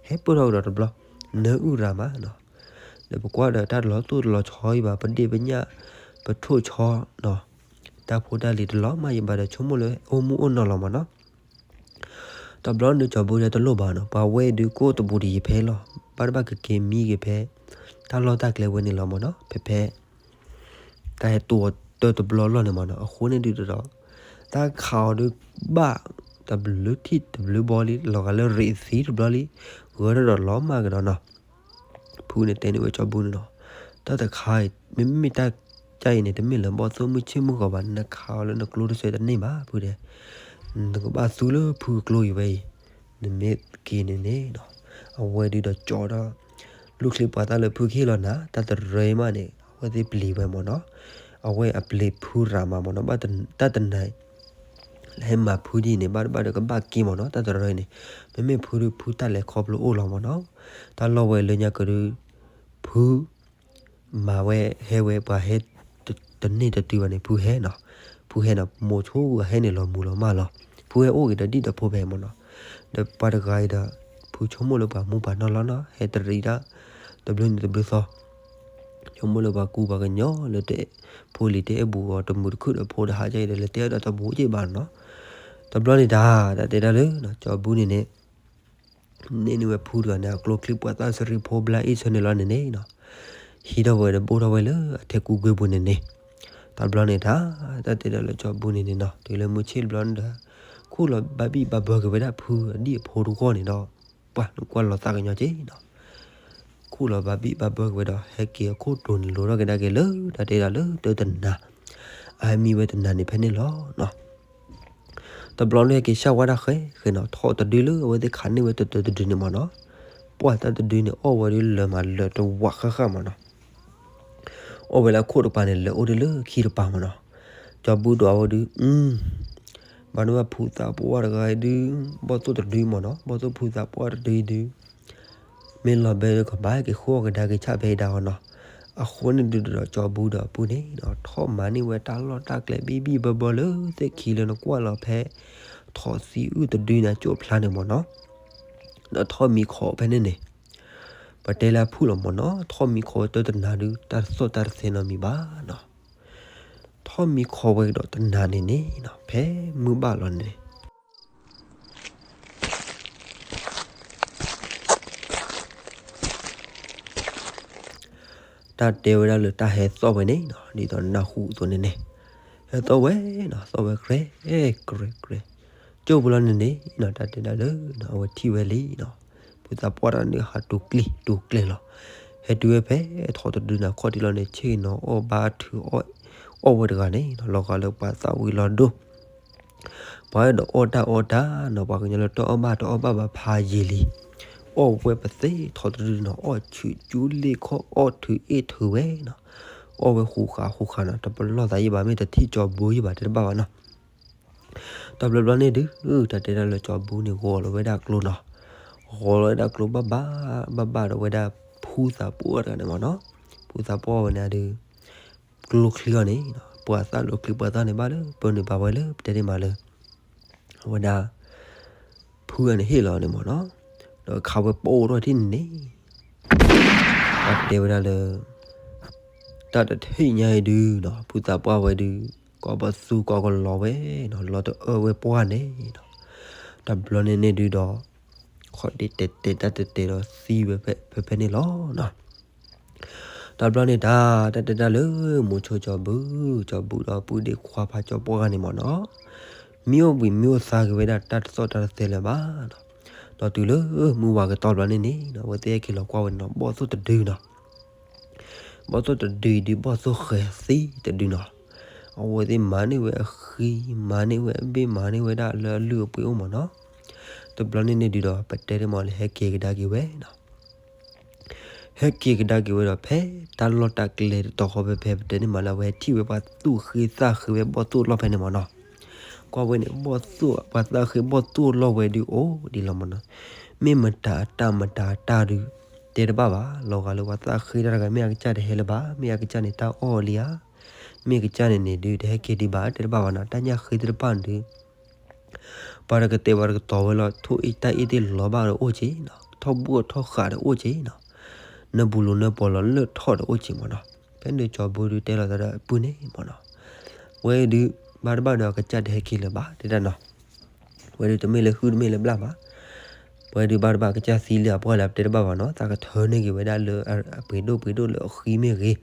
ဟဲပၢၢ်ထီၣ်ကဒီးတဘျီ, နၢအုၣ်ရၤမးနီၤ, ဒီးပကွၢ်ဒီးတၢ်တလီၤတိၢ်တလီၤဆီအံၤဘၣ် ပဒ့ၣ်ပညၣ် ပထိၣ်ဆီနီၤ, တၢ်ဖိတၢ်လံၤတလီၤမၢ်ယံၤဘၣ်ဒီး ဆိကမိၣ်လၢအိၣ်မူအိၣ်နီၤလီၤမးနီၤ တဘျီန့ၣ်ကၠီၤဘူၣ်တဲတလိၣ်ဘၣ်နီၤ, ပှၤဝဲဒုးကိၣ်တဘူးတယံၤဖဲလီၤ, ဘၣ်တဘၣ်ကက့ၤမံက့ၤဖဲ တၢ်လီၢ်တၢ်ကျဲဝဲန့ၣ်လီၤမးနီၤ, ဖဲဖဲ တၢ်ဟဲတိၤအီၤတၢတဘျီလီၢ်န့ၣ်မးနီၤ, အဃိန့ၣ်ဒုးဒီး တၢ်ခးအီၤဒုးဘၣ် တဘျုးထံၣ်တဘျုးဘီလံ လီၤဂာ်လၢရ့းသံတဘျီလံ, ဂၢၢ်ထီၣ်ဒီးလီၤမၢ်ကဒီးနီၤ ဖုန့ၣ်တဲန့ၢ်ဝဲကၠီၤဘူၣ်န့ၣ်နီၤ, တၢ်တခါအံၤ မ့မ့ၢ်တၢ် တၢ်အံၤန့ၣ် တမ့ၢ်လၢဘီၣ်သိၣ်မုၢ်ဆ့ၣ်မုၢ်ဂီၤဘၣ်, နခးအီၤလၢနကျိတစဲးတန့ၢ်ဘၣ် ဖုတဲ, နကဘၣ်သူလၢဖုကျိအံၤဝဲအံၤ, နမ့ၢ်က့ၤန့ၣ်န့ၣ်နီၤ, အဝဲဒုးဒီးကၠီဒီး လူၢ်ချံပှၤသၣ်လၢဖုကဟ့ၣ်လီၤနၤ တၢ်တရၢအံၤမးန့ၣ် အဝဲသ့ၣ်ပျံၤဝဲမးနီၤ, အဝဲအပျံၤဖုရၤမးမးနီၤ, တၢ်တနၤ ဟဲမၤဖုဒ်န့ၣ် ဘၣ်တဘၣ်ဒီးကဘၣ်က့ၤမးနီၤ, တၢ်တရၢအံၤန့ၣ် မ့မ့ၢ်ဖုဒုးဖုတၢ်လဲၤခီဖျိအိၣ်လီၤမးနီၤ, တၢ်လီၢ်ဝဲလၢညါကဒုး ဖု မၤဝဲဟဲဝဲပှၤဟဲ တန့ၢ်တတုၤဘၣ်န့ၣ် ဖုဟဲနီၤ, ဖုဟဲနီၤ မိၤဆိဝဲဟဲန့ၣ်လီၤမုၢ်လီၤမၢ်လီၤ, ဖုဟဲအိၣ်ဂ့ၤဒီးဒ်ဒီးဖိဖဲမးနီၤ, ဒီးပှၤတဂၤအံၤဒီး ဖုဆိကမိၣ်လၢပှၤမူပှၤနီၢ်လီၤနီၤ ဟဲတရံးဒၣ် တဘျုးနံၤတဘျုးသီ ဆိကမိၣ်လၢပှၤကူပှၤကညီလၢတ ဖိလံၤတအဲၣ်ဘူးအီၤတမုာ်တခုၣ်ဒီးဖိတဟးကဲအံၤဒီး လဲၤတဲအီၤဒီးတဘူးက့ၤဘၣ်နီၤ, တဘျီန့ၣ်တၢ် တၢ်တဲတၢ်လၢ ကၠီၤဘူၣ်န့ၣ်န့ၣ် န့ၢ်န့ၢ်ဝဲဖုတဂၤန့ၣ် အကျိချံပှၤသၣ်စရံဖိဘျါအ့ၣ်ဆၢန့ၣ်လီၤန့ၣ်န့ၣ်နီၤ, ဟံးထီၣ်ဝဲဒီးဘိၣ်ထီၣ်ဝဲလၢအထဲကူကွ့ပူၤန့ၣ်န့ၣ်, တဘျီန့ၣ်တၢ် တၢ်တဲဒၣ်လၢကၠီၤဘူၣ်န့ၣ်န့ၣ်နီၤ တုၤလၢမုၢ်ဆ့ၣ်တဘျီန့ၣ်ဒီး ခူၣ်လီၤဘၣ်ဘံၣ်ဘၣ်ဘၢက့ၤဝဲဒၣ်ဖုအဒံၣ်အဖိတဂီၢ်န့ၣ်ဒီး ပှၤနကွၢ်လီၤသးကညီၤက့ၤနီၤ ခူၣ်လီၤဘၣ်ဘံၣ်ဘၣ်ဘၢက့ၤဝဲဒီး ဟဲက့ၤအခိၣ်တိၤန့ၣ် လိၤထီၣ်ကဒါက့ၤလၢ တၢ်တဲဒၣ်လၢတၢ်တနၤ, အဟဲမံဝဲတနၤန့ၣ်ဖဲန့ၣ်လီၤနီၤ. တဘျီန့ၣ်ဟဲက့ၤဆှၢဝဲဒၣ်ဃဲဃဲနီၤ, ထီၣ်တဒုလၢအဝဲသ့ၣ်ခးန့ၢ်ဝဲတတၢတဒုန့ၣ်မးနီၤ, ပှၢ်တၢ်တဒုန့ၣ် အီၣ်ဝဲဒၣ်လၢၤမးလၢၤတဝးဃၣ်ဃၣ်မးနီၤ အီၣ်ဝဲလၢအခိၣ်တပၤန့ၣ် လၢအိၣ်ဒၣ်လၢခံတပၤမးနီၤ. ကၠီၤဘူၣ်ဒွးဝဲဒုး, ဘၣ်န့ၣ်ဘၣ်ဖုသးပှၢ်တဂၤအံၤဒုး, ဘီၣ်သိၣ်တဒုမးနီၤ, ဘီၣ်သိၣ်ဖုသးပှၢ်တဒုအံၤဒုး, မ့ၢ်လီၤဘဲဒုး ကဘၣ်ဟဲက့ၤဃုအီၣ်ကဒါက့ၤဆၣ်ဖဲအံၤဒၣ်အီၤနီၤ. အဃိန့ၣ်ဒုးဒီး ကၠီၤဘူၣ်ဒီးအပုၢ်န့ၣ် ထီၣ်မၤန့ၢ်ဝဲတၢ်လီၢ်တၢ်ကျဲဘံၣ်ဘံၣ်ဘၢဘၢလၢသ့ၣ်ခံလၢနကွၢ်လီၤဖဲ ထီၣ်သံအုၣ်တဒုန့ၣ် အကၠိၣ်ဖျါန့ၣ်မးနီၤ. ဒီးထီၣ်မံခီဖဲန့ၣ်န့ၣ် ပတဲလၢအဖုၣ်လီၤမးနီၤ, ထီၣ်မံခီဝဲတၢ်တနၤဒုး တၢ်တသီၣ်တၢ်တသဲနီတမံၤဘၣ်နီၤ. ထီၣ်မံခီဝဲကဒီးတနၤန့ၣ်န့ၣ်နီၤ ဖဲမုၢ်ဘၣ်လီၤန့ၣ် တၢ်တဲဝဲဒၣ်လၢတၢ်ဟဲသီၣ်ဝဲန့ၣ်နီၤ ဒ်သိးနၢ်ဟူအသိးန့ၣ်န့ၣ်, ဟဲသီၣ်ဝဲနီၤ သီၣ်ဝဲကြဲ ကြဲ ကြဲ, ကၠိပူၤလီၤန့ၣ်န့ၣ်နီၤ တၢ်တဲဒၣ်လၢ အဝဲထံၣ်ဝဲလံနီၤ, ဖုသးပှၢ်တဂၤန့ၣ် ဟးတူၤကျံၤတူၤကျဲၤလီၤ. ဟဲတုၤဝဲဖဲထီၣ်တဒုန့ၣ် အခီၣ်ထံးလီၤန့ၣ် ဆ့ၣ်နီၤအီၣ်ဘၣ်ထုးအီၣ်ဝဲတဂၤန့ၣ်နီၤ လီၤဂာ်လၢပှၤသးဝံၤလီၤဒိၣ် ပှၤအဲၣ်ဒိးအီၣ်တၢ်အီတၢ်နီၤ ပှၤကညီလၢတအီၣ်ဘၣ်တအီၣ်ဘၣ်ဘၣ်ဖးယံာ်လံ, အီၣ်ဝဲပသ့ထီၣ်တဒုနီၤ အီၣ်ဆူၣ်ကၠူလ့ၣ်ခီၣ် အီၣ်ထုးအ့ၣ်ထုးဝဲနီၤ, အီၣ်ဝဲဃူးဃာ်ဃူးဃာ်နီၤ တပလီၢ်သးယံာ်ဘၣ် မ့ၢ်တထံၣ်ကၠီၤဘူၣ်ယံာ်ဘၣ်တဲတဘၣ်ဘၣ်နီၤ. တဘျီဘျီန့ၣ်ဒုး တၢ်တဲဒၣ်လၢကၠီၤဘူၣ်န့ၣ် ဂီၤလီၤဝဲဒၣ်ကျိနီၤ, ဂီၤလီၤဝဲဒၣ်ကျိဘၣ်ဘၣ် ဘၣ်ဘၣ်ဒီးဝဲဒၣ် ဖုသးပှၢ်တဂၤန့ၣ်မးနီၤ, ဖုသးပှၢ်ဝဲန့ၣ်ဒုး ကျိချံအီၤန့ၣ် ပှၤသးလီၤချံပှၤသးန့ၣ်ဘၣ်လၢ ပၢနုာ်ဘၣ်ဝဲလၢ ပတဲန့ၣ်မးလၢ အဝဲဒၣ် ဖုဂၤန့ၣ်ဟ့ၣ်လီၤန့ၣ်မးနီၤ, ဒီးခးဝဲပိၢ်ထီၣ်ထံၣ်န့ၣ်န့ၣ် အတဲဝဲဒၣ်လၢ တၢ်တထံၣ်ညါအံၤဒုးနီၤ ဖုသးပှၢ်ဝဲဒုး ကိးပသူကိးကလီၤဝဲနီၤ လီၤတအၢဝဲပှၢ်န့ၣ်နီၤ, တဘျီန့ၣ်န့ၣ်ဒုးဒီး ခီၣ်ဒ့တဲာ်တဲာ်တၢ်တဲာ်တဲာ်ဒီးသံဝဲဖဲဖဲန့ၣ်လီၤနီၤ. တဘျီန့ၣ်တၢ် တၢ်တဲတၢ်လၢ မိၤဆိကၠီၤဘူၣ် ကၠီၤဘူၣ်ဒီးပုၢ်ဒ့ခွါဖးကၠီၤပှၢ်ဂၤန့ၣ်မးနီၤ မံအိၣ်ဘှံးမံအိၣ်သါက့ၤဝဲဒၣ်တၢ်တသီၣ်တၢ်တသဲလၢၤဘၣ်နီၤ. ဒီးတုၤလၢမုၢ်ဝါကတီၢ်ဘျီန့ၣ်န့ၣ်နီၤ အဝဲသ့ၣ်ဟဲက့ၤလီၤကွၢ်ဝဲနီၤ ဘီၣ်သိၣ်တဒုနီၤ ဘီၣ်သိၣ်တဒုဒုး ဘီၣ်သိၣ်ဃဲၤသံတဒုနီၤ. အဝဲသ့ၣ်မၤန့ၢ်ဝဲအဃံ မၤန့ၢ်ဝဲအဘ့ၣ် မၤန့ၢ်ဝဲဒၣ်လၢအလုၢ်အပှ့ၤအိၣ်မးနီၤ. တဘျီန့ၣ်န့ၣ်ဒုးဒီး ပတဲန့ၣ်မးလၢဟဲက့ၤကဒါက့ၤဝဲနီၤ ဟဲက့ၤကဒါက့ၤဝဲဒီး ဖဲတၢ်လီၢ်တၢ်ကျဲတတီၤဃီဖဲဖဲ ပတဲန့ၣ်မးလၢ အဝဲဟဲထံၣ်ဝဲပှၤသူၣ်ဃ့သးဃ့ဝဲဘီၣ်သိၣ်လီၢ်ဖဲန့ၣ်မးနီၤ. ကွၢ်ဝဲန့ၣ် ဘီၣ်သိၣ် ပှၤသးဃ့ဘီၣ်သိၣ်လီၢ်ဝဲဒုးအိၣ်ဒံးလီၤမးနီၤ. မ့ၢ်မတၤအတၢ်မတၤအတၢ်ဒုး တဲတဘၣ်ဘၣ်, လီၤဂာ်လၢပှၤသၣ်ဃ့တၢ်တဂၤ မ့ၢ်အကစၢ်တဟဲလၢၤဘၣ်, မ့ၢ်အကစၢ်န့ၣ်တၢ်အီၣ်လံဧါ, မ့ၢ်အကစၢ်န့ၣ်န့ၣ်ဒုး တဟဲက့ၤဒံးဘၣ် တဲတဘၣ်ဘၣ်နီၤ, တၢ်ညၣ်ဃ့သ့ၣ်တဖၣ်န့ၣ်ဒုး ပှၤတကတဲပှၤတကတီၤဝဲလီၤ, ထိၣ်အ့ၣ်တၢ်အ့ၣ်သ့ၣ်လီၤဘၣ်ဒီးအိၣ်က့နီၤ, ထီၣ်ဘှီၣ်ထီၣ်ဃးဒီးအိၣ်က့နီၤ, နဘူးလိၤနပီၤလီၤလၢထီၣ်ဒီးအိၣ်က့မ့ၢ်နီၤ, ဖဲန့ၣ်ကၠီၤဘူဒုးတဲလီၤသးဒီးအပုၢ်န့ၣ်မ့ၢ်နီၤ, ဝဲဒုး ဘၣ်တဘၣ်ဒီးအကစၢ်တဟဲက့ၤလၢၤဘၣ် တဲတၢ်နီၤ, ဝဲဒုးတမ့ၢ်လၢဟုၣ်တမ့ၢ်လၢဘျၣ်ဘၣ်, ဝဲဒုးဘၣ်တဘၣ်အကစၢ်သံလၢအပှၢ်လၢပတဲတဘၣ်ဘၣ်နီၤ, သးကထၢန့ၢ်က့ၤဝဲဒၣ်လၢအပှ့ၤဒိၣ်ပှ့ၤဒိၣ်လၢအဃံမ့ၢ်ဂ့ၤ,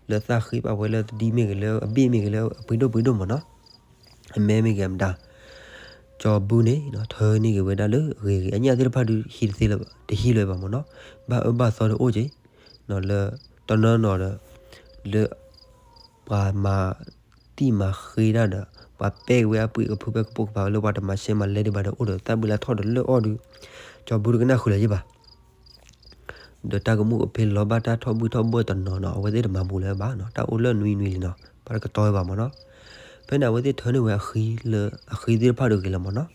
လၢသၣ်ဃ့ပာ်ဝဲလၢသဒံမ့ၢ်ဂ့ၤ လၢအဘ့ၣ်မ့ၢ်ဂ့ၤ လၢအပှ့ၤဒိၣ်ပှ့ၤဒိၣ်မ့ၢ်နီၤ, အမဲမ့ၢ်ဂ့ၤအမတၤ ကၠီၤဘူန့ၣ် ထၢန့ၢ်က့ၤဝဲဒၣ်လၢအဂ့ၤဂ့ၤ အညၣ်သ့ၣ်တဖၣ်ဒုးဟံးတသ့လၢၤ တဟံးလၢၤဘၣ်မ့ၢ်နီၤ, ဘၣ်အၢဘၣ်သီဒီးအိၣ်က့ၤ, လၢတနီၤနီၤဒီး လၢ ပှၤမၤတံၢ်မၤဃ့တၢ်ဒီး ပှၤပဲာ်ဝဲအပှ့ၤကဖုဖဲကပိာ်ကပၤလၢပှၤတမၤရှဲမၤလဲဒံးဘၣ်ဒီးအိၣ်ဒီးသၣ်ဘုလၢထီၣ်ဒီးလၢအီၣ်ဒုး, ကၠီၤဘူတကနၣ်ဃုာ်လၢၤယ့ၢ်ဘၣ် ဒီးတၢ်ကမူၣ်ကဖ့လီၤဘၣ်တၢ်ထီၣ်ဘှံးထီၣ်ဘှီၣ်တနီၤနီၤ အဝဲသ့ၣ်တမၤဘူးလၢၤဘၣ်နီၤ, တၢ်အိၣ်လၢနွံနွံလံနီၤ, ပှၤတကတီၤဝဲဘၣ်မ့ၢ်နီၤ, ဖဲန့ၣ် အဝဲသ့ၣ်ထၢန့ၢ်ဝဲအဃံလၢ အဃံသ့ၣ်တဖၣ်ဒီးဂ့ၤလီၤမ့ၢ်နီၤ,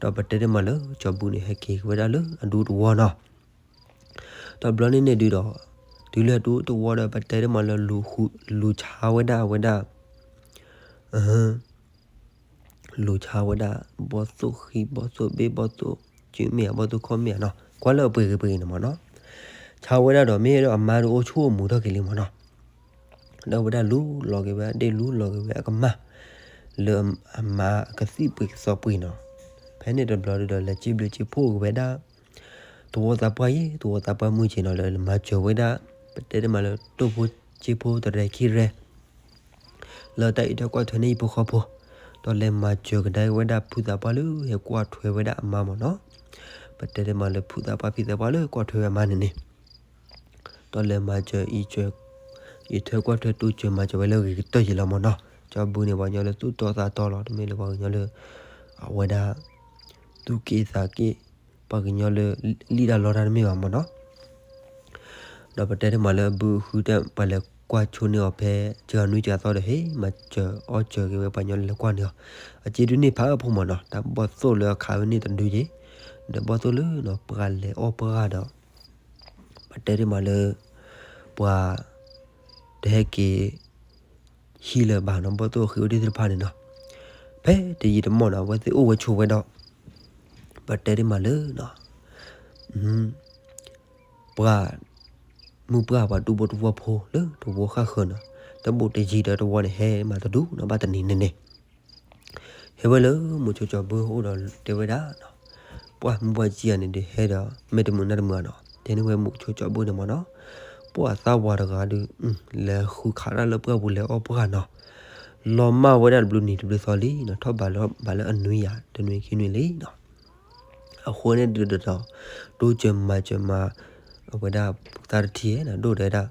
ဒီးပတဲတမးလၢ ကၠီၤဘူန့ၣ် ဟဲက့ၤဝဲဒၣ်လၢအဒူသဝီနီၤ, ဒီးဘျီန့ၣ်န့ၣ်ဒုးဒီး တုၤလၢအဒူသဝီဒီး ပတဲတမးလၢ လူၤဆါဝဲဒၣ်အဝဲဒၣ် လူၤဆါဝဲဒၣ် ဘီၣ်သိၣ်ဃံ ဘီၣ်သိၣ်ဘ့ၣ် ဘီၣ်သိၣ်စုမ့ၢ်ဧါ ဘီၣ်သိၣ်ခီၣ်မ့ၢ်ဧါနီၤ ကွၢ်လၢအပှ့ၤဂ့ၤပှ့ၤဂ့ၤန့ၣ်မ့ၢ်နီၤ ဆါဝဲဒၣ်ဒီး မ့ၢ်အဲၣ်ဒိးအမါဒုးအိၣ်ဆူၣ်အိၣ်မူထီၣ်က့ၤလံမ့ၢ်နီၤ ဒီးဝဲဒၣ်လူလီၤက့ၤဝဲ ဒ့ၣ်လူလီၤက့ၤဝဲအကမၢ် လၢအမါအကသံၣ်ပှ့ၤကသီပှ့ၤနီၤ ဖဲန့ၣ်တဘျီဒုးဒီး လဲၤစံးဘျုးစံးဖှိၣ်က့ၤဝဲဒၣ် သဝီသးပှၢ်ယ့ၢ် သဝီသးပှၢ်မုၢ်က့ၤနီၤ လၢမၤစၢၤဝဲဒၣ် ပတဲတမးလၢ တိၢ်ဖိစ့ဖိတရဲခံရဲ လၢတၢ်အံးထွဲကွၢ်ထွဲန့ၢ်ဟံၣ်ဖိဃီဖိ ဒီးလဲၤမၤစၢၤကဒါဝဲဒၣ်ဖုသးပှၢ်လၢဟဲကွၢ်ထွဲဝဲဒၣ်အမါမ့ၢ်နီၤ ပတဲတမးလၢဖုသးပှၢ်ဖံသးပှၢ်လၢကွၢ်ထွဲဝဲအမါန့ၣ်န့ၣ် ဒီးလဲၤမၤစၢၤအံးထွဲ အံးထွဲကွၢ်ထွဲတိစၢၤမၤစၢၤဝဲလၢဂ့ၤကတၢၢ်ယံၤလီၤမ့ၢ်နီၤ ကၠီဘုန့ၣ် ပှၤကညီလၢသူၣ်တီသးတီလီၤ တမ့ၢ်လၢပှၤကညီလၢ အဝဲဒၣ် သူၣ်က့ၣ်သးက့ၣ် ပှၤကညီလၢ လံၣ်တၢ်လီတၢ်တမ့ၢ်ဘၣ်မ့ၢ်နီၤ ဒီးပတဲတမးလၢအဘုဃုတၢ် ပှၤလဲၤကွၢ်ဆိန့ၢ်အီၤဖဲ စှၤနွံစှၤသီဒီး ဟ့ၣ်မၤစၢၤအီၣ်စၢၤက့ၤဝဲပှၤကညီလၢလဲၤကွၢ်န့ၢ်အီၤ အစ့ဒုးန့ၢ်ဖးအၢဖိမ့ၢ်နီၤ တၢ်ဘီၣ်သိၣ်လၢအခးဝဲန့ၣ်တဒုယ့ၣ် ဒီးဘီၣ်သိၣ်လၢနီၤ ပှၤလဲၤအီၣ်ပှၢ်ဒီး ပတဲတမးလၢ ပှၤ တဟဲက့ၤ ဟံးလၢၤဘၣ်နီၤ ဘီၣ်သိၣ်အဃံအိၣ်ဒ့ၣ်သ့ၣ်တဖၣ်န့ၣ်နီၤ ဖဲတယံာ်တမီၢ်နီၤ အဝဲသ့ၣ်အိၣ်ဝဲဆိးဝဲဒီး ပတဲတမးလၢ ပှၤ မုၢ်ပှၢ်ပှၤဒူၣ်ဖိသဝီဖိလၢသဝီဃၣ်ဃၢၤနီၤ တဘိးတယံာ်ဒီးသဝီန့ၣ် ဟဲမးတဒူၣ်နီၤ ဘၣ်တနံၤန့ၣ်န့ၣ် ဟဲဝဲလၢမုဆိကၠီဘုအိၣ်ဒီးတဲဝဲဒၣ်နီၤ ပှၢ်မုၢ်ပှၢ်ကံယၤန့ၣ်ဒီးဟဲဒီး မ့ၢ်တမုာ်နၢ်တမုာ်နီၤ တဲန့ၢ်ဝဲမုဆိကၠီဘုန့ၣ်မ့ၢ်နီၤ ပှၢ်သးဝးတဂၤဒီး လဲၤဃုခးတၢ်လၢပှၢ်ပူၤလဲၤအီၣ်ပှၢ်နီၤ လီၤမၢ်ဝဲဒၣ်တဘျုးနံၤတဘျုးသီလံနီၤ ထီၣ်ဘးလၢဘၣ်လၢအနွံယၤ တနွံခံနွံလံနီၤ အဃိန့ၣ်ဒုးဒီး ဒိၣ်စၢၤမၤစၢၤမၤ အဝဲဒၣ်သးတထံၣ်နီၤ ဒိၣ်ဒီးဝဲဒၣ်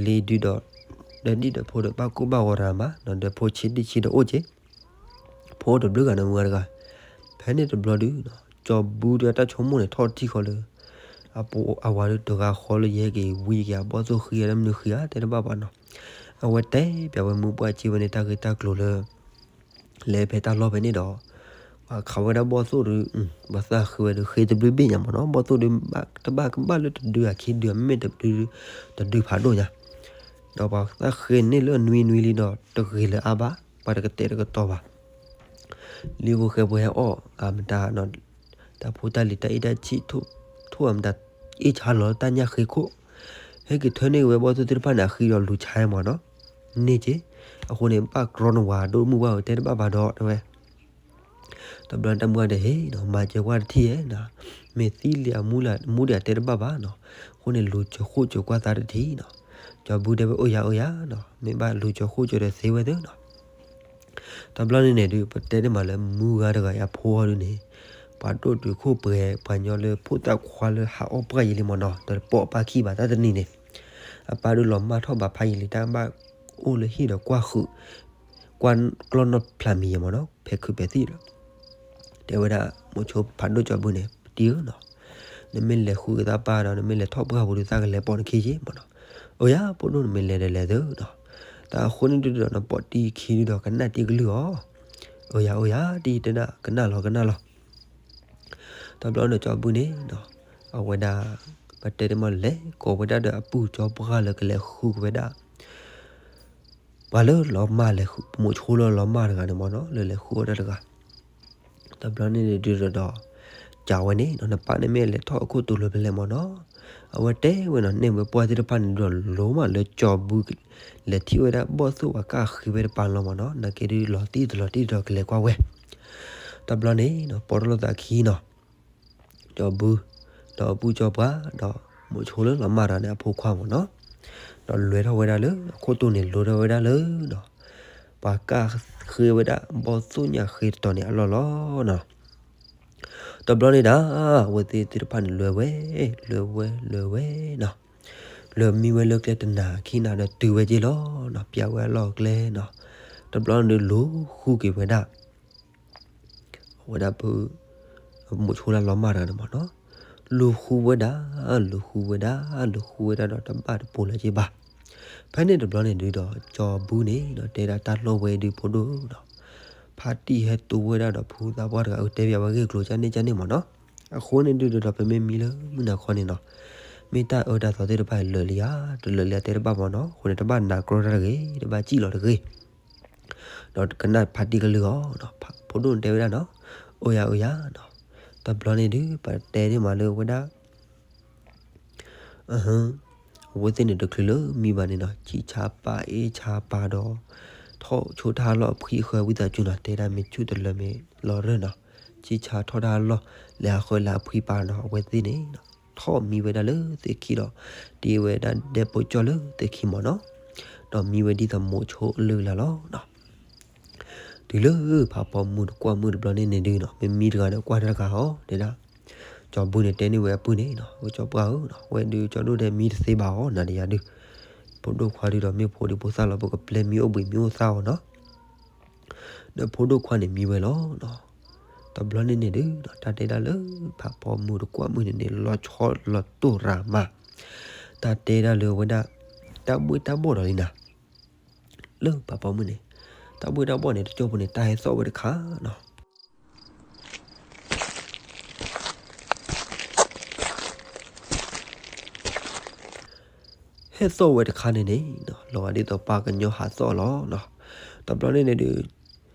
လံဒုးဒီး ဒီးဒံၣ်ဒီးဖိဒီးဘၣ်ကိၢ်ဘၣ်ဂီၤတဂၤမးနီၤ ဒီးဖိဆံးဒံၣ်ဆံးဒီးအိၣ်က့ၤ ဖိတဘျုးဂၤန့ၣ်မုၢ်ဂၤတဂၤ ဖဲန့ၣ်တဘျီဒုးနီၤ ကၠီဘုဒီးတၢ်ဆိကမိၣ်န့ၣ် ထီၣ်ထံၣ်ဃီလၢ အဝၤဒုးတဂၤဃီလၢယဟဲက့ၤဝံက့ၤအဘီၣ်သိၣ်ဃံအတၢ်မနုၤဃံဧါ တဲတဘၣ်ဘၣ်နီၤ အဝဲတဲပျးဝဲမုၢ်ပှၢ်ကံဝဲန့ၣ် တၢ်ဂ့ၢ်တၢ်ကျိၤလၢ လဲၤဖဲတၢ်လီၢ်ဖဲန့ၣ်ဒီး ပှၤခးဝဲဒၣ်ဘီၣ်သိၣ်ဒီး ပှၤသးဃ့ဝဲဒီးဃ့တဘျုးဘ့ၣ်ညါမ့ၢ်နီၤ ဘီၣ်သိၣ်ဒီး တဘၣ်ကဘၣ်လၢတဒုအခံဒု မ့ၢ်တဒု တဒုဖးဒိၣ်ညါ ဒီးပှၤသးဃ့န့ၢ်လၢအနွံနွံလံဒီး တဂ့ၤလၢၤအါဘၣ် ပှၤတကတဲာ်တကတီၤဘၣ် လံဖိဃဲဖိဟဲအီၣ်အမတၤ တၢ်ဖိတၢ်လံၤတၢ်အ့ၣ်တၢ်ဆံၣ် ထိၣ်အမတၤ အ့ၣ်ဆါလီၤတၢ်ညၣ်ဃ့ခိၣ် ဟဲက့ၤထၢန့ၢ်ဝဲဘီၣ်သိၣ်သ့ၣ်တဖၣ်န့ၣ် အဃံဒီးလူၤဆါမ့ၢ်နီၤ န့ၢ်က့ၤ အဃိန့ၣ် ဘၣ်ကြီနဝၤဒိၣ်မုၢ်ဘၣ်ဝဲတဲတဘၣ်ဘၣ်ဒီးတဲဝဲ တဘျီတၢ်မုၢ်ဂၤဒီးဟ့ၣ်နီၤ မၤစၢၤကွၢ်တထံၣ်ဧဲနီၤ မ့ၢ်သံလံအမူလၢမူဒံးအတဲတဘၣ်ဘၣ်နီၤ အဃိန့ၣ်လူၤစၢၤဃိစၢၤကွၢ်သးတထံၣ်နီၤ ကၠီဘုတဲဝဲအိၣ်ယၤအိၣ်ယၤနီၤ မ့ၢ်ဘၣ်လူၤစၢၤဃိစၢၤဒီးသ့ဝဲသ့နီၤ တဘျီန့ၣ်န့ၣ်ဒုး ပတဲန့ၢ်မးလၢမုၢ်ဂၤတဂၤအံၤအဖိအီၤဒုးန့ၣ် ပှၤဒိၣ်တုာ်ခိၣ်ပှဲၤ ပှၤညီလၢဖိသၣ်ခွါလၢဟးအီၣ်ပှၢ်ယံၤလံမ့ၢ်နီၤ တပိာ်ပာ်ခံဘၣ်တၢ်တနံၤန့ၣ် အပၢ်ဒုးလီၤမၢ်ထီၣ်ဘးဖးယံၤလံ တၢ်ဘၣ်အိၣ်လၢဟံၣ်ဒီးကွၢ်ဃုာ် ကွၢ်ကျီၢ်နီၢ်ဖျးမံၤယံၤမ့ၢ်နီၤ ဖဲခုးဖဲသံၣ်လီၤ တဲဝဲဒၣ် မိၤဆိဖးဒိၣ်ကၠီဘုန့ၣ် ပတံၤဧၢနီၤ နမ့ၢ်လဲၤဃုကသးပၢ်ဒီး နမ့ၢ်လဲၤထီၣ်ပှၢ်ပူၤဒီး သးကလဲၤပိာ်နခံက့ၤမ့ၢ်နီၤ အိၣ်ယၤ ဖိဒိၣ်နမ့ၢ်လဲၤဒီးလဲၤသုနီၤ တၢ်အဃိန့ၣ်ဒုးဒီး နပိာ်တံၤခံဒုးဒီး ကနၣ်တံၤကလုၢ်အီၤ အိၣ်ယၤ အိၣ်ယၤ တံၤတဲဒၣ် ကနၣ်လီၤ ကနၣ်လီၤ တဘျီန့ၣ်ကၠီဘုန့ၣ်နီၤ အဝဲဒၣ် ပတဲတမးလဲၤကိးဝဲဒၣ်ဒီးအပုၢ်ကၠီပှၢ်လၢကလဲၤဃုက့ၤဝဲဒၣ် ပှၤလၢလီၤမၢ်လဲၤဃု မိးဆိလၢလီၤမၢ်တဂၤန့ၣ်မ့ၢ်နီၤ လၢလဲၤဃုအီၣ်တၢ်တဂၤ တဘျီန့ၣ်ဒုးဒီး ကးဝဲန့ၣ်နီၤ နပၢ်န့ၣ်မ့ၢ်လဲၤထီၣ်အခိၣ်တိၤလၢဖဲလဲၣ်မ့ၢ်နီၤ အဝဲတဲဝဲနီၤ န့ၢ်ဝဲပှၢ်သ့ၣ်တဖၣ်န့ၣ်ဒီး လိၤမးလၢကၠီဘု လဲၤထံၣ်ဝဲဒၣ်ဘီၣ်သိၣ်ပှၤကၢ်ဃ့ဝဲတပၤလီၤမ့ၢ်နီၤ နာ်က့ဒုးလီၤတံၢ်တလီၤတံၢ်ဒီးကလဲၤကွၢ်ဝဲ တဘျီန့ၣ်နီၤ ပိာ်ထီၣ်လိာ်သးခံနီၤ ကၠီဘု ဒီးအပုၢ်ကၠီပှၢ် ဒီးမိးဆိလၢလီၤမၢ်တဂၤန့ၣ်အဖိခွါမ့ၢ်နီၤ ဒီးလဲၤထီၣ်ဝဲဒၣ်လၢအခိၣ်တိၤန့ၣ် လဲၤထီၣ်ဝဲဒၣ်လၢနီၤ ပှၤကၢ်ဃ့ဝဲဒၣ်ဘီၣ်သိၣ်ညၣ်ဃ့တတီၤန့ၣ်အလီၢ်လီၤနီၤ တဘျီန့ၣ်ဒၣ် အဝဲသ့ၣ်သ့ၣ်တဖၣ်န့ၣ်လဲၤဝဲ လဲၤဝဲ လဲၤဝဲနီၤ လဲၤမံဝဲလၢကျဲတနၤခံနၤဒီးတုၤဝဲက့ၤလီၤနီၤ ပျဲဝဲအလီၢ်အကျဲနီၤ တဘျီန့ၣ်ဒုးလူၤဃုက့ၤဝဲဒၣ် အဝဲဒၣ်ပ မိးဆိလၢလီၤမၢ်တဂၤန့ၣ်မ့ၢ်နီၤ လူၤဃုဝဲဒၣ် လူၤဃုဝဲဒၣ် လူၤဃုဝဲဒၣ်ဒီးတဘၣ်တပိၤလၢၤက့ၤဘၣ် ဖဲန့ၣ်တဘျီန့ၣ်ဒုးဒီး ကၠီဘုန့ၣ်ဒီး တဲဒၣ်တၢ်လိၣ်ဝဲဒုးဖိဒိၣ်ဒီး ဖါတံၢ်ဟဲတိဝဲဒၣ်ဒီးဖုသးပှၢ်တဂၤ အတဲဘၣ်ဝဲဂ့ၢ်ကျိၤကန့ၣ်ကန့ၣ်မ့ၢ်နီၤ အဃိန့ၣ်ဒုးဒီး ပမ့ၢ်မံလၢမုၢ်နၤခီန့ၣ်နီၤ မ့ၢ်တၢ်အၢတၢ်သီသ့ၣ်တဖၣ်လၢာ်လံဧါ တလၢာ်လံဧါတဲတဘၣ်မ့ၢ်နီၤ အဃိန့ၣ် တဘၣ်နာ်ကြီတၢ်တဂ့ၤ တဘၣ်စံၣ်လီၤတဂ့ၤ ဒီးကနၣ်ဖါတံၢ်ကလုၢ်အီၤနီၤ ဖိဒိၣ်န့ၣ်တဲဝဲဒၣ်နီၤ အိၣ်ယၤအိၣ်ယၤနီၤ တဘျီန့ၣ်ဒုး ပတဲန့ၢ်မးလၢဝဲဒၣ် အဝဲသ့ၣ်န့ၣ်တချုးလၢမံဘၣ်န့ၣ်နီၤ ဆံးဆါပာ်အ့ၣ်ဆါပာ်ဒီး ထီၣ်ဆိတၢ်လီၢ်အဖှံအဃၢၤဝံသးစူၤနီၤ တဲဒၣ်မ့ၢ်ဆူၣ်တလၢမ့ၢ်လီၤရၢၢ်နီၤ ဆံးဆါထီၣ်တၢ်လီၢ် လဲၤအဃၢၤလဲၤအဖှံပာ်နီၤ အဝဲသ့ၣ်န့ၣ်နီၤ ထီၣ်မံဝဲဒၣ်လၢသ့ၣ်ခံဒီး တ့ဝဲဒၣ်ဒဲပိကၠီၣ်လၢသ့ၣ်ခံမ့ၢ်နီၤ ဒီးမံဝဲဒ်သိးမိးဆိအလုၢ်အလၢ်လီၤနီၤ တုၤလၢဖးဖီမုၢ်တကွၢ်မုၢ်တဘျီန့ၣ်န့ၣ်ဒုးနီၤ မ့ၢ်မံတဂၤဒီးကွၢ်တၢ်တဂၤအီၤ တဲဒၣ် ကၠီဘုန့ၣ်တဲန့ၢ်ဝဲအပုၢ်န့ၣ်နီၤ ကၠီပှၢ်ဧၢနီၤ ဝဲဒုးကၠီဒိၣ်တဲမံတသ့ဘၣ်အီၤ နၤဒီးယၤဒုး ဖိဒိၣ်ခွါဒုးဒီးမ့ၢ်ဖိဒံဖိသၣ်လီၤ ပကပျဲမံအိၣ်ဘှံးမံအိၣ်သၣ်အီၤနီၤ ဒီးဖိဒိၣ်ခွါန့ၣ်မံဝဲလီၤနီၤ တဘျီန့ၣ်န့ၣ်ဒုး တၢ်တဲဒၣ်လၢ ဖးဖီမုၢ်တကွၢ်မုၢ်န့ၣ်န့ၣ် လီၤဆီလီၤတိၢ်ရၤမး တၢ်တဲဒၣ်လၢဝဲဒၣ် တၢ်ဘှ့ၣ်တၢ်ဘှီၣ်ဒီးလံနၤ လၢဖးဖီမုၢ်န့ၣ် တၢ်ဘှ့ၣ်တၢ်ဘှီၣ်န့ၣ် တကၠိဖိန့ၣ် တၢ်ဟဲသီၣ်ဝဲတခါနီၤ ဟဲသီၣ်ဝဲတခါန့ၣ်န့ၣ် လီၤဂာ်ဒ်သိးပှၤကညီဟးသီၣ်လီၤနီၤ တဘျီန့ၣ်န့ၣ်ဒုး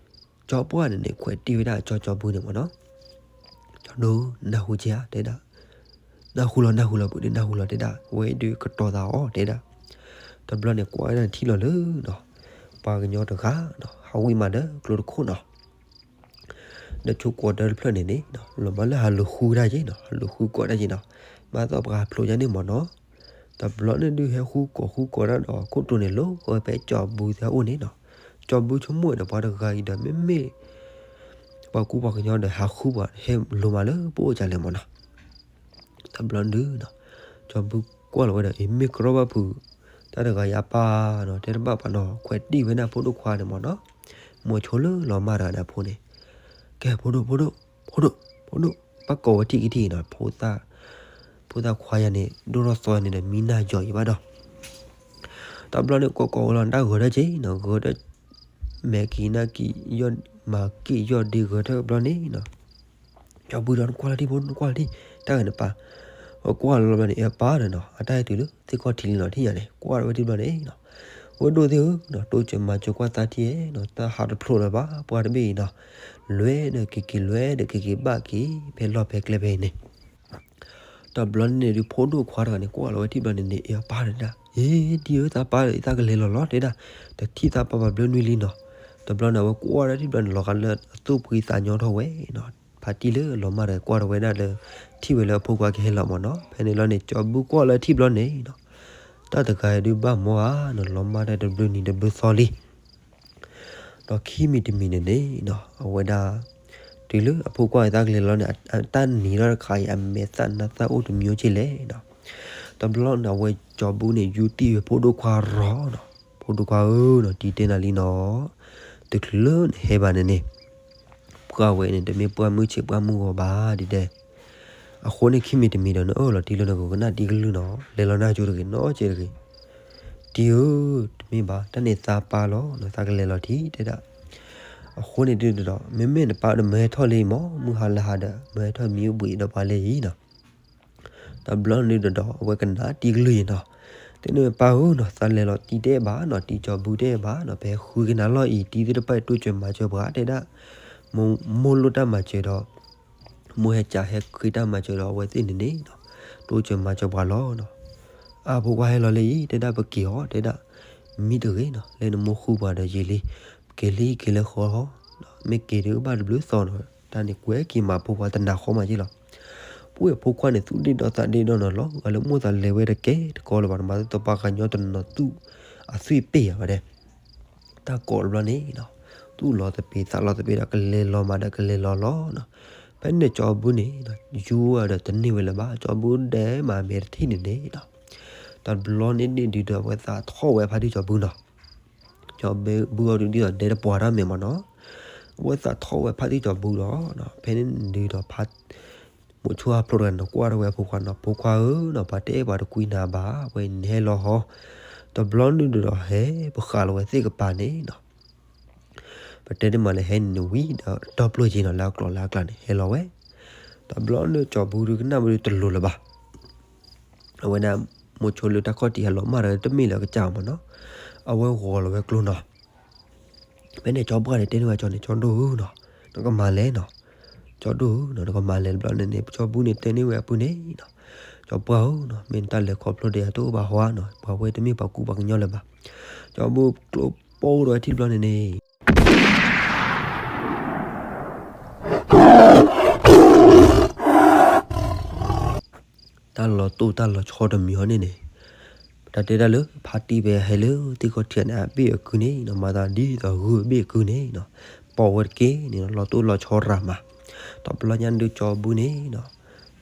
ကၠီပှၢ်န့ၣ်န့ၣ် ခွဲးတံၢ်ဝဲဒၣ်ကၠီကၠီဘုန့ၣ်မ့ၢ်နီၤ ကၠီဒိၣ် နၢ်ဟူက့ဧါ တဲဒၣ် နၢ်ဟူလီၤ နၢ်ဟူလီၤ ပုၢ်ဒ့နၢ်ဟူလီၤ တဲဒၣ် ဝဲဒုးကတီၤသးအီၤ တဲဒၣ် တဘျီန့ၣ်ကွၢ်ဝဲဒၣ်ထံၣ်လီၤလၢနီၤ ပှၤကညီတဂၤနီၤ ဟးဝံၣ်မးဒီးကျိတခိၣ်နီၤ ဒီးဆိကွီၤဒၢတဖျၢၣ်န့ၣ်န့ၣ် လီၤမၢ်လၢဟးလူၤဃုဒၣ်က့နီၤ ဟးလူၤဃုကိးဒၣ်က့နီၤ ဘၣ်သီၣ်ပှၤဖျိးယါန့ၣ်မ့ၢ်နီၤ တဘျီန့ၣ်ဒုးဟဲဃုကိးဃုကိးဒၣ်ဒီးခိၣ်တိၤန့ၣ် လီၤဝဲဖဲကၠီဘုသ့ၣ်အအိၣ်န့ၣ်နီၤ ကၠီဘုဆိကမိၣ်ဒီးပှၤတဂၤအံၤဒီး မ့မ့ၢ် ပှၤကူပှၤကညီဒီးဟးဃုပှၤ ဟဲလိၤမးလၢပအိၣ်ကလဲၣ်မ့ၢ်နီၤ တဘျီဒုးနီၤ ကၠီဘုကွၢ်လီၤဝဲဒီး အံၤမ့ၢ်ကရီဘၣ်ဖုး တၢ်တဂၤယါပၢ်နီၤ တဲတဘၣ်ပှၤနီၤ ခွဲးတံၢ်ဝဲဒၣ်ဖိဒိၣ်ခွါန့ၣ်မ့ၢ်နီၤ မိးဆိလၢလီၤမၢ်တဂၤန့ၣ်အဖိန့ၣ် ကဲ ဖိဒိၣ် ဖိဒိၣ် ဖိဒိၣ် ဖိဒိၣ် ဘၣ်ကိးဝဲထံၣ်ကထံၣ်နီၤ ဖိသၣ်ခွါယၤန့ၣ် ဒိၣ်ထီၣ်သီန့ၣ်ဒီး မံနၢ်ယီၤယံၤဘၣ်ဒီး တဘျီန့ၣ် ကိးကိးဝဲလီၤ တၢ်ဂဲၤထၢၣ်က့နီၤ ဂဲၤထၢၣ် မဲာ်က့ၤနၢ်က့ၤ ယီၢ်မၤက့ၤ ယီၢ်ဒ့ဂဲၤထၢၣ်တဘျီန့ၣ်နီၤ ကၠီဘုဒီး နကွၢ်လၢထံဖိ နကွၢ်လၢထံ တၢ်ဂ့ၤနပၢ် ကွၢ်လီၤဘျီန့ၣ် အပၢ်ဒီးနီၤ အတၢ်ဟဲတုၤလၢသ့ၣ်ခီၣ်ထံးလံနီၤ ထံၣ်ညါန့ၣ် ကွၢ်ဝဲထံၣ်ဘျီန့ၣ်နီၤ ဝဲဒိၣ်သ့ၣ်ဧၢနီၤ တိစၢၤမၤစၢၤကွၢ်သးထံဧဲနီၤ တၢ်ဟးတဖျိးလၢၤဘၣ် ပှၤတဘ့ၣ်အံၤနီၤ လွဲဒီးက့ၤက့ၤ လွဲဒီးက့ၤက့ၤ ဘၣ်က့ၤ ဖဲလီၢ်ဖဲကျဲဖဲအံၤန့ၣ် တဘျီန့ၣ်ဒုး ဖိဒိၣ်ခွါတဂၤန့ၣ် ကွၢ်လီၤဝဲထံၣ်ဘျီန့ၣ်န့ၣ် အပၢ်တဲဒၣ် အ့ တံၤဧၢ သးပၢ်ဒီး သးကလဲၤလီၤလီၤ တဲဒၣ် တထံၣ်သးပၢ်ဘၣ်ဘျၢနွံလံနီၤ တဘျီန့ၣ် အဝဲကွၢ်ဒၣ်ထံၣ်ဘျီန့ၣ် လီၤဂာ်လၢအသူၣ်ဖှံသးညီထီၣ်ဝဲနီၤ ဖါတံၢ်လၢလီၤမၢ်ဒီး ကွၢ်ထီၣ်ဝဲဒၣ်လၢ ထံၣ်ဝဲလၢအဖိခွါကဟဲလီၤမ့ၢ်နီၤ ဖဲန့ၣ်လီၤန့ၣ် ကၠီဘုကွၢ်လၢထံၣ်ဘျီန့ၣ်နီၤ တၢ်တဂၤအံၤဒုးဘၣ်မီဧါနီၤ လီၤမၢ်တၢ်တဘျုးနံၤတဘျုးသီလံ ဒီးခံမံၤတမံၤန့ၣ်န့ၣ်နီၤ အဝဲဒၣ် တုၤလၢအဖိခွါအသးကလဲၤလီၤန့ၣ် အတၢ်နံၤထီၣ်တခါအံၤ အမဲာ်သၣ်နါသၣ်အိၣ်တမံၤအိၣ်က့လဲၣ်နီၤ တဘျီန့ၣ် အဝဲကၠီဘုန့ၣ် ယူတံၢ်ဝဲဖိဒိၣ်ခွါရီၤနီၤ ဖိဒိၣ်ခွါဧၢနီၤ တံၤတဲနၤလံနီၤ တချုးလၢနဟဲဘၣ်န့ၣ်န့ၣ် ပှၢ်ဝဲန့ၣ် တမ့ၢ်ပှၢ်မုၢ်ဆ့းပှၢ်မုၢ်ဂီၤဘၣ်ဒ်တဲ အဃိန့ၣ် ခံမံၤတမံၤဒီး နအၢၣ်လီၤတံၢ်လၢနကကနၣ်တံၢ်ကလုၢ်နီၤ လဲၤလီၤနၢ်ကၠိတဂ့ၤ နီၢ်ကၠိတဂ့ၤ တံၤဧၢ တမ့ၢ်ဘၣ် တၢ်န့ၣ်သးပၢ်လီၤနီၤ သးကလဲၤလီၤထံ တဲဒၣ် အဃိန့ၣ်ဒုးဒီး မ့မ့ၢ်နပၢ်ဒီးမၢဟဲထီၣ်လၢအံၤမ့ၢ် မုၢ်ဟါလၢဟါဒီး မၢဟဲထီၣ်မံအိၣ်ဘှံးဒီးပှၤလၢအံၤနီၤ တဘျီန့ၣ်ဒုးဒီး အဝဲကနၣ်တံၤကလုၢ်အံၤနီၤ, တဲန့ၢ်ဝဲပၢ်ဧၢနီၤ, သးလဲၤလီၤတံၤတအဲၣ်ဘၣ်နီၤ, တံၤကၠီၤဘူတအဲၣ်ဘၣ်နီၤ, ပဟဲဃုကနၤလီၢ်အံၤ တံၤသ့ၣ်တဖၣ်အံၤတိစၢၤမၤစၢၤပှၤ တဲဒၣ်, မိၢ်လိၣ်တၢ်မၤစၢၤဒီး မိၢ်ဟဲကးဟဲဃ့တၢ်မၤစၢၤဒီး အဝဲသ့ၣ်န့ၣ်န့ၣ်နီၤ, တိစၢၤမၤစၢၤပှၤလီၤနီၤ. အဖိခွါဟဲလီၤလၢအံၤ တဲဒၣ်ပက့ၤအီၤ တဲဒၣ်, မံတဂ့ၤနီၤ, လၢနမိၢ်ဃုပှၤဒီးယံာ်လံ, ပက့ၤလံက့ၤလၢဃီလီၤ, မ့ၢ်က့ၤဒုးဘၣ်တဘျုးသီနီၤ, တၢ်န့ၣ်ကွဲက့ၤမၤဖိခွါတနၤဃီမးက့ၤလီၤ. ပှၤအဖိခွါန့ၣ်သူၣ်ဒ့ၣ်ဒီသးဒ့ၣ်ဒီနီၤလီၤ, ဂၤလၢမိၢ်သးလဲၤဝဲတကဲတကီလၢၤဘၣ်, နမၤသ့ၣ်တပှၤကညီတနီၤသူၣ်အသွံၣ်ပ့ၢ်ယၤဝဲဒဲး တၢ်ကိးတဘျီန့ၣ်နီၤ, သူၣ်လီၤသပ့ၤသးလီၤသပ့ၤဒီး ကလဲၤလီၤမးဒီးကလဲၤလီၤလီၤနီၤ. ဖဲန့ၣ်ကၠီဘူန့ၣ်နီၤ ယူၤဝဲဒီးတန့ၢ်ဝဲလၢၤဘၣ်, ကၠီဘူဒဲးမးမဲာ်တထံၣ်န့ၣ်န့ၣ်နီၤ. တဘျီန့ၣ်န့ၣ်ဒုးဒီးအဝဲသးထီၣ်ဝဲဖါတံၢ်ကၠီဘူနီၤ, ကၠီဘူအီၤဒုးဒ်သိးဒဲတပှၤတၢ်မဲာ်မးနီၤ, အဝဲသးထီၣ်ဝဲဖါတံၢ်ကၠီဘူဒီး ဖဲန့ၣ်ဒုးဒီးဖါ မိၤဆိအဖျိတဂၤန့ၣ် ကွၢ်ထီၣ်ဝဲအဖိခွါနီၤ, ဖိခွါဧၢနီၤ, ပှၤတအဲၣ်ပှၤတကွံနၤဘၣ်, ဝဲအံၤနဟဲလီၤဟီ, တဘျီန့ၣ်ဒုးဒီးဟဲပဃးလီၤဝဲသ့ၣ်ကပၤန့ၣ်နီၤ. ပတဲတ့ၢ်မးလၢဟဲန့ၣ်ဝံၤဒီး တီပျိၢ်က့ၤနီၤ လၢအကျိၤလၢအကျါန့ၣ် ဟဲလီၤဝဲ, တဘျီန့ၣ်ကၠီဘူဒုးကနၣ်ဝဲဒုးတလိၤလၢၤဘၣ်. အဝဲဒၣ် မိၤဆိလၢတၢ်ခီၣ်ထံးဟဲလီၤမၢ်ဒီးတမ့ၢ်လၢအကစၢ်မးနီၤ, အဝဲဂီၤလီၤဝဲကျိနီၤ. ဖဲန့ၣ်ကၠီပှၢ်န့ၣ်တဲန့ၢ်ဝဲကၠီန့ၣ် ကၠီဒိၣ်ဧၢနီၤ, နကမၤလဲၣ်နီၤ, ကၠီဒိၣ်ဧၢနီၤ နကမၤလဲၣ်, တဘျီန့ၣ်န့ၣ် ကၠီဘူန့ၣ်တဲန့ၢ်ဝဲအပုၢ်န့ၣ်နီၤ, ကၠီပှၢ်ဧၢနီၤ, မ့ၢ်နတၢ်လဲၤခီဖျိဒီးယၤတအိၣ်ဘၣ်ဟီနီၤ, ပှၤဝဲတမ့ၢ်ပှၤကူပှၤကညီလၢၤဘၣ်. ကၠီဘူကျိပိၢ်ဒီးထံၣ်တဘျီန့ၣ်န့ၣ် တၢ်လီၤတိၢ်တၢ်လီၤဆီတမံၤဟီန့ၣ်န့ၣ်, တၢ်တဲတၢ်လၢ ဖါတံၢ်ဖဲဟဲလၢသ့ၣ်ခီၣ်ထံးန့ၣ် အဘ့ၣ်အကုန့ၣ်နီၤ, မၤသးဒ်သိးဂုၢ်အဘ့ၣ်အကုန့ၣ်နီၤ, ပိာ်ဝဲတက့ၢ်န့ၣ်နီၤ, လီၤတိၢ်လီၤဆီရၤမး. တဘျီညါဒုးကၠီဘူန့ၣ်နီၤ,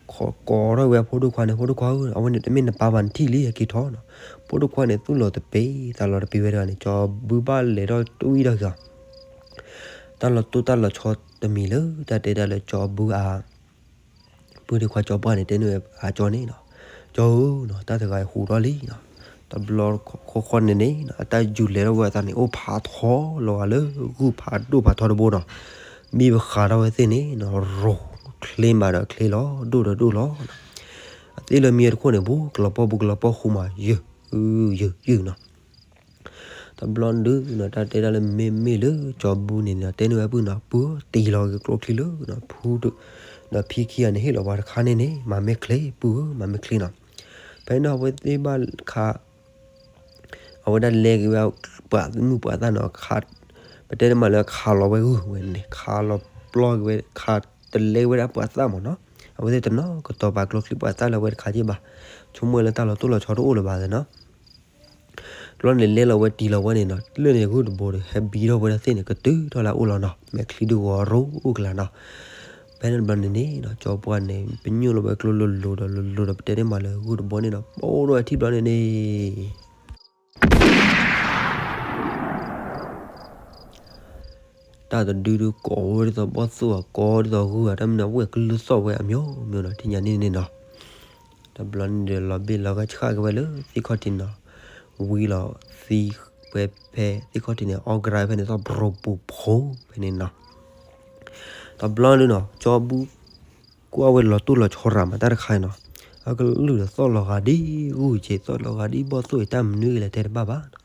ကိးထီၣ်ဝဲအဖိဒိၣ်ခွါန့ၣ်, ဖိဒိၣ်ခွါဧၢ, အဝဲန့ၣ်တမ့ၢ်နပၢ်ဘၣ်, နထံၣ်လံ ဟဲက့ၤထီၣ်နီၤ. ဖိဒိၣ်ခွါန့ၣ်သူၣ်လီၤသပ့ၤသးလီၤသပ့ၤဝဲတဂၤန့ၣ် ကၠီဘူဘၣ်လဲၤထီၣ်တဝံၣ်ထီၣ်က့ၤအီၤ, တၢ်လီၤတိၢ်တၢ်လီၤဆီတမံၤလၢ တၢ်တဲတၢ်လၢကၠီဘူအ ပုၢ်ဒ့ခွါကၠီပှၢ်န့ၣ် တဲန့ၢ်ဝဲအကၠီန့ၣ်နီၤ, ကၠီဧၢနီၤ, တၢ်တဂၤအံၤဟူးထီၣ်လံနီၤ. တဘျီဃီဃီန့ၣ်န့ၣ် အတၢ်ယူၤလဲၤထီၣ်ဝဲအသးန့ၣ် အိၣ်ဖးထီလီၤဂာ်လၢဂုၢ်ဖးဒိၣ်ဖးထီတဘိနီၤ. မ့ၢ်ပဃးထီၣ်ဝဲသ့ၣ်န့ၣ်နီၤ ရိၤချ့မးဒီးချ့လီၤ, ဒိၣ်ဒီးဒိၣ်လီၤနီၤ. အသ့ၣ်လၢမံအတခိၣ်န့ၣ် ဘူးကလီၤပီၢ်ဘူးကလီၤပီၢ်ဃူမး ယုၢ်ယုၢ်ယုၢ်နီၤ. တဘျီဒုးနီၤ တၢ်တဲဒၣ်လၢမ့မ့ၢ်လၢကၠီဘူန့ၣ်နီၤ တဲန့ၢ်ဝဲပုၢ်နီၤ, ပုၢ်ဧၢ တံၢ်လီၤက့ၤကျိချံလၢနီၤ, ဖုဒီးဖံခံဂၤန့ၣ် ဟ့ၣ်လီၤပှၤတခါန့ၣ်န့ၣ် မၤမဲာ်ချ့ ပုၢ်ဧၢ မၤမဲာ်ချ့နီၤ. ဖဲန့ၣ်အဝဲသ့ၣ်ဘၣ်ခး အဝဲဒၣ်လဲက့ၤဝဲပှၤမုၢ်ပှၤသၣ်နီၤ, ပတဲတမးလၢခးလီၤဝဲဂုၢ်ဝဲန့ၣ် ခးလီၤပျီက့ၤဝဲ ခးတလဲဝဲဒၣ်ပှၤသၣ်မးနီၤ. အဝဲသ့ၣ်တနီၤကတီၤပာ်ကျိချံပှၤသၣ်လၢအဝဲတခါက့ဘၣ်, ဆိကမိၣ်လၢတၢ်လီၤတိၢ်လီၤဆီတအိၣ်လၢၤဘၣ်နီၤ. တဘျီန့ၣ်လဲလီၤဝဲတံၢ်လီၤဝဲန့ၣ်နီၤ, လၢန့ၣ်ဂုၢ်တဘိဒီး ဟဲဘံထီၣ်ဝဲဒၣ်သ့ၣ်န့ၣ် ကတုၤထီၣ်လၢအအိၣ်လီၤနီၤ, မဲာ်ချံဒုးဂီၤရိအိၣ်ကလာ်နီၤ. ဖဲန့ၣ်တဘျီန့ၣ်န့ၣ်နီၤ ကၠီပှၢ်န့ၣ် ပညိၣ်လီၤဝဲကျိလိၤလိၤဒီးလိၤလိၤဒီး ပတဲန့ၢ်မးလၢဂုၢ်တဘိန့ၣ်နီၤ ပိၢ်ထီၣ်ဝဲထံၣ်တဘျီန့ၣ်န့ၣ် တၢ်တဒုဒုးကိးဝဲဒ်သိးဘီၣ်သိၣ်ဧါ ကိးဒ်သိးဂုၢ်ဧါ တၢ်မနုၤဝဲကလုၢ်သီၣ်ဝဲအမျိုးမျိုးနီၤ ထံၣ်ညါန့ၣ်န့ၣ်နီၤ. တဘျီန့ၣ်ဒီးလီၤဘ့ၣ်လီၤဂာ်ဆှၣ်က့ၤဝဲလၢသ့ၣ်ခီၣ်ထံးနီၤ, ဝံၤလီၤသံဝဲဖဲသ့ၣ်ခီၣ်ထံးန့ၣ် အီၣ်ကရၢဖဲန့ၣ်သီၣ်ပရိပူၤဖိဖဲန့ၣ်နီၤ. တဘျီန့ၣ်နီၤ ကၠီဘူ ကွၢ်ဝဲလီၤတိၢ်လီၤဆီရၤမးတၢ်တခါနီၤ, အကလုၢ်ဒီးသီၣ်လီၤဂာ်ဒ်ဂုၢ်က့ၤ သီၣ်လီၤဂာ်ဒ်ဘီၣ်သိၣ်အံၤ တၢ်မနုၤအံၤလဲၣ်တဲတဘၣ်ဘၣ်နီၤ.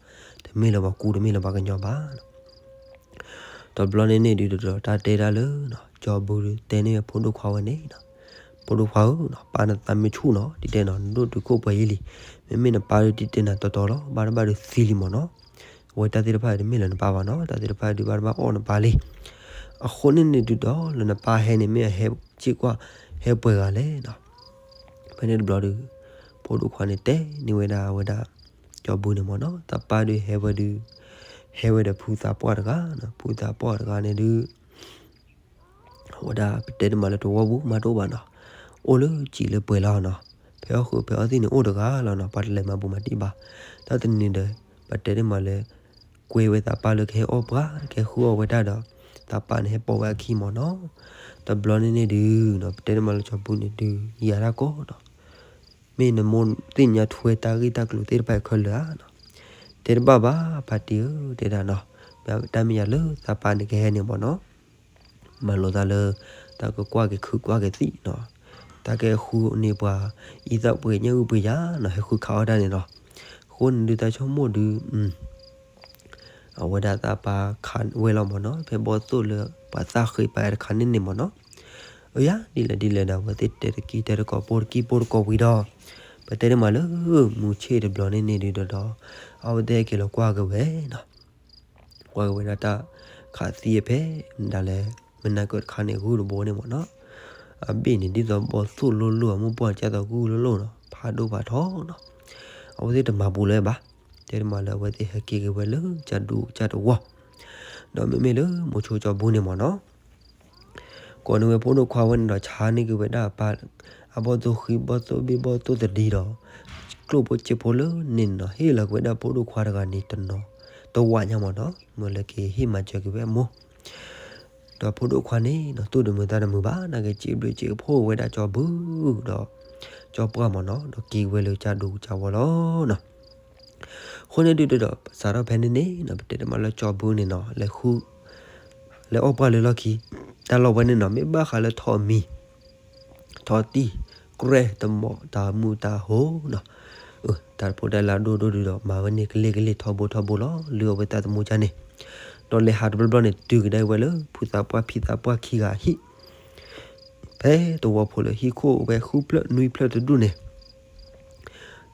တမ့ၢ်လၢပှၤကူတမ့ၢ်လၢပှၤကညီဘၣ်နီၤ. တဘျီန့ၣ်န့ၣ်ဒုးဒီးတၢ်တဲဒၣ်လၢနီၤ ကၠီဘူဒုးတဲန့ၢ်ဝဲဖိဒိၣ်ခွါဝဲန့ၣ်နီၤ, ဖိဒိၣ်ခွါဧၢနီၤ ပၢ်နသးမ့ၢ်ဆူၣ်နီၤ ဒ်တဲနီၤ နဒိၣ်တုာ်ခိၣ်ပှဲၤယံၤလံ, မ့မ့ၢ်နပၢ်ဒုးဒ်တဲနၤတီတီလီၤ ဘၣ်တဘၣ်ဒုးသံလံမးနီၤ. အဝဲတၢ်သ့ၣ်တဖၣ်တမ့ၢ်လၢနပၢ်ဘၣ်နီၤ, တၢ်သ့ၣ်တဖၣ်ဒုးဘၣ်တဘၣ်အီၣ်နပၢ်လံ. အဃိန့ၣ်န့ၣ်ဒုးဒီးလၢနပၢ်ဟဲန့ၣ် မ့ၢ်အဟဲစ့ၢ်ကီး ဟဲပှဲၤဂၤလဲၣ်နီၤ. ဖဲန့ၣ်တဘျီဒုး ဖိဒိၣ်ခွါန့ၣ်တဲန့ၢ်ဝဲဒၣ်ဝဲဒၣ် ကၠီဘူန့ၣ်မးနီၤ, သးပၢ်ဒုးဟဲဝဲဒုး ဟဲဝဲဒီးဖုသးပှၢ်တဂၤနီၤ, ဖုသးပှၢ်တဂၤန့ၣ်ဒုး အဝဲဒၣ်ပတဲတမးလၢတဝီပူၤမးတအိၣ်ဘၣ်နီၤ, အိၣ်လၢစံာ်လၢပှဲၤလီၤနီၤ, ဖဲအီၣ်ဃုာ်ဖဲအီၣ်သံၣ်န့ၣ်အိၣ်တဂၤလီၤနီၤ, ပှၤတလဲၤမၤဘူးမၤတံၢ်ဘၣ်. တၢ်တနံၤဒီး ပတဲတမးလၢ ကွဲဝဲသးပၢ်လၢကဟဲအီၣ်ပှၤ ကဟဲဃုအီၣ်ဝဲတၢ်ဒီး သးပၢ်န့ၣ်ဟဲပိာ်ဝဲအခံမးနီၤ. တဘျီန့ၣ်န့ၣ်ဒုးနီၤ ပတဲတမးလၢကၠီဘူန့ၣ်ဒုး ယၤတၢ်ကီးနီၤ, မ့ၢ်နမိၢ်သ့ၣ်ညါထွဲတၢ်ဂ့ၢ်တၢ်ကျိၤသ့ၣ်တဖၣ်ခဲလၢာ်ဧါနီၤ, တဲတဘၣ်ဘၣ် ဖါတံၢ်ဧၢ တဲဒၣ်နီၤ, တၢ်မ့ၢ်ယၤလၢသးပၢ်န့ၣ်ကဟဲန့ၣ်မးနီၤ မၤလိာ်သးလၢ တၢ်ကကွၢ်က့ၤခုကွၢ်က့ၤသံနီၤ, တၢ်ကဟဲဃုန့ၢ်ပှၤ အံသၣ်ပှ့ၤညၣ်အုၣ်ပှ့ၤယၤနီၤ, ဟဲဃုခးအီၣ်တၢ်န့ၣ်နီၤ. အဃိန့ၣ်ဒုးတၢ်ဆိကမိၣ်ဒုး အဝဲဒၣ်သးပှၢ်ခးဝဲလီၤမ့ၢ်နီၤ, ဖဲဘီၣ်သိၣ်လၢပှၤသၣ်ဃ့ပာ်တခါန့ၣ်န့ၣ်မ့ၢ်နီၤ. အယၤဒ်လဲၣ်ဒ်လဲၣ်ဒီး အဝဲသ့ၣ်တဲတကံၢ်တဲတကိးပိၢ်တကံၢ်ပိၢ်တကိးဝံၤဒီး ပတဲန့ၢ်မးလၢ မုၢ်ဆ့ၣ်တဘျီန့ၣ်န့ၣ်ဒုးဒီး အဝဲသ့ၣ်ဟဲက့ၤလီၤကွၢ်က့ၤဝဲနီၤ. ကွၢ်က့ၤဝဲဒၣ်တၢ်ခးသံအဖဲ မ့ၢ်ဒၣ်လဲၣ် မ့ၢ်နၢ်ကၢၣ်တခါန့ၣ် ဂုၢ်တဘိန့ၣ်မ့ၢ်နီၤ. အဘ့ၣ်န့ၣ်ဒ်သိးဘီၣ်သိၣ်လိၣ်လိၣ် အမိၢ်ပှၢ်ကၢ်သိးဂုၢ်လိၣ်လိၣ်နီၤ, ဖးဒိၣ်ဖးထီနီၤ. အဝဲသ့ၣ်တမၤပူၤလၢၤဘၣ်, တဲတမးလၢအဝဲသ့ၣ်ဟဲက့ၤက့ၤဝဲလၢကၢ်ဒူကၢ်တဝီ, ဒီးမ့မ့ၢ်လၢမိၤဆိကၠီဘုန့ၣ်မ့ၢ်နီၤ ကိးန့ၢ်ဝဲဖိဒိၣ်ခွါဝဲန့ၣ်ဒီး ဆါန့ၢ်က့ၤဝဲဒၣ်အပၢ် အဘီၣ်သိၣ်ဃံ ဘီၣ်သိၣ်ဘ့ၣ် ဘီၣ်သိၣ်သဒံဒီး ကျိၣ်ဖိစ့ဖိလၢန့ၣ်နီၤ, ဟ့ၣ်လီၤက့ၤဝဲဒၣ်ဖိဒိၣ်ခွါတဂၤန့ၣ်တနီၤ တဝးညါမ့ၢ်နီၤ, မ့ၢ်လၢကဟ့ၣ်မၤစၢၤက့ၤဝဲအမိၢ်. ဒီးဖိဒိၣ်ခွါန့ၣ်နီၤ သူၣ်တမုာ်သးတမုာ်ဘၣ်, နာ်က့စံးဘျုးစံးဖှိၣ်ဝဲဒၣ်ကၠီဘုဒီး ကၠီပှၢ်မ့ၢ်နီၤ, ဒီးက့ၤဝဲလၢကၢ်ဒူကၢ်ဝီလီၤနီၤ. အဃိန့ၣ်ဒုးဒီး စးထီၣ်ဖဲန့ၣ်န့ၣ်နီၤ ပတဲတမးလၢကၠီဘုန့ၣ်နီၤ လဲၤဃု လဲၤအီၣ်ပှၢ်လၢလီၢ်ခံ, တၢ်လီၢ်ဝဲန့ၣ်နီၤ မ့ၢ်ဘၣ်ဃးလၢထိးမံၤ ထိးတံၢ် ကြဲၢ်တမီၤ တၢ်မုၢ်တၢ်ဟိနီၤ, တၢ်တဖိတၢ်လၢအဒိၣ်ဒိၣ်ဒုးဒီး မၤဝဲန့ၣ်ကလ့ၢ်ကလ့ၢ်ထီဘိထီဘိလီၤ, လုၢ်အီၣ်ဝဲသးသမူကၢ်န့ၣ်, ဒီးလဲၤဟးတဘျီဘျီန့ၣ် တုၤကဒါဝဲလၢ ဖုသးပှၢ်ဖံသးပှၢ်ခံဂၤအဟံၣ် ဖဲသဝီဖိလၢဟံၣ်ခိၣ်ဝဲဃုဖျၢၣ်နွံဖျၢၣ်တဒူၣ်န့ၣ်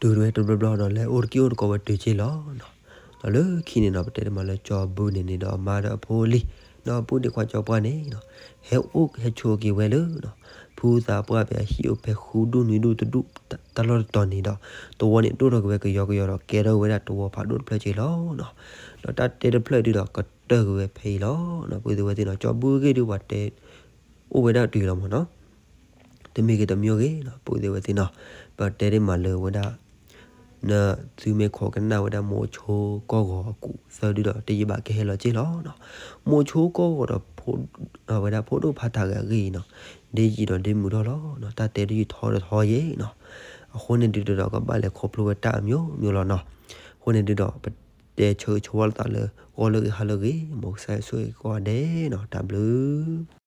တုၤဝဲတဘျီဘျီဒီး လဲၤအိၣ်တက့ၢ်အိၣ်တကိးဝဲတုၤက့ၢ်လီၤ. ဒီးလၢခံန့ၣ်နီၤ ပတဲတမးလၢကၠီဘုန့ၣ်န့ၣ်ဒီး အမါဒီးအဖိအလံၤ ဒီးပုၢ်ဒ့ခွါကၠီပှၢ်န့ၣ်နီၤ ဟဲအိၣ်ဟဲဆိးက့ၤဝဲလၢ ဖုသးပှၢ်ဖဲအဟံၣ်အိၣ်ဖဲဃုဒူၣ်နွံဒူၣ်တဒူၣ် တၢ်လီၢ်တတီၤန့ၣ်ဒီး သဝီန့ၣ်ဒိၣ်ထီၣ်က့ၤဝဲကယီကယီဒီး ကဲထီၣ်က့ၤဝဲဒၣ်သဝီဖးဒိၣ်တဖျၢၣ်က့ၢ်လီၤနီၤ. ဒီးတၢ်တဲတဖျၢၣ်ဒုးဒီး ကတၢၢ်က့ၤဝဲဖဲအံၤလီၤ. ပုၢ်သ့ၣ်ဝဲၢ်သ့ၣ်နီၤ ကၠီဘုဂ့ၢ်ဒုးပှၤတဲ အိၣ်ဝဲဒၣ်တုၤလီၤမ့ၢ်နီၤ တမ့ၢ်ဂ့ၤတမံၤဂ့ၤနီၤ ပုၢ်သ့ၣ်ဝဲၢ်သ့ၣ်နီၤ ပတဲဒ်မးလၢဝဲဒၣ် နသုမ့ၢ်ခိးကနၣ်ဝဲဒၣ်မိၤဆိကီၢ်ဂီၤအကူးသၢဒုးဒီး တယံာ်ဘၣ်ကဟဲလီၤက့ၢ်လီၤနီၤ. မိၤဆိကီၢ်ဂီၤဒီး ဝဲဒၣ်ဖိဒိၣ်ဖးထးဂၤအဂ့ၢ်အံၤနီၤ ဒ့ယံာ်ဒီးဒ့မုာ်ထီၣ်လီၤနီၤ တၢ်တဲဒ်ယံာ်ထီဒီးထီယဲၢ်နီၤ. အဃိန့ၣ်ဒုးဒီး ကဘၣ်လဲၤခီဖျိဝဲတၢ်အမျိုးမျိုးလီၤနီၤ. အဃိန့ၣ်ဒုးဒီး ပတဲဆၢဂ့ၤဆၢဝါလိာ်သးလၢ ဂီၤလၢအဂ့ၤ ဟါလၢအဂ့ၤ မ်ကစၢ်ယွၤဆိၣ်ဂ့ၤကိးဂၤဒဲးနီၤ တၢ်ဘျုး